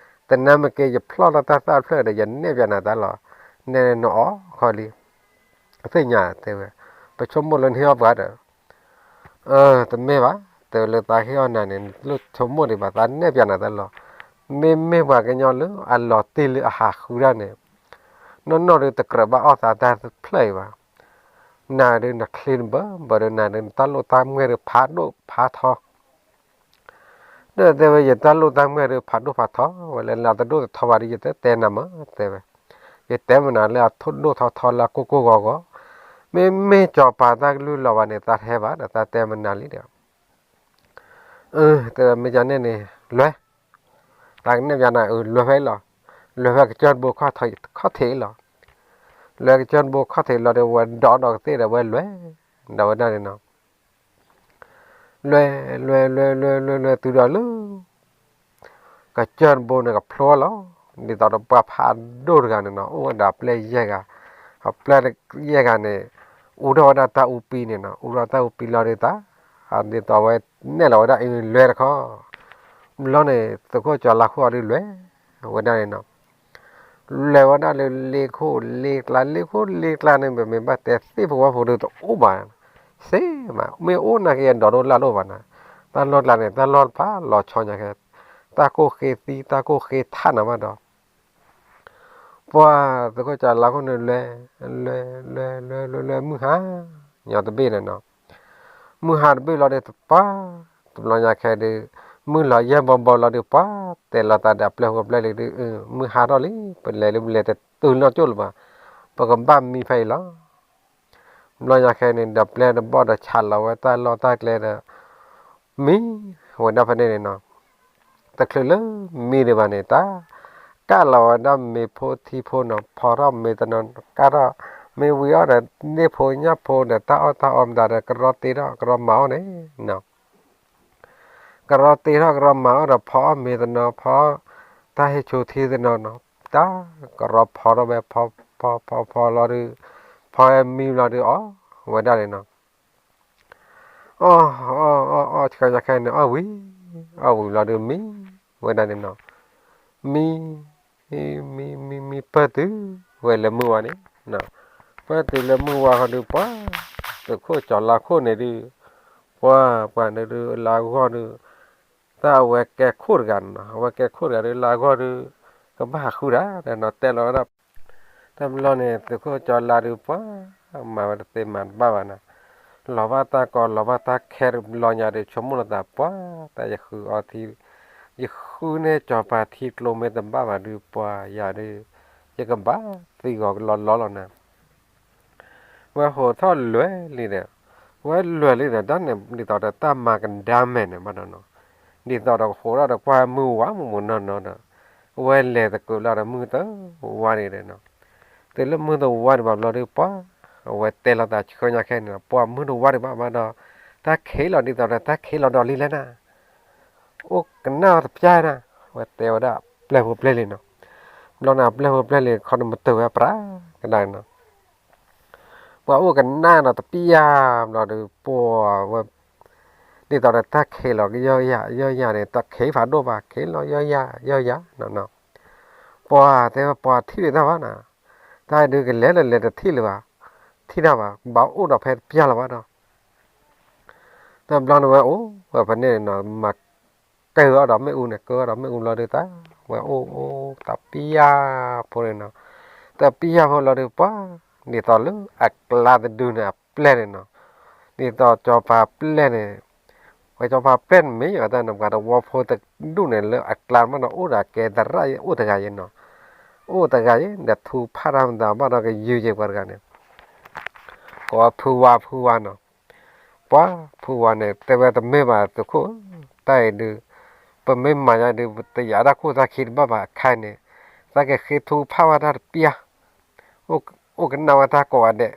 တနၢ်မ့ၢ်က့ၤ ယဖျီၣ်လီၤတၢ်သၣ်ဖျၢၣ်ဒီး ယနဲၣ်ပၠးနၤတၢ်လီၤ, နဲၣ်နအီၣ်ခီလံ, သ့ၣ်ညါ တဲဝဲ, ပဆိကမိၣ်လၢနဟ့ၣ်အီၣ်ပှၤဒီး အၢ တမ့ၢ်ဘၣ်, တဲဝဲလၢသးဟ့ၣ်အီၣ်နၤန့ၣ် နတလိၣ်ဆိကမိၣ်ဒံးဘၣ် သးနဲၣ်ပၠးနၤတၢ်လီၤ, မ့မ့ၢ်ပှၤကညီလၢအလီၤတံၢ်လၢအဟးဃုတၢ်န့ၣ်, နီၢ်နီၢ်ဒုးတကြၢးဘၣ်အီၣ်သးတၢ်ဖျၢၣ်အံၤဘၣ်, နၤဒုးနချ့နဘၢဘၢဒီး နၤဒုးနတၢ်လိၣ်တၢ်မုၢ်ဒုးဖးဒိၣ်ဖးထီ ဒီးတဲဝဲ ယတၢ်လိၣ်တၢ်မုၢ်ဒုးဖးဒိၣ်ဖးထီဝဲလၢ လၢတဒိၣ်တထီဘၣ်ဒီး ယတတဲနၤမး တဲဝဲ, ယတဲမနၤလၢအထိၣ်ဒိၣ်ထီထီလၢအကိၢ်ကိၢ်ဂီၤဂီၤ, မ့မ့ၢ်ကၠီၤပၤတၢ်ကလုၢ်လီၤဘၣ်န့ၣ် သးတဟဲဘၣ်ဒီး သးတဲမနၤလံဒီး, အၢ တဲဝဲ မ့ၢ်ကန့ၣ်န့ၣ် လွဲ တၢ်ကနဲၣ်ပျးနၤ အလွဲၢ်ဖဲအံၤလီၤ, လွဲၢ်ဖဲကစၢၢ်တဘိခီၣ်ထံးလီၤ, လွဲၢ်ကစၢၢ်တဘိခီၣ်ထံးလီၤဒီး ဝဲဒိးဒီးကသ့ၣ်ဒီးဝဲလွဲၢ်, ဒီးဝဲဒၣ်န့ၣ်နီၤ လွဲၢ် လွဲၢ် လွဲၢ် လွဲၢ် လွဲၢ် လွဲၢ် တုၤဒီးလၢ ကစၢၢ်တဘိန့ၣ်ကဖျိလီၤ. ဒ်သိးဒီးပှၤဖးဒိၣ်တဂၤန့ၣ်နီၤ အိၣ်ဝဲဒၣ်ပျဲၢ်ယဲၢ်ဂၤ, အပျဲၢ်ယဲၢ်ဂၤန့ၣ် အူထီၣ်ဝဲဒၣ်တၢ်အူပံန့ၣ်နီၤ, အူထီၣ်တၢ်အူပံလီၤဒီးသး, ဒ်သိးဝဲနဲၣ်လီၤဝဲဒၣ်အံၤလွဲၢ်တခီ, ဘျီန့ၣ် သုးခိၣ်စီၤလါခိၣ်အီၤဒုးလွဲၢ်ဝဲဒၣ်န့ၣ်နီၤ လဲၤဝဲဒၣ်လၢလ့ခိၣ်လ့ကျါ, လ့ခိၣ်လ့ကျါန့ၣ် ပမ့ၢ်ဘၣ်တဲသ့ၣ်ဖိဝၣ်ဖိဒုးတအိၣ်ဘၣ်, စ့မး မ့ၢ်အိၣ်နာ်က့အဒိးဒိၣ်လၢ်ဒိၣ်ဘၣ်နၤ, တၢ်လီၢ်ကျါန့ၣ် တၢ်လီၢ်တဖၣ်လီၤဆီညါခဲ, တၢ်ကိၢ်ဃ့သံ တၢ်ကိၢ်ဃ့ထးနၤဘၣ်ဒီး ပှၤသုးခိၣ်စီၤလါခိၣ်န့ၣ်လဲၤ, လဲၤ လဲၤ လဲၤ လဲၤ လဲၤ လဲၤ မုၢ်ဟါ, ညီတဘ့ၣ်န့ၣ်နီၤ, မုၢ်ဟါတဘ့ၣ်လီၤဒီးတပှၢ်, တဘျီညါခဲဒုး, မုၢ်လီၤယဲၢ်ဘီဘီလီၤဒီးပှၢ်, တဲလီၤသးဒီးအပျဲၢ်ဖိပျဲၢ်လံၤဒုး, မုၢ်ဟါထီၣ်လံ, ပလဲၤလၢပလဲၤတတုၤနီၢ်ကၠိၣ်လၢၤဘၣ်, ပကဘၣ်မံဖဲအံၤလီၤ. ဘျီညါခဲန့ၣ် ဒီးပျဲၢ်တဘီၣ်ဒီးဆးလီၤဝဲတၢ်လီၢ်တၢ်ကျဲဒီး မံဝဲဒၣ်ဖဲန့ၣ်န့ၣ်နီၤ, တချုးလၢမံဒံးဘၣ်န့ၣ် တၢ်ကၢ်လီၤဝဲဒၣ်မ့ၤဖိထံဖိနီၤ, ဖီထီၣ်မ့ၤတနီၤ, ကၢ်ထီၣ်မ့ၤဝံၤအီၣ်ဒီး န့ၢ်ဖိညၣ်ဖိဒီး တၢ်အီၣ်တၢ်အီမတၤဒီး ကရီတ့ထီၣ်ကရီမၤအီၣ်န့ၣ်နီၤ, ကရီတ့ထီၣ်ကရီမၤအီၣ်ဒီး ဖီအီၣ်မ့ၤတနီၤ, ဖီတၢ်ဟ့ၣ်ဆိထံတနီၤနီၤ, တၢ်ကရီဖီထီၣ်ဝဲ ဖီဖီဖီဖီလီၤဒုး, ဖီဝဲမံလီၤဒုး အီၣ်ဝဲဒၣ်န့ၣ်နီၤ အီၣ်အီၣ်အီၣ်အီၣ် ဆှၢညါခဲန့ၣ် အီၣ်ဝံၤ, အီၣ်ဝံၤလီၤဒုးမံဝဲဒၣ်န့ၣ်နီၤ, မံ မံ မံ မံ မံပၢၢ်တုၤဝဲလၢမုၢ်ဝါန့ၣ်, ပၢၢ်တုၤလၢမုၢ်ဝါဃီဒုး ပှၤသုးခိၣ်စီၤလါခိၣ်န့ၣ်ဒုး, ပှၤပှၤန့ၣ်ဒုး လၢအဂီၢ်ဒုး တၢ်အဝဲကဲခိၣ်တဂၤန့ၣ်နီၤ, အဝဲကဲခိၣ်တဂၤဒုး လၢအဂီၢ်ဒုး ကဘၣ်ဟးဃုတၢ်ဒီးနီၤ, တဲလီၤဝဲဒၣ် တဘျီန့ၣ် သုးခိၣ်စီၤလါဒုး ပှၤမၤဝဲတသ့မၤတဘၣ်ဘၣ်နီၤ, လီၤဘၣ်တၢ်ကီ လီၤဘၣ်တၢ်ခဲတဘျီညါဒုး ဆိကမိၣ်လီၤသး ပှၤတၢ်ယဃုအီထံ, ယဃုန့ၢ်စီၤပၤထံကျိမ့ၢ်တဘၣ်ဘၣ်ဒုး ပှၤယၤဒုး ယကဘၣ်သံဂီၤလီၤလီၤလီၤနီၤ ဝဲဟိးထီၣ်လွဲၢ်လံဒီး, ဝဲလွဲၢ်လံဒီး တၢ်န့ၣ် ဒ်သိးဒီးတၢ်မၤကဒါမဲာ်န့ၣ်ဘၣ်ဒီးနီၤ, ဒ်သိးဒီးကဃိးထီၣ်ဒီးကွၢ်မုၢ်ဝါမူးမူးနီၢ်နီၢ်ဒီး, ဝဲလဲၤသကိးလီၤဒီးမုၢ်တဝါဒံးဒီးနီၤ, တုၤလၢမုၢ်တဝါဒံးဘၣ်ဘျီဒုး ပှၤအဝဲတဲလီၤသးဆှၢညါခဲန့ၣ်နီၤ, ပှၤမုၢ်တဝါဒံးဘၣ်ဘၣ်ဒီး, တၢ်ခံးလီၤဒ်သိးဒီးတၢ်ခံးလီၤဒီးလံလဲၣ်နၤ အိၣ်ကနၣ်ဝဲတပျၢ်နၤ, ဝဲတဲဝဲဒၣ်ပျဲၢ်ဖိပျဲၢ်လံနီၤ, ဘျီန့ၣ် ပျဲၢ်ဖိပျဲၢ်လံခီန့ၣ်မတၤဝဲပြးကဒါနီၤ, ပှၤအိၣ်ကနၣ်ဒီးတပျၢ်ဘျီဒီး ပှၤဝဲ ဒ်သိးဒီးတၢ်ခံးလီၤကယီၢ်ယၤ ယီၢ်ယၤန့ၣ် တၢ်ခံးဖးဒိၣ်ဘၣ် ခံးလီၤယီၢ်ယၤ ယီၢ်ယၤနီၤ, ပှၤတဲဝဲပှၤထံၣ်လၢတၢ်ဘၣ်နၤ, တၢ်ဒုးကလဲၤလၢလဲၤတထံၣ်လၢၤဘၣ်, ထံၣ်တၢ်ဘၣ် ဘၣ်အိၣ်ဒီးဖဲတပျၢ်လၢၤဘၣ်ဒီး တဘျီန့ၣ်ဝဲအိၣ်ဝဲဖဲန့ၣ်နီၤ, မၤကၢအီၤဒီးမ့ၣ်အူန့ၣ် ကၢအီၤဒီးမ့ၣ်အူလီၤဒုးတၢ်, ဝဲအိၣ်အိၣ်တပျၢ်ဖိန့ၣ်နီၤ, တပျၢ်ဖိလီၤဒုး ပှၤ ဒ်သိးလၢအကျါတဒုန့ၣ် အပျဲၢ်န့ၣ်နီၤ, ဒ်သိးစီၤပၤပျဲၢ်န့ၣ်, ဝဲစီၤပၤပျဲၢ်န့ၣ်မ့ၢ်ယတၢ်န့ၣ် ပှၤတဝီဖိတဒူၣ်န့ၣ် လၢအကျါမးနီၤ အိၣ်ဒီးကဲသရၣ်အိၣ်တဂၤယဲနီၤ, အိၣ်တဂၤယဲ ဒီးထူဖးတၢ်မတၤဘၣ်ဒီးကယုၢ်ယဲပှၤတဂၤန့ၣ် ကိးဝဲဖုဝါ ဖုဝါနီၤ, ပှၤဖုဝါန့ၣ် တဲဝဲတမ့ၢ်ဘၣ်သုးခိၣ်, တၢ်အံၤဒုး ပမ့ၢ်မၤညါဒုး ပတယာ်တၢ်ခိၣ်တၢ်ခံတဘၣ်ဘၣ်အခါန့ၣ်, သးကဃ့ထူဖးဝဲတၢ်တပျၢ်, အိၣ်ကနၣ်ဝဲတၢ်ကိးဂၤဒဲး,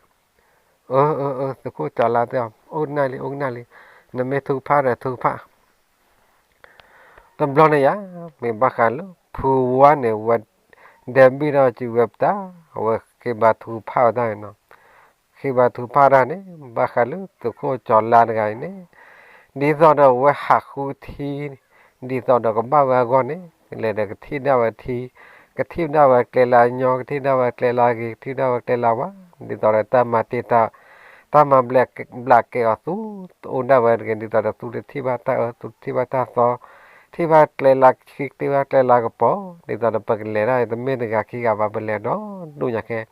အၢ အၢ အၢ သုးခိၣ်စီၤလါတဲအီၤ အိၣ်ကနၣ်လံ အိၣ်ကနၣ်လံ, နမ့ၢ်ထူဖးဒီးထူဖး တဘျီန့ၣ်ယါ, မ့ၢ်ဘၣ်ဃးလၢ ဖုဝါန့ၣ် ဝဲဒဲဘံၣ်ထီၣ်စုဝဲပတၢ်, အဝဲဃ့ဘါထုကဖၣ်ဝဲဒၣ်န့ၣ်နီၤ, ဃ့ဘါထုကဖၣ်တၢ်န့ၣ် ဘၣ်ဃးလၢသုးခိၣ်စီၤလါတဂၤအံၤန့ၣ်, ဒ်သိးဒီးဝဲဟးဃုထံ, ဒ်သိးဒီးကဘၣ်ဝဲအဂီၢ်န့ၣ်, လဲၤဒီးကထံၣ်ဒၣ်ဝဲထံ, ကထံၣ်ဒၣ်ဝဲကျဲလၢအညီ, ကထံၣ်ဒၣ်ဝဲကျဲလၢအဂ့ၤ, ကထံၣ်ဒၣ်ဝဲကျဲလၢဝါ, ဒ်သိးဒီးတၢ်မၤတ့ၢ်တၢ် တၢ်မၤဘျဲးဘျးကဲအီၤသူ, အိၣ်ဒၣ်ဝဲတဂ့ၤ, ဒ်သိးဒီးသူတထံၣ်ဘၣ်တၢ်အၢ, သူတထံၣ်ဘၣ်တၢ်သီ, ထံၣ်ဘၣ်ကျဲလၢခံ, ထံၣ်ဘၣ်ကျဲလၢကပီၤ, ဒ်သိးဒီးပကလဲၤတၢ်တမ့ၢ်တဂၤခံဂၤဘၣ် ပလဲၤဒီဒူၣ်ညါခဲ, ဒ်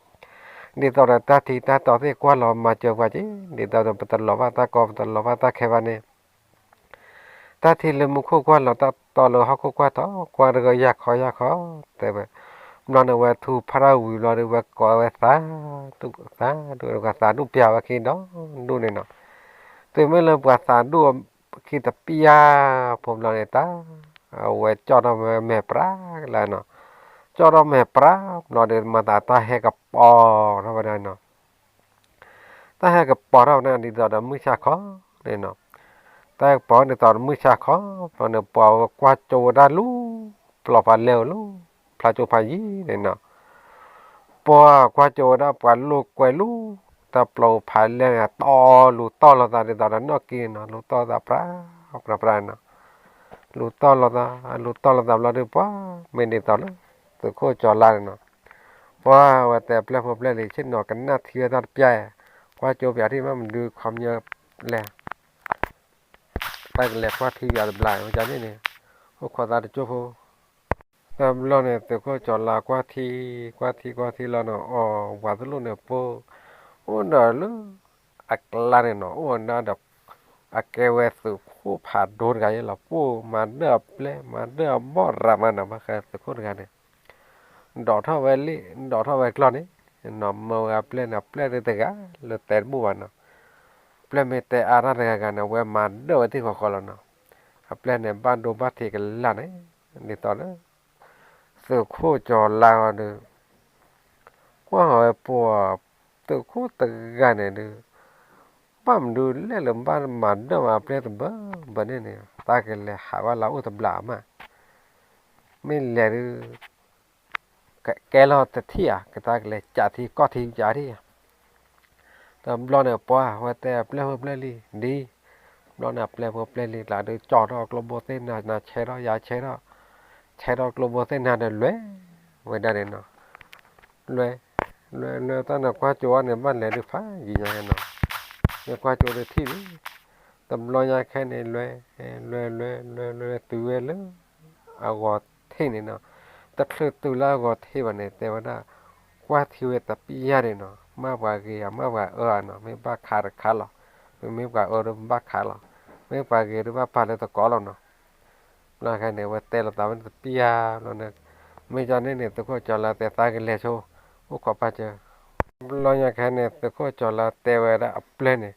သိးဒီးတၢ်ထံတၢ်တီသ့ၣ်ကွၢ်လီၤမၤစၢၤပှၤက့ၤ, ဒ်သိးဒီးပတလီၤဘၣ်တၢ်ကီ ပတလီၤဘၣ်တၢ်ခဲဘၣ်န့ၣ် တၢ်ထံၣ်လၢမူခိၣ်ကွၢ်လီၤ တၢ်တီလၢဟီၣ်ခိၣ်ကွၢ်ထီၣ် ကွၢ်တဂၢၢ်ယၢ်ခီယၢ်ခီ, တဲဝဲ, ဘျီန့ၣ်ဝဲထူဖးတၢ်ဝံၤဘျီဒီး ဝဲကိးဝဲသး, သးဒူၣ် သးဒူၣ်ပျၢ်ဝဲခံဒီဒူၣ်န့ၣ်နီၤ, တုၤမ့ၢ်လၢပှၤသးဒူၣ်ခံတပျၢ်ဖိဘျီန့ၣ် တၢ် အဝဲကၠီၣ်ထီၣ်ဝဲမဲာ်ပြးကလါနီၤ, ကၠီၣ်ထီၣ်မဲာ်ပြးဘျီဒီး မၤသးတၢ်ဟဲကပီၤထီၣ်ဝဲဒၣ်နီၤ, တၢ်ဟဲကပီၤထီၣ်ဝဲဒၣ်ဒ်သိးဒီးမုၢ်ဆါခီန့ၣ်နီၤ, တၢ်ဟဲကပီၤဒ်သိးဒီးမုၢ်ဆါခီ, ဘျီန့ၣ် ပှၤဝဲကွၢ်ကၠိဝဲဒၣ်လၢ ပျီဖးလဲၢ်လၢ ဖျါကၠိဖးယံၤန့ၣ်နီၤ, ပှၤကွၢ်ကၠိဝဲဒၣ်ပှၤလိာ်ကွဲလၢ တၢ်ပျီဖးလဲၢ်န့ၣ် တီလူၤတီၢ်လိာ်သးဒ်သိးဒီးနီၣ်ကံန့ၣ်နီၤ, လူၤတီၢ်သးပြး ပြးပြးနီၤ, လူၤတီၢ်လိာ်သး လူၤတီၢ်လိာ်သးဘျီဒီး ပှၤမ့ၢ်ဒ်သိးလၢ သုးခိၣ်ကၠီၤလါန့ၣ်နီၤ, ပှၤဝဲတဲပျဲၢ်ဖိပျဲၢ်လံၤ ဆ့ၣ်နီၤကနၣ်ထံဝဲတၢ်တပျၢ်, ကွၢ်ကၠိပၠးထံၣ်မ့ၢ်မနုၤခီပညီလဲၣ်, တၢ်ကလဲၤကွၢ်ထံပၠးတဘျီ မ့ၢ်ကန့ၣ်န့ၣ်, အိၣ်ခိးသးတကၠိဖိ တဘျီန့ၣ် သုးခိၣ်ကၠီၤလါကွၢ်ထံ, ကွၢ်ထံကွၢ်ထံလီၤန့ၣ် အီၤ ပှၤတလိၣ်န့ၣ် ပှၤအိၣ်ဒီးလၢ အကျါန့ၣ်နီၤ, အိၣ်ဝဲဒၣ်ဒီး အကဲဝဲသုးခိၣ်ဖးဒိၣ်တဂၤယဲလီၤ, ပှၤမၤဒၢၣ်အပျဲၢ် မၤဒၢၣ်အဘီၣ်ရၤမးနီၤ, ဘၣ်ဃးသုးခိၣ်တဂၤန့ၣ် ဒိးထီၣ်ဝဲလံ, ဒိးထီၣ်ဝဲကျီၢ်န့ၣ်, နီၤမၢဝဲအပျဲၢ်န့ၣ် အပျဲၢ်ဒုးတဂၤလၢတဲတဘူၣ်ဘၣ်နီၤ, ပျဲၢ်မ့ၢ်တဲအါတၢ်တဂၤဂၤန့ၣ် အဝဲမၤဒၢၣ်ဝဲသ့ၣ်ဃီဃီလီၤနီၤ, အပျဲၢ်န့ၣ် ဘၣ်ဒိဘၣ်ထံးကလၢ်န့ၣ်, ဒ်သိးလၢ သုးခိၣ်ကၠီၤလါအီၤဒီး ကွၢ်ဃီၤဝဲပှၤ သုးခိၣ်တဂၤန့ၣ်ဒုး ဘၣ်မနုၤလဲၣ်လၢဘၣ်မၤဒၢၣ်မၤပျဲၢ်တဘၢဘၢန့ၣ်န့ၣ် တၢ်ကလဲၤဟးဘၣ်လၢအအိၣ်တဘျီအမး, မ့ၢ်လဲၤဒုး ကကဲလီၤတထံၣ်ဧါ, ကတၢ်ကလဲၤကးထံကီၢ်ထံကးထံၣ်ဧါ, တဘျီန့ၣ် ပှၤဝဲတဲအပျဲၢ်ဖိပျဲၢ်လံၤ ဒ် ဘျီန့ၣ် အပျဲၢ်ဖိပျဲၢ်လံၤကျါဒုး ကၠီထီၣ်ကျိဘိသ့ၣ်နၤ နၤဆဲထီၣ် ယၤဆဲထီၣ်, ဆဲထီၣ်ကျိဘိသ့ၣ်နၤဒီး လဲၤဝဲဒၣ်န့ၣ်နီၤ, လဲၤ လဲၤလဲၤတၢ်န့ၣ် ကွၢ်ကၠိအီၤန့ၣ် ဘၣ်လဲၤဒုးဖးယံၤညါနီၤ, မ့ၢ်ကွၢ်ကၠိဒုးထံၣ်လံ, တဘျီညါခဲန့ၣ် လဲၤ လဲၤလဲၤလဲၤလဲၤ တုၤဝဲလၢ အဂီၤထံးန့ၣ်နီၤ, တချုးတုၤလၢအဂီၤထံးဘၣ်န့ၣ် တဲဝဲဒၣ် ကွၢ်ထံဝဲတပျၢ်န့ၣ်နီၤ, မ့ၢ်ပှၤဂ့ၤဧါ မ့ၢ်ပှၤအၢဧါနီၤ, မ့ၢ်ဘၣ်ခးတခါလီၤ, မ့မ့ၢ်ပှၤအၢဒီးဘၣ်ခးလီၤ, မ့ၢ်ပှၤဂ့ၤဒီးဘၣ်ပာ်လၢသကိးလီၤနီၤ, ဘျီခဲန့ၣ် အဝဲတဲလိာ်သးဝဲန့ၣ်တပျၢ်ဘျီန့ၣ်, မ့ၢ်ကန့ၣ်န့ၣ် သုးခိၣ်ကၠီၤလါတဲသးကလဲၤဆိ, အိၣ်ခိးပာ်စၢၤ, ဘျီညါခဲန့ၣ် သုးခိၣ်ကၠီၤလါတဲဝဲဒၣ်အပျဲၢ်န့ၣ်,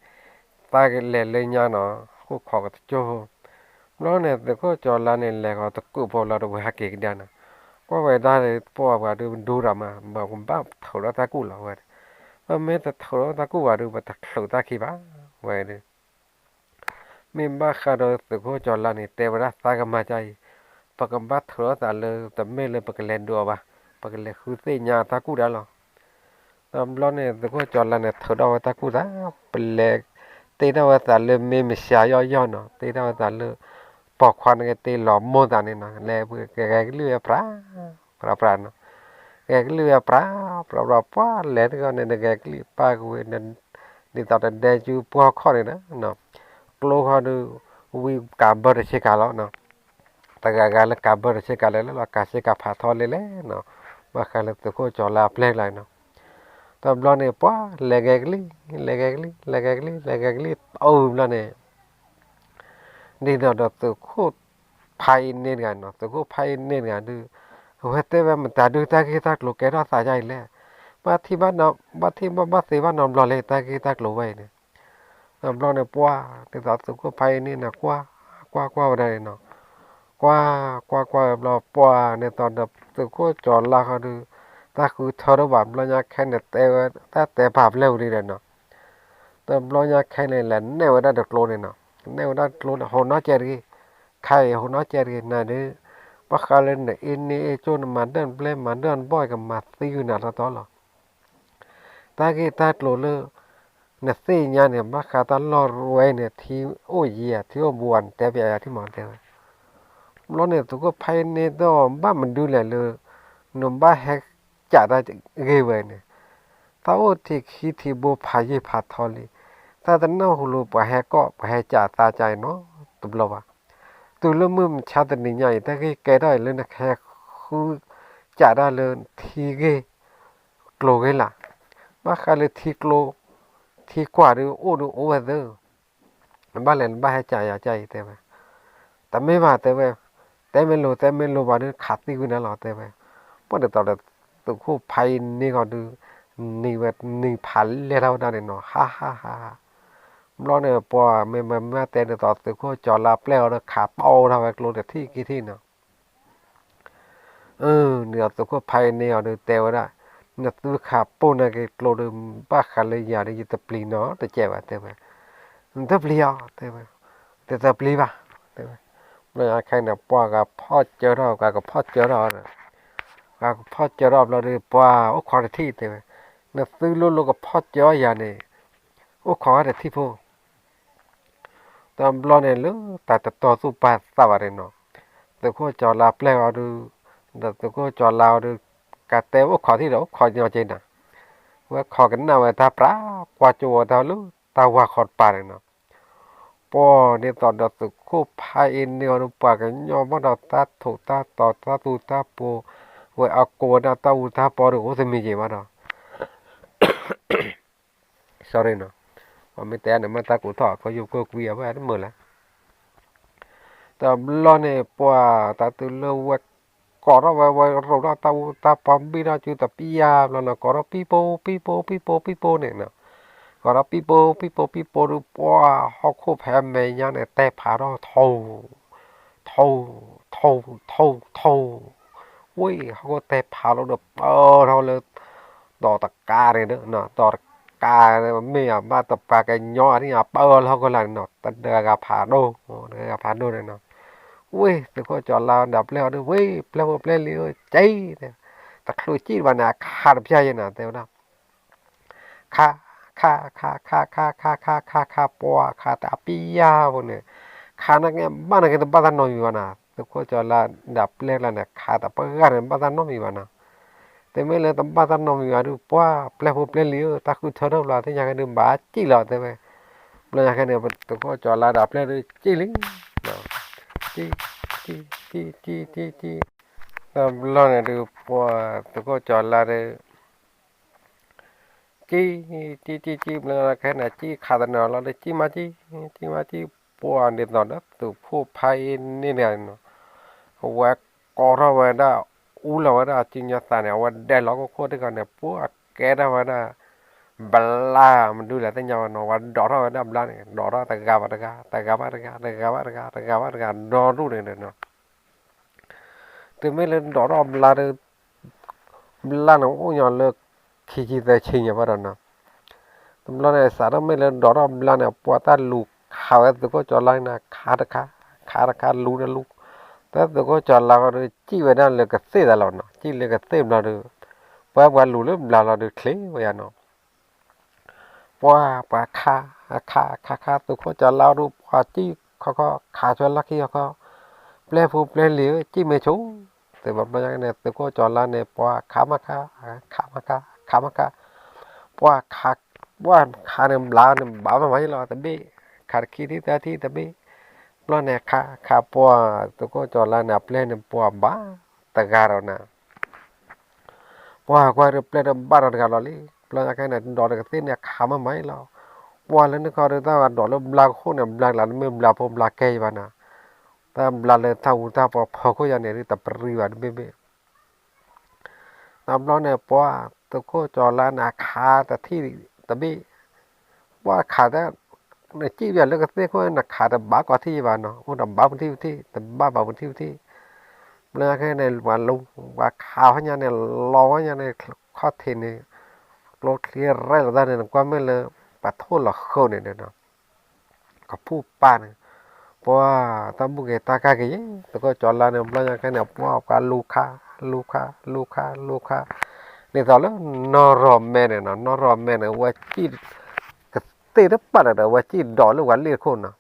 သးကလဲၤလၢညါနီၤ, အိၣ်ခိးကတကၠိ ဘျီန့ၣ် သုးခိၣ်ကၠီၤလါန့ၣ် လဲၤဃီၤတကူၣ်ဖိလီၤဒီး ဝဲဟဲက့ၤကဒါနီၤ, ကွၢ်ဝဲဒၣ်ပှၤပှၤဒုးဒူရၤမး ဘၣ်ကဘၣ်ထုးထီၣ်တၢ်ကူၣ်လီၤဝဲ, ပမ့ၢ်တထုးထီၣ်တၢ်ကူၣ်ဘၣ်ဒုး ပတချုးတၢ်ခံဘၣ်, ဝဲဒုး မ့ၢ်ဘၣ်ဃးဒီးသုးခိၣ်ကၠီၤလါန့ၣ် တဲဝဲဒၣ်သးကမၤကါအံၤ, ပကဘၣ်ထုးထီၣ်သးလၢ တမ့ၢ်လၢပကလဲၤဒုးအီၤဘၣ်, ပကလဲၤဃုသ့ၣ်ညါတၢ်ကူၣ်ဒၣ်လီၤ. တဘျီန့ၣ် သုးခိၣ်ကၠီၤလါန့ၣ် ထုးထီၣ်ဝဲတၢ်ကူၣ်သး, ပလဲၤတ့ထီၣ်ဝဲသးလၢမ့ၢ်မစှၤယီၢ်ယီၢ်နီၤ, တ့ထီၣ်ဝဲသးလၢ ပိာ်ခွါန့ၣ်က့ၤတ့လီၤမိၢ်သးန့ၣ်နီၤ, လဲၤကဂဲၤကလုၢ်ဝဲပြး ပြးပြးနီၤ, ဂဲၤကလုၢ်ဝဲပြး ပြးပြး ပှၤလဲၤတဂီၢ်န့ၣ် နဂဲၤကလုၢ်ပၢ်ကဝ့ၤ ဒ်သိးတဒဲကၠူပှီၢ်ခီၣ်န့ၣ်ဒီး ကျိခီဒုး ဝံကးဘၢတဆ့ကၤလီၤနီၤ, တဂၤဂၤလၢကးဘၢတဆ့ကၤလဲၣ်လၢလီၤ ကးဆ့ကၤဖးထီလဲၣ်လဲၣ်နီၤ, ဘၣ်ဃးလၢသုးခိၣ်ကၠီၤလါအပျဲၢ်ကျါနီၤ, တဘျီန့ၣ် ပှၤလဲၤဂဲၤကလုၢ် လဲၤဂဲၤကလုၢ် လဲၤဂဲၤကလုၢ် လဲၤဂဲၤကလုၢ် အုဘျီန့ၣ် ဒ်သိးဒီးသုးခိၣ်ဖးအံၤန့ၣ်တဂၤနီၤ, သုးခိၣ်ဖးအံၤန့ၣ်တဂၤဒုး အဝဲတဲဝဲမတၤဒုးတၢ်ဂ့ၢ်တၢ်ကျိၤကဲထီၣ်သးဒ်အံၤလဲၣ်, ဘၣ်ထံၣ်ဘၣ်နီၤ ဘၣ်ထံၣ်ဘၣ်ဘၣ်သ့ဘၣ်နီတဘျီလဲၣ် တၢ်ဂ့ၢ်တၢ်ကျိၤဝဲအံၤန့ၣ်, တဘျီန့ၣ်ပှၤ ဒ်သိးသုးခိၣ်ဖးအံၤန့ၣ်နီၤ ကွၢ် ကွၢ်ကွၢ်ဝဲဒၣ်န့ၣ်နီၤ, ကွၢ် ကွၢ်ကွၢ်ဝဲဘျီ ပှၤန့ၣ်သိးဒီးသုးခိၣ်ကၠီၤလါဃီဒုး တၢ်ဃုထၢထီၣ်ဘၣ် ဘျီညါခဲန့ၣ်တဲဝဲ တၢ်တဲပာ်ပျဲၢ်ဝံၤဒီးနီၤ တဘျီညါခဲန့ၣ် လဲၤနဲၣ်ဝဲဒၣ်တကျိန့ၣ်နီၤ, နဲၣ်ဝဲဒၣ်တကျိန့ၣ် ဟိးနီၢ်ကဲတဂ့ၤ, ခါအံၤဟိးနီၢ်ကဲတဂ့ၤ နၤဒုး ဘၣ်ဃးလၢနအ့န့ၢ်အ့ကၠိ နမၤဒၢၣ်နပျဲၢ် မၤဒၢၣ်နဘီၣ် ကမၤသံကွံာ်နၤတီတီလီၤ. တၢ်ဂ့ၢ်တၢ်ကျိၤလၢ နသ့ၣ်ညါန့ၣ် ဘၣ်ဃးတၢ်လီၢ်ဝဲအံၤန့ၣ် ထံအိၣ်ယံၤဧါ ထံအိၣ်ဘူးဧါ နတဲပျးယၤထံၣ်မး တဲဝဲ. ဘျီန့ၣ် သုးခိၣ်ဖးအံၤန့ၣ်ဒီး ဘၣ်မနုၤလဲၣ်လၢ နဘၣ်ဟဲကးတၢ်ဂ့ၢ်ဝဲန့ၣ်, သးအိၣ်ထံခံထံဘိဖးယံာ်ဖးထီလံ, သးတနၢ်ဟူလၢပှၤဟဲကိး ပှၤဟဲကးသးကါအံၤနီတဘျီဘၣ်. တုၤလၢမုၢ်မဆါတနံၤညါအံၤ တၢ်ဂ့ၢ်ကဲထီၣ်အံၤလၢနကဟဲဃုကးတၢ်လၢထံဂ့ၢ်ကျိၤဂ့ၢ်လၢ်, ဘၣ်ဃးလၢထံကျိ ထံကွၢ်ဒုးအိၣ်ဒုးအိၣ်ဝဲသ့ နဘၣ်လဲၤနဘၣ်ဟဲကးယၤကါအံၤ တဲဝဲ. တမ့ၢ်ဘၣ် တဲဝဲ, တဲမ့ၢ်လိၤ တဲမ့ၢ်လိၤဘၣ်ဒုး ခးသံကွံာ်နၤလီၤ တဲဝဲ. ပှၤဒ်သိးဒီး သုးခိၣ်ဖးအံၤန့ၢ်ဂီၤဒုး နံၤဝဲနံၤဖးလဲၢ်ထီၣ်ဝဲဒၣ်န့ၣ်နီၤ ဟးဟးဟးဟး ဘျီန့ၣ် ပှၤမ့ၢ်မၤမၤတဲဒ်သိး သုးခိၣ်ကၠီၤလါပျဲၢ်အီၤဒီး ခးပိၢ်ထီၣ်ဝဲကျိတထံၣ်ကံထံၣ်နီၤ. အၢ ဒ်သိးသုးခိၣ်ဖးအံၤန့ၢ်အီၤဒီးတဲဝဲဒၣ်, နသုခးပိၢ်န့ၢ်က့ၤကျိဒီး ဘၣ်ဃးလၢယၤဒီး ယတပျံၤနီတစဲးဘၣ် တဲဝဲ. နတပျံၤအီၤ တဲဝဲ, တသပျံၤဘၣ် တဲဝဲ. ဘျီညါခဲန့ၣ် ပှၤကဖီၣ်စၢထီၣ် ပှၤကဖီၣ်စၢထီၣ်ဒီး ပှၤကဖီၣ်စၢထီၣ်ဘျီဒီး ပှၤအိၣ်ခိးတထံၣ် တဲဝဲ. နသုလိၤလိၤကဖီၣ်စၢအီၤယၤန့ၣ် အိၣ်ခိးဝဲတထံၣ်ဖိ တဘျီန့ၣ်လၢတၢ်တတီသူၣ်ပာ်သးဘၣ်န့ၣ်နီၤ, သုးခိၣ်ကၠီၤလါပျဲၢ်အီၤဒီး, ဒီးသုးခိၣ်ကၠီၤလါအီၤဒီး, ကတဲအိၣ်ခိးထံၣ်ဒီးအိၣ်ခိးညီက့ၤနၤ, ဝဲခိးကနၣ်ဝဲတၢ်ပြးကွၢ်ကၠိဝဲတၢ်လၢတၢ်ဝၤဃီတပၤန့ၣ်နီၤ, ပှၤဒ်သိးဒီးသုးခိၣ်ဖးအံၤန့ၢ်အီၤဒီး ပှၤကညီဘၣ်ဒီးတၢ်ထိးတၢ်တီၤတၢ်သူတၢ်ပှီၤ, ဝဲအကိးဝဲဒၣ်တၢ်အူတၢ်ပီဒီးအိၣ်တမံၤက့ၤဘၣ်ဒီး sorry နီၤ, ပှၤမ့ၢ်တဲန့ၣ် မ့ၢ်တၢ်ကူးထီၣ် ခိၣ်ယုၢ်ခိၣ်ကွံအဝဲတမုာ်လဲၣ်, တဘျီန့ၣ် ပှၤတၢ်တုၤလၢဝဲကိးထီၣ်ဝဲ ဝဲရိးထီၣ်တၢ်အူတၢ်ပီဘံၣ်ထီၣ်ကၠူတပျၢ်ဘျီနီၤ, ကိးထီၣ်ပံၣ်ပိၢ်ပံၣ်ပိၢ်ပံၣ်ပိၢ်ပံၣ်ပိၢ်န့ၣ်နီၤ, ကိးထီၣ်ပံၣ်ပိၢ်ပံၣ်ပိၢ်ပံၣ်ပိၢ်ဒီး ပှၤဟီၣ်ခိၣ်ဖဲမဲာ်ညါန့ၣ် တဲဖးထီၣ်ထိ ထိ ထိ ထိ ထိ, ဝ့ၢ် ဟီၣ်ခိၣ်တဲဖးလီၤဒီးပၢထီၣ်လၢ ဒီးတကးန့ၣ်ဒီး ဒီးတကးန့ၣ် မ့ၢ်အဘၣ်တပှၤကညီအနံၣ်အပၢလၢဟီၣ်ခိၣ်လာ်န့ၣ်နီၤ, တဂၤဖးဒိၣ်, တဂၤဖးဒိၣ်န့ၣ်နီၤ, ဝ့ၢ် သုးခိၣ်ကၠီၤလါဒၣ်ပျဲၢ်အီၤဒီး ဝ့ၢ် ပျဲၢ်ဖိပျဲၢ်လံၤဧၢ က့ၤ, တချုးကံၣ်ဘၣ်န့ၣ် အခးတပျၢ်ယဲနီၤ တဲဝဲဒၣ် ခး, ခး, ခး, ခး, ခး, ခး, ခး, ခး, ခး, ပှၤခးတၢ်ပံယၢ်ဖိန့ၣ်, ခးနာ်က့ဘၣ်နာ်က့တဘၣ်တၢ်နီတမံၤဘၣ်နီၤ, သုးခိၣ်ကၠီၤလါဒၣ်ပျဲၢ်လၢန့ၣ် ခးတပှၢ်ဂၤန့ၣ် ဘၣ်တၢ်နီတမံၤဘၣ်နီၤ, တမ့ၢ်လၢတဘၣ်တၢ်နီတမံၤဘၣ်ဒီး ပှၤပျဲၢ်ဖိပျဲၢ်လံၤဧၢ တၢ်ဃုထၢထီၣ်ဘျီ သ့ၣ်ညါက့ဒုးဘၣ်ကံၣ်လီၤ တဲဝဲ, ဘျီညါခဲန့ၣ် သုးခိၣ်ကၠီၤလါဒၣ်ပျဲၢ်ဒီးကံၣ်လံ, ကံၣ်, ကံၣ်, ကံၣ်, ကံၣ်, ကံၣ်, ကံၣ်, တဘျီန့ၣ်ဒုး ပှၤသုးခိၣ်ကၠီၤလါဒီး ကံၣ်, ကံၣ်, ကံၣ်, ကံၣ်, ဘျီခဲန့ၣ် ကံၣ်ခးတနၢၤလီၤဒီး ကံၣ်မးကံၣ်, ကံၣ်မးကံၣ်, ပှၤဒ်သိးဒီးသုးခိၣ်ဖးအံၤန့ၣ်န့ၣ်, အဝဲကိးထီၣ်ဝဲဒၣ်, အူလီၤဝဲဒၣ်စုညါသးန့ၣ် အဝဲဒဲးလီၤခိၣ်ခိၣ်တခီန့ၣ် ပှၤကဲထီၣ်ဝဲဒၣ် ဘျါမနုၤလဲၣ်သ့ၣ်ညါဝဲနီၤ, ဝဲဒိးထီၣ်ဝဲဒၣ်ဘျါန့ၣ် ဒိးထီၣ်တဂၤဘၣ်တဂၤ, တဂၤဘၣ်တဂၤ, တဂၤဘၣ်တဂၤ, တဂၤဘၣ်တဂၤ ဒီဒူၣ်န့ၣ်နီၤ, တမ့ၢ်လၢဒိးထီၣ်ဘျါဒီး ဘျါန့ၣ်အိၣ်ညီလၢ ခံဆံသၢဆံညါဘၣ်ဒီးနီၤ, တဘျီန့ၣ် စးထီၣ်မ့ၢ်လၢဒိးထီၣ်ဘျါန့ၣ် ပှၤတၢ်လူၤခးဝဲသုးခိၣ်ကၠီၤလါန့ၣ် ခးတခါ, ခးတခါလူၤတလူၤ, တၢ်သုးခိၣ်ကၠီၤလါဃီဒီး ကံၣ်ဝဲဒၣ်လၢကသ့ၣ်သးလီၤနီၤ, ကံၣ်လၢကသ့ၣ်ဘျီဒီး ပှၤပှၤလူၤလၢဘျါလီၤဒီးချ့ဝဲယါနီၤ ပှၤ ပှၤခး, ခး, ခး, ခး သုးခိၣ်ကၠီၤလါအီၤဒီး ပှၤကံၣ်ခီခီ ခးဆွဲလီၢ်ခံခီခီ, ပျဲၢ်ဖိပျဲၢ်လံၤဧၢ ကံၣ်မ့ၢ်ဆိ, သုးဘၣ်ဘျီညါန့ၣ် သုးခိၣ်ကၠီၤလါန့ၣ် ပှၤခးမးခး, ခးမးခး, ခးမးခး, ပှၤခး, ပှၤခးန့ၣ်ဘျါန့ၣ် ဘၣ်မးမးယလီၤ တဘ့ၣ်, ခးတခံထံၣ်သၢထံၣ်တဘ့ၣ်, ဘျီန့ၣ်ခး, ခးပှၤ, သုးခိၣ်ကၠီၤလါန့ၣ် အပျဲၢ်န့ၣ် ပှၤဘၣ်တဂၤဒီးနၤ ပှၤကွၢ်ဒီးပျဲၢ်ဒီးဘၣ်ဒီးတဂၤလီၤလံ, ဘျီညါခဲန့ၣ် ဒိးတကသ့ၣ်န့ၣ် ခးမးမးအံၤလီၤ, ပှၤလၢနခီဒီးတၢ်ဂၤဒိးလၢဘျါကခိၣ်န့ၣ် ဘျါကလါတမ့ၢ်ဘျါဖိဘျါကဲယဘၣ်နၤ, တၢ်ဘျါလၢတၢ်အူတၢ်ပီဖီခိၣ်ယါန့ၣ် တပရံဘၣ်တဘ့ၣ်ဘ့ၣ် တဘျီန့ၣ် ပှၤသုးခိၣ်ကၠီၤလါန့ၣ် အခးတထံၣ်တဘ့ၣ်, ပှၤခးတၢ်, နစံၣ်ဝဲလၢကသ့ၣ်ခိၣ် နခးတဘၣ်ကီးထံၣ်ယဘၣ်နီၤ, အိၣ်တဘၣ်ပူၤထံၣ်ပူၤထံၣ် တဘၣ်ပူၤထံၣ်ပူၤထံၣ်, ဘျီညါခဲန့ၣ် ပှၤလူၤ, ပှၤခးဟီညါန့ၣ် လီၤဟီညါန့ၣ် ခီၣ်ထံးန့ၣ်, ကျိချံရဲလီၤတၢ်န့ၣ် နကွၢ်မ့ၢ်လၢ ပှၤထိၣ်လီၤဃုာ်န့ၣ်ဒီး ကဖူၣ်ပာ်န့ၣ်, ပှၤတၢ်ဘူၣ်က့ၤတၢ်ကၢ်က့ၤယဲ, သုးခိၣ်ကၠီၤလါန့ၣ် ဘျီညါခဲန့ၣ် ပှၤပှၤလူၤခး, လူၤခး, လူၤခး, လူၤခး, ဒ်သိးလၢနီၢ်ရီၢ်မဲန့ၣ်နီၤ, နီၢ်ရီၢ်မဲန့ၣ် အဝဲစံၣ်ကသ့ၣ်တပာ်ဒီး အဝဲစံၣ်ဒိးလၢပှၤလ့ၣ်တခိၣ်နီၤ,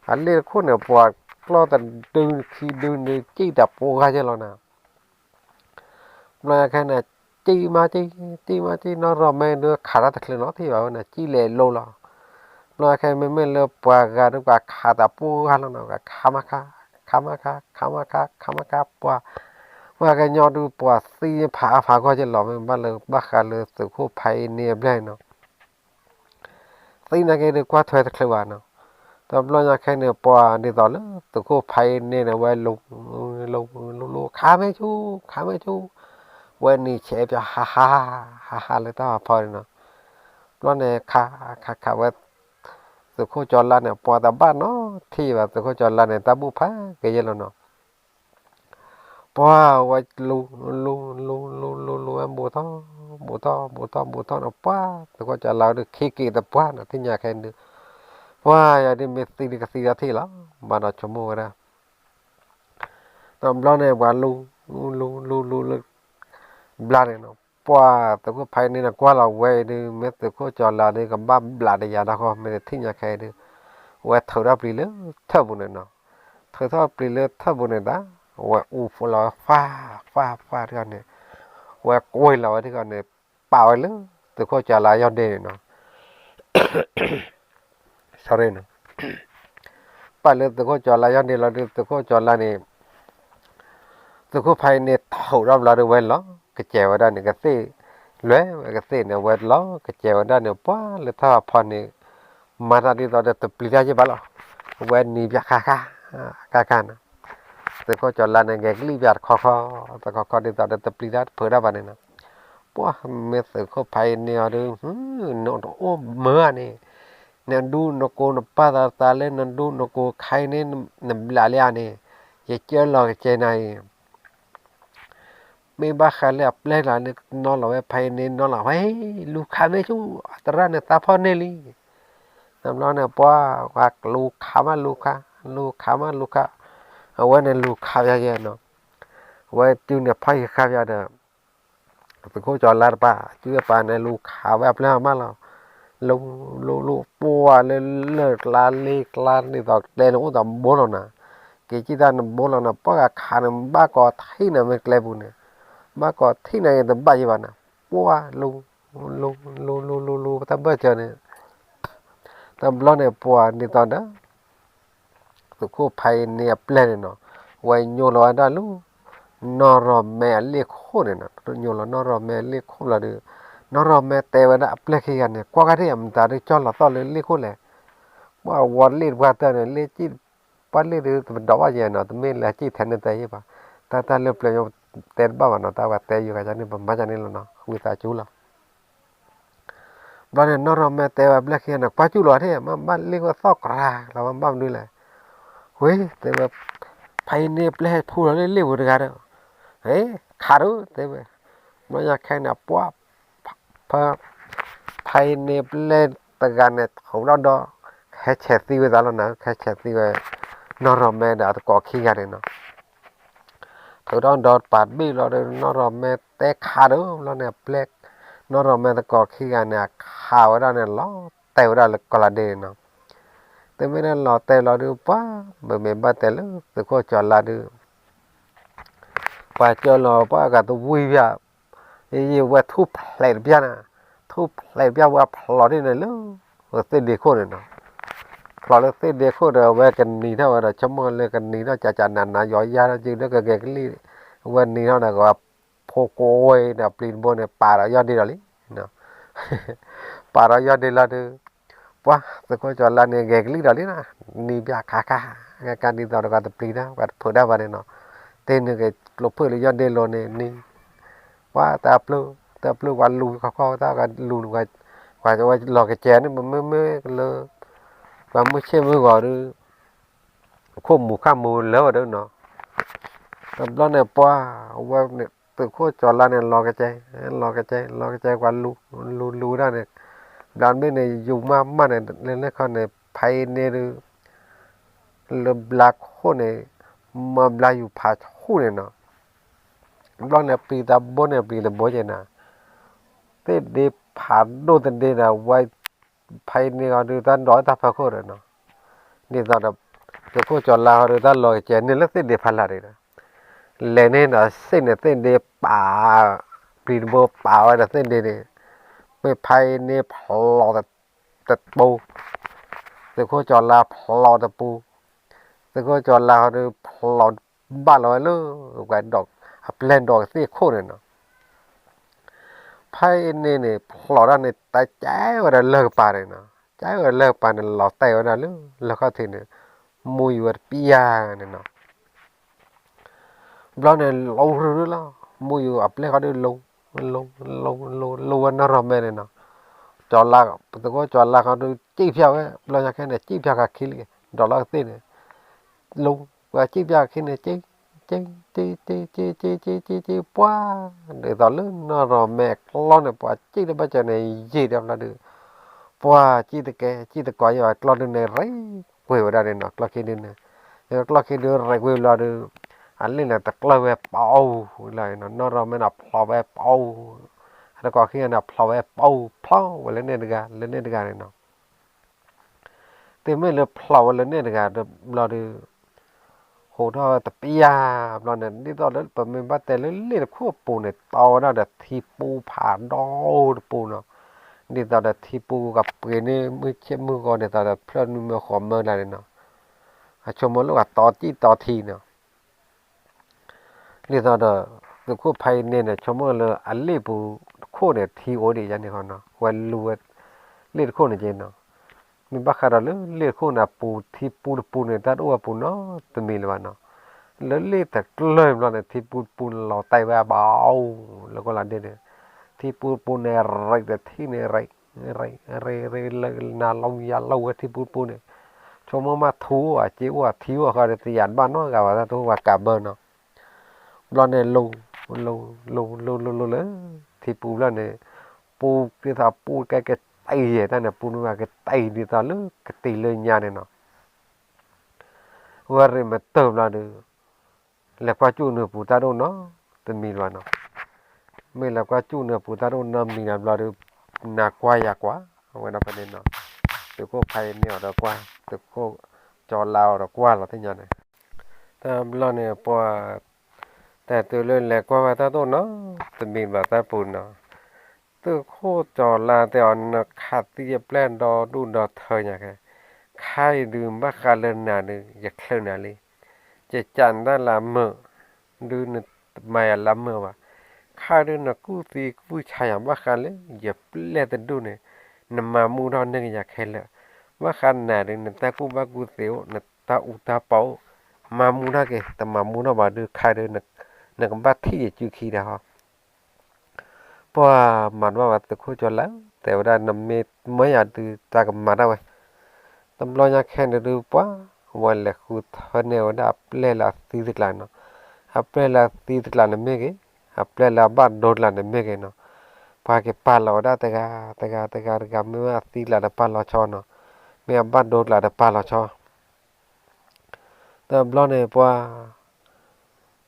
အလ့ၣ်တခိၣ်န့ၣ် ပှၤကျီၢ်တဒုခံဒုန့ၣ် စံၣ်တၢ်ပှၤဂၤယဲလီၤနၤ ဘျီညါခဲန့ၣ် စံၣ်မးစံၣ်, စံၣ်မးစံၣ် နီၢ်ရီၢ်မဲဒုးခးတၢ်တချုးနီတထံၣ်ဘၣ်ဝဲန့ၣ် စံၣ်လဲၤလိၤလီၤ, ဘျီညါခဲမ့မ့ၢ်လၢပှၤဂၤဒုးပှၤခးတၢ်ပှၤဂၤလီၤနီၤ, ခးမးခး, ခးမးခး, ခးမးခး, ခးမးခး ပှၤ, ပှၤကညီဒုးပှၤသံဖးအါဖးဂီၢ်ယဲလီၤ, မ့ၢ်ဘၣ်လၢဘၣ်ဃးလၢသုးခိၣ်ဖးအံၤန့ၣ်အဘျဲၣ်နီၤ သံနာ်က့ဒုးကွၢ်ထွဲတချုးဘၣ်နီၤ, တဘျီညါခဲန့ၣ် ပှၤဒ်သိးလၢသုးခိၣ်ဖးအံၤန့ၣ်န့ၣ် ဝဲလူၤ, လူၤ, လူၤ, လူၤ, ခးမ့ၢ်ဆူၣ်, ခးမ့ၢ်ဆူၣ်, ဝဲနံၤဆဲးပၠးဟးဟး, ဟးဟးလၢတၢ်ဖီဖီန့ၣ်နီၤ, ဘျီန့ၣ် ခး, ခး, ခးဝဲ, သုးခိၣ်ကၠီၤလါန့ၣ် ပှၤတဘၣ်နီထံၣ်ဘၣ် သုးခိၣ်ကၠီၤလါန့ၣ် တၢ်ဘူၣ်ဖးကယဲၢ်လီၤနီၤ. ပှၤဝဲလူၤ လူၤ လူၤ လူၤ လူၤ လူၤဝဲဘူးထီၣ် ဘူးထီၣ် ဘူးထီၣ် ဘူးထီၣ်နီၤ ပှၤသုးခိၣ်ကၠီၤလါဒုး ခံက့ၤတပှၢ်နီၤ ထံၣ်ညါခဲဒုး ပှၤယၤဒုးမ့ၢ်သံဒုးကသံဒီးထံၣ်လီၤ ဘၣ်ဒီးဆိကမိၣ်ဝဲဒၣ် တဘျီန့ၣ် ပှၤလူၤ လူၤ လူၤ လူၤ လူၤလၢ ဘျါန့ၣ်နီၤ ပှၤသုးခိၣ်ဖးအံၤန့ၣ် ကွၢ်လီၤဝဲအံၤဒုး မ့ၢ်သုးခိၣ်ကၠီၤလါဒုး ကဘၣ်ဘျးတယၤတၢ်ဃီ မ့ၢ်တထံၣ်ညါခဲအံၤဒုး ဝဲထုးထီၣ်ပျံၤလၢထၢၣ်ပူၤန့ၣ်နီၤ ထုးထီၣ်ပျံၤလၢထၢၣ်ပူၤန့ၣ်ဒၣ် ဝဲအူဖိလီၤဝဲ ဖး ဖး ဖးတဂၤန့ၣ် ဝဲကွံာ်လီၤဝဲတဂၤန့ၣ် ပာ်ဝဲလၢ သုးခိၣ်ကၠီၤလါယီၢ်ဒ့န့ၣ်နီၤ sorry နီၤ ပာ်လၢသုးခိၣ်ကၠီၤလါယီၢ်ဒ့လီၤဒုး သုးခိၣ်ကၠီၤလါန့ၣ် သုးခိၣ်ဖးအံၤန့ၣ် ထုးထီၣ်ဘျီဒုး ဝဲလီၤကစဲၤဝဲဒၣ်န့ၣ် ကသ့ၣ် လွဲၢ်ဝဲကသ့ၣ်န့ၣ် ဝဲလီၤကစဲၤဝဲဒၣ်န့ၣ် ပှၤလၢထၢၣ်ဖီန့ၣ် မၤတၢ်ဒ်သိးဒီးတပျံၤတၢ်ယဲၢ်ဘၣ်လီၤ ဝဲနံၤဘၣ်ခါခါ ခါခါနီၤ သုးခိၣ်ကၠီၤလါန့ၣ် ဂဲၤကလံၣ်ဘၣ်တခီခီ တခီခီဒ်သိးဒီးတပျံၤတၢ်တဖုးတၢ်ဘၣ်န့ၣ်နီၤ ပှၤမ့ၢ်သုးခိၣ်ဖးအံၤန့ၣ်အီၤဒုး နတအိၣ်မၢဧါန့ၣ် နဒူနကိးနပာ်သးသးလၢနဒူနကိးခါအံၤန့ၣ် နဘျးလံဧါန့ၣ် ယကၢလီၤကစဲၤနၤအံၤ မ့ၢ်ဘၣ်ဃးလၢအပျဲၢ်လီၤန့ၣ် နီၢ်လီၤဝဲဖဲအံၤန့ၣ် နီၢ်လီၤဝဲ လူၤခးမ့ၢ်ဆူၣ် အသရၣ်န့ၣ်သးဖီၣ်န့ၢ်လံ တဘျီန့ၣ် ပှၤလူၤခးမးလူၤခး လူၤခးမးလူၤခး အဝဲန့ၣ်လူၤခးယၤယဲၢ်နီၤ အဝဲတုၤန့ၣ်ဖီၣ်ယဃါယၤဒီး သုးခိၣ်ကၠီၤလါတပၤ စုအပၤန့ၣ်လူၤခးဝဲအပျဲၢ်မးလီၤ လူၤ လူၤ လူၤ ပှၤလၢလၢၢ်ကျါလ့ကျါဒ်သိးကျဲန့ၣ်အိၣ်ဒီးဘိလီၤနၤ က့ၤကံၣ်တၢ်နဘိလီၤနၤ ပှၤဂၤခးန့ၣ် ဘၣ်ကိးထံၣ်နၤမ့ၢ်ကျဲပူၤန့ၣ် ဘၣ်ကိးထံၣ်နၤက့ၤတဘၣ်ယံၤဘၣ်နၤ ပှၤလူၤ လူၤ လူၤ လူၤ လူၤ လူၤ ပတၢ်ဘၢၣ်စၢၤန့ၣ် တဘျီန့ၣ်ပှၤဒ်သိးဒီး သုးခိၣ်ဖးအံၤန့ၣ်အပျဲၢ်န့ၣ်နီၤ ဝဲညိလီၤဝဲဒၣ်လၢ နီၢ်ရီၢ်မဲအလ့ၣ်ခိၣ်န့ၣ်နီၤ ညိလီၤနီၢ်ရီၢ်မဲအလ့ၣ်ခိၣ်လီၤဒုး နီၢ်ရီၢ်မဲတဲဝဲဒၣ်အပျဲၢ်ခံဂၤန့ၣ် ကွၢ်ကဒၣ်အမတၤဒုးကၠီလီၤသီၣ်လၢလ့ၣ်ခိၣ်လဲၣ် ပှၤဝီၤလ့ၣ်တပှၢ်တၢၢ်န့ၣ် လ့ၣ်ကံၣ် ပှၤလ့ၣ်ဒုးတပဒီးဘၣ်ယဲၢ်နီၤ တမ့ၢ်လၢကံၣ်ထဲန့ၣ်တဲယဲၢ်ဘၣ် တၢ်တၢ်လၢပျၢၤယိတဲတဘၣ်ဘၣ်နီၤ တၢ်ဝဲတဲယိကန့ၣ် ပမၤကန့ၣ်လီၤနီၤ ဝံသးစူၤလီၤ ဘျီန့ၣ် နီၢ်ရီၢ်မဲတဲဝဲအပျဲၢ်ခံဂၤန့ၣ် ကွၢ်ကၠူၣ်လီၤဒၣ် မ့ၢ်ဘၣ်လ့ၣ်ခိၣ်သီၣ်ကြၤလီၤ မ့ၢ်ဘၣ်မနုၤလဲၣ် ဝ့ တဲဝဲ ဖဲအံၤန့ၣ်ပျဲၢ်ဟဲဖူလီၤလၢလ့ၣ်ပူၤတဂၤဒီး ဟဲ ခးဒိၣ် တဲဝဲ ဘျီညါခဲန့ၣ် ပှၤ ဖဲ ဖဲအံၤန့ၣ်ပျဲၢ်တဂၤန့ၣ် ထုးထီၣ်ဒီး ဟဲဆဲးသံဝဲသးလီၤနၤ ဟဲဆဲးသံဝဲ နီၢ်ရီၢ်မဲဒီးအသကိးခံဂၤန့ၣ်နီၤ ထုးထီၣ်ဒီးပာ်တဘ့ၣ်လီၤဒီး နီၢ်ရီၢ်မဲတဲခးဒီး ဘျီန့ၣ်အပျဲၢ် နီၢ်ရီၢ်မဲသကိးခံဂၤန့ၣ် အခးဝဲဒၣ်န့ၣ် လီၤတဲာ်ဝဲဒၣ်လၢကီၢ်လၤဒ့နီၤ တမ့ၢ်လၢလီၤတဲာ်လီၤဒုး ပှၤ မ့မ့ၢ်ဘၣ်တဲလၢသုးခိၣ်ကၠီၤလါဒုး ပှၤကၢလီၤပှၤဂၤတဝံၣ်ဘၣ် ယဝဲထူၣ်ဖျဲးတပျၢ်န့ၣ် ထူၣ်ဖျဲးတပျၢ်ဝဲဖျိးဒ်န့ၣ်လၢ သ့ၣ်ဒ့ခိၣ်န့ၣ်နီၤ ဖျိးလၢသ့ၣ်ဒ့ခိၣ်ဒီး အဝဲကနံၤထီၣ်ဝဲဒီး ဆိကမိၣ်လၢကနံၤထီၣ်ကကနးနး ယီၤယါထီၣ်က့ၤလၢကဂဲၤကလံၣ် အဝဲနံၤထီၣ်ဒီး ကဘၣ်ဖိကိးဝဲဒီးပျံၤတဘိန့ၣ် ပာ်ဒီးယီၢ်ဒ့လီၤလံ ပာ်ဒီးယီၢ်ဒ့လီၤဒုး ပှၤသုးခိၣ်ကၠီၤလါန့ၣ် ဂဲၤကလံၣ်ဒီးလံနီၤ နံၤဘၣ်ခါခါ ကကါဒ်သိးဒီး ကတပျံၤတၢ် ကတဖုးတၢ်ဘၣ်န့ၣ်နီၤ တ့ၢ်နုာ်က့ၤကျိဖုၣ်လၢယီၢ်ဒ့လိၤန့ၣ် နံၤ ပှၤတၢ်ပျုၢ် တၢ်ပျုၢ်ပှၤလူၤခီခီ တၢ်လူၤ ပှၤဝဲလီၤကစဲၤန့ၣ် မ့မ့ၢ်လၢ ပှၤမုၢ်ဆ့ၣ်မုၢ်ဂီၤဒုး ခိၣ်မူၤခါမူၤလၢဝဲဒၣ်နီၤ တဘျီန့ၣ်ပှၤ ဝဲန့ၣ် သုးခိၣ်ကၠီၤလါန့ၣ် လီၤကစဲၤ လီၤကစဲၤ လီၤကစဲၤ ပှၤလူၤ လူၤလူၤဝဲဒၣ်န့ၣ် ဘျီမ့ၢ်န့ၣ် ယိၤမးမးန့ၣ် လၢလၢခီန့ၣ် ဖဲအံၤန့ၣ်ဒုး လၢဘျါခိၣ်န့ၣ် မၢဘျါယူၤဖးဆူၣ်န့ၣ်နီၤ ဘျီန့ၣ်ပျံၤတဘိန့ၣ်ပျံၤတဘိက့ၤနၤ သ့ၣ်ဒ့ဖးဒိၣ်တဒ့ဒီး ဝဲ ဖဲအံၤန့ၣ်အီၤဒုး တၢ်ဒိးတၢ်ဖီခိၣ်ဒီးနီၤ ဒ်သိးဒီး သုးခိၣ်ကၠီၤလါအီၤဒုး တၢ်လီၤကစဲၤန့ၣ်လၢသ့ၣ်ဒ့ဖးလၢ်ဒံးဒီး လဲၤန့ၣ်ဒီးစ့ၣ်န့ၣ်သ့ၣ်ဒ့ပာ် ပျံၤတဘိပာ်ဝဲဒီးသ့ၣ်ဒ့န့ၣ် မ့ၢ်ဖဲအံၤန့ၣ်ဖျိးတပူၤ သုးခိၣ်ကၠီၤလါဖျိးတပူၤ သုးခိၣ်ကၠီၤလါအီၤဒုးဖျိးဘၣ်လီၤဝဲလၢ အပျဲၢ်ဒိးကသ့ၣ်ခိၣ်န့ၣ်နီၤ ဖဲအံၤန့ၣ်န့ၣ် ဖျိးတၢ်န့ၣ် တၢ်ကဲဝဲဒၣ်လၢၢ်ကပၤန့ၣ်နီၤ ကဲဝဲဒၣ်လၢၢ်ကပၤန့ၣ် လီၤတဲာ်ဝဲဒၣ်လၢ လၢၢ်ခီၣ်ထံးန့ၣ် မူယူၤဝဲတပျၢ်န့ၣ်နီၤ ဘျီန့ၣ် လူၤရူၤရူၤလီၤ မူယူၤအပျဲၢ်ဃီဒုးလူၤ လူၤ လူၤ လူၤ လူၤဝဲနီၢ်ရီၢ်မဲန့ၣ်နီၤ ကၠီၤလါ, ပသုးခိၣ်ကၠီၤလါဃီဒုး ကၠံၣ်ဖၠၣ်ဝဲ ဘျီညါခဲန့ၣ် ကၠံၣ်ဖၠၣ်ခါခံလံ, ဒိးလီၤကသ့ၣ်န့ၣ်, လီၤ, ပှၤကၠံၣ်ဖၠၣ်ခါခံန့ၣ် ကၠံၣ်, ကၠံၣ်, ကၠံၣ်, ကၠံၣ်, ပှၤ, ဒ်သိးလၢနီၢ်ရီၣ်မဲာ်ကျီန့ၣ် ပှၤကၠံၣ်တဘၣ်စၢၤန့ၣ် ယံာ်ဒီးဘျီဒုး, ပှၤကၠံၣ်တကဲ ကၠံၣ်တကိးယဲၢ် ကျီဒုးန့ၣ် ရ့ကွံာ်ဝဲဒၣ်န့ၣ်နီၤ, ကျီခံဒုန့ၣ်, ကျီခံဒုးရ့ကွံာ်ဘျီဒုး, အလ့ၣ်န့ၣ်တကျၢၢ်ဝဲပီ, လၢနီၢ်ရီၣ်မဲာ်န့ၣ်ဖျိးဝဲပီ, အတကိးခံဂၤန့ၣ်ဖျိးဝဲပီ, ဖျိးဝဲလၢန့ၣ်တဂၤ လၢန့ၣ်တဂၤန့ၣ်နီၤ, တုၤမ့ၢ်လၢဖျိးဝဲလၢန့ၣ်တဂၤဘျီဒုး, ဟိးထီၣ်ဝဲတပျၢ်ဘျီန့ၣ် ဒ်သိးလၢပမ့ၢ်ဘၣ်တဲလၢလ့ၣ်တခိၣ်အပူၤန့ၣ် တီဝဲဒၣ်ဒီးထံပူဖးဒိၣ်တပူနီၤ, ဒ်သိးဒီးထံပူကပှ့ၤန့ၢ်မုၢ်ဆ့ၣ်မုၢ်ဂီၤဒ်သိးဒီးဖျၢၣ်နွံမၢဃိးမၢလၢ်န့ၣ်နီၤ, အဆိကမိၣ်လၢပှၤတီစံၣ်တီထံနီၤ ဒ်သိးဒီး သုးခိၣ်ဖဲအံၤန့ၣ်န့ၣ် ဆိကမိၣ်လၢအလ့ၣ်ပူၤတခိၣ်န့ၣ် ထံအိၣ်ဒံးယါန့ၣ်ဃီနီၤ, ဝဲလူၤဝဲလ့ၣ်တခိၣ်န့ၣ်က့နီၤ, မ့ၢ်ဘၣ်ဃးဒီးလၢလ့ၣ်တခိၣ်န့ၣ်အပူၤ ထံပူတပူန့ၣ် တၢ်တအိၣ်အပူၤနီတမံၤလၢၤဘၣ်နီၤ, လၢလ့ၣ်တကျၢၢ်ဘျီန့ၣ် ထံပူတပူန့ၣ်လီၤတဲာ်ဝဲအဘၣ်အိၣ် လၢကီၢ်လီၤဒ့န့ၣ်, ထံပူတပူန့ၣ် ရ့းတထံၣ်န့ၣ် ရ့း, ရ့း, ရ့း, ရ့းလၢနၤလီၤယၤလီၤဝဲထံပူတပူန့ၣ်, ဆိကမိၣ်မးထူအိၣ် အစ့အိၣ် အထံအိၣ်ဃီဒီး တယာ်တဘၣ်နီတဂၤဘၣ် တၢ်တအိၣ်ပှၤကးဘၢနီၤ, ဘျီန့ၣ် လူၤ, လူၤ, လူၤ, လူၤ, လူၤ, လူၤလၢ ထံပူဘျီန့ၣ်, ပူဒ်သိးပူကဲကတံၤယဲၢ်တၢ်န့ၣ် ပူန့ၢ်ဘၣ်ကတံၤဒ်သိးလၢကတံၤလၢညါန့ၣ်နီၤ, ဝဲရ့းမတၢၢ်ဘျီဒီး လဲၤကွၢ်ကၠူၣ်နုာ်ပူၤတၢ်ဒိၣ်နီၤ, တမံၤလၢၤဘၣ်နီၤ, မ့ၢ်လဲၤကွၢ်ကၠူၣ်နုာ်ပူၤတၢ်ဒိၣ်နီတမံၤလၢၤဘျီဒီး နၤကွၢ်ယၤကွၢ်, အဝဲဒၣ်ဖဲန့ၣ်နီၤ, သုးခိၣ်ဖဲအံၤန့ၣ်အီၤဒီးကွၢ်, သုးခိၣ်ကၠီၤလါအီၤဒီးကွၢ်လီၤသ့ၣ်ညါန့ၣ်, တၢ်ဘျီန့ၣ်ပှၤ တၢ်တုၤလၢလဲၤကွၢ်ဝဲတၢ်ဒိၣ်နီၤ, တမံၤဘၣ်တၢ်ပူၤနီၤ, သုးခိၣ်ကၠီၤလါတဲအီၤ နခးသံယပျဲၢ်ဒီဒူၣ်ဒီထၢညါခဲ, ခါအံၤဒုးဘၣ်ဃးလၢနၤဒုး ယချၢးနၤလံ, ယကးနတၢ်လၢအမုာ်, ဒုးနတမၤယၤလၢအမုာ်ဘၣ်, ခါဒုးနကူၣ်သံကူၣ်ဆါယၤဘၣ်ဃးလၢ ယပျဲၢ်တဒူၣ်န့ၣ်, နမၤမူထီၣ်န့ၢ်ကယၤခဲလၢာ်, ဘၣ်ဃးနၤဒုး နတၢ်ကူၣ်ဘၣ်ကူၣ်သ့အိၣ် နတၢ်အူတၢ်ပီအိၣ်, မၤမူထီၣ်က့ၤ တမၤမူထီၣ်ဘၣ်ဒုးခါဒုး နကဘၣ်ထံၣ်ယစုခံဒီးဟီ ပှၤမၤတဘၣ်ဘၣ်သုးခိၣ်ကၠီၤလါ, တဲဝဲဒၣ်နမ့ၢ်မၢယၤဒုးတၢ်ကမၤတၢ်ဝဲ, တဘျီညါခဲန့ၣ်ဒုးပှၤ, ဝဲလဲၤဃုထၢန့ၢ်ဝဲဒၣ်အပျဲၢ်လၢအသံတကျးနီၤ, အပျဲၢ်လၢအသံတကျးန့ၣ်မ့ၢ်ဂ့ၤ, အပျဲၢ်လၢအဘၣ်ဒိတကျးန့ၣ်မ့ၢ်ဂ့ၤနီၤ, ပှၤက့ၤပာ်လီၤဝဲဒၣ်တဂၤ, တဂၤ, တဂၤ, တဂၤ မ့ၢ်ဝဲအသံတကျးတပာ်လီၤဆီနီၤ, မ့ၢ်အဘၣ်ဒိတကျးတပာ်လီၤဆီ တဘျီန့ၣ်ပှၤ, ဒ်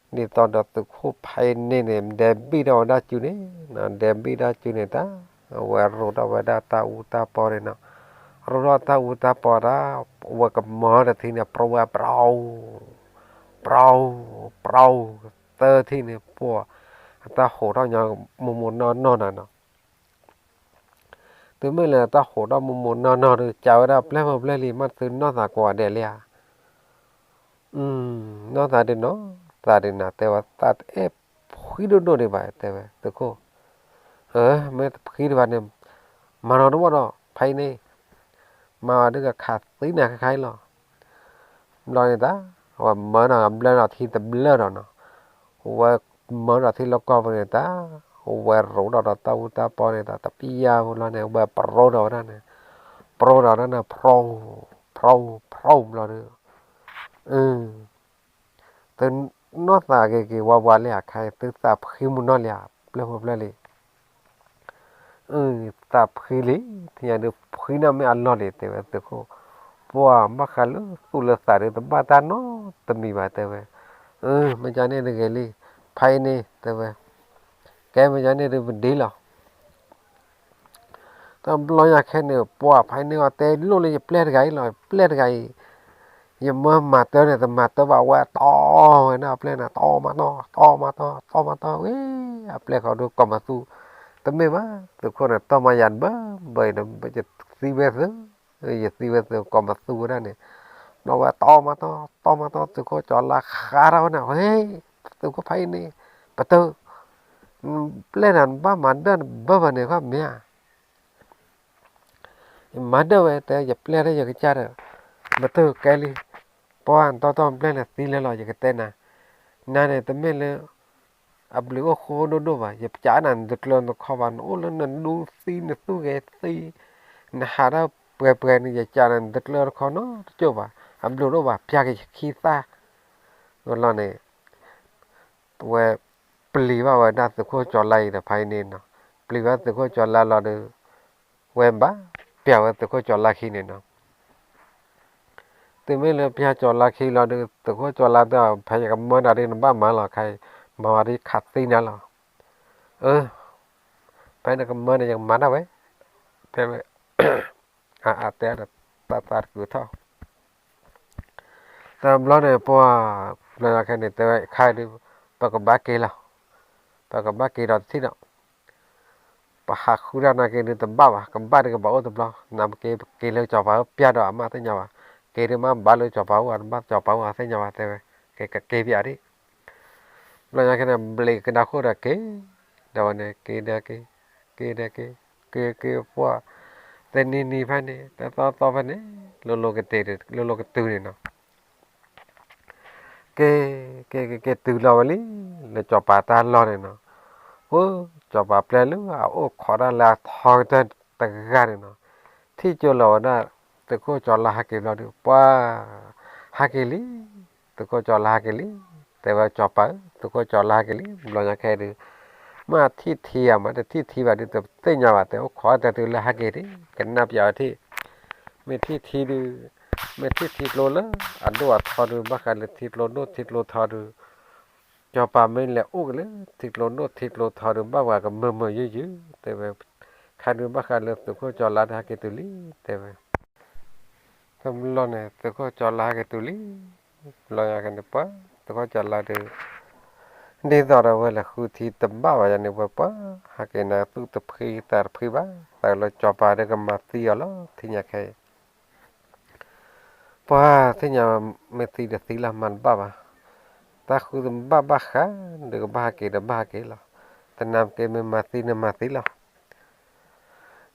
သိးဒီးသုးခိၣ်ဖဲအံၤန့ၣ်န့ၣ် ဒဲးဘံၣ်ထီၣ်ဝဲဒၣ်စုန့ၣ်, ဒဲးဘံၣ်ထီၣ်စုန့ၣ်တၢ်, အဝဲရိးထီၣ်ဝဲဒၣ်တၢ်အူတၢ်ပီန့ၣ်နီၤ, ရိးထီၣ်တၢ်အူတၢ်ပီတၢ်, အဝဲကမၤတထံၣ်န့ၣ် ပြိဝဲပြိ, ပြိ, ပြိ, သၢထံၣ်န့ၣ်ပှၤ, အတၢ်ဟိးထီၣ်ညီမိၢ်မိၢ်နီၢ်နီၢ်နီၤနီၤ တုၤမ့ၢ်လၢတၢ်ဟိးထီၣ်မိၢ်မိၢ်နီၢ်နီၢ်ဒီး ကးဝဲဒၣ်ပျဲၢ်ဖိပျဲၢ်လံၤ မ့ၢ်သုနီၢ်သးကိးဂၤဒဲးလံဧါ, နီၢ်သးဒုးနီၤ, သးဒုးနၤ တဲဝဲသးတအဲၣ်ဖှံဒိၣ်ဒိၣ်ဒံးဘၣ် တဲဝဲသုးခိၣ်, မ့ၢ်တဖှံဒံးဘၣ်န့ၣ်, မၤနီၤတဝီဒီး ဖဲအံၤန့ၣ်, မၤအီၤဒုးကခးသံနၤခါခါအံၤလီၤ ဘျီန့ၣ်တၢ်, အဝဲမၤနီၤဘျၢနီၤထံတဘျၢဒီးနီၤ, အဝဲမၤနီၤထံလီၢ်ကီၢ်ပူၤန့ၣ်တၢ်, အဝဲရိးထီၣ်ဒီးတၢ်အူတၢ်ပီန့ၣ်တၢ် တပျၢ်ဖိလီၤန့ၣ် အဝဲပရိဒီးဝဲဒၣ်န့ၣ်, ပရိဒီးဝဲဒၣ်န့ၣ် ဖြိ, ဖြိ, ဖြိဘျီဒီး, သုနီၢ်သးက့ၤက့ၤဝါဝါလံဧါ ခဲအံၤ သုသးဖှံမူနီၢ်လံဧါ ပျဲၢ်ဖိပျဲၢ်လံၤ သးဖှံလံ, ထံၣ်ညါဒုးဖှံနီၢ်မ့ၢ်အလီၢ်လံ တဲဝဲသုးခိၣ်, ပှၤဘၣ်ဃးလၢသူၣ်လၢသးဒုးတဘၣ်တၢ်နီတမံၤဘၣ် တဲဝဲ, မ့ၢ်ကန့ၣ်တဂ့ၤလံ, ဖဲအံၤန့ၣ် တဲဝဲ, ကဲမ့ၢ်ကန့ၣ်ဒုးပဒ့လီၤ တဘျီညါခဲန့ၣ် ပှၤဖဲန့ၣ်အီၤတဲလိၣ်လၢယပျဲၢ်တဂၤအံၤလီၤ, ပျဲၢ်တဂၤအံၤ, ယမၢမၤတၢ်န့ၣ် တမၤတၢ်ဘၣ်ဝဲတီဝဲန့ၣ် အပျဲၢ်န့ၣ် တီမၤတီ, တီမၤတီ, တီမၤတီဝဲ, အပျဲၢ်ဃီဒုးကိးမသူ, တမ့ၢ်ဘၣ်, သုးခိၣ်န့ၣ် တီမၤယၤတဘၢဘၢအံၤဒီး ယသံဝဲသု, ယသံဝဲသု ကိးမသူဝဲဒၣ်န့ၣ်, ဒီးဝဲတီမၤတီ, တီမၤတီ သုးခိၣ်ကၠီၤလါဃါထီၣ်ဝဲန့ၣ်, ဟဲ, သုးခိၣ်ဖဲအံၤန့ၣ်, ပတုာ် ပျဲၢ်နၤဘၣ်မၤဒၢၣ်တဘၢဘၢန့ၣ် ခီမ့ၢ်ဧါ, ယမၤဒၢၣ်ဝဲ တဲယပျဲၢ်ဒီးယကစၢ်ဒီး, ပတုာ်ကဲလံ, ပှၤတီတီပျဲၢ်န့ၣ်သံလၢလီၤ ယကတဲနၤ, နၤန့ၣ်တမ့ၢ်လၢ အဘျုးအိၣ်ဃိဒိၣ်ဒိၣ်ဘၣ်, ယကးနၤနတကျၢၤတခီဘၣ်, နအိၣ်လၢနဒူသံနသူၣ်ဂဲၤသံ, နဟးတၢ်ပှဲၤပှဲၤန့ၣ် ယကးနၤနတကျၢၤတခီနီတကၠိၢ်ဘၣ်, အဘျုးဒိၣ်ဘၣ် ပျၢ်က့ၤယခံသၣ်, ဝဲလီၤန့ၣ် ဝဲပျံၤဘၣ်ဝဲဒၣ်သုးခိၣ်ကၠီၤလါအံၤဒီးဖဲအံၤန့ၣ်နီၤ, ပျံၤဘၣ်သုးခိၣ်ကၠီၤလါလီၤဒီး ဝဲဘၣ်ပျၢ်ဝဲသုးခိၣ်ကၠီၤလါခံန့ၣ်နီၤ. တုၤမ့ၢ်လၢပျၢ်ကၠီၤလါခံလီၤဒီး သုးခိၣ်ကၠီၤလါတဲအီၤ ဖဲယကမၢနၤဒ်နဘၣ်မၤလီၤခါအံၤ, မၤဝဲဒ်ခးသံနၤလီၤ. အၢ, ဖဲနကမၢန့ၣ် ယကမၤဒၣ်ဝဲ, တဲဝဲ, အါအါတဲဒီး တၢ်သးတကုာ်ထီၣ် တဘျီန့ၣ် ပှၤဘျီညါခဲန့ၣ် တဲဝဲခါဒုး ပကဘၣ်က့ၤလီၤ, ပကဘၣ်က့ၤဒီးတထံၣ်ဒီး ပဟးဃုဒၣ်နာ်က့ဒုးတဘၣ်ဘၣ်, ကဘၣ်ဒုးကဘၣ်အိၣ်တဘျီ, နမ့ၢ်က့ၤ က့ၤလၢစီၤပၤအိၣ်ပျၢ်ဒီးအမါသ့ၣ်ညါဘၣ်, က့ၤဒုးမ့ၢ်ဘၣ်လၢစီၤပၤအိၣ် အတဘၣ်စီၤပၤအိၣ်အသ့ၣ်ညါဘၣ် တဲဝဲ, က့ၤကက့ၤပၠးဒံး ဘျီညါခဲန့ၣ် ဘျံးကဒါခိၣ်ဒီးက့ၤ, ဒီးဝဲန့ၣ် က့ၤဒီးက့ၤ, က့ၤဒီးက့ၤ, က့ၤက့ၤပှၤ, တနံၤနံၤဖဲန့ၣ် တသီသီဖဲန့ၣ်, လိၤလိၤကတ့ၤ လိၤလိၤကတုၤန့ၣ်နီၤ, က့ၤ, က့ၤက့ၤက့ၤတုၤလီၤဝဲလံ, လၢစီၤပၤတၢ်လီၢ်န့ၣ်နီၤ, အိၣ်, စီၤပၤပျဲလၢအအိၣ်ခိးတၢ်လၢအထီကတၢၢ်တဂၤန့ၣ်နီၤ, ထံၣ်ကၠိလီၤဝဲဒၣ်, သုးခိၣ်ကၠီၤလါဟဲက့ၤဘျီဒုး ပှၤ, ဟဲက့ၤလံ, သုးခိၣ်ကၠီၤလါဟဲက့ၤလံ, တဲဝဲစီၤပၤဧၢ သုးခိၣ်ကၠီၤလါဟဲက့ၤလံ, ဘျီညါခဲဒုး မ့ၢ်ထံၣ်ထံဧါ မ့ၢ်တထံၣ်ထံဘၣ်ဒုး တသ့ၣ်ညါဘၣ် တဲအိၣ်ခိးတၢ်တုၤလၢဟဲက့ၤဒံး ကနၣ်ပၠးဝဲထံၣ်, မ့ၢ်ထံၣ်ထံဒုး, မ့ၢ်ထံၣ်ထံကျိလၢအဒိၣ်အထီဒုး ဘၣ်ဃးလၢထံကျိဒိၣ်ထံကျိထီဒုး စီၤပၤမ့ၢ်လဲၤအိၣ်က့ၤလၢထံကျိဒိၣ်ထံကျိထီဒုး ဘၣ်ပှၤကမၢမၢယုၢ်ယုၢ် တဲဝဲ, ခါဒုးဘၣ်ဃးလၢသုးခိၣ်ကၠီၤလါဒီးဟဲက့ၤတုၤလံ တဲဝဲ, တဘျီန့ၣ် သုးခိၣ်ကၠီၤလါဟဲက့ၤတုၤလံ, ဘျီညါခဲန့ၣ် ပှၤ, သုးခိၣ်ကၠီၤလါဒုး ဒ်သိးဒီးဝဲလဲၤဃုထံတဘၣ်ဘၣ်ယၤန့ၣ် ဝဲပှၤ, ဟဲက့ၤနၤသူၣ်တဖှံသးတဖှံဘၣ်, သးလၢစီၤပၤဒီးကမၤသံအီၤလီၤ ထံၣ်ညါခဲအံၤ ပှၤသ့ၣ်ညါ မ့ၢ်သံဒီးသံလီၤမၤတဘၣ်ဘၣ်, တၢ်ဃုတဘၣ်ဘၣ်ဃး, ဒီးကဘၣ်ဟဲက့ၤဒီးဘၣ်ဟဲက့ၤလီၤ, တနၢ်က့ၤမ့ၢ်မၤသံန့ၣ်မၤသံလီၤ,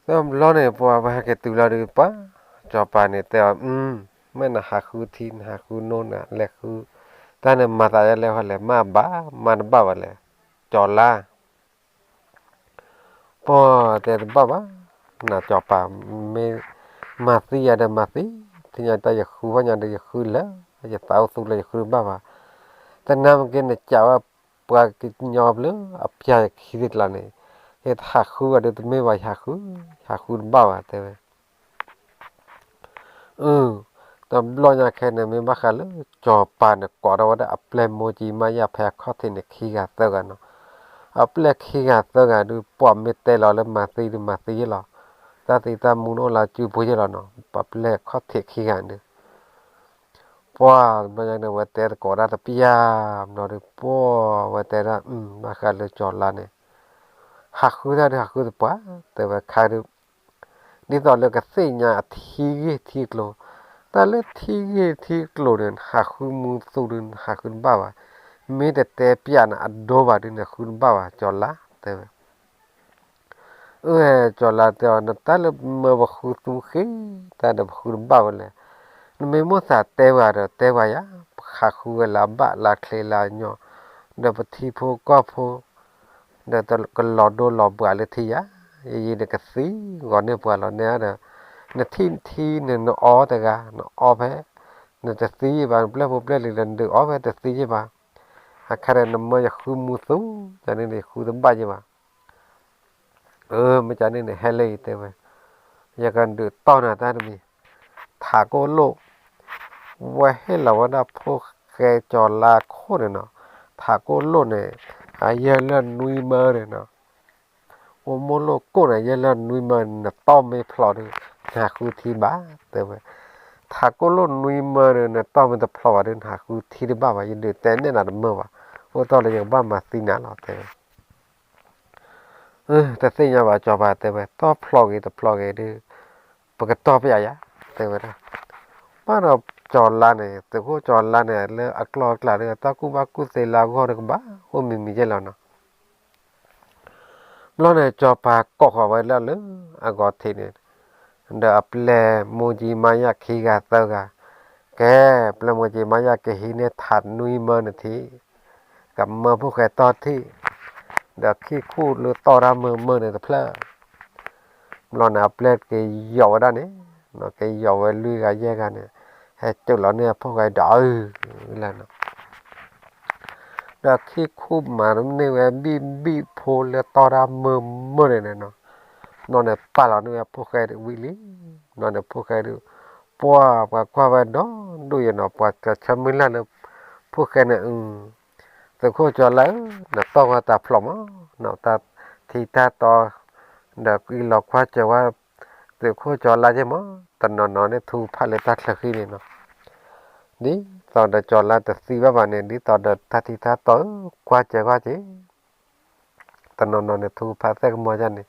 တဘျီန့ၣ် ပှၤဝဲဟဲက့ၤတုၤလီၤဒီးပှၤ, စီၤပၤန့ၣ်တဲအီၤ, မ့ၢ်နဟးဃုထံ နဟးဃုနိနလဲၤဃု, တၢ်န့ၣ်မၤသးဒ်လဲၣ်ဟီလဲၣ် မၤဘၣ် မၤတဘၣ်ဘၣ်လဲၣ်, ကၠီၤလါ ပှၤတဲတဘၣ်ဘၣ်, နစီၤပၤမ့ၢ်မၤသံယၤဒီးမၤသံ, သ့ၣ်ညါတၢ်ယဃုဘၣ်ညါဒီးယဃုလၢ, ယသးအိၣ်သူလၢယဃုတဘၣ်ဘၣ်, တနၢ်မ့ၢ်က့ၤနကးဝဲပှၤကညီဘျၢအပျၢ်ယခံသ့ၣ်ကျါန့ၣ်, ယတဟးဃုဘၣ်ဒီးတမ့ၢ်ဘၣ်ယဟးဃု, ယဟးဃုတဘၣ်ဘၣ်တဲဝဲ အၢ, တဘျီညါခဲန့ၣ် မ့ၢ်ဘၣ်ဃးလၢစီၤပၤန့ၣ် ကိးထီၣ်ဝဲဒၣ်အပျဲၢ်မိၢ်ကံမါယၢ်ဖဲအခီၣ်ထံးန့ၣ်ခံဂၤသၢဂၤနီၤ, အပျဲၢ်ခံဂၤသၢဂၤဒုး ပှၤမ့ၢ်တဲလီၤလၢမၤသံဒုးမၤသံယ့ၢ်လီၤ, တၢ်သံတၢ်မူန့ၣ်အိၣ်လၢအစုပူၤယ့ၢ်လီၤနီၤ, ပှၤပျဲၢ်ခီၣ်ထံးခံဂၤဒုး ပှၤတဘျီညါန့ၣ် ဝဲတဲသကိးဒၣ်တပျၢ်ဘျီဒုး ပှၤဝဲတဲဒၣ် ဘၣ်ဃးလၢကၠီၤလါန့ၣ် ဟးဃုတၢ်ဒုးဟးဃုတပှၢ် တဲဝဲခါဒုး ဒ်သိးလၢကသ့ၣ်ညါအထံဂ့ၢ်ထံကျိၤ, တၢ်လၢထံဂ့ၢ်ထံကျိၤန့ၣ် နဟးဃုမူသူဒုး နဟးဃုတဘၣ်ဘၣ်, မ့ၢ်တတဲပျးနၤအဒိဘၣ်ဒုး နဃုတဘၣ်ဘၣ် ကၠီၤလါ တဲဝဲ အၢ ကၠီၤလါတဲအီၤ နတၢ်လၢမၢပဃုသူဃ့ တၢ်ဒီးပဃုတဘၣ်ဝဲလဲၣ်, နမ့ၢ်မိၣ်သးတဲပှၤဒီးတဲပှၤယၤ, ပဟးဃုဝဲလၢအဘၣ်လၢအချ့လၢအညီ, ဒီးပထံဖိကီၢ်ဖိ ဒီးကလီၤဒိလီၤဘှးလၢထံယၤ, ယယံၤနကသံဂီၤန့ၢ်ပှၤလီၤန့ၣ်ဒီး, နထံၣ်ထံန့ၣ်နအီတဂၤ နအီဖဲ, နတသံယ့ၢ်ဘၣ် နပျဲၢ်ဖိပျဲၢ်လံၤဒီးနဒုးအီဖဲတသံယ့ၢ်ဘၣ်, အခါဒီးနမၢယဃုမူသူ, ယန့ၣ်န့ၣ်ယဃုတဘၣ်ယ့ၢ်ဘၣ် အၢ မ့ၢ်ကန့ၣ်န့ၣ် ဟဲလၢအံၤတဲဝဲ, ယကဒုးတီၢ်နၤတၢ်တမံၤ, ထးကိၣ်လိၣ်, ဝဲဟ့ၣ်လီၤဝဲဒၣ်ဖိၣ်ဃဲကၠီၤလါခိၣ်န့ၣ်နီၤ, ထးကိၣ်လိၣ်န့ၣ်, အယဲၢ်လၢနွံမၢန့ၣ်နီၤ, အိၣ်မိၢ်လိၣ်ကိၣ်န့ၣ် ယဲၢ်လၢနွံမၢန့ၣ် နတီၢ်မ့ၢ်ဖျိးဒီး, နဟးဃုထံဘၣ်, တဲဝဲ, ထးကိၣ်လိၣ်နွံမၢဒီး နတီၢ်မ့ၢ်တဖျိးဘၣ်ဒီး နဟးဃုထံတဘၣ်ဘၣ်, ယဒုးတဲနဲၣ်နၤတမၢဘၣ်, အိၣ်တီၢ်လၢယကဘၣ်မၤသံနၤလီၤ တဲဝဲ တသ့ၣ်ညါဘၣ် စီၤပၤတဲဝဲ တီၢ်ဖျိးဂ့ၤတဖျိးဂ့ၤဒီး ပကတီၢ်ပယၤယၤ တဲဝဲဒၣ်, ဘၣ်ဒီးကၠီၤလါန့ၣ် သုးခိၣ်ကၠီၤလါန့ၣ် လၢအကျီၢ်အကျးဒီး တၢ်ကူၣ်ဘၣ်ကူၣ်သ့လၢအဂီၢ်ဒီးကဘၣ်အိၣ်မံၤမံၤယဲၢ်လီၤနီၤ. ဘျီန့ၣ် စီၤပၤကိးဃီၤဝဲလၢအဂီၤထံးန့ၣ်, ဒီးအပျဲၢ်မိၢ်ကံမါယၢ်ခံဂၤသၢဂၤ, ကဲ, ပျဲၢ်မိၢ်ကံမါယၢ်ကဟံးန့ၢ်ထးနွံမၢန့ၣ်ထံး, ကမၢဖိၣ်ဃဲတီၢ်ထံး ဒီးခံခူၣ်လၢတီၢ်တၢ်မုာ်မုာ်န့ၣ်တဖျၢၣ် ဘျီန့ၣ် အပျဲၢ်က့ၤယီၤဝဲဒၣ်န့ၣ်, က့ၤယီၤဝဲလွံၢ်ဂၤယဲၢ်ဂၤန့ၣ်, ဟဲစိာ်လီၤန့ၢ်အဖိၣ်ဃဲဒီးအုၣ်လၢန့ၣ်, ဒီးခံခူၣ်မၤန့ၢ်ဝဲဘံၣ်ဘံၣ်ဖိလၢတီၢ်တၢ်မုာ်မုာ်န့ၣ်န့ၣ်နီၤ, ဘျီန့ၣ် ပာ်လီၤန့ၢ်ဝဲဖိၣ်ဃဲဝံၤလံ, ဘျီန့ၣ် ဖိၣ်ဃဲဒုး, ပှၤ ပှၤကွၢ်ဝဲဒီဒူၣ်ယဲနီၤ, ပှၤကဆၢမုၢ်လၢ်လၢ ဖိၣ်ဃဲန့ၣ်, သုးခိၣ်ကၠီၤလါဧၢ, နတီၢ်ဝဲတၢ်ဖျိးမး, နတၢ်ထံတၢ်တီ ဒီးကွံလီၤကွၢ်စၢၤဝဲ သုးခိၣ်ကၠီၤလါက့မး, တနီၤနီၤန့ၣ်ထူဖးလၢတၢ်ချၢဃံန့ၣ်နီၤ, ဒ်သိးဒီးကၠီၤလါတသံဘၣ်ဘၣ်န့ၣ် ဒ်သိးဒီးတၢ်ထံတၢ်တီ ကွၢ်စၢၤကွၢ်စၢၤ တနီၤနီၤန့ၣ်ထူဖးသဲကမီၤဒ်န့ၣ်,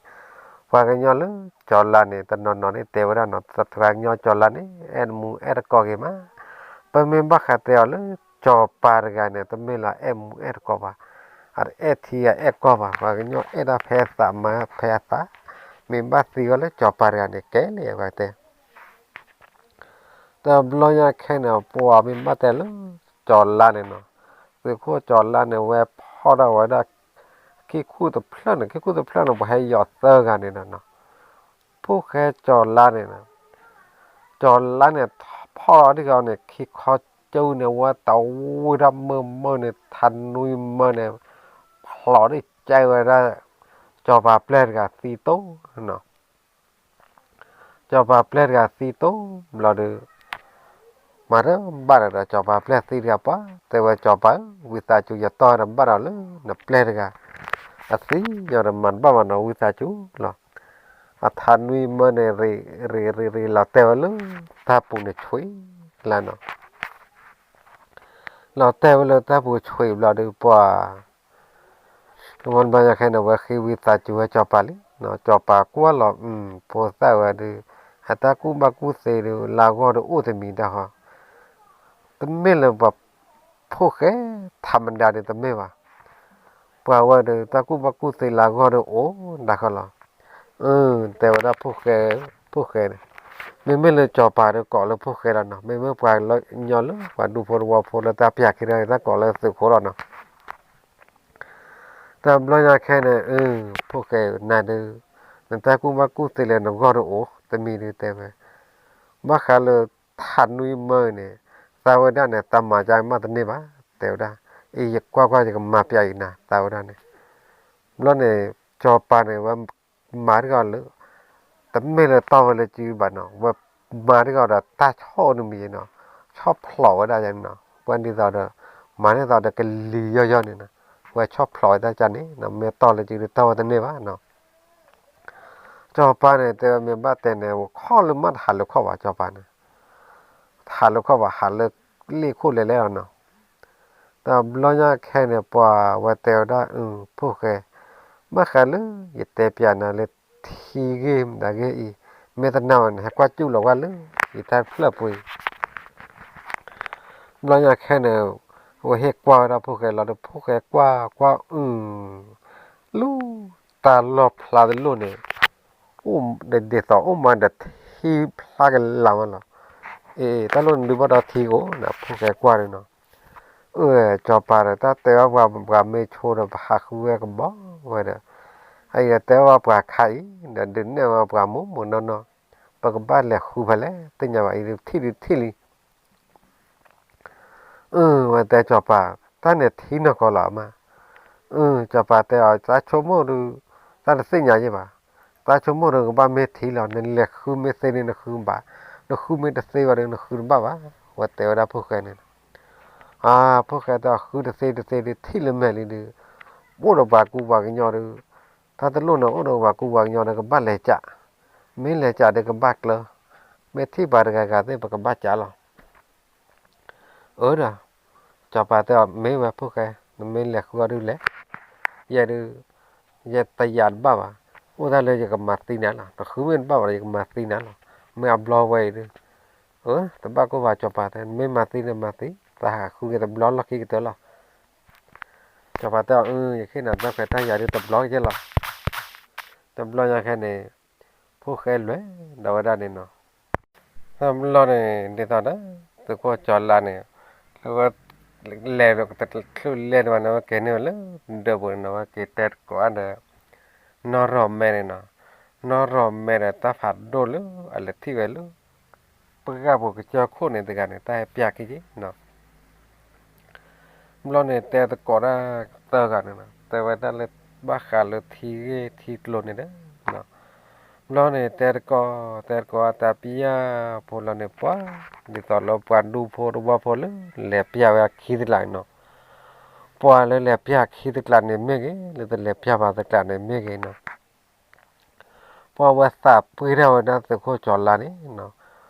ပှၤကညီလၢကၠီၤလါန့ၣ် တနီၤနီၤန့ၣ်တဲဝဲဒၣ်နီၤ, ပှၤကညီကၠီၤလါန့ၣ် အဲၣ်မူအဲၣ်တကိးက့ၤမး, ပမ့ၢ်ဘၣ်ဃးတဲအီၤလၢ ကၠီၤပၤတဂၤန့ၣ် တမ့ၢ်လၢအဲၣ်မူအဲၣ်တကိးဘၣ်, အတအဲၣ်ထံအအဲၣ်ကီၢ်ဘၣ်, ပှၤကညီအဲၣ်ဒၣ်ဖဲအသးမၤဖဲအသး, မ့ၢ်ဘၣ်သံဝဲလၢကၠီၤပၤတဂၤန့ၣ် ကဲလံဝဲတဲ တဘျီညါခဲန့ၣ် ပှၤမ့ၢ်ဘၣ်တဲလၢ ကၠီၤလါန့ၣ်နီၤ, သုးခိၣ်ကၠီၤလါန့ၣ် ဝဲဖီၣ်ထီၣ်ဝဲဒၣ် ခံခူၣ်တဖျၢၣ်န့ၣ်, ခံခူၣ်တဖျၢၣ်န့ၣ် ပှၤဟဲယီၤသၢဂၤန့ၣ်နီၤ, ဖိၣ်ဃဲကၠီၤလါန့ၣ်, ကၠီၤလါန့ၣ် ဖီၣ်ထီၣ်ဒ်ဂီၤန့ၣ် ခံခီကၠူန့ၣ် ဝဲတဝံၣ်ထီၣ်မုာ်မုာ်န့ၣ် ထးနွံမၢန့ၣ် ဖျိးဒ်ကဲဝဲဒၣ် ကၠီၤပၤပျဲၢ်တဂၤသံတိၢ်နီၤ ကၠီၤပၤပျဲၢ်တဂၤသံတိၢ်ဘျီဒီး, မၤတဘၣ်ဒီး ကၠီၤပၤပျဲၢ်သံတဂၤပှၤ, တဲဝဲကၠီၤပၤဧၢ, ဝံသးစူၤ ယတီၢ်တဘၣ်ဒီးလၢ နပျဲၢ်တဂၤ, အသံညီဒီးမၤတဘၣ်ဘၣ်နီၤ ဝံသးစူၤလီၤ, အထးနွံမၢန့ၣ် ရ့ရ့ရ့ရ့လီၤတဲာ်ဝဲလၢ တၢ်ပူၤန့ၣ်ဆွံလၢနီၤ လီၤတဲာ်ဝဲလၢတၢ်ပူၤဆွံဘျီဒီးပှၤ တဝီတဘျီညါခဲန့ၣ် ဝဲဃ့ဝံသးစူၤဝဲကၠီၤပၤလံ, ကၠီၤပၤကွၢ်လီၤ ဖိသၣ်ဝဲဒီး, အတၢ်ကူၣ်ဘၣ်ကူၣ်သ့ဒီး လၢဂီၢ်ဒီးအိၣ်တမံၤတၢ်ဃီ, တမ့ၢ်လၢပှၤဖိၣ်ဃဲ ထးမဒါဒီးတမ့ၢ်ဘၣ်, ပှၤဝဲဒီး တၢ်ကူၣ်ဘၣ်ကူၣ်သ့လၢဂီၢ်ဒီးအိၣ်ဒၣ်ဃီလီၤ, အၢ တဲဝဲဒၣ်ဖိၣ်ဃဲ, ဖိၣ်ဃဲန့ၣ်, မ့မ့ၢ်လၢကၠီၤပၤဒီးကိးလၢဖိၣ်ဃဲလီၤနီၤ, မ့မ့ၢ်ပှၤကညီလၢပှၤဒူဖိတဝီဖိလၢတၢ်ပျၢ်ခံဒီး တၢ်ကိးလၢသုးခိၣ်လီၤနီၤ တဘျီညါခဲန့ၣ် အၢ ဖိၣ်ဃဲဧၢ နၤဒုး, နတၢ်ကူၣ်ဘၣ်ကူၣ်သ့လၢနဂီၢ်ဒီးအိၣ်တမံၤဒုးတဲဝဲ, ဘၣ်ဃးလၢထးနွံမၢန့ၣ်, သးဝဲဒၣ်န့ၣ် တၢ်မၤကမၣ်တန့ၢ်ဘၣ်, တဲဝဲဒၣ်, အံၤယကွၢ်ကွၢ်ယကမၤပျဲအံၤနၤ သးဝဲဒၣ်န့ၣ်, ဘျီန့ၣ် ကၠီၤပၤန့ၣ် ဝဲမၤတဂီၤလၢ တမ့ၢ်လၢတီၢ်ဝဲလၢစုဘၣ်နီၤ, ဝဲမၤတဂီၤဒီးတၢ်ဆီၣ်တမံၤနီၤ, ဆီၣ်ဖျိးဝဲဒၣ်ယၤန့ၣ်နီၤ, ပှၤဒ်သိးဒီး မၤန့ၢ်သိးဒီးကလံၤယီၢ်ယီၢ်န့ၣ်နီၤ, ဝဲဆီၣ်ဖျိးဝဲတၢ်ကန့ၣ်နီၤ, မ့ၢ်တီၢ်လၢစုဒီးတီၢ်ဝဲတန့ၢ်ဘၣ်နီၤ, ကၠီၤပၤန့ၣ် တဲဝဲမ့ၢ်ဘၣ်တဲန့ၣ် ဝဲခီၣ်လၢမးတဟးလၢခီၣ်ဘၣ် ကၠီၤပၤန့ၣ်, တဟးလၢခီၣ်ဘၣ် ဟးလၢလ့ၣ်ခိၣ်လဲၤလဲၣ်လီၤနီၤ တဘျီညါခဲန့ၣ် ပှၤဝဲတဲဝဲဒၣ် အု ဖိၣ်ဃဲ, ဘၣ်ဃးလၢယတဲပျးနၤလၢထံဂ့ၢ်မတၤဂ့ၢ်အံၤ, မ့ၢ်တနာ်ဝဲန့ၣ် ဟဲကွၢ်စူၣ်လီၤဝဲလၢ ယတၢ်ဖျၢၣ်ပူၤအံၤ, ဘျီညါခဲန့ၣ် ဝဲဟ့ၣ်ကွၢ်ဝဲဒၣ်ဖိၣ်ဃဲလီၤဒီး ဖိၣ်ဃဲကွၢ်ကွၢ် အု လူၤ တၢ်လီၢ်ဖျါတလိၣ်န့ၣ် အိၣ်ဒ်သိးအိၣ်မးဒီးထံဖျါကလၤမးလီၤ. အ့ တၢ်လိၣ်န့ၣ်ဒုးဘၣ်ဒီးထံကအိၣ်န့ၣ် ဖိၣ်ဃဲကွၢ်န့ၣ်နီၤ. အၢ ကၠီၤပၤဒီး တၢ်တဲဘၣ်ပှၤ ပှၤမ့ၢ်ဆိဒီး ပဟးဃုဝဲကဘီဝဲဒီး အအံၤဒီးတဲဘၣ်ပှၤခါအံၤဒီး ဒုးနဲၣ်ဝဲပှၤမူးမူးနီၢ်နီၢ် ပကဘၣ်လဲၤဃုဖဲလဲၣ် သ့ၣ်ညါဘၣ်အံၤ ထံၣ်ဒုးထံၣ်လံ အၢ ဝဲတဲကၠီၤပၤ တၢ်န့ၣ်ထံနီၢ်ကီၢ်လီၤအမါ. အၢ ကၠီၤပၤတဲအီၤ တၢ်ဆိကမိၣ်ဒီး တၢ်တသ့ၣ်ညါယဲၢ်ဘၣ်. တၢ်ဆိကမိၣ်ဒီးကဘၣ်မ့ၢ်ထံလီၤ. နလဲၤဃုမ့ၢ်သ့န့ၣ် နဃုဘၣ်, နဃုမ့ၢ်တသ့ဘၣ်ဒီး နဃုတဘၣ်ဘၣ်. ဝဲတဲဝဲဒၣ်ဖိၣ်ဃဲန့ၣ်, အၢ ဖိၣ်ဃဲတဲအီၤ ဃုတသ့တသ့ဒီး ထံၣ်လၢမဲာ်လံဒီး အိၣ်ဒီးပှၤကူပှၤကညီဒီး တၢ်တလိၣ်န့ၣ် အိၣ်ဒီးပှၤကူပှၤကညီဒီး ကဘၣ်လဲၤကး, မ့ၢ်လဲၤကးဒီးကဘၣ်ကျၢၤ, မ့ၢ်ထံၣ်ပှၤတဂၤဂၤသ့ၣ် ပကဘၣ်ကးလီၤ. အၢဒီး ကၠီၤပၤတဲအီၤ မ့ၢ်ဝဲဖိၣ်ဃဲ, နမ့ၢ်လဲၤဃုအီၤဒုးလဲၤ, ယဲဒုး ယတယာ်တဘၣ်ဘၣ်. အိၣ်တၢ်လၢယကမၤသံနၤလီၤ. နဃုမ့ၢ်တဘၣ်ဘၣ်ဒီး ယကမၤသံနၤလီၤ. မ့ၢ်အဘျီဝဲအံၤဒုး, အၢ တဘၣ်ကိၢ်ဘၣ် ကၠီၤပၤတဲ, နမ့ၢ်မၤသံန့ၣ်မၤသံ, သးဟးဃုက့ၤတဘျီလီၢ်ခံကတၢၢ်လီၤ. ကၠီၤပၤတဲအီၤ အၢ ယဃ့နၤတၢ်ခွဲးတၢ်ယာ်ဒုးတဘျီကဲလီၤ. တဘျီညါခဲန့ၣ် ဖိၣ်ဃဲလဲၤဒီးဝဲဒၣ်န့ၣ်နီၤ. တဘျီန့ၣ် ဒ်သိးဒီး သုးခိၣ်ကၠီၤလါန့ၣ် လၢဝဲ လဲၤဒီးကတချုးလဲၤတဘၣ်န့ၣ် အဝဲက့ၤန့ၢ်ဝဲလၢဒၢးပူၤန့ၣ်နီၤ အဝဲက့ၤတဲသကိးဒီး နီၢ်ရီၣ်မဲန့ၣ်နီၤ, နီၢ်ရီၣ်မဲဒီးတၢ်ဖးဒိၣ်လၢအလဲၤထံၣ်ဝဲလၢ ပှၤဂၤပူၤကစၢၢ်ခိၣ်န့ၣ်တဂၤန့ၣ် တၢ်ဟဲပျၢ်ခံက့ၤနီၤ. ဘျီန့ၣ်တဲသကိးတၢ်သၢဂၤန့ၣ်နီၤ တဲဝဲဒၣ်လၢ ဘၣ်ဃးလၢထံဂ့ၢ်ထံကျိၤန့ၣ်ဒီး ဘျီန့ၣ်တဲသကိး တဲသကိးအတၢ်ပျၢ်ဖိလီၤန့ၣ် ပှၤ ဒ်သိးလၢပှၤဒူဖိတဝီဖိလၢ လဲၤပျၢ်ဝဲအခံတကျးန့ၣ်နီၤ, ပှၤလၢလဲၤပျၢ်ခံတကျးန့ၣ်မ့ၢ်ဂ့ၤ လၢတလဲၤပျၢ်ဘၣ်တကျးန့ၣ်မ့ၢ်ဂ့ၤနီၤ ပှၤဝဲသးပှ့ၤထီၣ်ဝဲဒၣ်သုးခိၣ်ကၠီၤလါန့ၣ်နီၤ,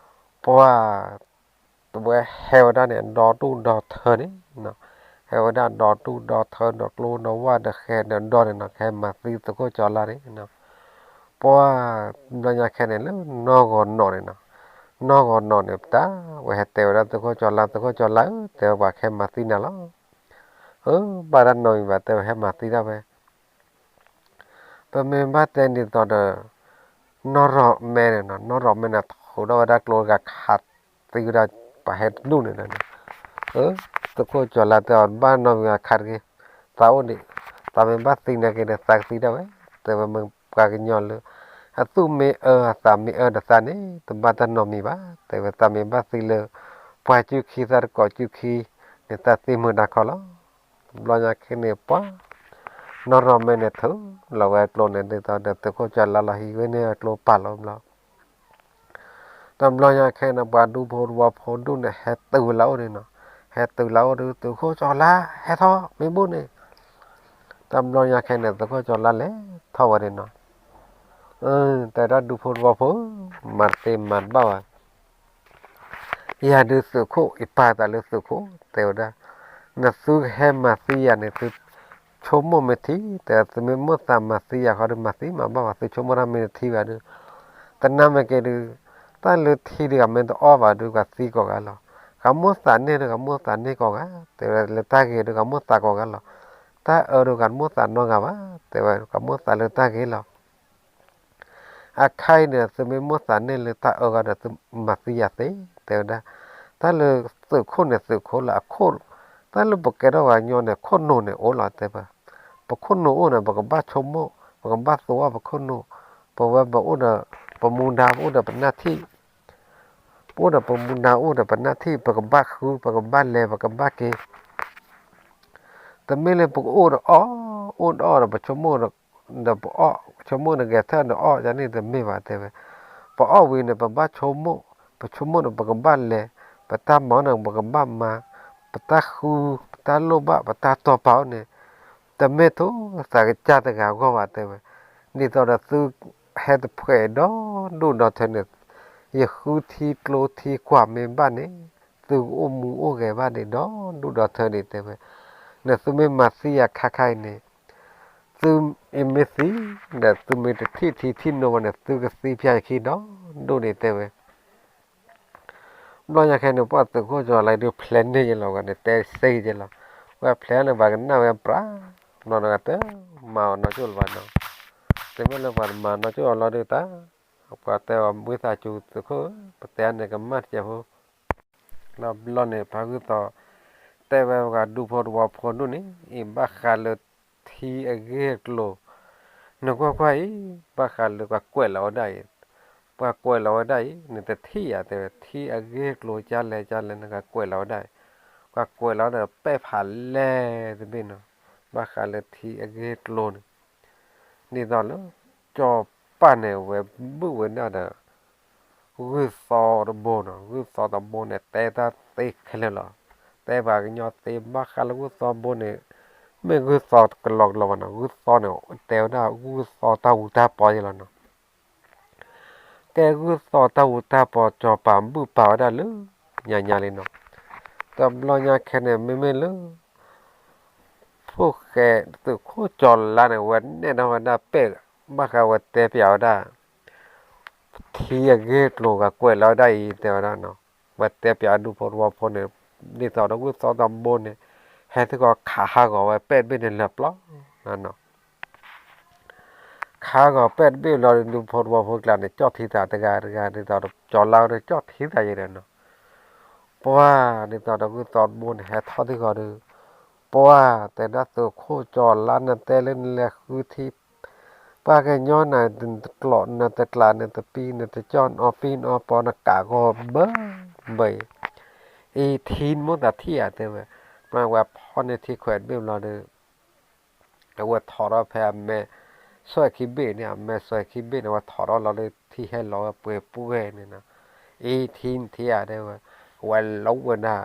ပှၤ တဝဲဟဲဝဲဒၣ်န့ၣ် ဒီတူၢ်ဒီထၢန့ၣ်နီၤ, ဟဲဝဲဒၣ်ဒီတူၢ်ဒီထၢ ဒီကျိဒီဝၢ် ဒီဃဲဒီဒီန့ၣ်နီၤ ကဟဲမၤသံသုးခိၣ်ကၠီၤလါန့ၣ်နီၤ, ပှၤ ဘျီညါခဲန့ၣ်လၢနီၢ်ဂီၤနီၢ်န့ၣ်နီၤ, နီၢ်ဂီၤနီၢ်န့ၣ် ပတၢ်ဝဲဟဲတဲဝဲဒၣ်သုးခိၣ်ကၠီၤလါ သုးခိၣ်ကၠီၤလါဧၢ တဲဝဲပှၤကဟဲမၤသံနၤလီၤ, အၢ ဘၣ်တၢ်နီတမံၤဘၣ် တဲဝဲဟဲမၤသံဒၣ်ဝဲ ပမ့ၢ်ဘၣ်တဲဒ်သိးဒီး နီၢ်ရီၣ်မဲန့ၣ်နီၤ နီၢ်ရီၣ်မဲန့ၣ် ထိးထီၣ်ဝဲဒၣ်ကျိတဂၤခးသံဝဲဒၣ် ပှၤဟဲတဒူၣ်န့ၣ်ဒီး အၢ သုးခိၣ်ကၠီၤလါတဲအီၤ ဘၣ်နီတမံၤဘၣ်ခးတဂ့ၤ, သးအိၣ်ဒံး, သးမ့ၢ်ဘၣ်သံနာ်က့ဒီး သးကသံဒၣ်ဝဲ, တဲဝဲမ့ၢ်ပှၤကညီလၢ အသူၣ်မ့ၢ်အၢအသးမ့ၢ်အၢဒီးသးန့ၣ် တဘၣ်တၢ်နီတမံၤဘၣ်, တဲဝဲသးမ့ၢ်ဘၣ်သံလၢ ပှၤစုခံသးတကိးစုခံ န့ၣ်သးသံမုာ်တၢ်ခီလီၤ. တဘျီညါခဲန့ၣ်ပှၤ နီၢ်ရီၣ်မဲန့ၣ်ထုးလီၤဝဲကျိန့ၣ် ဒ်သိးဒီးသုးခိၣ်ကၠီၤလါလီၤဟံးဝဲန့ၢ်အကျိပာ်လီၤဘျီ, တဘျီညါခဲန့ၣ် ပှၤဒူဖိတဝီဖိဒူၣ်န့ၣ် ဟဲတုၤလၢအအိၣ်န့ၣ်နီၤ, ဟဲတုၤလၢအအိၣ်ဒီး သုးခိၣ်ကၠီၤလါ ဟဲထီၣ်မ့ၢ်ဘူၣ်န့ၣ်, တဘျီညါခဲန့ၣ် သုးခိၣ်ကၠီၤလါလဲၤထီၣ်ဝဲန့ၣ်နီၤ, တဲဒၣ်ဒူဖိတဝီဖိ မၤတသ့မၤတဘၣ်ဘၣ် ယၤဒုးသုးခိၣ် ယပာ်သးလၢသုးခိၣ် တဲဝဲဒၣ်, နသုကဟဲမၤသံယၤန့ၣ် သုဆိကမိၣ်မ့ၢ်ထံ တဲသုမ့ၢ်မိၣ်သးမၤသံယၤဃီဒီး မၤသံမၤဘၣ်ဘၣ် သုဆိကမိၣ်တၢ်မ့ၢ်တထံဘၣ်ဒီး, တနာ်မ့ၢ်က့ၤဒုး, တၢ်လၢထံဒုး ကမ့ၢ်တအီၣ်ဘၣ်ဒုး ကသံကိးဂၤလီၤ, ကမိၣ်သးန့ၢ်ဒုး ကမိၣ်သးန့ၢ်ကိးဂၤ, တဲဝဲလၢတၢ်ဂ့ၤဒုး ကမိၣ်သးကိးဂၤလီၤ, တၢ်အၢဒုး ကမိၣ်သးနီတဂၤဘၣ်, တဲဝဲ ကမိၣ်သးလၢတၢ်ဂ့ၤလီၤ အခါအံၤန့ၣ် သုမ့ၢ်မိၣ်သးန့ၢ်လၢတၢ်အၢဂၤဒီး သုမၤသံယၤသ့, တဲဝဲဒၣ်, တၢ်လၢသုးခိၣ်န့ၣ် သုးခိၣ်လၢအခိၣ်, တၢ်လၢပကဲထီၣ်ပှၤကညီန့ၣ် ခိၣ်နူာ်န့ၣ်အိၣ်လီၤ တဲဝဲ, ပခိၣ်နူာ်အိၣ်န့ၣ် ပကဘၣ်ဆိကမိၣ်, ပကဘၣ်သဝီပခိၣ်နူာ်, ပဝဲပအိၣ်ဒီး ပမူဒါ ပအိၣ်ဒီးပနၢ်ထံၣ်, ပအိၣ်ဒီးပမူဒါ အိၣ်ဒီးပနၢ်ထံၣ် ပကဘၣ်ဃု ပကဘၣ်လဲၤ ပကဘၣ်က့ၤ တမ့ၢ်လၢပကအိၣ်ဒီးအီၣ်, အိၣ်ဒီးအီၣ်ဒီးပဆိကမိၣ်, ဒီးပအီၣ်, ဆိကမိၣ်ဒီးဂဲၤထၢၣ်ဒီးအီၣ် ယၤန့ၣ်တမ့ၢ်ဘၣ်တဲဝဲ, ပအီၣ်ဝံၤန့ၣ် ပဘၣ်ဆိကမိၣ်, ပဆိကမိၣ်ဒီးပကဘၣ်လဲၤ, ပတၢ်မၤန့ၣ်ပကဘၣ်မၤ, ပတၢ်ဃု, ပတၢ်လိၣ်ဘၣ်, ပတၢ်တီၢ်ပာ်အိၣ်န့ၣ်, တမ့ၢ်ထိၣ်သးကစၢ်တဂၤအဂီၢ်ဘၣ်တဲဝဲ, ဒ်သိးဒီးသုဟဲတဖှဲးဒီးဒိၣ်ဒီထၢန့ၣ်, ယဃုထံကျိထံကွၢ်မ့ၢ်ဘၣ်န့ၣ်, သုကအိၣ်မူအိၣ်ဂဲၤဘၣ်န့ၣ်ဒီးဒိၣ်ဒီထၢန့ၣ်တဲဝဲ, နသုမ့ၢ်မၤသံယၤခါခါအံၤန့ၣ်, သုအမ့ၢ်သံ, ဒီးသုမ့ၢ်တထံၣ်ထံထံၣ်နိဘၣ်န့ၣ် သုကသံပျၢ်ယခံဒီးဒိၣ်န့ၣ်တဲဝဲ ဘျီညါခဲန့ၣ် ပှၤသုးခိၣ်ကၠီၤလါဒုးဖျဲးန့ၢ်ယလီၤဂၤန့ၣ် တဲစ့ယလီၤ, ဝဲဖျဲးန့ၣ် ပှၤကနၣ်ဝဲပြး, ဘျီန့ၣ်ဂၤတမၤအီၤနီၢ်ကၠိၣ်လၢၤဘၣ်နီၤ, တမ့ၢ်လၢပှၤတမၤနီၢ်ကၠိၣ်အီၤလီၤဒုးတၢ်, ပှၤတဲအီၤဝံသးစူၤသုးခိၣ်ဧၢ, ပတဲန့ၣ်ကမၣ်တစဲးဖိ လီၤဘျီန့ၣ် ပှၤဂုၢ်သီး, တဲဝဲပှၤဒူဖိတဝီဖိဒူၣ်န့ၣ် အံၤဘၣ်ဃးလၢထံအဂ့ၢ်အကျိၤ, နကွၢ်ကွၢ်အံၤ, ဘၣ်ဃးလၢပှၤကွဲးလီၤဝဲဒၣ်အံၤ, ပှၤကွဲးလီၤဝဲဒၣ်အံၤ နတထံၣ်ယၤတဲဝဲ ထံအဂ့ၢ်အကျိၤကလဲၣ်ကလဲၣ် နကကွဲးလီၤဝဲဒၣ်အံၤ, ပှၤကွဲးလီၤဝဲဒၣ်ဒီးပဲာ်ဖးလဲၢ်တဘ့ၣ်နီၤ, ဘၣ်ဃးလၢထံအဂ့ၢ်အကျိၤန့ၣ် ဒ်သိးလၢ ကၠီၤပၢ်န့ၣ် အဝဲဘုၣ်ဝဲဒၣ်ဒီး ဂုၢ်သီတဘိနီၤ, ဂုၢ်သီတဘိန့ၣ် တဲတၢ်သ့ခဲလၢာ်လီၤ. တဲပှၤကညီသ့ဘၣ်ဃးလၢဂုၢ်သီဘိန့ၣ် မ့ၢ်ဂုၢ်သီကလီကလီဘၣ်နီၤ, ဂုၢ်သီန့ၣ် တဲဝဲဒၣ်ဂုၢ်သီတၢ်အူတၢ်ပီယဲလီၤနီၤ. ကဲဂုၢ်သီတၢ်အူတၢ်ပီ ကၠီၤပၢ်ဘုၣ်ပာ်ဝဲဒၣ်လၢညါညါလံနီၤ. တဘျီညါခဲန့ၣ် မ့မ့ၢ်လၢ ဖိၣ်ဃဲသုးခိၣ်ကၠီၤလါန့ၣ် ဝဲနဲၣ်ထီၣ်ဝဲဒၣ်ပဲာ်, ဘၣ်ဃးဝဲတဲပျးဝဲဒၣ် ထံအဂ့ၢ်အကျိၤဂၤကွဲးလီၤဝဲဒၣ်အံၤ တဲဝဲဒၣ်နီၤ. ဝဲတဲပျးဒူဖိတဝီဖိန့ၣ် ဒ်သိးဒီးဂုၢ်သီတဘိန့ၣ် ဟဲသ့ၣ်ကီးခးဟးဂီၤဝဲပဲာ်တဘ့ၣ်န့ၣ်လၢာ်ပျီနီၤ. ခးဟးဂီၤပဲာ်တဘ့ၣ်လီၤဒီး ဒူဖိတဝီဖိကျါန့ၣ် ကၠီၣ်ထံသးတဂၤတဂၤ ဒ်သိးဒီးကၠီၤလါဝဲဒီးကၠီၣ်ထံသးယဲဒီးနီၤ. ပှၤဒ်သိးဒီးဂုၢ်သီတဘိန့ၣ် ဟဲထီၣ်သံဃီဒီး, ပှၤတဲဒၣ်သုးခိၣ်ကၠီၤလါ နတဲလၢနလဲၤဃုထံ ပှၤကညီနၤ နတကျိး နတကျး နတပံ နတကၠီၣ် နအီၣ်ပံ နအီၣ်ပီ နကးဂီၤဘၢဘၢအံၤ, အံၤထံနမိၢ်သးထံၣ်ဧါ တဲဝဲ, မ့ၢ်ဝဲဖီၣ်န့ၢ်ထံခွဲးတဘ့ၣ်ဘျီဒီး အဝဲထီၣ်ထီၣ်ဖဲအမဲာ် စီၤခံဘ့ၣ်န့ၣ် အမဲာ်စီၤခံဘ့ၣ်န့ၣ် အဝဲထီၣ်ထီၣ်လီၤဒီး ထံဟဲလီၤဝဲပှဲၤပူၤဝဲန့ၣ်နီၤ, အံၤထံနထံၣ်ဧါ တဲဝဲ, ဝဲလီၤဝဲဒၣ်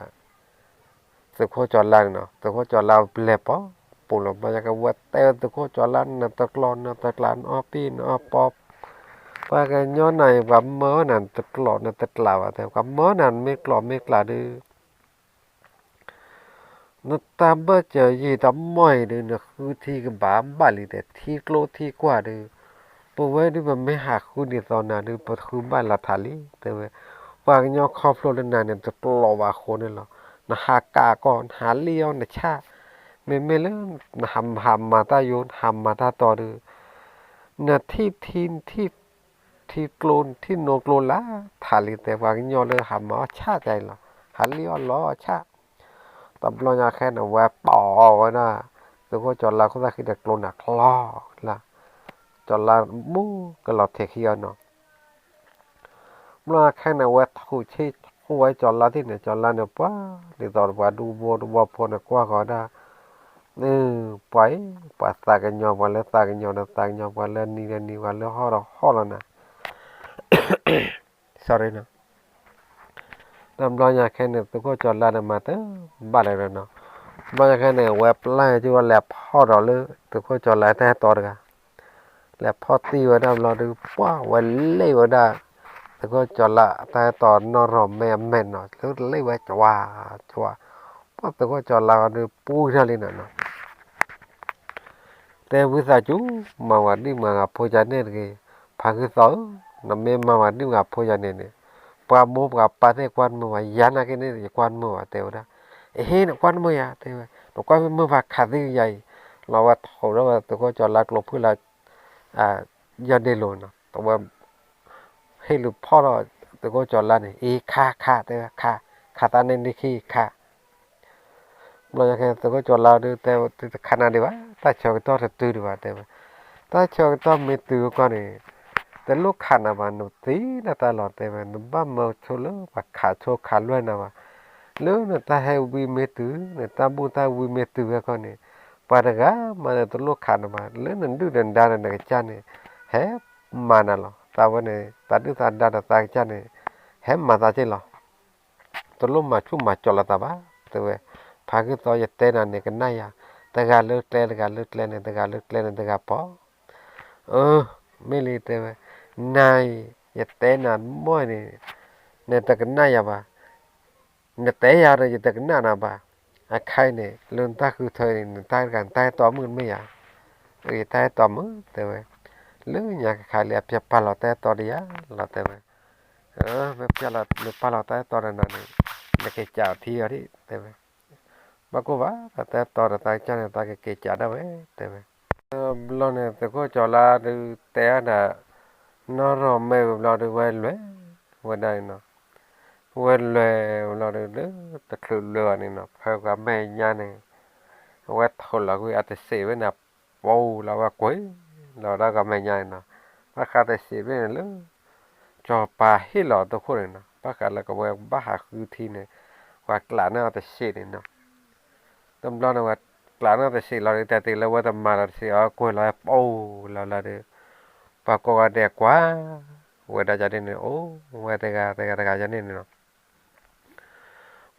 သုးခိၣ်ကၠီၤလါန့ၣ်နီၤ, သုးခိၣ်ကၠီၤလါပလဲၤပိာ်ပူၤလီၤ ဘျီညါကဝဲတဲဝဲသုးခိၣ်ကၠီၤလါ နတကျိး နတကျး နအီၣ်ပံ နအီၣ်ပီ ပှၤကညီနၤအံၤ ပှၤမၢနၤ နတကျိး နတကျးဘၣ် တဲ ပှၤမၢနၤ နမ့ၢ်ကျိးမ့ၢ်ကျးဒီး နတၢ်ဘၢၣ်စၢၤယံာ်တမီၢ်အံၤဒီး နဃုထံကဘၣ်ဘၣ်လံ တဲ ထံကျိထံကွၢ်ဒီး ပဝဲဒုးပမ့ၢ်ဟးဃုဒ်သိးနၤဒီး ပဃုဘၣ်လီၤထးလံ တဲဝဲ, ပှၤကညီခီဖျိလၢနၤန့ၣ် တကျိးဘၣ်အဃိန့ၣ်လီၤ, နဟးကးကီၢ် နဟးလံၣ်အီၣ်နဆၣ်, မ့မ့ၢ်လၢ နဟးမၤတၢ်ယိ နဟးမၤတၢ်တီဒီး နထံၣ်ထံ နထံၣ် ထံကျိ နထံၣ်နိကျိလၢထးလံ တဲ ပှၤကညီလၢဟးမၤအီၣ်ဆၣ်တၢ်အံၤလီၤ, ဟးလံၣ်အီၣ်လီအီၣ်ဆၣ်, တဘျီညါခဲန့ၣ် ဝဲပိာ်ဝဲဒၣ် သုးခိၣ်ကၠီၤလါခိၣ်သၣ်ဃံဒီးကျိနၤချီလၢ ကၠီၤလါမူကလီၤထဲခံအီၤနီၤ, ဘျီညါခဲန့ၣ် ဝဲထူၣ်ဆ့ၣ်ဃိဝဲကၠီၤလါသ့ၣ်န့ၣ် ကၠီၤလါန့ၣ် ပှၤဒ်သိးပှၤဒူဘိတဘီဖိန့ၣ် ကွၢ်ဃီၤဒၣ် ပှၤအံၤ ပှၤသးကညီၤ ပှၤလၢသးကညီၤဒီးသးကညီၤ ပှၤလၢနံၤဒီးနံၤ ပှၤလၢဟီၣ်ဒီးဟီၣ်လီၤနၤ, တဘျီညါခဲန့ၣ် သုးခိၣ်ကၠီၤလါန့ၣ် မၤတဘၣ်လၢၤဒီးနီၤ, ဘျီညါခဲန့ၣ် ဝဲပျၢ်က့ၤဝဲလဲၤဖီၣ်ဒီးလၢ သုးခိၣ်ကၠီၤလါတၢ်ဟဲတီတဂၤ လဲၤဖီၣ်တံၢ်ဝဲဒၣ်ဘျီဒီး ပှၢ်ဝဲလ့ၣ်ဝဲဒၣ် သုးခိၣ်ကၠီၤလါတၢ်ဟဲတီနီၢ်ရီၢ်မဲအမဲာ်နီၤ လၢလ့ၣ်ဝဲကၠွၤကၠွၤ, ပှၢ်သုးခိၣ်ကၠီၤလါဒီးပူထီၣ်လံနီၤနီၤ, တဲဝံသးစူၤ မၤဝဲဒ်မၤဂၤဖိယၤန့ၣ်တဂ့ၤ, ဖါဂုၢ်သီဧၢ, နမ့ၢ်မၤဝဲဒ်မၤဂၤဖိယၤန့ၣ်န့ၣ် ပှၤမိၢ်ပှၤပၢ်သ့ၣ်ကွၢ်တမုာ်ဘၣ်, ယၤနာ်က့န့ၣ် ယကွၢ်တမုာ်ဘၣ် တဲဝဲဒၣ်, အဟ့ၣ်နကွၢ်တမုာ်ယၤ တဲဝဲ, နကွၢ်မ့ၢ်မုာ်ဘၣ်ခးသံယၤအံၤ, လီၤဝဲထိးထီၣ်ဝဲသုးခိၣ်ကၠီၤလါကျိဖုၣ်လၢ ယီၢ်ဒ့လိၤနီၤ, တဝဲ ဟ့ၣ်လူၤဖီၣ်ထီၣ်သုးခိၣ်ကၠီၤလါန့ၣ် အံၤခးခး တဲဝဲ ခး, ခးသးန့ၣ်ဒ့ခံခး, ဘျီညါခဲသုးခိၣ်ကၠီၤလါဒုးတဲ တခးနၤဒံးဘၣ်, တၢ်ဆၢကတီၢ်တတုၤဒံးဘၣ် တဲဝဲ, တၢ်ဆၢကတီၢ်မ့ၢ်တုၤကီၢ်န့ၣ် တလိၣ်ခးနၤဘၣ် နသံနတၢ်လီၤ တဲဝဲ, နဘၣ်မၢဆိလၢပှၤခးဆိခးလွဲၢ်နၤဘၣ်, လၢနတၢ်ဟဲဝံမ့ၢ်တုၤ နတၢ်ဘူၣ်တၢ်ဝံမ့ၢ်တုၤဝဲကီၢ်န့ၣ် ပှၤတဂၤမးန့ၣ်တလိၣ်ခးနၤဘၣ်, လၢနဒုၣ်နဒါဒီးနကစၢ်န့ၣ် ဟဲမၤနၤလီၤ, တၢ်ဝဲန့ၣ် တၢ်ဒုၣ်တၢ်ဒါဒီးတၢ်ကစၢ်န့ၣ် ဟဲမၤသးက့ၢ်လီၤ, တလိၣ်မၤဆူၣ်မၤကၠီၤလီၤသးဘၣ် တဲဝဲ, ဖါဂုၢ်သီယတဲနၤန့ၣ်ကနၣ်ယၤ, တဂၤလၢကျဲတဂၤလၢကျဲန့ၣ် တဂၤလၢကျဲန့ၣ်တဂၤပီၤ, အၢ မ့ၢ်လံ တဲဝဲ, နၤအံၤ ယတဲနၤမီၢ်န့ၣ် နတကနၣ်ယၤဘၣ်, နတဲယၤဒီးယတကနၣ်နၤဘၣ်, အခါအံၤန့ၣ် လၢနတၢ်ဃုထၢန့ၣ် နတၢ်တဂၤ နတၢ်ဟဲတီမုၣ်တမ့ၢ်ယၤ, ယတၢ်ဟဲတီမုၣ် တဲဝဲ, လၢညါကခါလံအပျဲၢ်ပာ်လီၤတၢ်ဟဲတီဒီးယၤလီၤ တဲဝဲ, မ့ၢ်ပျဲၢ်လီၤ နပာ်လီၤတၢ်ဟဲတီဒီးနၤန့ၣ် နက့ၤကးအီၤထံအီၤဒံး တဲဝဲ, ဘၣ်ကိၢ်ဘၣ် တၢ်ဟဲတီဒီးတၢ်ကစၢ်န့ၣ် တၢ်ကက့ၤကးဒၣ်ဝဲ တဲဝဲ, ဘျီန့ၣ် သုးခိၣ်ကၠီၤလါဒုးတဲအါနၤ နီၢ်ရီၢ်မဲာ်ဝံၤဘျီဒုး ဝဲလဲၤဝဲဒၣ်န့ၣ်နီၤ, ဝဲလဲၤဝံၤဘျီဒုး လၢတချုးလဲၤဘၣ်န့ၣ်နီၤ ဖဲပှၤမဲာ်ညါန့ၣ် အဝဲထိးလီၤကွံာ်အတစံးဝဲန့ၣ် ပူၤလီၤဝဲကွံာ်လီၤဝဲဒၣ်ပှၤမဲာ်ညါန့ၣ်နီၤ, ဘၣ်ဃးတစံးဘၣ်န့ၣ်လၢ ကၠီၤပၤဟ့ၣ်လီၤသုးခိၣ်န့ၣ်နီၤ ဘၣ်ဃးလၢကဝဲဘၣ်ဟးဃုထံန့ၣ် ပှၤကျးန့ၢ်အီၤတစံးန့ၣ်နီၤ တဘျီန့ၣ်ဝဲကျးန့ၢ်တစံးလီၤဒီး တၢ်တုၤလၢဝဲတမၤလီၤတစံးအီၤကွံာ်လီၤပူၤလီၤလီၤဒီး ပှၤကိးဂၤဒဲးကွၢ်ဝဲဒၣ်ယၤန့ၣ်န့ၣ် အိၣ်ဝဲတဂၤတဂၤတဂၤယၤန့ၣ်န့ၣ်နီၤ,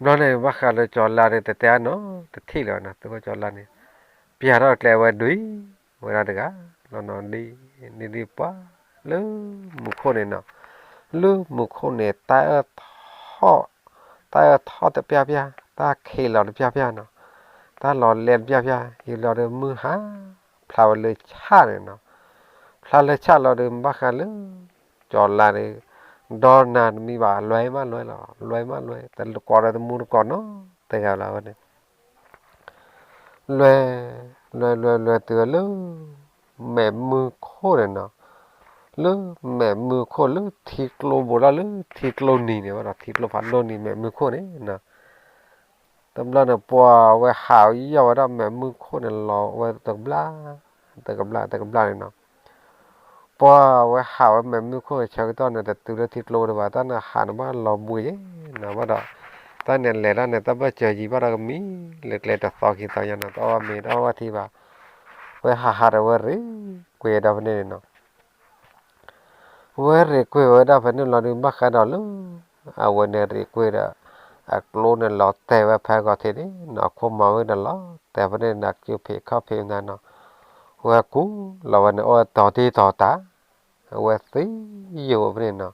ဘျီန့ၣ် ဘၣ်ဃးလၢကၠီၤလါဒီး တတဲအါနီတထံၣ်လၢၤဘၣ်နီၤ သုးခိၣ်ကၠီၤလါန့ၣ် ပျၢ်ထီၣ်ကျဲဝဲဒုး ဝဲဒၣ်တဂၤ လီၤနီၤဒ် ဒ်ဒ်ပှၤ လၢမူခိၣ်န့ၣ်နီၤ, လၢမူခိၣ်န့ၣ် တၢ်အၢၣ်ထီၣ် တၢ်အၢၣ်ထီၣ်တပျၢ်ပျၢ် တၢ်ခံးလီၤတပျၢ်ပျၢ်နီၤ, တၢ်လီၤလဲတပျၢ်ပျၢ် ယံာ်လီၤဒီးမုၢ်ဟါ ဖျါဝဲလၢဆၣ်န့ၣ်နီၤ, ဖျါလၢဆၣ်လီၤဒီး ဘၣ်ဃးလၢ ကၠီၤလါန့ၣ် ဒီနၤတမံၤဘၣ် လွဲမးလွဲလီၤ လွဲမးလွဲ တကိးဒီးတမူတကိးနီတဂၤလၢၤဝဲန့ၣ် လွဲ လွဲလွဲလွဲတုၤလၢ မဲာ်မုၢ်ခိၣ်န့ၣ်နီၤ, လၢမဲာ်မုၢ်ခိၣ်လၢထံကျိဘူးထီၣ်လၢထံကျိနံၤန့ၣ်ဝဲဒီး ထံကျိဖးဒိၣ်နံၤ မဲာ်မုၢ်ခိၣ်န့ၣ်နီၤ. တဘျီန့ၣ် ပှၤဝဲဟးယီၢ်ဝဲဒၣ်မဲာ်မုၢ်ခိၣ်န့ၣ်လီၤဝဲတကဘျၣ် တကဘျၣ် တကဘျၣ်န့ၣ်နီၤ. ပှၤဝဲဟးဝဲမဲာ်မုၢ်ခိၣ်ဆၢကတီၢ်န့ၣ် တတုၤလၢထံကျိဒံးဘၣ် တၢ်န့ၣ်ဟးန့ၣ်ဘၣ်လီၤဘှံးယဲနီၤ ဘၣ်ဒီး တၢ်န့ၣ်လဲၤတၢ်န့ၣ် တၢ်ဘၣ်စၢၤယံၤဘၣ်ဒီးကမံၤလၢကျဲတသီခံသီညါနီၤ တအီၣ်ဘၣ်မ့ၤတအီၣ်ဘၣ်ထံဘၣ်. ဝဲဟးဟးဒီးဝဲရ့ၣ်ကွံာ်ဝဲဒၣ်ဖဲန့ၣ်န့ၣ်နီၤ. ဝဲရ့ၣ်ကွံာ်ဝဲဒၣ်ဖဲန့ၣ်လီၤဒုး ဘၣ်ဃးဒီးလၢ အဝဲန့ၣ်ရ့ၣ်ကွံာ်ဒီး အကျိန့ၣ်လီၤတဲာ်ဝဲဖဲဂီၤထံးန့ၣ်နီၤ အခိၣ်မီၤဝဲဒီးလီၤတဲာ်ဖဲန့ၣ်န့ၣ် ကၠိဖံးခီၣ်ဖံးမတၤနီၤ. ဝဲကူလီၤဝဲန့ၣ် အိၣ်ဝဲတီၤတံၢ်တီၤတၢ် အဝဲသံယိာ်ဖဲန့ၣ်နီၤ.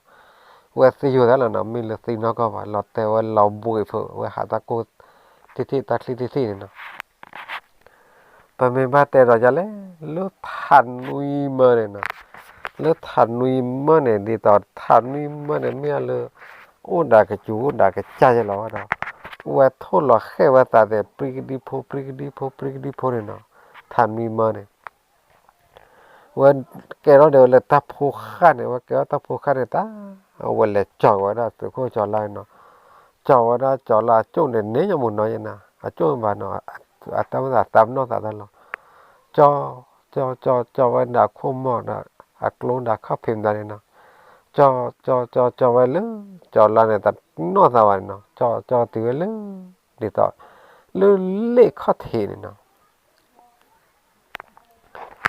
ဝဲသံယိာ်သးလီၤနီၤ မ့ၢ်လၢသံနီၢ်ကီၢ်ဘၣ် လီၤတဲာ်ဝဲလီၤဘှံးဖိ ဝဲဟးတၢ်ကိၢ်ထံၣ်ထံၣ်တၢ်ချံထံၣ်ထံၣ်န့ၣ်နီၤ. ပမ့ၢ်ဘၣ်တဲဒီးယၤလဲၣ် လၢထးနွံမၢန့ၣ်နီၤ, လၢထးနွံမၢန့ၣ် ဒ်သိးထးနွံမၢန့ၣ် မ့ၢ်အလၢ အိၣ်ဒၣ်ကစူၤအိၣ်ဒၣ်ကစၢ်ယဲလီၤဝဲဒီး ဝဲထိၣ်လီၤဃဲၣ်ဝဲသးသ့ၣ် ပြံကဒံဖိ ပြံကဒံဖိ ပြံကဒံဖိန့ၣ်နီၤ, ထးနွံမၢန့ၣ် ဝဲကဲထီၣ်ဒံးဝဲလၢတၢ်ဖိဃၢ်န့ၣ် ဝဲကဲထီၣ်တၢ်ဖိဃၢ်န့ၣ်တၢ် အဝဲလဲၤကၠီၤဝဲဒၣ်သုးခိၣ်ကၠီၤလါန့ၣ်နီၤ, ကၠီၤဝဲဒၣ်ကၠီၤလါအကၠိၣ်န့ၣ် န့ၢ်ညီမုၢ်နီၤယဲနီၤ, အကၠိၣ်ဘၣ်နီၤ, အတၢ်မ့ၢ်သးသးပနီၣ်သးတၢ်လီၤ, ကၠီၤ ကၠီၤ ကၠီၤ ကၠီၤဝဲဒၣ်အခိၣ်မီၤဒီး အကျိဒီးခီၣ်ဖံးမတၤန့ၣ်နီၤ, ကၠီၤ ကၠီၤ ကၠီၤ ကၠီၤဝဲလၢ ကၠီၤလါန့ၣ် တနီၣ်သးဘၣ်န့ၣ်နီၤ, ကၠီၤ ကၠီၤတုၤဝဲလၢ ဒ်သိး လၢလ့ၣ်ခီၣ်ထံးန့ၣ်နီၤ တုၤလၢလ့ၣ်ခီၣ်ထံးလီၤဒီး ပှၤကၠီၤလါ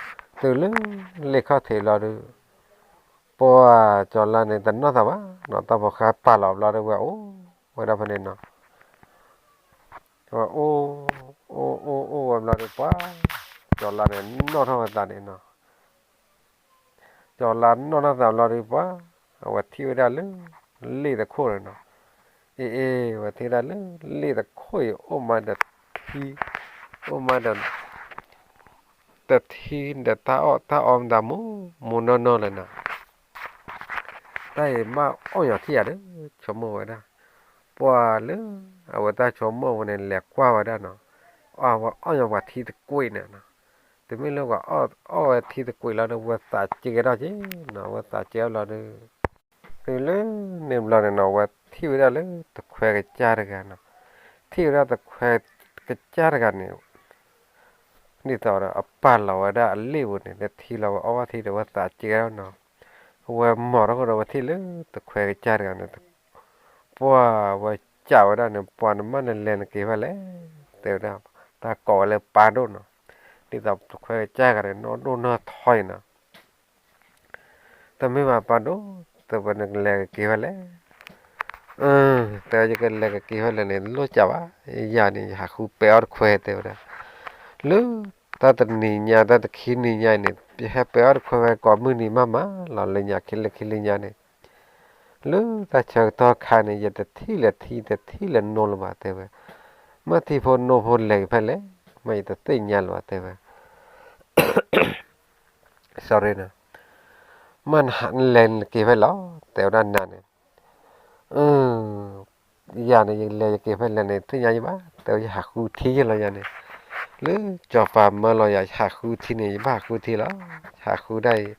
န့ၣ် တနီၣ်သးဘၣ်နီၤ, တၢ်ဖိဃၢ်ပာ်လီၤဘျီဒီး ဝဲအိၣ်ဝဲဒၣ်ဖဲန့ၣ်နီၤ, ဝဲအိၣ် အိၣ် အိၣ် အိၣ်ဝဲဘျီဒီး ပှၤကၠီၤလါန့ၣ် နီၣ်ထီၣ်ဝဲသးန့ၣ်နီၤ ကၠီၤလါနီၣ်ထီၣ်သးဘျီဒီး ပှၤ အဝဲထံၣ်ဝဲဒၣ်လၢ လ့ၣ်တခိၣ်န့ၣ်နီၤ, အ့ၣ် အ့ၣ် ဝဲထံၣ်ဝဲဒၣ်လၢ လ့ၣ်တခိၣ်အံၤ အိၣ်မးဒီးထံ အိၣ်မးဒီး တထံဒီးတၢ်အီၣ်တၢ်အီမတၤမူ မူနီၢ်နီၢ်လၢၤနီၤ, တၢ်အံၤဘၣ်အီၣ်ညီထံၣ်ယၤဒီး ဆိကမိၣ်ဝဲဒၣ်, ပှၤလၢ အဝဲတၢ်ဆိကမိၣ်ဝဲန့ၣ် လဲၤကွၢ်ဝဲဒၣ်နီၤ, အဝဲအီၣ်ညီပှၤထံတကွံာ်န့ၣ်နီၤ, တမ့ၢ်လၢပှၤအီၣ်ဝဲထံတကွံာ်လီၤဒီး ဝဲသးစဲကဲထီၣ်က့ၤနီၤ, ဝဲသးစဲအီၤလီၤဒီး တုၤလၢန့ၣ်ဘျီန့ၣ်နီၤ ဝဲထံၣ်ဝဲဒၣ်လၢတခွဲကစၢ်တဂၤနီၤ, ထံၣ်ဝဲဒၣ်တခွဲကစၢ်တဂၤန့ၣ် ဒ်သိးဒီးအပာ်လီၤဝဲဒၣ်အလ့ၣ်ပူၤန့ၣ် လၢထံလီၤ ဝဲအီၣ်ဘၣ်ထံဒီး ဝဲသးစဲထီၣ်နီၤ, ဝဲမၤထီၣ်ဃိဒီး ဝဲထံၣ်လၢတခွဲကစၢ်တဂၤန့ၣ် ပှၤဝဲစံးဝဲဒၣ်န့ၣ် ပှၤနမ့ၢ်နလဲၤနက့ၤဖဲလဲၣ်, တဲဝဲဒၣ်, တၢ်ကိးဝဲလၢပၢ်ဒိၣ်နီၤ, ဒ်သိးတခွဲကစၢ်တဂၤန့ၣ် နီၢ်ဒိၣ်နီၢ်ထီအံၤနီၤ တမ့ၢ်ဘၣ်ပၢ်ဒိၣ်, တဲဝဲနကလဲၤကက့ၤဖဲလဲၣ်, တဲဝဲယကလဲၤကက့ၤဖဲလဲၣ်န့ၣ် လိၣ်စးဘၣ်, ယၤန့ၣ် ယဟးဃုပဲအီၣ်တခွဲ တဲဝဲဒၣ်, လၢတၢ်တနံၤညါ တၢ်တခံနံၤညါအံၤန့ၣ် ယဟဲပဲအီၣ်တခွဲဝဲကိးမုၢ်နံၤမးမးလီၤ လၢညါခံလၢခံလၢညါန့ၣ် လၢတၢ်ဆၢကတီၢ်ခါန့ၣ် ယတထံၣ်လၢၤထံ တထံၣ်လၢၤနိလၢၤဘၣ် တဲဝဲ, မ့ၢ်ထံဖိနိဖိလဲၤက့ၤဖဲလဲၣ်, မ့ၢ်ယတသ့ၣ်ညါလၢၤဘၣ် တဲဝဲ sorry နီၤ, မ့ၢ်နလဲၤနက့ၤဖဲလဲၣ်, တဲဝဲဒၣ်နၤန့ၣ်, ယၤန့ၣ် ယလဲၤယက့ၤဖဲလဲၣ်န့ၣ် သ့ၣ်ညါယဘၣ်, တဲဝဲယဟးဃုထံယဲလီၤယၤန့ၣ်, လၢကၠီၤပၤမၢလီၤယၤ ယဟးဃုထံန့ၣ် ယဘၣ်ဟးဃုထံလီၤ, ယဟးဃုဒၣ်အံၤ,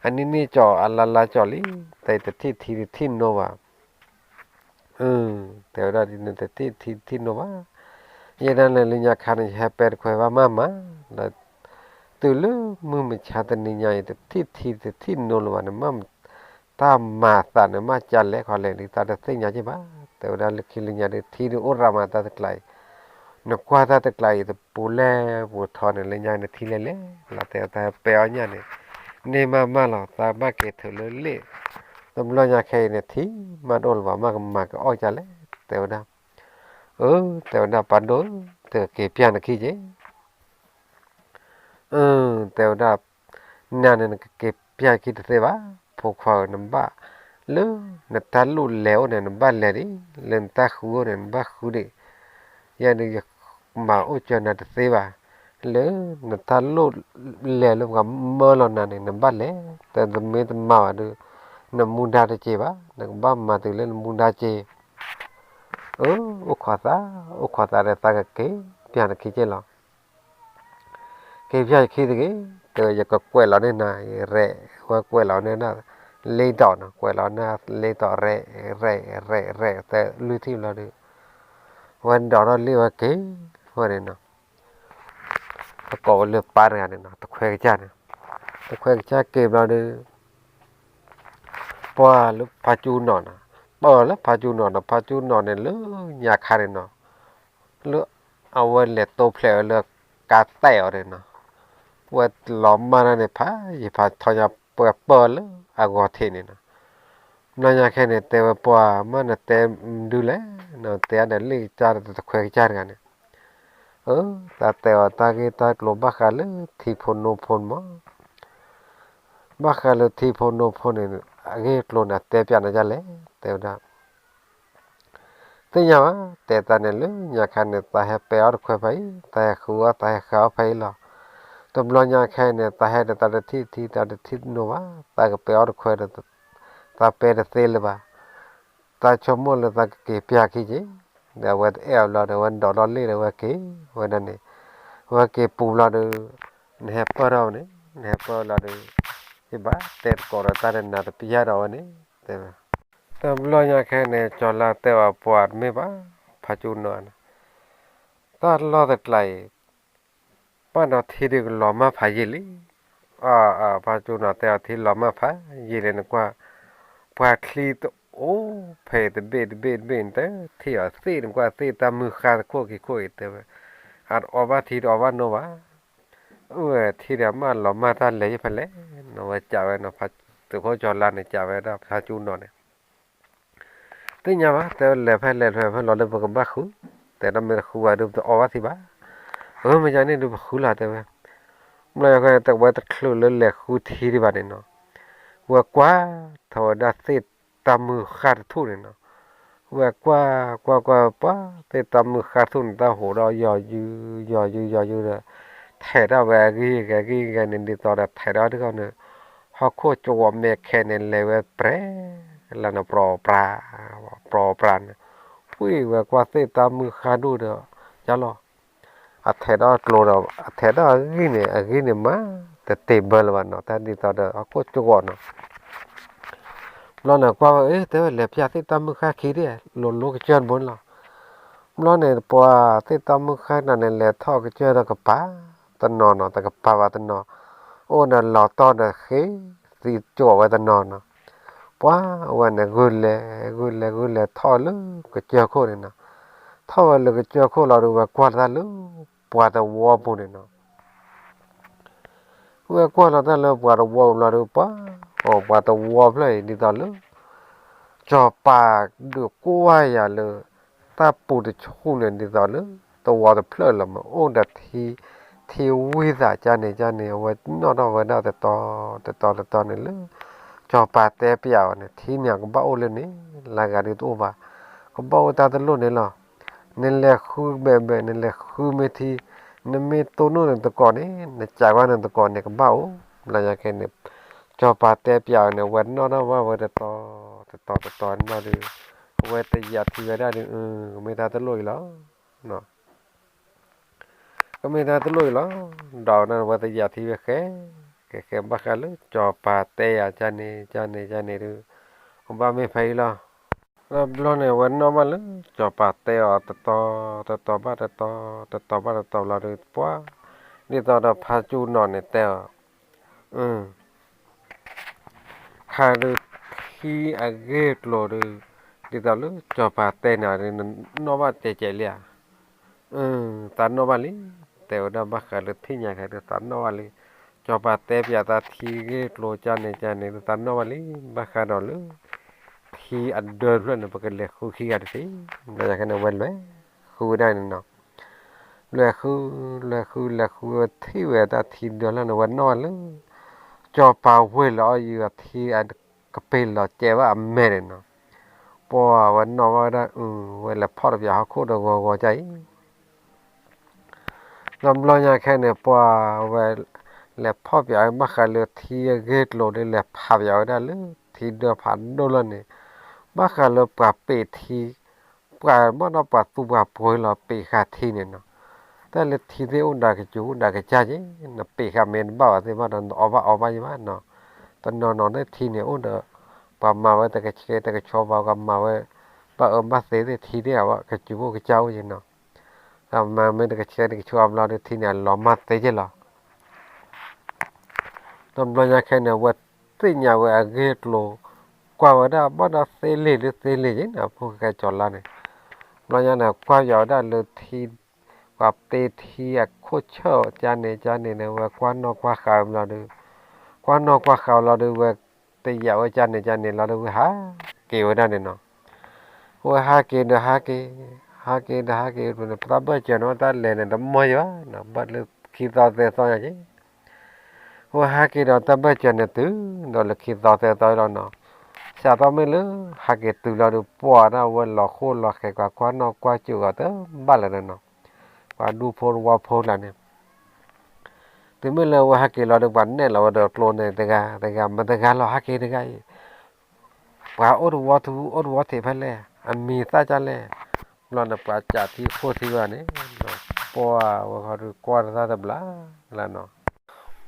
အနံၣ်နံၣ်ကၠီၤအလါလါကၠီၤလံ, တၢ်အံၤတထံၣ်ထံတထံၣ်နိဘၣ် တဲဝဲဒၣ်ဒ်န့ၣ် တထံၣ်ထံတထံၣ်နိဘၣ်, ယဲဒၣ်လဲာ်လၢညါခါန့ၣ် ယဟဲပဲတခွဲဘၣ်မးမး, ဒီးတုၤလၢမုၢ်မဆါတနံၤညါအံၤ တထံၣ်ထံတထံၣ်နိလၢၤဘၣ်န့ၣ် မ့ၢ်တၢ်မၤသးန့ၣ် မ့ၢ်ကလဲၣ်ခီလဲၣ်န့ၣ် တၢ်တသ့ၣ်ညါက့ၤဘၣ်, တဲဝဲဒၣ်လၢခံလၢညါဒီး ထံဒုးအိၣ်ရၤမးတၢ်တကျါအံၤ, နကွၢ်တၢ်တကျါအံၤ တပူၤလဲၣ်ပူၤထီန့ၣ် လၢညါနထံလဲၣ်လဲၣ်, လီၤတဲတၢ်ပဲအီၣ်ညါန့ၣ်, န့ၢ်မးမးလီၤ တၢ်ဘၣ်က့ၤထုးလၢလ့ၣ်, တဘျီညါခဲအံၤန့ၣ် ထံမးတအိၣ်လၢၤဘၣ် မ့ၢ်ကမၤက့ၤအီၣ်ကလဲၣ်, တဲဝဲဒၣ်, အၢ တဲဝဲဒၣ်ပၢ်ဒိၣ်ဧၢ, တက့ၤပျၢ်နခံက့ၤ တဲဝဲဒၣ်, နၤန့ၣ် နကက့ၤပျၢ်ခံတသ့ဘၣ်, ဖိခွါဧၢ နဘၣ်, လၢနတၢ်လိၣ်လဲၤအိၣ်န့ၣ် နဘၣ်လဲၤဒံး, လၢနတၢ်ဃုအိၣ်န့ၣ် နဘၣ်ဃုဒံး, ယဲဒုးယမၤအိၣ်ကၢနၤတသ့ဘၣ်, လၢနတၢ်လိၣ်လဲၤလၢပှၤမၢလီၤနၤန့ၣ် နဘၣ်လဲၤ, တမ့ၢ်တမၤဘၣ်ဒီး နမူဒါတက့ၤဘၣ်, နကဘၣ်မၤတုၤလၢနမူဒါက့ၤ အၢ အိၣ်ခိးသး, အိၣ်ခိးသးဒီးသးကက့ၤပျၢ်နခံက့ၤလီၤ, က့ၤပျၢ်ယခံတဂ့ၤ, တဲဝဲယကကွဲးလီၤန့ၢ်နၤ, ရဲၣ်, ဝဲကွဲးလီၤန့ၢ်နၤ, လ့တီၤနီၤ, ကွဲးလီၤန့ၢ်လ့တီၤ ရဲၣ်, ရဲၣ်, ရဲၣ်, ရဲၣ်, တဲလွံၢ်ထံၣ်ဘျီဒီး ဝဲဒိးထီၣ်လ့ၣ်ဝဲက့ၤဝဲန့ၣ်နီၤ, ပကိးဝဲလၢပၢ်တဂၤန့ၣ်နီၤ, တခွဲကစၢ်န့ၣ်, တခွဲကစၢ်က့ၤဘျီဒီး ပှၤလၢဖါကၠူနီၤနီၤ, ပၢၢ်လၢဖါကၠူနီၤနီၤ, ဖါကၠူနီၤန့ၣ်လၢညါခါန့ၣ်နီၤ, လၢအဝဲလဲၤတိဖျဲးဝဲလၢကါတဲာ်အီၤန့ၣ်နီၤ, ဝဲလီၤမၢ်တၢ်န့ၣ် ဖးယံာ်ဖးထီညါ ပှၤပၢၢ်လၢအဂီၤထံးန့ၣ်နီၤ, ဘျီညါခဲန့ၣ် တဲဝဲပှၤမၢ်နတဲမဒုလဲၣ်, နတဲအါဒီးလ့ၣ်ကစၢ်တခွဲကစၢ်တဂၤန့ၣ်, အၢ တၢ်တဲအီၤတၢ်ဂ့ၢ်တၢ်ကျိၤဘၣ်ဃးလၢထံဖိနိဖိန့ၣ်မး ဘၣ်ဃးလၢထံဖိနိဖိန့ၣ် အဂ့ၢ်အကျိၤန့ၣ်တဲပၠးနၤဒ်လဲၣ် တဲဝဲဒၣ်, သ့ၣ်ညါဘၣ် တဲတၢ်န့ၣ်လၢညါခါန့ၣ် တၢ်ဟဲပဲအီၣ်တခွဲဖဲအံၤ တၢ်ဟဲဃုအီၣ်တၢ်ဟဲဃာ်အီၣ်ဖဲအံၤလီၤ, တဘျီညါခဲန့ၣ် တၢ်ဟဲဒီးတၢ်တထံၣ်ထံတၢ်တထံၣ်တနိဘၣ် တၢ်ကပဲအီၣ်တခွဲဒီး တၢ်ပဲတသ့လၢၤဘၣ် တၢ်ဆိကမိၣ်လၢတၢ်ကက့ၤပၠးခံက့ၤ, ဒီးအဝဲတအဲၣ်အီၤဘျီဒီး အဝဲဒိးထီၣ်လ့ၣ်ဒီးအဝဲက့ၤဝဲဒၣ်န့ၣ်, အဝဲက့ၤပူၤဘျီဒီး နဟဲပၢၢ်ထီၣ်ဝဲန့ၣ် နဟဲပၢၢ်လီၤဒီး ယဘၣ်တဲသကိးဒီးတၢ်ဒီးနၤတပျၢ်ဒီးဝဲန့ၣ် တဲဝဲ, တဘျီညါခဲန့ၣ် ကၠီၤလါတဲအီၤပှၤတမ့ၢ်ဘၣ်, ဖါကၠူနီၤန့ၣ်, တၢ်လီၢ်တကျါအံၤ ဘၣ်ဒီးထံဒုးကလီၤမၢ်ဖးယံာ်လံ, အၢ ဖါကၠူနီၤတဲအီၤထံလီၤမၢ်ဖးယံာ်လံ နကွၢ်, ပှၤချံတအိၣ်ဖဲတဘ့ၣ်တဘ့ၣ်တဘ့ၣ်န့ၣ် တထံၣ်အီၤသ့ၣ် နကွၢ်သ့ၣ်တၢ်မုၢ်ဃါတခိၣ်ခံခိၣ်အံၤ တဲဝဲ, အတအီဘၣ်ထံတအီဘၣ်နိဘၣ်, အဝဲထံဒီးမၢလီၤမၢ်တၢ်လဲၤယဖဲလဲၣ်, နဝဲကးဝဲနီၤ, သုးခိၣ်ကၠီၤလါန့ၣ် ကးဝဲဒၣ်ဖါကၠူနီၤန့ၣ် သ့ၣ်ညါဘၣ် တဲဝဲလဲၤဖဲလဲၤထွဲဖဲလီၤလၢပကဘၣ်ဃု, တဲဒီးမ့ၢ်တဃုဘၣ်ဒုးပတအီဘၣ်ထံဘၣ်, အၢ မ့ၢ်ယၤန့ၣ်ဒုးပဃုလီၤတဲဝဲ, ဘျီယဃဲတဝဲတချုးလၢလဲၤဃုထံဒံးဘၣ်န့ၣ်နီၤ, ဝဲကွၢ်ထီၣ်ဝဲဒၣ်သ့ၣ်တၢ်မုၢ်ဃါတထူၣ်န့ၣ်နီၤ, ဝဲကွၢ်ကွၢ်ကွၢ်ပှၤ သ့ၣ်တၢ်မုၢ်ဃါတထူၣ်န့ၣ် တၢ်ဟိးဒီးယီၤယုယီၤယုယီၤယုဒီး ထဲးထီၣ်ဝဲအဂ့ၢ်ဂ့ၤအဂ့ၢ်ဂ့ၤန့ၣ် ဒ်သိးဒီးထဲးထီၣ်တခီန့ၣ် ဟီၣ်ခိၣ်ကဝီၤမဲာ်ခဲန့ၣ် လဲၤဝဲပြဲၤ လၢန့ၣ် ပြီပြါ ပြီပြါန့ၣ်, ဝံၤဝဲကွၢ်သ့ၣ်တၢ်မုၢ်ဃါဒိၣ်ဒီး ယါလီၤ, အထဲးထီၣ်ကျိဒီး အထဲးထီၣ်အဂံၢ်န့ၣ် အဂံၢ်န့ၣ်မး တတ့ၢ်ဘၢလၢၤဘၣ်နီၤ တၢ်ဒ်သိးဒီးဟီၣ်ခိၣ်ကဝီၤနီၤ ဘျီန့ၣ်ကွၢ်ဝဲ အ့ တဲဝဲလဲၤပၠးသ့ၣ်တၢ်မုၢ်ဃါခံဒံး လိၤလိကစၢၢ်တဘိန့ၣ်လီၤ. ဘျီန့ၣ် ပှၤသ့ၣ်တၢ်မုၢ်ဃါတဂၤန့ၣ် လဲၤထီၣ်ကစၢၢ်ဒီးကပၤတနီၤနီၤ တကပၤဘၣ်တနီၤ, အိၣ်ဒီးလီၤတီၢ်ဒီးဃ့သံကၠီၣ်ဝဲတနီၤနီၤ, ပှၤဝဲန့ၣ်ဂုာ်လဲၤ ဂုာ်လဲၤ ဂုာ်လဲၤထီၣ်လၢကစၢၢ်ခိၣ်န့ၣ်နီၤ, ထီၣ်ဝဲလၢကစၢၢ်ခိၣ်လီၤဒီး ဝဲကွၢ်တၢ်လၢပှၤတဝီပူၤန့ၣ်နီၤ ဝဲကွၢ်လီၤတၢ်လၢပှၤတဝီပူၤလီၤဒီး ပှၤ, ပှၤတဝီဖျၢၣ်အံၤ ဒ်သိးလၢ စီၤပၤဒုးကွၢ်ယၤလၢ တၢ်ပူၤတဆူၣ်န့ၣ် ဒ်သိးလၢ တဝီတဖျၢၣ်လီၤမး အိၣ်ဒီးထံ, ထံဝံသးကၢ်န့ၣ်ကၢ်န့ၣ် အဝဲနီၣ်ထီၣ်ဝဲဒၣ်တတီၤတတီၤတတီၤန့ၣ်လၢ စီၤပၤတဲပၠးအီၤန့ၣ် ထံန့ၣ်ကဘၣ်အိၣ်လၢန့ၣ် လၢဂၤဒုးတအိၣ်ဘၣ်, ကဘၣ်အိၣ်တၢ်တလိၣ်န့ၣ်လီၤ. နလဲၤဃုဘဲဘဲ နလဲၤဃုမ့ၢ်ထံ, နမ့ၢ်တိၢ်နီၣ်နသကိးန့ၣ် နစံးကွၢ်နသကိးန့ၣ် ကဘၣ်အိၣ်, လၢညါခဲန့ၣ် စီၤပၤတဲပၠးအီၤန့ၣ် အဝဲနီၣ်ထီၣ်ဘၣ်ဝဲတတီၤတတီၤတတီၤန့ၣ်လီၤဒီး အဝဲတယာ်ထံဝဲဒၣ်ဒီး ကမ့ၢ်တၢ်တလိၣ်အံၤလီၤ. ကမ့ၢ်တၢ်တလိၣ်အံၤလီၤ. ဒီးဝဲတယာ်ထံဝဲဃဲ, ဃဲဃဲဘၣ်ဃးလၢ စီၤပၤတဲယၤကၢ်န့ၣ် ကၢ်န့ၣ် ကၢ်န့ၣ်ဒီး ကဘၣ်မ့ၢ်ဖဲအံၤလီၤ. တဘျီန့ၣ် အဝဲနီၣ်ဘၣ်လၢ စီၤပၤတဲအီၤတတီၤ, တတီၤဘၣ်တတီၤ, တတီၤဘၣ်တတီၤလီၤဒီး ပှၤ, ဒ်သိးဒီးဖါကၠူနီၤန့ၣ်တဲအီၤ ခါဒီးထံအဂ့ၢ်ကျိၤဒီး ဒ်သိးလၢစီၤပၤတဲန့ၣ်ဒီး နနီၣ်ဘၣ်တဲကဲးလံဧါ. သးနီၣ်ဘၣ်လံ, တဲဝဲဒၣ်ဘၣ်ဃးလၢထံၣ်ညါခဲဒီး သးနီၣ်ဘၣ်လံ. စီၤပၤတဲပၠးသးထံဂ့ၢ်ကျိၤကၢ်န့ၣ် ကၢ်န့ၣ်ဒီး သးနီၣ်ဘၣ်လံ, ဘၣ်ဃးဒီးလၢ ထံအဒၢတဖျၢၣ်န့ၣ် ပကလဲၤဃုခံဂၤတက့ၢ်. ဘျီညါခဲန့ၣ် ဝဲလဲၤဃုဝဲဒၣ်န့ၣ်နီၤ လဲၤဃု, လဲၤဃု, လဲၤဃုဝဲထံၣ်ဝဲတၢ်ထံဒၢလီၤန့ၣ် ဝဲနီၣ်ဘၣ်လၢ စီၤပၤဝ့ၢ်လီၤအီၣ်ယုာ်အထံအကပ့ၤလီၤကဲဘၣ်အမဲာ်န့ၣ်နီၤ. ပှၤဝဲနီၣ်ဘၣ်ဝဲဒၣ်အု ဝဲလဲၤဖီၣ်တပၠးဟီၣ်ခိၣ်ဒီးဂီၤဂီၤကၢ်အံၤ တဘျီညါခဲန့ၣ် ပှၤဝဲ လဲၤဖီၣ်ပၠးဝဲဘၣ်ဃးလၢထံအဂ့ၢ်ကျိၤဒီး လဲၤဖးပၠးဝဲဒၣ်လၢထံဒၢဖးဒိၣ်လီၤန့ၣ် ဘၣ်ဃးလၢပှၤပ့းထံ, ပှၤဘၣ်ဒီးပှၤသူပှၤပှ့ၤလီၤပ့းဃာ်ထံန့ၣ်နီၤ. တၢ်လၢထံသ့ၣ်အိၣ်ဒၣ်ကစူၤအိၣ်ဒၣ်ကစၢ်က့, နပ့းဃာ်မ့ၢ်တဘၣ်ဘၣ်သ့ၣ်ဘၣ်ဒီး နအီၣ်ဘၣ်အီဘၣ်ယံၤဘၣ်နီၤ. တနီၤနီၤလၢထံန့ၣ်အိၣ်ဒီး ပှၤမၤဝဲတကဆှဲတကဆှီဘၣ် ပှၤမၤဝဲ ဘၣ်အၢဘၣ်သီသ့ၣ် ထံသ့ၣ်အဝဲကစူၤအိၣ်ကစၢ်အိၣ်က့နီၤ. ပှၤမၤမ့ၢ်တကဆှဲတကဆှီဘျီဒီး ထံန့ၣ်အလီၤမၢ်သ့က့လီၤ. ဒီးဘျီညါခဲန့ၣ် အဝဲသ့ၣ်ညါဝဲအဂ့ၢ်အကျိၤ ကွၢ်ဝဲဒၣ်ဘၣ်ဒီးသ့လံာ်လၢသ့လံာ်က့နီၤ ဖိၣ်ဃဲကၠီၤလါန့ၣ်. ဘျီညါန့ၣ် ကွၢ်ယီၤဝဲဒၣ်လၢထံ ပှၤပ့ထံအခိၣ်ဆၢၣ်ကန့ၣ်ကန့ၣ်န့ၣ် ဝဲကွၢ်နီၣ်ကွၢ်ဃာ်ဝဲဘျီဒီး ကွၢ်နီၣ်ကွၢ်ဃာ်ဝဲလီၤဒီး ဝဲတယာ်ဝဲကန့ၣ်ကန့ၣ်လီၤဒီး ဝဲဟးက့ၤဝဲဒၣ်န့ၣ်နီၤ. ဝဲဟးက့ၤဒီးဟးက့ၤ, ဟးက့ၤဒီးဟးက့ၤန့ၣ် ပသးဘၢၣ်စၢၤန့ၣ် တၢ်လဲၤန့ၣ် တမီၢ်ယံၤဘၣ်နီၤ ဘၣ်လၢခံသီသၢသီညါက့ ဝဲဟးက့ၤဒီးတၢ်ဘၢၣ်စၢၤန့ၣ်တုၤဒီးလၢခံသီသၢသီလီၤနီၤ. စးထီၣ်မ့ၢ်လၢဟးက့ၤတုၤလီၤဒီး ပှၤဒၣ်ဝဲလီၤဃိလီၤဃဲၤ ကွၢ်ကွၢ်နီၣ်ကွၢ်စူၤအီၤတဘၣ်လၢၤဒီးနီၤ. ပှၤဒူဖိတဝီဖိလၢန့ၣ် တုၤမ့ၢ်လၢဝဲဟးက့ၤလီၤဒီး ပှၤနဲၣ်လီၤဝဲဒီးကျိန့ၣ် တဂၤတဂၤမ့ၢ်တဂၤလီၤ ဟးက့ၤတဂၤအံၤ ပှၤအိၣ်တဝီထူအိၣ်တဝီထံးဖဲလဲၣ် အမံၤသၣ်ကၢ်လဲၣ်. ဘျီန့ၣ် ပှၤကးထံခိၣ်ထံဝဲန့ၣ် ပှၤဝဲဃီဒီးကွၢ်တသၣ်တဘျါလၢနီၤ.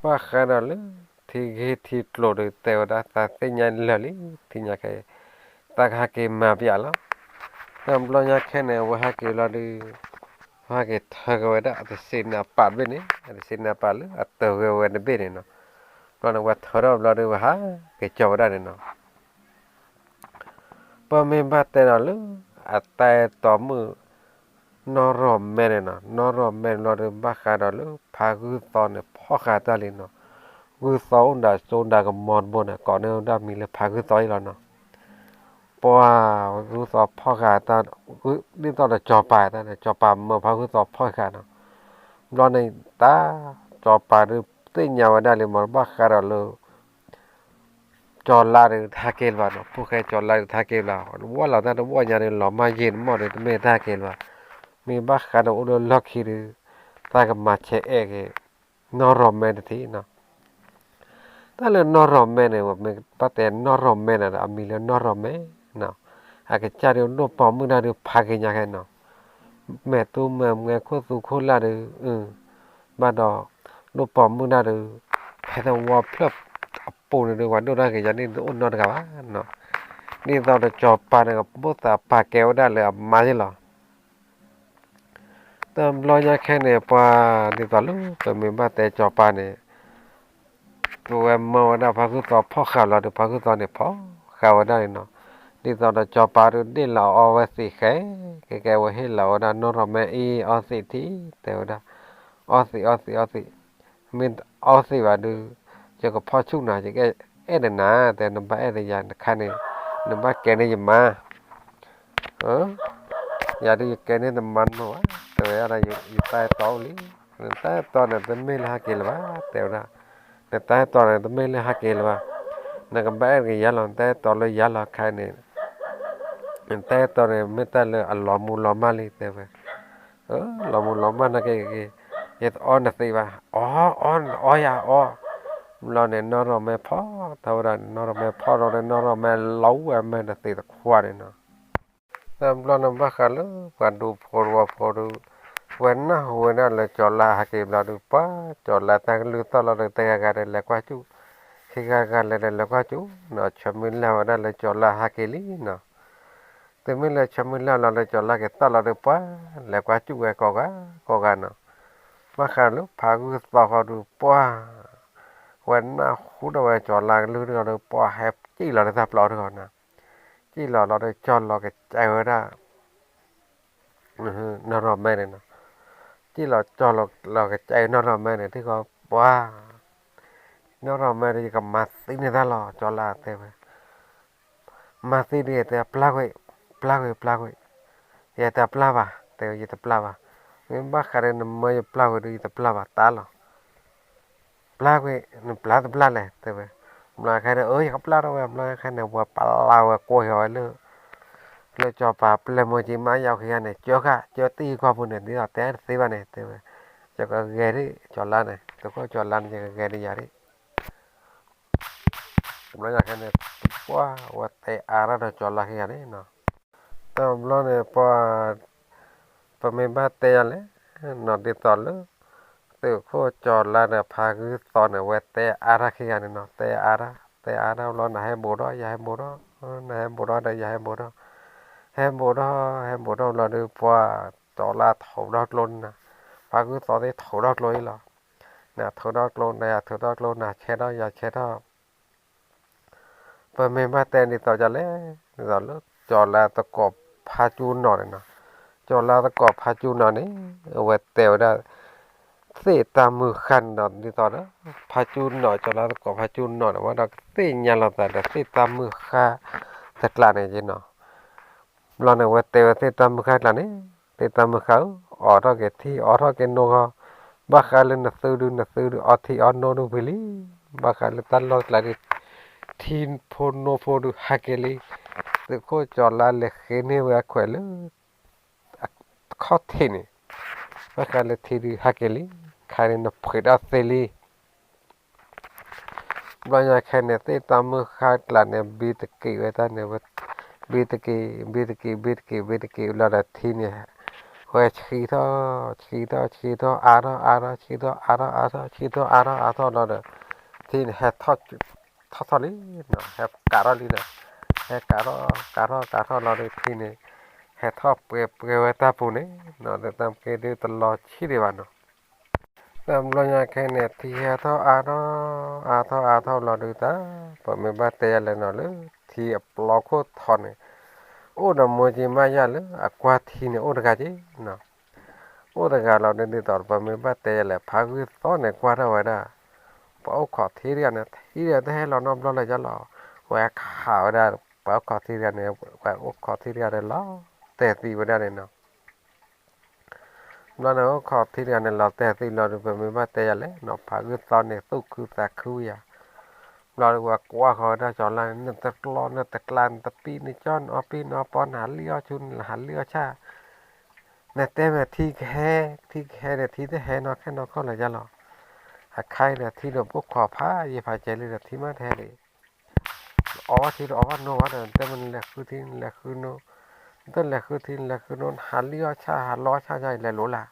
ဘၣ်ဃးဒီးလၢထံဂ့ၢ်ထံကျိၤဒီး တဲဝဲဒၣ်သးသ့ၣ်ညါလၢာ်လံ ထံၣ်ညါခဲအံၤ သးကဟးက့ၤမၤပျးလီၤ. ဒီးဘျီညါခဲန့ၣ် အဝဲဟးက့ၤလီၤဒီး ဟဲက့ၤထၢက့ၤဝဲဒၣ်အတစ့နးပာ်တဘ့ၣ်န့ၣ် အတစ့နးပာ်လၢအတၢၤဂဲၤဝဲတဘ့ၣ်န့ၣ်နီၤ. ဘျီန့ၣ် ဝဲထၢထီၣ်ဘျီဒီး ဝဲဟးက့ၤကၠီၤဝဲဒၣ်န့ၣ်နီၤ. ပမ့ၢ်ဘၣ်တဲဒီးလၢ အတၢ်အဲၣ်တီမုၣ် နီၢ်ရီၢ်မဲန့ၣ်နီၤ, နီၢ်ရီၢ်မဲန့ၣ်ဘျီဒီး ဘၣ်ဃးဒီးလၢဖါဂုၢ်သီန့ၣ် ဖီၣ်ဃာ်တၢ်လံနီၤ. ဂုၢ်သီအိၣ်ဒၣ်စိဒၣ်ကမီၤတဘိန့ၣ် ကိးန့ၢ်ဝဲဒၣ်မံၤလၢဖါဂုၢ်သီအံၤလီၤနီၤ. ပှၤဂုၢ်သီဖီၣ်ဃာ်တၢ်, ဒ်သိးဒီးကၠီၤပၤတၢ်န့ၣ် ကၠီၤပၤမၢဖါဂုၢ်သီဖီၣ်ဃာ်နီၤ. ဘျီန့ၣ် တၢ်ကၠီၤပၤဒုးသ့ၣ်ညါဝဲဒၣ်လံမး ဘၣ်ဃးဒီးလၢ ကၠီၤလါဒုးတဟးက့ၤလၢၤဘၣ်နီၤ, ဖိၣ်ဃဲကၠီၤလါဒုးတဟးက့ၤလၢၤဘၣ်, ဝီၢ်လီၤတၢ်တဝီၢ်ညါဒီး လီၤမၢ်ယ့ၢ်တမီၢ်ဒီး တမ့ၢ်တဟးက့ၤလၢၤဘၣ်. မ့ၢ်ဘၣ်ဃးဒီးအိၣ်လၢလီၢ်ခံဒီး သးကမၤဆဲးအဲၣ်က့ၤ နီၢ်ရီၢ်မဲတထံၣ်နီၤ. တၢ်လၢနီၢ်ရီၢ်မဲန့ၣ် မ့ၢ်ဘၣ်တဲနီၢ်ရီၢ်မဲန့ၣ်ဒီး အမံၤလၢနီၢ်ရီၢ်မဲနီၤ, အကစၢ်ဒုးဒိၣ်ပိာ်မုၣ်တၢ်ဒုးဖးက့ၤညါခဲနီၤ, မဲာ်သူမဲာ်မဲာ်ခိၣ်သူခိၣ်လၢ်ဒုး ဘၣ်ဒီး ဒိၣ်ပိာ်မုၣ်တၢ်ဒုး ဖဲသဝီဖျၢၣ်အပူၤန့ၣ်ဒုး ပှၤဒိၣ်တၢ်က့ၤယၤန့ၣ် တအိၣ်နီတဂၤဘၣ်နီၤ. ဒ်သိးဒီးကၠီၤပၤန့ၣ် ကဘိၣ်သးပာ်ကဲဝဲဒၣ်လၢအမါယ့ၢ်လီၤ. တဘျီညါခဲန့ၣ် ပှၤဒ်သိးလၢပမ့ၢ်ဘၣ်တဲကၠီၤပၤန့ၣ် ပဝဲမၢဝဲဒၣ်ဖါဂုၢ်သီဖီၣ်ဃာ်လီၤဒီး ဖါဂုၢ်သီန့ၣ်ဖီၣ်ဃာ်ဝဲဒၣ်န့ၣ်နီၤ. ဒ်သိးဒီးကၠီၤပၤဒုးဒ့ၣ်လီၤအီဝဲသံးဃဲ, ကဲကဲဝဲဟ့ၣ်လီၤဝဲဒၣ်နီၢ်ရီၢ်မဲအံၤအီသံးထံၣ် တဲဝဲဒၣ်, အီသံးအီသံးအီသံး, မ့ၢ်အီသံးဘၣ်ဒုး ယကဖီၣ်ဆူၣ်နၤ ယကအဲၣ်ဒီးနၤ တဲ နဘၣ်အဲၣ်ဒီးယၤတခါန့ၣ် နဘၣ်ကဲန့ၢ်ယမါ ယၤဒုးယကဲန့ၢ်နမါတမ့ၢ်ဘၣ် တဲဝဲဒၣ် ယတၢ်အဲၣ်တီအိၣ်လံ, နတၢ်အဲၣ်တီန့ၣ် တမ့ၢ်လၢဟဲက့ၤလၢၤဘၣ် တဲဝဲဒၣ်, နတၢ်အဲၣ်တီန့ၣ် တမ့ၢ်လၢဟဲက့ၤလၢၤဘၣ်, နကဘၣ်အဲၣ်က့ၤယၤလီၤ နတၢ်အဲၣ်တီလၢယၤလီၤခါန့ၣ်, နတၢ်အဲၣ်တီန့ၣ် မ့ၢ်တၢ်လၢအလီၤမူလီၤမၢ်လံ တဲဝဲ, လီၤမူလီၤမၢ်နာ်က့ၤက့ၤ, ယတအီနသံးဘၣ်, အီအီနအီယၤအီ, ဘျီန့ၣ် နီၢ်ရီၢ်မဲဖီၣ်ထီၣ်ဝဲဒၣ်န့ၣ် နီၢ်ရီၢ်မဲဖီၣ်ထီၣ်ဒီး နီၢ်ရီၢ်မဲလီၤဝဲမဲာ်တသံးတခွါန့ၣ်နီၤ. တဘျီန့ၣ်ဘၣ်ဃးလၢပှၤဒူဖိတဝီဖိဒီး ဝဲနၢ်ဟူဝဲဒၣ်လၢကၠီၤလါဟးက့ၤဘျီဒီး ပှၤကၠီၤလါတၢ်ကလုၢ်သီၣ်လီၤဒီး တဂၤဂၤဒီးလဲၤကွၢ်စူၣ်, ခံဂၤဂၤလဲၤဒီးလဲၤကွၢ်စူၣ်နီၤ, ဆၢမုၢ်လၢ်ဝဲဒၣ်လၢကၠီၤလါဟးက့ၤလံနီၤ. တုၤမ့ၢ်လၢဆၢမုၢ်လၢ်လီၤလၢကၠီၤလါက့ၤသီၣ်လီၤဒီး ပှၤလဲၤကွၢ်စူၣ်ဝဲကိးဂၤကိးဂၤနီၤ. ဘၣ်ဃးလၢဖါဂုၢ်သီဃီဒီး ပှၤ ဝဲနၢ်ဟူထီၣ်ဝဲကၠီၤလါကလုၢ်တဂီၤဒီး ပှၤဟဲစံၣ်လီၤလၢတၢ်ပျီတဂီၤနီၤ. စံၣ်လီၤလီၤဒီးကၠီၤလီၤကစဲဝဲဒၣ် နီၢ်ရီၢ်မဲန့ၣ်နီၤ. စံၣ်လီၤကၠီၤလီၤကစဲနီၢ်ရီၢ်မဲန့ၣ် ထံၣ်ဃီပှၤ နီၢ်ရီၢ်မဲဒီး ယကမၤသံန့ၢ်တၢ်လီၤ ကၠီၤလါတဲဝဲ. မၤသံဒ်ယတဲပျၢ်ကွံာ်, ပျၢ်ကွံာ် ပျၢ်ကွံာ်, ယတပျၢ်ဘၣ် တဲဝဲ ယတပျၢ်ဘၣ်. မ့ၢ်ဘၣ်ဃးဒီးနမၢယပျၢ်ကွံာ်ဒီး ယတပျၢ်ဘၣ် တၢ်လီၤ. ပျၢ်ကွံာ် နပျၢ်တပျၢ်လဲၣ် တဲဝဲ. ဘျီခဲန့ၣ် အၢ ယကပျၢ်ထီၣ်ဝဲ ဘျီခဲန့ၣ် ပှၤပျၢ်ဝဲကွၢ်ဃီၤဝဲလၢ လၢကၠီၤပၤပျဲၢ်မိၢ်ကံမါယီၤခံဂၤန့ၣ် ကၢဃာ် ကၢတံၢ်ကွၢ်ဖိန့ၣ် ဒ်သိးတဲတသ့ဘၣ်န့ၣ် တဲဝဲ. ယကဂဲၤဒ်ကၠီၤလါန့ၣ် တခိၣ်ကၠီၤလါန့ၣ် ယကဂဲၤဒ်ယၤဒ် ဘျီညါခဲန့ၣ် ပှၤဝဲတဲအါရၣ်ဒီးကၠီၤလါခံဂၤန့ၣ်နီၤ. တဘျီန့ၣ် ပှၤ ပမ့ၢ်ဘၣ်တဲယၤလဲၣ် နီၤဒ်သိးလၢ သုးခိၣ်ကၠီၤလါဒီးဖါဂုၢ်သီန့ၣ် အဝဲတဲအါတၢ်ခံဂၤန့ၣ်နီၤ, တဲအါတၢ်, တဲအါတၢ်ဘျီ နဟဲဘူးထီၣ် ယဟဲဘူးထီၣ်, နဟဲဘူးထီၣ်ဒီးယဟဲဘူးထီၣ်, ဟဲဘူးထီၣ် ဟဲဘူးထီၣ်ဘျီဒီး ပှၤကၠီၤလါထိးထီၣ်ကျိန့ၣ်နီၤ, ဖါဂုၢ်သီသ့ၣ်ထိးထီၣ်ကျိအံၤလီၤ, နထိးထီၣ်ကျိ နယၤထိးထီၣ်ကျိ နဆဲးထီၣ် ယၤဆဲးထီၣ် ပမ့ၢ်ဘၣ်တဲဒ်သိးဒ်လဲၣ်, ဒ်သိးလၢ ကၠီၤလါသကိးဖါကၠူနီၤန့ၣ်နီၤ, ကၠီၤလါသကိးဖါကၠူနီၤန့ၣ် အဝဲတဲဝဲဒၣ် သ့ၣ်တၢ်မုၢ်ဃၢ်န့ၣ်ဒီး ဒ်သိးဒီး ဖါကၠူနီၤ ကၠီၤလါသကိးဖါကၠူနီၤန့ၣ် ဝဲဒီးကသ့ၣ်ညါလီၤသးဒီး သ့ၣ်တၢ်မုၢ်ဃၢ်တကျးန့ၣ်က့နီၤ ဘျီန့ၣ် အဝဲတဲဝဲသ့ၣ်တၢ်မုၢ်ဃၢ်ကျါန့ၣ်, သ့ၣ်တၢ်မုၢ်ဃၢ်ဧၢ, အိးထီၣ်က့ၤထံ အိးထီၣ်က့ၤနိဃီ, ဘၣ်ဃးလၢနသုဒု နသုဒု အီထံအီနိဒုဖှံလံ, ဘၣ်ဃးလၢတၢ်လီၢ်ကျါဒု ထံဖိနိဖိဒုဟးက့ၤလံ, သုးခိၣ်ကၠီၤလါလဲၤဃ့န့ၢ်ဝဲအခွဲးလၢ တခီၣ်ထံးန့ၣ်, ဘၣ်ဃးလၢထံဒုဟးက့ၤလံ, ခါန့ၣ်နဖှံးတၢ်သ့လံ ဘျီညါခဲန့ၣ် သ့ၣ်တၢ်မုၢ်ဃၢ်ကျါန့ၣ် ဘံတက့ၢ်ဝဲတၢ်န့ၣ်, ဘံတက့ၢ် ဘံတက့ၢ် ဘံတက့ၢ် ဘံတက့ၢ် ဘံတက့ၢ်လီၤဒီး ထံန့ၣ် ဝဲဆှံထီၣ် ဆှံထီၣ် ဆှံထီၣ် အါထီၣ် အါထီၣ် ဆှံထီၣ် အါထီၣ် အါထီၣ် ဆှံထီၣ် အါထီၣ် အါထီၣ်လီၤဒီး ထံန့ၣ်ဟဲထီၣ်ထီၣ်လံနီၤ, ဟဲကးထီၣ်လံဒီး ဟဲကးထီၣ် ကးထီၣ် ကးထီၣ်လီၤဒီး ထံန့ၣ် ဟဲထီၣ်ပှဲၤပှဲၤဝဲတၢ်ပူၤန့ၣ်နီၤ, ဒီးတၢ်မ့ၢ်က့ဒုတလီၤဆံးဒံးဘၣ်နီၤ. တဘျီညါခဲန့ၣ် ထံဟဲထီၣ်အါထီၣ် အါထီၣ် အါထီၣ်လီၤဒုးတၢ်, ပမ့ၢ်ဘၣ်တဲယၤလဲၣ်နီၤ လၢထံအပျီခိၣ်ထီန့ၣ် အိၣ်ဒီးမိၢ်ကၠံမးယၢ်လၢအကွၢ်ထံန့ၣ် အိၣ်တဂၤက့နီၤ, အိၣ်တဂၤလီၤဒုး ဒ်သိးပမ့ၢ်ဘၣ်တဲယၤလဲၣ် ဖါဂုၢ်သီန့ၣ် ကွၢ်ထီၣ်ဝဲဒၣ် ပှၤအိၣ်ခိးထံတဂၤန့ၣ် ထံတဂၤတဟဲလီၤနီတဘျီလၢၤယါလီၤ, ဝဲခးဝဲဒၣ် ပှၤအိၣ်ခိးထံတဂၤန့ၣ် ပှၤအိၣ်ခိးထံတဂၤဒီးလီၤတဲာ်သံဝဲဒၣ်န့ၣ်နီၤ. ဘျီန့ၣ် အိၣ်ခိးထံတဂၤန့ၣ် လီၤတဲာ်သံလီၤဒီး ပမ့ၢ်ဘၣ်တဲယၤလဲၣ်နီၤ ဖါဂုၢ်သီန့ၣ် သူၣ်ခုသးခုယၤ, ဘျီဒီးဝဲကွၢ်ဃီၤဝဲဒၣ်ကၠီၤလါန့ၣ် နတကျီ နတကျါ နတပံနကၠီ နအီပံနအီပီ နဟးလံၣ်အီၣ်ဆူ နဟးလံၣ်အီၣ်ဆၣ် နတဲမ့ၢ်ထံကဟဲ ထံကဟဲဒီး ထံတဟဲနီၢ်ခဲနီၢ်ခီလၢၤယါလီၤ. အခါအံၤဒီး ထံဒီးပအိၣ်ခိးဖးယံၤဖးကဲလံဒီး ထံမ့ၢ်တဟဲလံ, အီၣ်ဘၣ်ထံဒီးအီၣ်ဘၣ်နိဘၣ်ဒီး နတဲမ့ၢ်နလဲၤဃုထံ နလဲၤဃုနိ, နတလဲၤဃုထံ နလဲၤဃုနိ နဟးလံၣ်အီၣ်ဆၣ် ဟးလီအီၣ်ဆၣ်ယါ ယလဲၤလိၤလၢ်,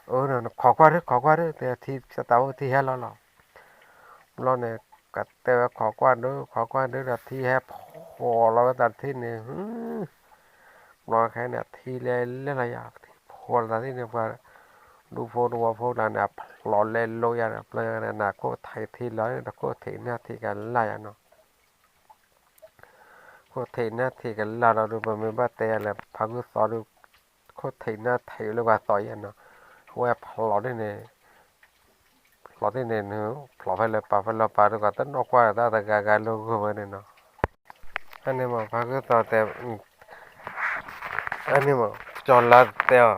အၢ နခိးကွၢ်ဒု ခိးကွၢ်ဒု တဲထံ သတးအိၣ်ထံဟဲလီၤလီၤ. ဘျီန့ၣ် ကတဲဝဲခိးကွၢ်ဒု ခိးကွၢ်ဒုဒီး ထံဟဲဖျိးလီၤဝဲသးတထံၣ်န့ၣ်, ဘျီခဲန့ၣ် ထံလဲၤလဲၤလီၤယၤ ထံဖျိးလီၤသးတထံၣ်န့ၣ် ပှၤဒူဖိတဝီဖိကျါန့ၣ် အဖျိးလဲၤလိယၤဒီး ပျဲန့ၣ် နခိၣ်ထံးထံလီၤဒီး ခိၣ်ထံးနၢ်ထံးကလၢ်ယၤနီၤ. ခိၣ်ထံးနၢ်ထံးကလၢ်လီၤဒီး ပမ့ၢ်ဘၣ်တဲယၤလဲၣ် ဖါဂုၢ်သီဒီး ခိၣ်ထံးနၢ်ထံးလၢပှၤသီယၤနီၤ, ဝဲဖျိးဒ်န့ၣ် ဖျိးဒ်န့ၣ် ဖျိးဖဲလဲၣ်ပာ်ဖဲလဲၣ်ပာ်ဒီး ကတနီၣ်ကွၢ်တၢ်တဂၤဂၤလၢဂီၢ်ဝဲန့ၣ်နီၤ. အန့ၣ်မး ဖါဂုၢ်သီတဲ အန့ၣ်မး ကၠီၤလါတဲအီၤ,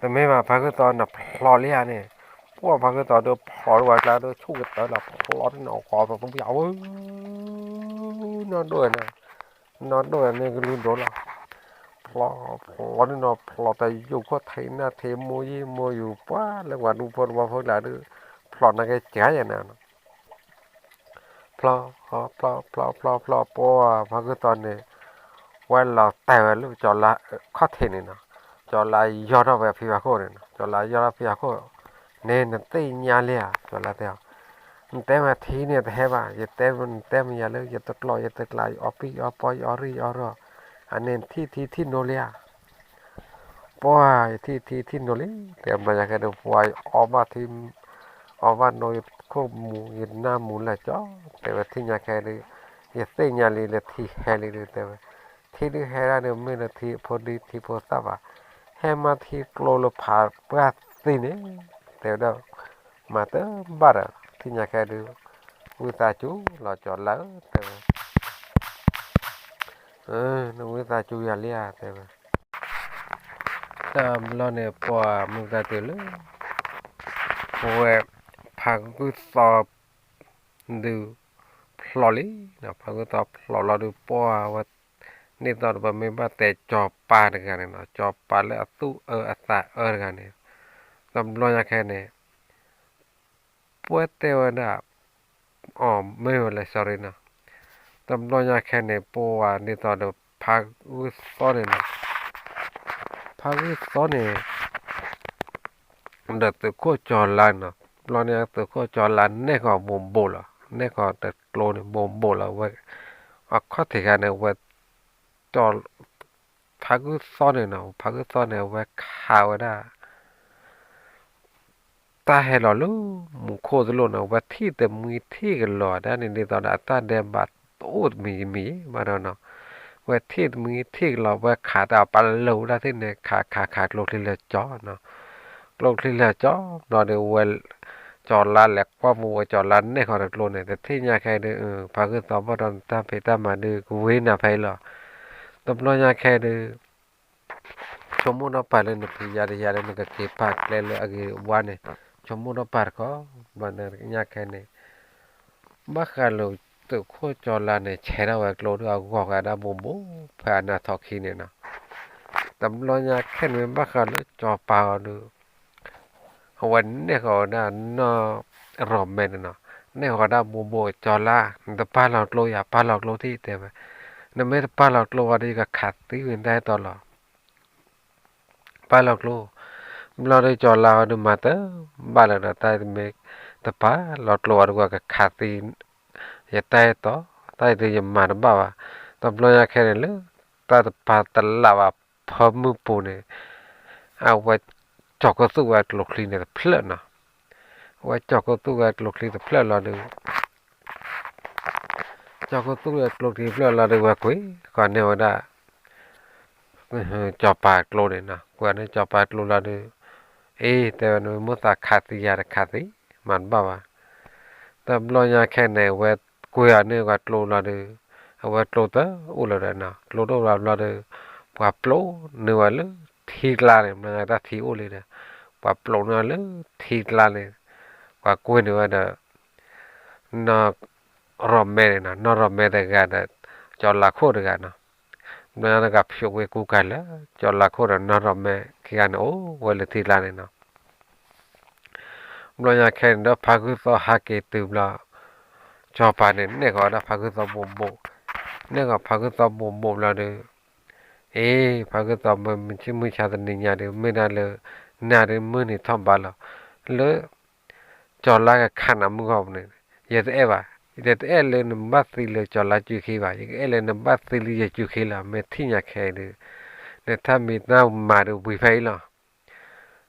တမ့ၢ်ဘၣ် ဖါဂုၢ်သီနဖျိးလံဧါန့ၣ်, ပှၢ်ဖါဂုၢ်သီဒီးဖျိးဒိၣ်ဝဲကျါဒီး ဆူၣ်ကတၢၢ်လီၤဖျိးဒ်န့ၣ် အီၣ်ကွၢ်ပပှၢ်ဝဲ နီၢ်ဒိၣ်န့ၣ် နီၢ်ဒိၣ်န့ၣ်ကလုၢ်ဒိၣ်လီၤ. ဖျိး ဖျိးဒ်န့ၣ် ဖျိးတယုၢ်ခိၣ်ထံးနၢ်ထံး မိၢ်ယံၢ်မိၢ်ယူၤ ပှၢ်လၢပှၤဒူဖိတဝီဖိကျါဒီး ဖျိးနာ်က့ၤကါယဲၢ်န့ၣ် ဖျိး ဖျိး ဖျိး ဖျိး ဖျိး ပှၢ်ဖါဂုၢ်သီန့ၣ် ဝဲလီၤတဲာ်ဝဲလၢကၠီၤလါခီၣ်ထံးန့ၣ်နီၤ, ကၠီၤလါယီၢ်ထီၣ်ဝဲဖံဖးခိၣ်န့ၣ်နီၤ, ကၠီၤလါယီၢ်ထီၣ်ဖံဖးခိၣ်န့ၣ် နသ့ၣ်ညါလံဧါ ကၠီၤလါတဲအီၤ, နတဲမ့ၢ်ထံန့ၣ်တဟဲဘၣ်, ယတဲ နတဲမ့ၢ်ယၤလၢ ယတကျီ ယတကျါ ယအီပံ ယအီပီ ယအီရံၣ် ယအီရီၣ်, အန့ၣ်ထံၣ်ထံထံၣ်နိလံဧါ ပှၢ်ယထံၣ်ထံထံၣ်နိလံ, တဲဘျီညါခဲဒီး ပှၢ်ယအီဘၣ်ထံ အီဘၣ်နိ ယခိၣ်မူ ယနၢ်မူလၢာ်ကၠီ, တဲဝဲထံၣ်ညါခဲဒီး ယသ့ၣ်ညါလံလၢထံဟဲလံဒီး တဲဝဲ ထံဒုးဟဲဒၣ်ဒီး မ့ၢ်လၢထံဖိဒံထံဖိသၣ်ဘၣ်, ဟဲမၤထံကျိလၢဖးပှၢ်သံန့ၣ်, တဲဝဲဒၣ် မၤတဘၣ်ဒီး ထံၣ်ညါခဲဒုး ဝံသးစူၤလီၤကၠီၤလါဧၢ တဲဝဲ နဝံသးစူၤယၤလံဧါ တဲဝဲ, တဘျီန့ၣ် ပှၢ်မုၢ်သးတုၤလၢ ပဝဲ ဖါဂုၢ်သီ ဒုး ဖျိးလံ, ဖါဂုၢ်သီဖျိးလီၤဒုး ပှၢ်ဝဲ ဒ်သိးဒီးပမ့ၢ်ဘၣ်တဲကၠီၤပၤတဂၤန့ၣ်နီၤ, ကၠီၤပၤလၢအသူၣ်အၢအသးအၢတဂၤန့ၣ်, တဘျီညါခဲန့ၣ် ပှၢ်တဲဝဲဒၣ် အီၤ မ့ၢ်ဝဲလဲၣ် sorry နီၤ, တဘျီညါခဲန့ၣ် ပှၢ်ဒ်သိးဒီး ဖါဂုၢ်သီန့ၣ်နီၤ, ဖါဂုၢ်သီန့ၣ် ဒီးသုးခိၣ်ကၠီၤလါနီၤ, ဘျီန့ၣ်သုးခိၣ်ကၠီၤလါနဲၣ်ဃီၤဘိးဘိးလီၤ, နဲၣ်ဃီၤတကျိန့ၣ် ဘိးဘိးလီၤဝဲ, အခီၣ်ထံးခါန့ၣ် ဝဲ ဖါကုၢ်သီန့ၣ်နီၤ, ဖါကုၢ်သီန့ၣ် အဝဲခးဝဲဒၣ် တၢ်ဟဲလီၤလၢမူခိၣ်တလိၣ်နီၤ, ဝဲထံၣ်တမှံထံၣ်ကလီၤဒၣ်န့ၣ် ဒ်သိးဒီးအတၢ်ဒဲးဘးတအိၣ်တမံၤတမံၤဘၣ်ဒီးနီၤ, ဝဲထံၣ်တမှံထံၣ်ကလီၤ ဝဲခးတၢ်ပာ်လၢာ်ဝဲဒၣ်သ့ၣ်န့ၣ် ခးခးခးကျိချံလၢာ်ကၠီနီၤ, ကျိချံလၢာ်ကၠီ ဘျီဒီးဝဲ ကၠီၤလါလဲၤကွၢ်မူဝဲကၠီၤလါနဲၣ်ဃီၤတကျိန့ၣ် တထံၣ်ညါခဲအံၤဒီး ဖါကုၢ်သီဘၣ်ဒီးနတၢ်ဖံးတၢ်မၤဒုးကဝ့ၤနၤဖဲအံၤလီၤ, တဘျီညါခဲအံၤဒီး ဆိကမိၣ်ထီၣ်ပာ်လၢနဖံးယၤတယၤလၢနကက့ၤပာ်ကျဲလၢအဂ့ၤဝါန့ၣ်, ဆိကမိၣ်ထီၣ်ပာ်တခီ, ဘျီညါခဲန့ၣ် ဘၣ်ဃးလၢသုးခိၣ်ကၠီၤလါန့ၣ် ဆဲးထီၣ်ဝဲကျိဒုးအဂီၤဃာ်ဒၣ်ဘိးဘိး ဖဲအနၢ်ထီၣ်ခံန့ၣ်နီၤ, တဘျီညါခဲန့ၣ် ဘၣ်ဃးလၢကၠီၤပၤအီၤဒုး အဝဲနဲၣ်ဃီၤဝဲဒၣ်နီၢ်ရီၣ်မဲန့ၣ်နီၤ, နဲၣ်ဃီၤဒၣ်ဘိးဘိးကၠီၤလါ, နတပာ်လီၤကျိယၤ ပာ်လီၤကျိထံၣ်တဲဝဲ, နမ့ၢ်တပာ်လီၤကျိဝဲဒီး ယကခးသံဝဲနတၢ်အဲၣ်တီလီၤ, ပာ်လီၤကျိ, ဘျီဒီးကၠီၤလါအီၤဒုးမၤတဘၣ်လၢၤဒီး တၢ်အံၤတမ့ၢ်တပာ်လီၤကျိဝဲဒီး ကခးသံ ယတၢ်အဲၣ်တီ, တၢ်အံၤဒုးယမၤတဘၣ်ဘၣ်, တဘျီညါခဲန့ၣ်လၢ တၢ်တပာ်တလးဘၣ်ဖၢမုၢ်ပူၤန့ၣ် အဝဲကၠီၤကိသူၣ်ဝဲကျိချံန့ၣ်တဖျၢၣ်နီၤ, အဝဲကၠီၤကိသူၣ်ဝဲကျိချံတဖျၢၣ်လီၤဒီး ကၠီၤကိသူၣ်ဝဲကျိချံတဖျၢၣ်လီၤဒီး ဝဲကွံာ်ဃီၤန့ၢ်ဝဲဒၣ် ကၠီၤပၤကျိန့ၣ်နီၤ, ကွံာ်န့ၢ်ကၠီၤပၤကျိလီၤဒီး အ့ တဲဝဲ နမ့ၢ်မိၣ်သးခးသံယၤတခးသံ, မၤတဘၣ်ဘၣ်, တဘျီညါခဲန့ၣ် အဝဲကွံာ်အီၤန့ၢ်ဝဲကျိလီၤဒီး အဝဲကျိတအိၣ်လၢၤဒီးနီၤ, ကျိတအိၣ်လၢၤဘျီဒီး ပှၤပျိန့ၢ်ဝဲလၢထံကျါန့ၣ် မ့ၢ်တၢ်ထံအိၣ်လံဒီး ပှၤပျိန့ၢ်ဝဲလၢထံကျါန့ၣ် ပှၤကွံာ်န့ၢ်ဝဲဒီး နီၢ်ရီၣ်မဲန့ၣ်နီၤ, နီၢ်ရီၣ်မဲတဂၤဒီး ကၠီၤလါခိၣ်တဂၤနီၤ, ဘျီညါတဂၤဖျိးကွံာ်ကူကၤလၢ ကၠီၤလါခိၣ်ဒီးနီၢ်ရီၣ်မဲခံဂၤန့ၣ် အိၣ်ဝဲလၢထံကျါန့ၣ်နီၤ, ဘျီညါခဲန့ၣ်ဒီး ဖါကုၢ်သီဟးက့ၤတုၤဘျီ ကၠီၤပၤန့ၣ် နဲၣ်ဃီၤဝဲဒၣ်ဖါကုၢ်သီဘိးဘိး, နဲၣ်ဃီၤဖါကုၢ်သီဘိးဘိးဘျီဒီး အ့ ဖါကုၢ်သီမ့ၢ်မုၢ်ဆ့ၣ်မုၢ်ဆါတနံၤညါဒီး မ့ၢ်ဒၣ်လၢ နၤဒုးမုၢ်နံၤထီၣ်ဘးလီၤ, လၢ ကၠီၤလါကခးနၤမုၢ်ဂီၢ်ပူၤန့ၣ် ယတအဲၣ်ဘၣ်, ယတအဲၣ်လၢနဘၣ်သံလၢကၠီၤလါစုခံဘၣ်, ယကအဲၣ်လၢနဘၣ်သံလၢယစုခံလီၤ, မ့ၢ်ထံၣ်ညါခဲအံၤဒီး နထၢမံၤတၢ်မၤဒီးဝံၤဖဲအံၤလီၤ.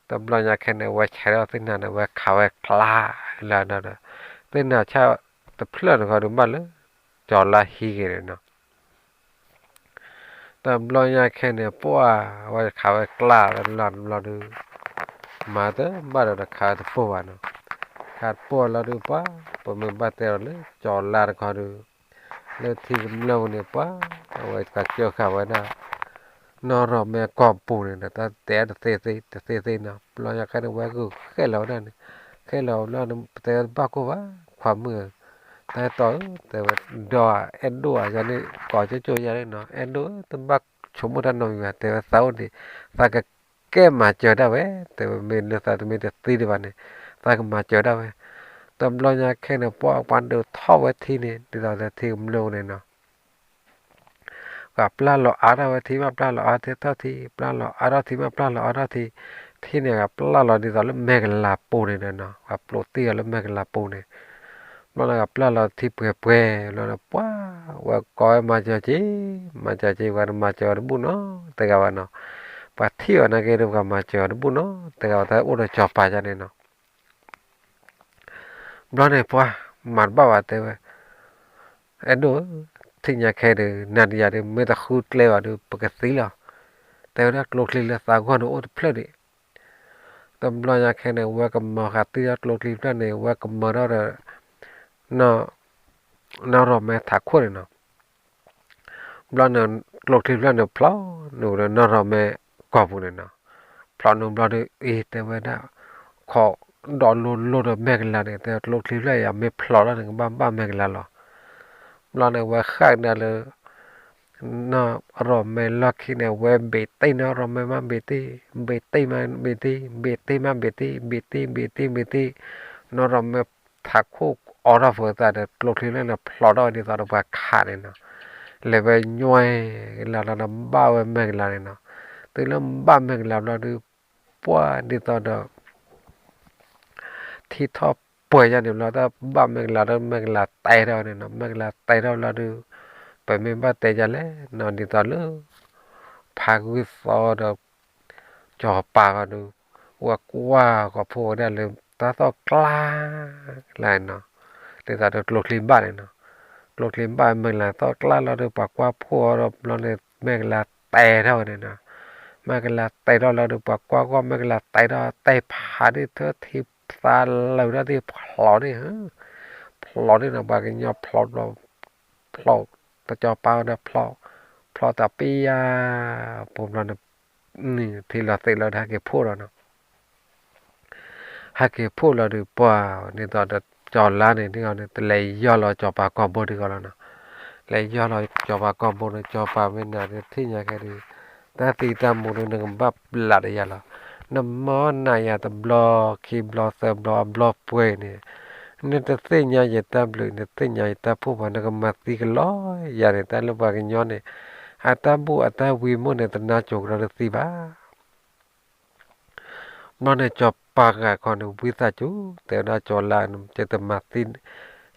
တဘျီညါခဲန့ၣ် အဝဲဆဲးထီၣ်သ့ၣ်နၤန့ၣ် အဝဲခးဝဲကျါလၢဒီး သ့ၣ်နၤဆၣ်တဖျၢၣ်န့ၣ်ဃီဒုးဘၣ်လၢ ကၠီၤလါဟံးက့ၤန့ၣ်နီၤ. တဘျီညါခဲန့ၣ် ပှၢ် အဝဲခးဝဲကျါလၢလီၤတဘျီဒီး မၤတဘၣ်ဒီးတခးတပိၢ်ဘၣ်နီၤ. ခးတပိၢ်လီၤဒုးပှၢ် ပမ့ၢ်ဘၣ်တဲဒီးလၢကၠီၤလါတခီဒုး လၢထံကမျၢၢ်ပူၤန့ၣ် ပှၢ် အဝဲကစၢၢ်ဃာ်ဝဲဒၣ် နီၢ်ရီၣ်မဲကီၢ်ပူၤန့ၣ်ဒီး တၢ်တဲတသ့သ့ တသ့သ့နီၤ. ဘျီညါခဲန့ၣ် ဝဲဂုာ်ဃဲလီၤဝဲဒၣ်န့ၣ် ဃဲလီၤဘျီန့ၣ် ပတဲတဘၣ်ကိၢ်ဘၣ် ခွါမုၣ်ဧၢ, တၢ်အဲၣ်တီဧၢ တဲဝဲ ဒီး အဲၣ်ဒိၣ်ဧါ ယၤန့ၣ် ကိးကၠိကၠိယၤန့ၣ်နီၤ အဲၣ်ဒိၣ်ဧၢ တဘၣ်ဆိကမိၣ်တၢ်နီတမံၤဘၣ် တဲဝဲ သးအိၣ်ဒံး သးကကဲမၤစၢၤဒၣ်ဝဲ တဲဝဲ မ့ၢ်လၢသးတမ့ၢ်တသံဒံးဘၣ်န့ၣ် သးကမၤစၢၤဒၣ်ဝဲ. တဘျီညါခဲန့ၣ် ပှၢ် ပှၤဒုးထီၣ်ဝဲထံန့ၣ် ဒ်သိးလၢထံကမျၢၢ်ပူၤန့ၣ်နီၤ ပှၤပျၢ်လီၤအါထီၣ်ဝဲထံ မ့ၢ်ပျၢ်လီၤအါထီၣ်ထံ ပျၢ်လီၤအါထီၣ်ထံ မ့ၢ်ပျၢ်လီၤအါထီၣ်ထံ ထံန့ၣ် ပှၤပျၢ်လီၤဒ်သိးလၢမဲာ်ကလၤပူၤန့ၣ်ဒီးနီၤ ပှၤပျိးသံအီၤလၢမဲာ်ကလၤပူၤန့ၣ် ဘျီလၢပှၤပျၢ်လီၤထံပှဲၤပှဲၤ ဘျီလၢပှၢ် ဝဲကိးဝဲမၤစၢၤက့ၤ မၤစၢၤက့ၤ ပှၤတမၤစၢၤအီၤတဘူၣ်နီတဂၤဘၣ်နီၤ ပှၤထံၣ်အီၤနာ်က့ဒီးပှၤမၤစၢၤအီၤတဘူၣ်နီတဂၤဘၣ် တၢ်အိၣ်ဒီးကၠီၤပၤယၤန့ၣ်နီၤ ဘျီန့ၣ်ပှၤ မၤတဘၣ်ဘၣ်တဲဝဲ အဲၣ်ဒိၣ်ဧၢ ထံၣ်ညါခဲဒီး နၤဒီးယၤဒီး မ့ၢ်တဃုကျဲဘၣ်ဒီး ပကသံလီၤ တဲဝဲဒၣ်ကျိချံလၢသးဂီၢ်န့ၣ်အိၣ်တဖျၢၣ်ဒံး တဘျီညါခဲန့ၣ် ဝဲကမၤဃာ်သံဒီးကျိချံတဖျၢၣ်န့ၣ် ဝဲကမၤထီၣ်ဒီး နီၢ်ရီၣ်မဲထးခိၣ်န့ၣ်နီၤ ဘျီန့ၣ် ကျိချံဖျၢၣ်န့ၣ် ဖျိးနုာ်လၢနီၢ်ရီၣ်မဲကီၢ်ပူၤန့ၣ်နီၤ ဖျိးနုာ်ဘျီဒီး အ့ တဲဝဲဒၣ် ခိးဒီးလိၤလိၤဒီးမဲာ်ကလၤန့ၣ် တဲကျိချံဖျၢၣ်အံၤ မ့ၢ်ဖျိးလီၤန့ၣ် ကဘၣ်ဘၣ်မဲာ်ကလၤလီၤ ဘျီန့ၣ် ဝဲဃၣ်ကဒါလၢ နီၢ်ရီၣ်မဲလီၢ်ခံန့ၣ် ဝဲဘ့းတ့ၢ်နီၢ်ရီၣ်မဲမးဘ့းတ့ၢ် ဘ့းတ့ၢ်မးဘ့းတ့ၢ် ဘ့းတ့ၢ်မးဘ့းတ့ၢ် ဘ့းတ့ၢ်ဘ့းတ့ၢ်ဘ့းတ့ၢ် နီၢ်ရီၣ်မဲထးခိၣ်အိးထီၣ်ဖိသးဒီး ကျိချံဖျၢၣ်န့ၣ် ဖျိးထီၣ်ဝဲဒ်သိးဒီးပှၤခးန့ၣ်နီၤ လဲၤဝဲညွဲကလၤလီၤဒီးဘၣ်ဝဲမဲာ်ကလၤန့ၣ်နီၤ တုၤလၢဘၣ်မဲာ်ကလၤဘျီဒီး ပှၢ်ဒ်သိးဒီး ခံထီၣ်ပှဲၤယါန့ၣ်ဘျီ တၢ်ဘၣ်မဲာ်ကလၤဒီး မဲာ်ကလၤတဲထီၣ်န့ၣ်နီၤ, မဲာ်ကလၤတဲထီၣ်လီၤဒီး ပမ့ၢ်ဘၣ်တဲယါလဲၣ်နီၤ ဒ်သိးလၢ ဖါဂုၢ်သီဒီး စီၤပၤဂီၤဒီး ဝဲကွၢ်ကီၢ်ဖိဝဲဒၣ်လၢတၢ်သီၣ်ကျါ လၢနီၤ, ဒ်သိးဒီးကျိချံဘၣ်န့ၣ်နီၤ, ကျိချံဘၣ်မဲာ်ကလၤသီၣ်ကျါလီၤဒီး ပှၤကွၢ်ဖှိၣ်အီၤဒီးဘျီန့ၣ် မဲာ်ကလၤတဲထီၣ်ဝဲန့ၣ်နီၤ, မဲာ်ကလၤတဲထီၣ်လီၤဒီး ပှၤကွၢ်ဂီၢ် မဲာ်ကလၤတဲထီၣ် တဲဖးဒ်ထၢထံသးလၢာ်ဒၣ်သ့ၣ်ဖျိးန့ၣ်, ဖျိးန့ၣ်နီၤ ပှၤကညီဖျိး ဖျိး တစီၤပၤဝဲဒၣ်ဖျိး, ဖျိးတၢ်ပ့ၢ်ယါ ပူၤဘျီန့ၣ် ထံလီၤသ့းလီၤဒီးဟဲက့ၤဖှိၣ်လီၤနီၤ, ဟဲက့ၤဖှိၣ်လီၤဒီးပှၤန့ၣ်ဒီး ကၠီၤလါန့ၣ်ဒ်ဂီၤန့ၣ် တလဲၤယီၢ်လီၤစီၤပၤကီၢ်ဘိဒ်ဂီၤလီၤနီၤ, လဲၤယီၢ်လီၤစီၤပၤကီၢ်ဘိန့ၣ် စီၤပၤမ့ၢ်နၤဒီးထံၣ်ညါခဲဒီး တၢ်သံတၢ်မူဒီးနကဘၣ်ဘျးဒီးယၤလီၤ, နမၤနၤယၤတဘျီခံဘျီသၢဘျီအဘျီပှဲၤန့ၣ် နတသ့ၣ်ညါယတၢ်ဘျုး နတသ့ၣ်ညါယတၢ်ဖှိၣ်ဘၣ် နကမၤသံကလီယၤန့ၣ် တၢ်လၢပှၤကညီန့ၣ် အတၢ်ဘူၣ်အတၢ်ဝံမ့ၢ်န့ၣ် တနါစိၤကဒီးတသံဘၣ် ဘျီန့ၣ် စီၤပၤဂၤခီန့ၣ် ဝံသးစူၤ တဲဝဲဒၣ်ကၠီၤလါန့ၣ် ယတမၤသံ,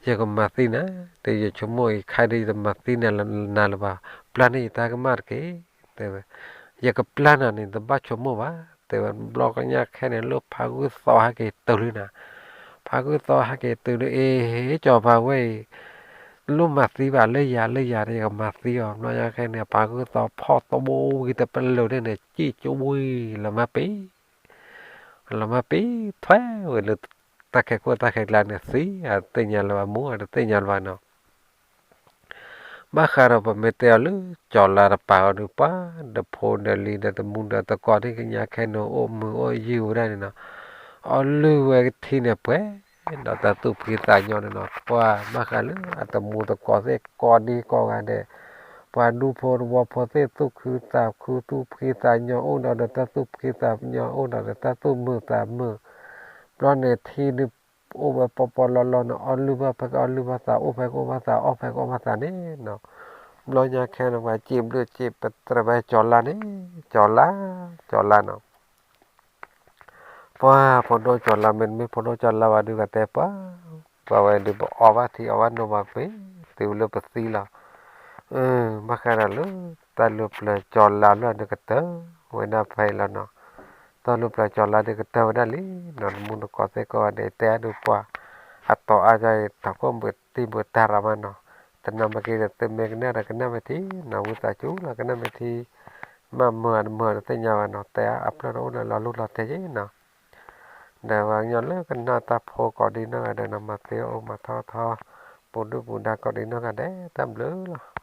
ယကမၤသံနၤ, တဲယဆိကမိၣ်အံၤခဲဒီး ယတမၤသံနၤလၢၤဘၣ်, ပျၢ်န့ၢ်ယတၢ်ကမၣ်တက့ၢ်, တဲဝဲ, ယကပျၢ်နၤန့ၣ် တဘၣ်ဆိကမိၣ်ဘၣ်, တဲဝဲ, ဘျီကညါခဲန့ၣ် လၢဖါဂုၢ်သီဟဲက့ၤတုၤလံနၤ, ဖါဂုၢ်သီဟဲက့ၤတုၤဒီး အ့ စီၤပၤဝဲအံၤ လိၣ်မၤသံဘၣ်လၢယၤ လၢယၤဒီး ယကမၤသံအီၤ, ဘျီညါခဲန့ၣ် ဖါဂုၢ်သီဖီၣ်တဘိဝံၤတပလၢာ်န့ၣ်န့ၣ် စံၣ်ကၠူဝံၤ လီၤမၢ်ပ့ၤ, လီၤမၢ်ပ့ၤထွဲဝဲလၢ တၢ်ခဲခိၣ်တၢ်ခဲကျါန့ၣ်သံ, အတသ့ၣ်ညါလၢၤဘၣ် မူအတသ့ၣ်ညါလၢၤဘၣ်နီၤ ဘၣ်ဃးဒီးပမ့ၢ်တဲအီၤလၢ ကၠီၤလါတပၤအီၤဒုး ပှၤဒီးဖိဒီးလံၤဒီးတမူဒီးတကိးန့ၣ် ကညါခဲန့ၣ် အိၣ်မုာ်အိၣ်ယုၢ်ဝဲဒၣ်န့ၣ်နီၤ, အီလုၢ်ဝဲကထံန့ၣ်ပှဲၤ ဒီးတၢ်သူၣ်ဖှံသးညီန့ၣ်နီၤ, ပှၤဘၣ်ဃးလၢအတမူတကိးသ့ၣ်ကိးဒံကိးဂၤဒဲး, ပှၤဒူဖိတဝီဖိသ့ၣ်သူၣ်ခုသးခု သူၣ်ဖှံသးညီ အိၣ်ဒီးတၢ်သူၣ်ဖှံသးညီ အိၣ်ဒီးတၢ်သူၣ်မုာ်သးမုာ်, ဘျီန့ၣ်ထံဒုး အိၣ်ဝဲပီပီလီလီန့ၣ် အီလုၢ်ဘၣ်ဖဲကအီလုၢ်ဘၣ်သး အိၣ်ဖဲကအိၣ်ဘၣ်သး အီၣ်ဖဲကအိၣ်ဘၣ်သးန့ၣ်နီၤ, ဘျီညါခဲန့ၣ် ပှၤစံးဘျုးစံးပတြၢၤဝဲကၠီၤလါန့ၣ်, ကၠီၤလါ, ကၠီၤလါနီၤ ပှၤဖိဒိၣ်ကၠီၤလါ မ့တမ့ၢ်ဖိဒိၣ်ကၠီၤလါဘၣ်ဒုး ပှၤတဲပှၤ, ပှၤဝဲဒုးပအီဘၣ်ထံအီဘၣ်နိဘၣ်ပှ့ၤ တုၤလၢပသံလီၤ, ဘၣ်ဃးဒီးလၢ တၢ်လုၢ်ပျၢၤကၠီၤလါလၢအဒုးကတၢၢ်ဝဲဒၣ်ဖဲအံၤလီၤနီၤ, တၢ်လုၢ်ပျၢၤကၠီၤလါဒုးကတၢၢ်ဝဲဒၣ်လံနီၤ, တမူတကိးသ့ၣ်ကိးဂၤဒဲး တဲအဒုးပှၤ, အတီၤအါယါအံၤ ထီၣ်ခိၣ်ဘှံးတံၢ်ဘှံးတၢ်ရၤမးနီၤ, တနၢ်မ့ၢ်က့ၤဒီး သုမ့ၢ်ကနၣ်ဒီးကနၣ်မ့ၢ်ထံနီၤ, ဝံသးစူၤလီၤ ကနၣ်မ့ၢ်ထံ, မ့ၢ်မုာ်တမုာ်တသ့ၣ်ညါဘၣ်နီၤ, တဲအါအဖျၢၣ်တအိၣ်လၢလီၤလူၢ်လီၤတဲာ်က့နီၤ, ဒီးပှၤကညီလၢကနၣ်တၢ်ဖိကိးဒံနီၢ်ဂၤဒဲးနီၤ, မၤသ့အိၣ်မၤထီၣ်ထီ, ပူၤဒုၣ်ပူၤဒါကိးဒံနီၢ်ဂၤဒဲး တၢ်ဘျုးလီၤ.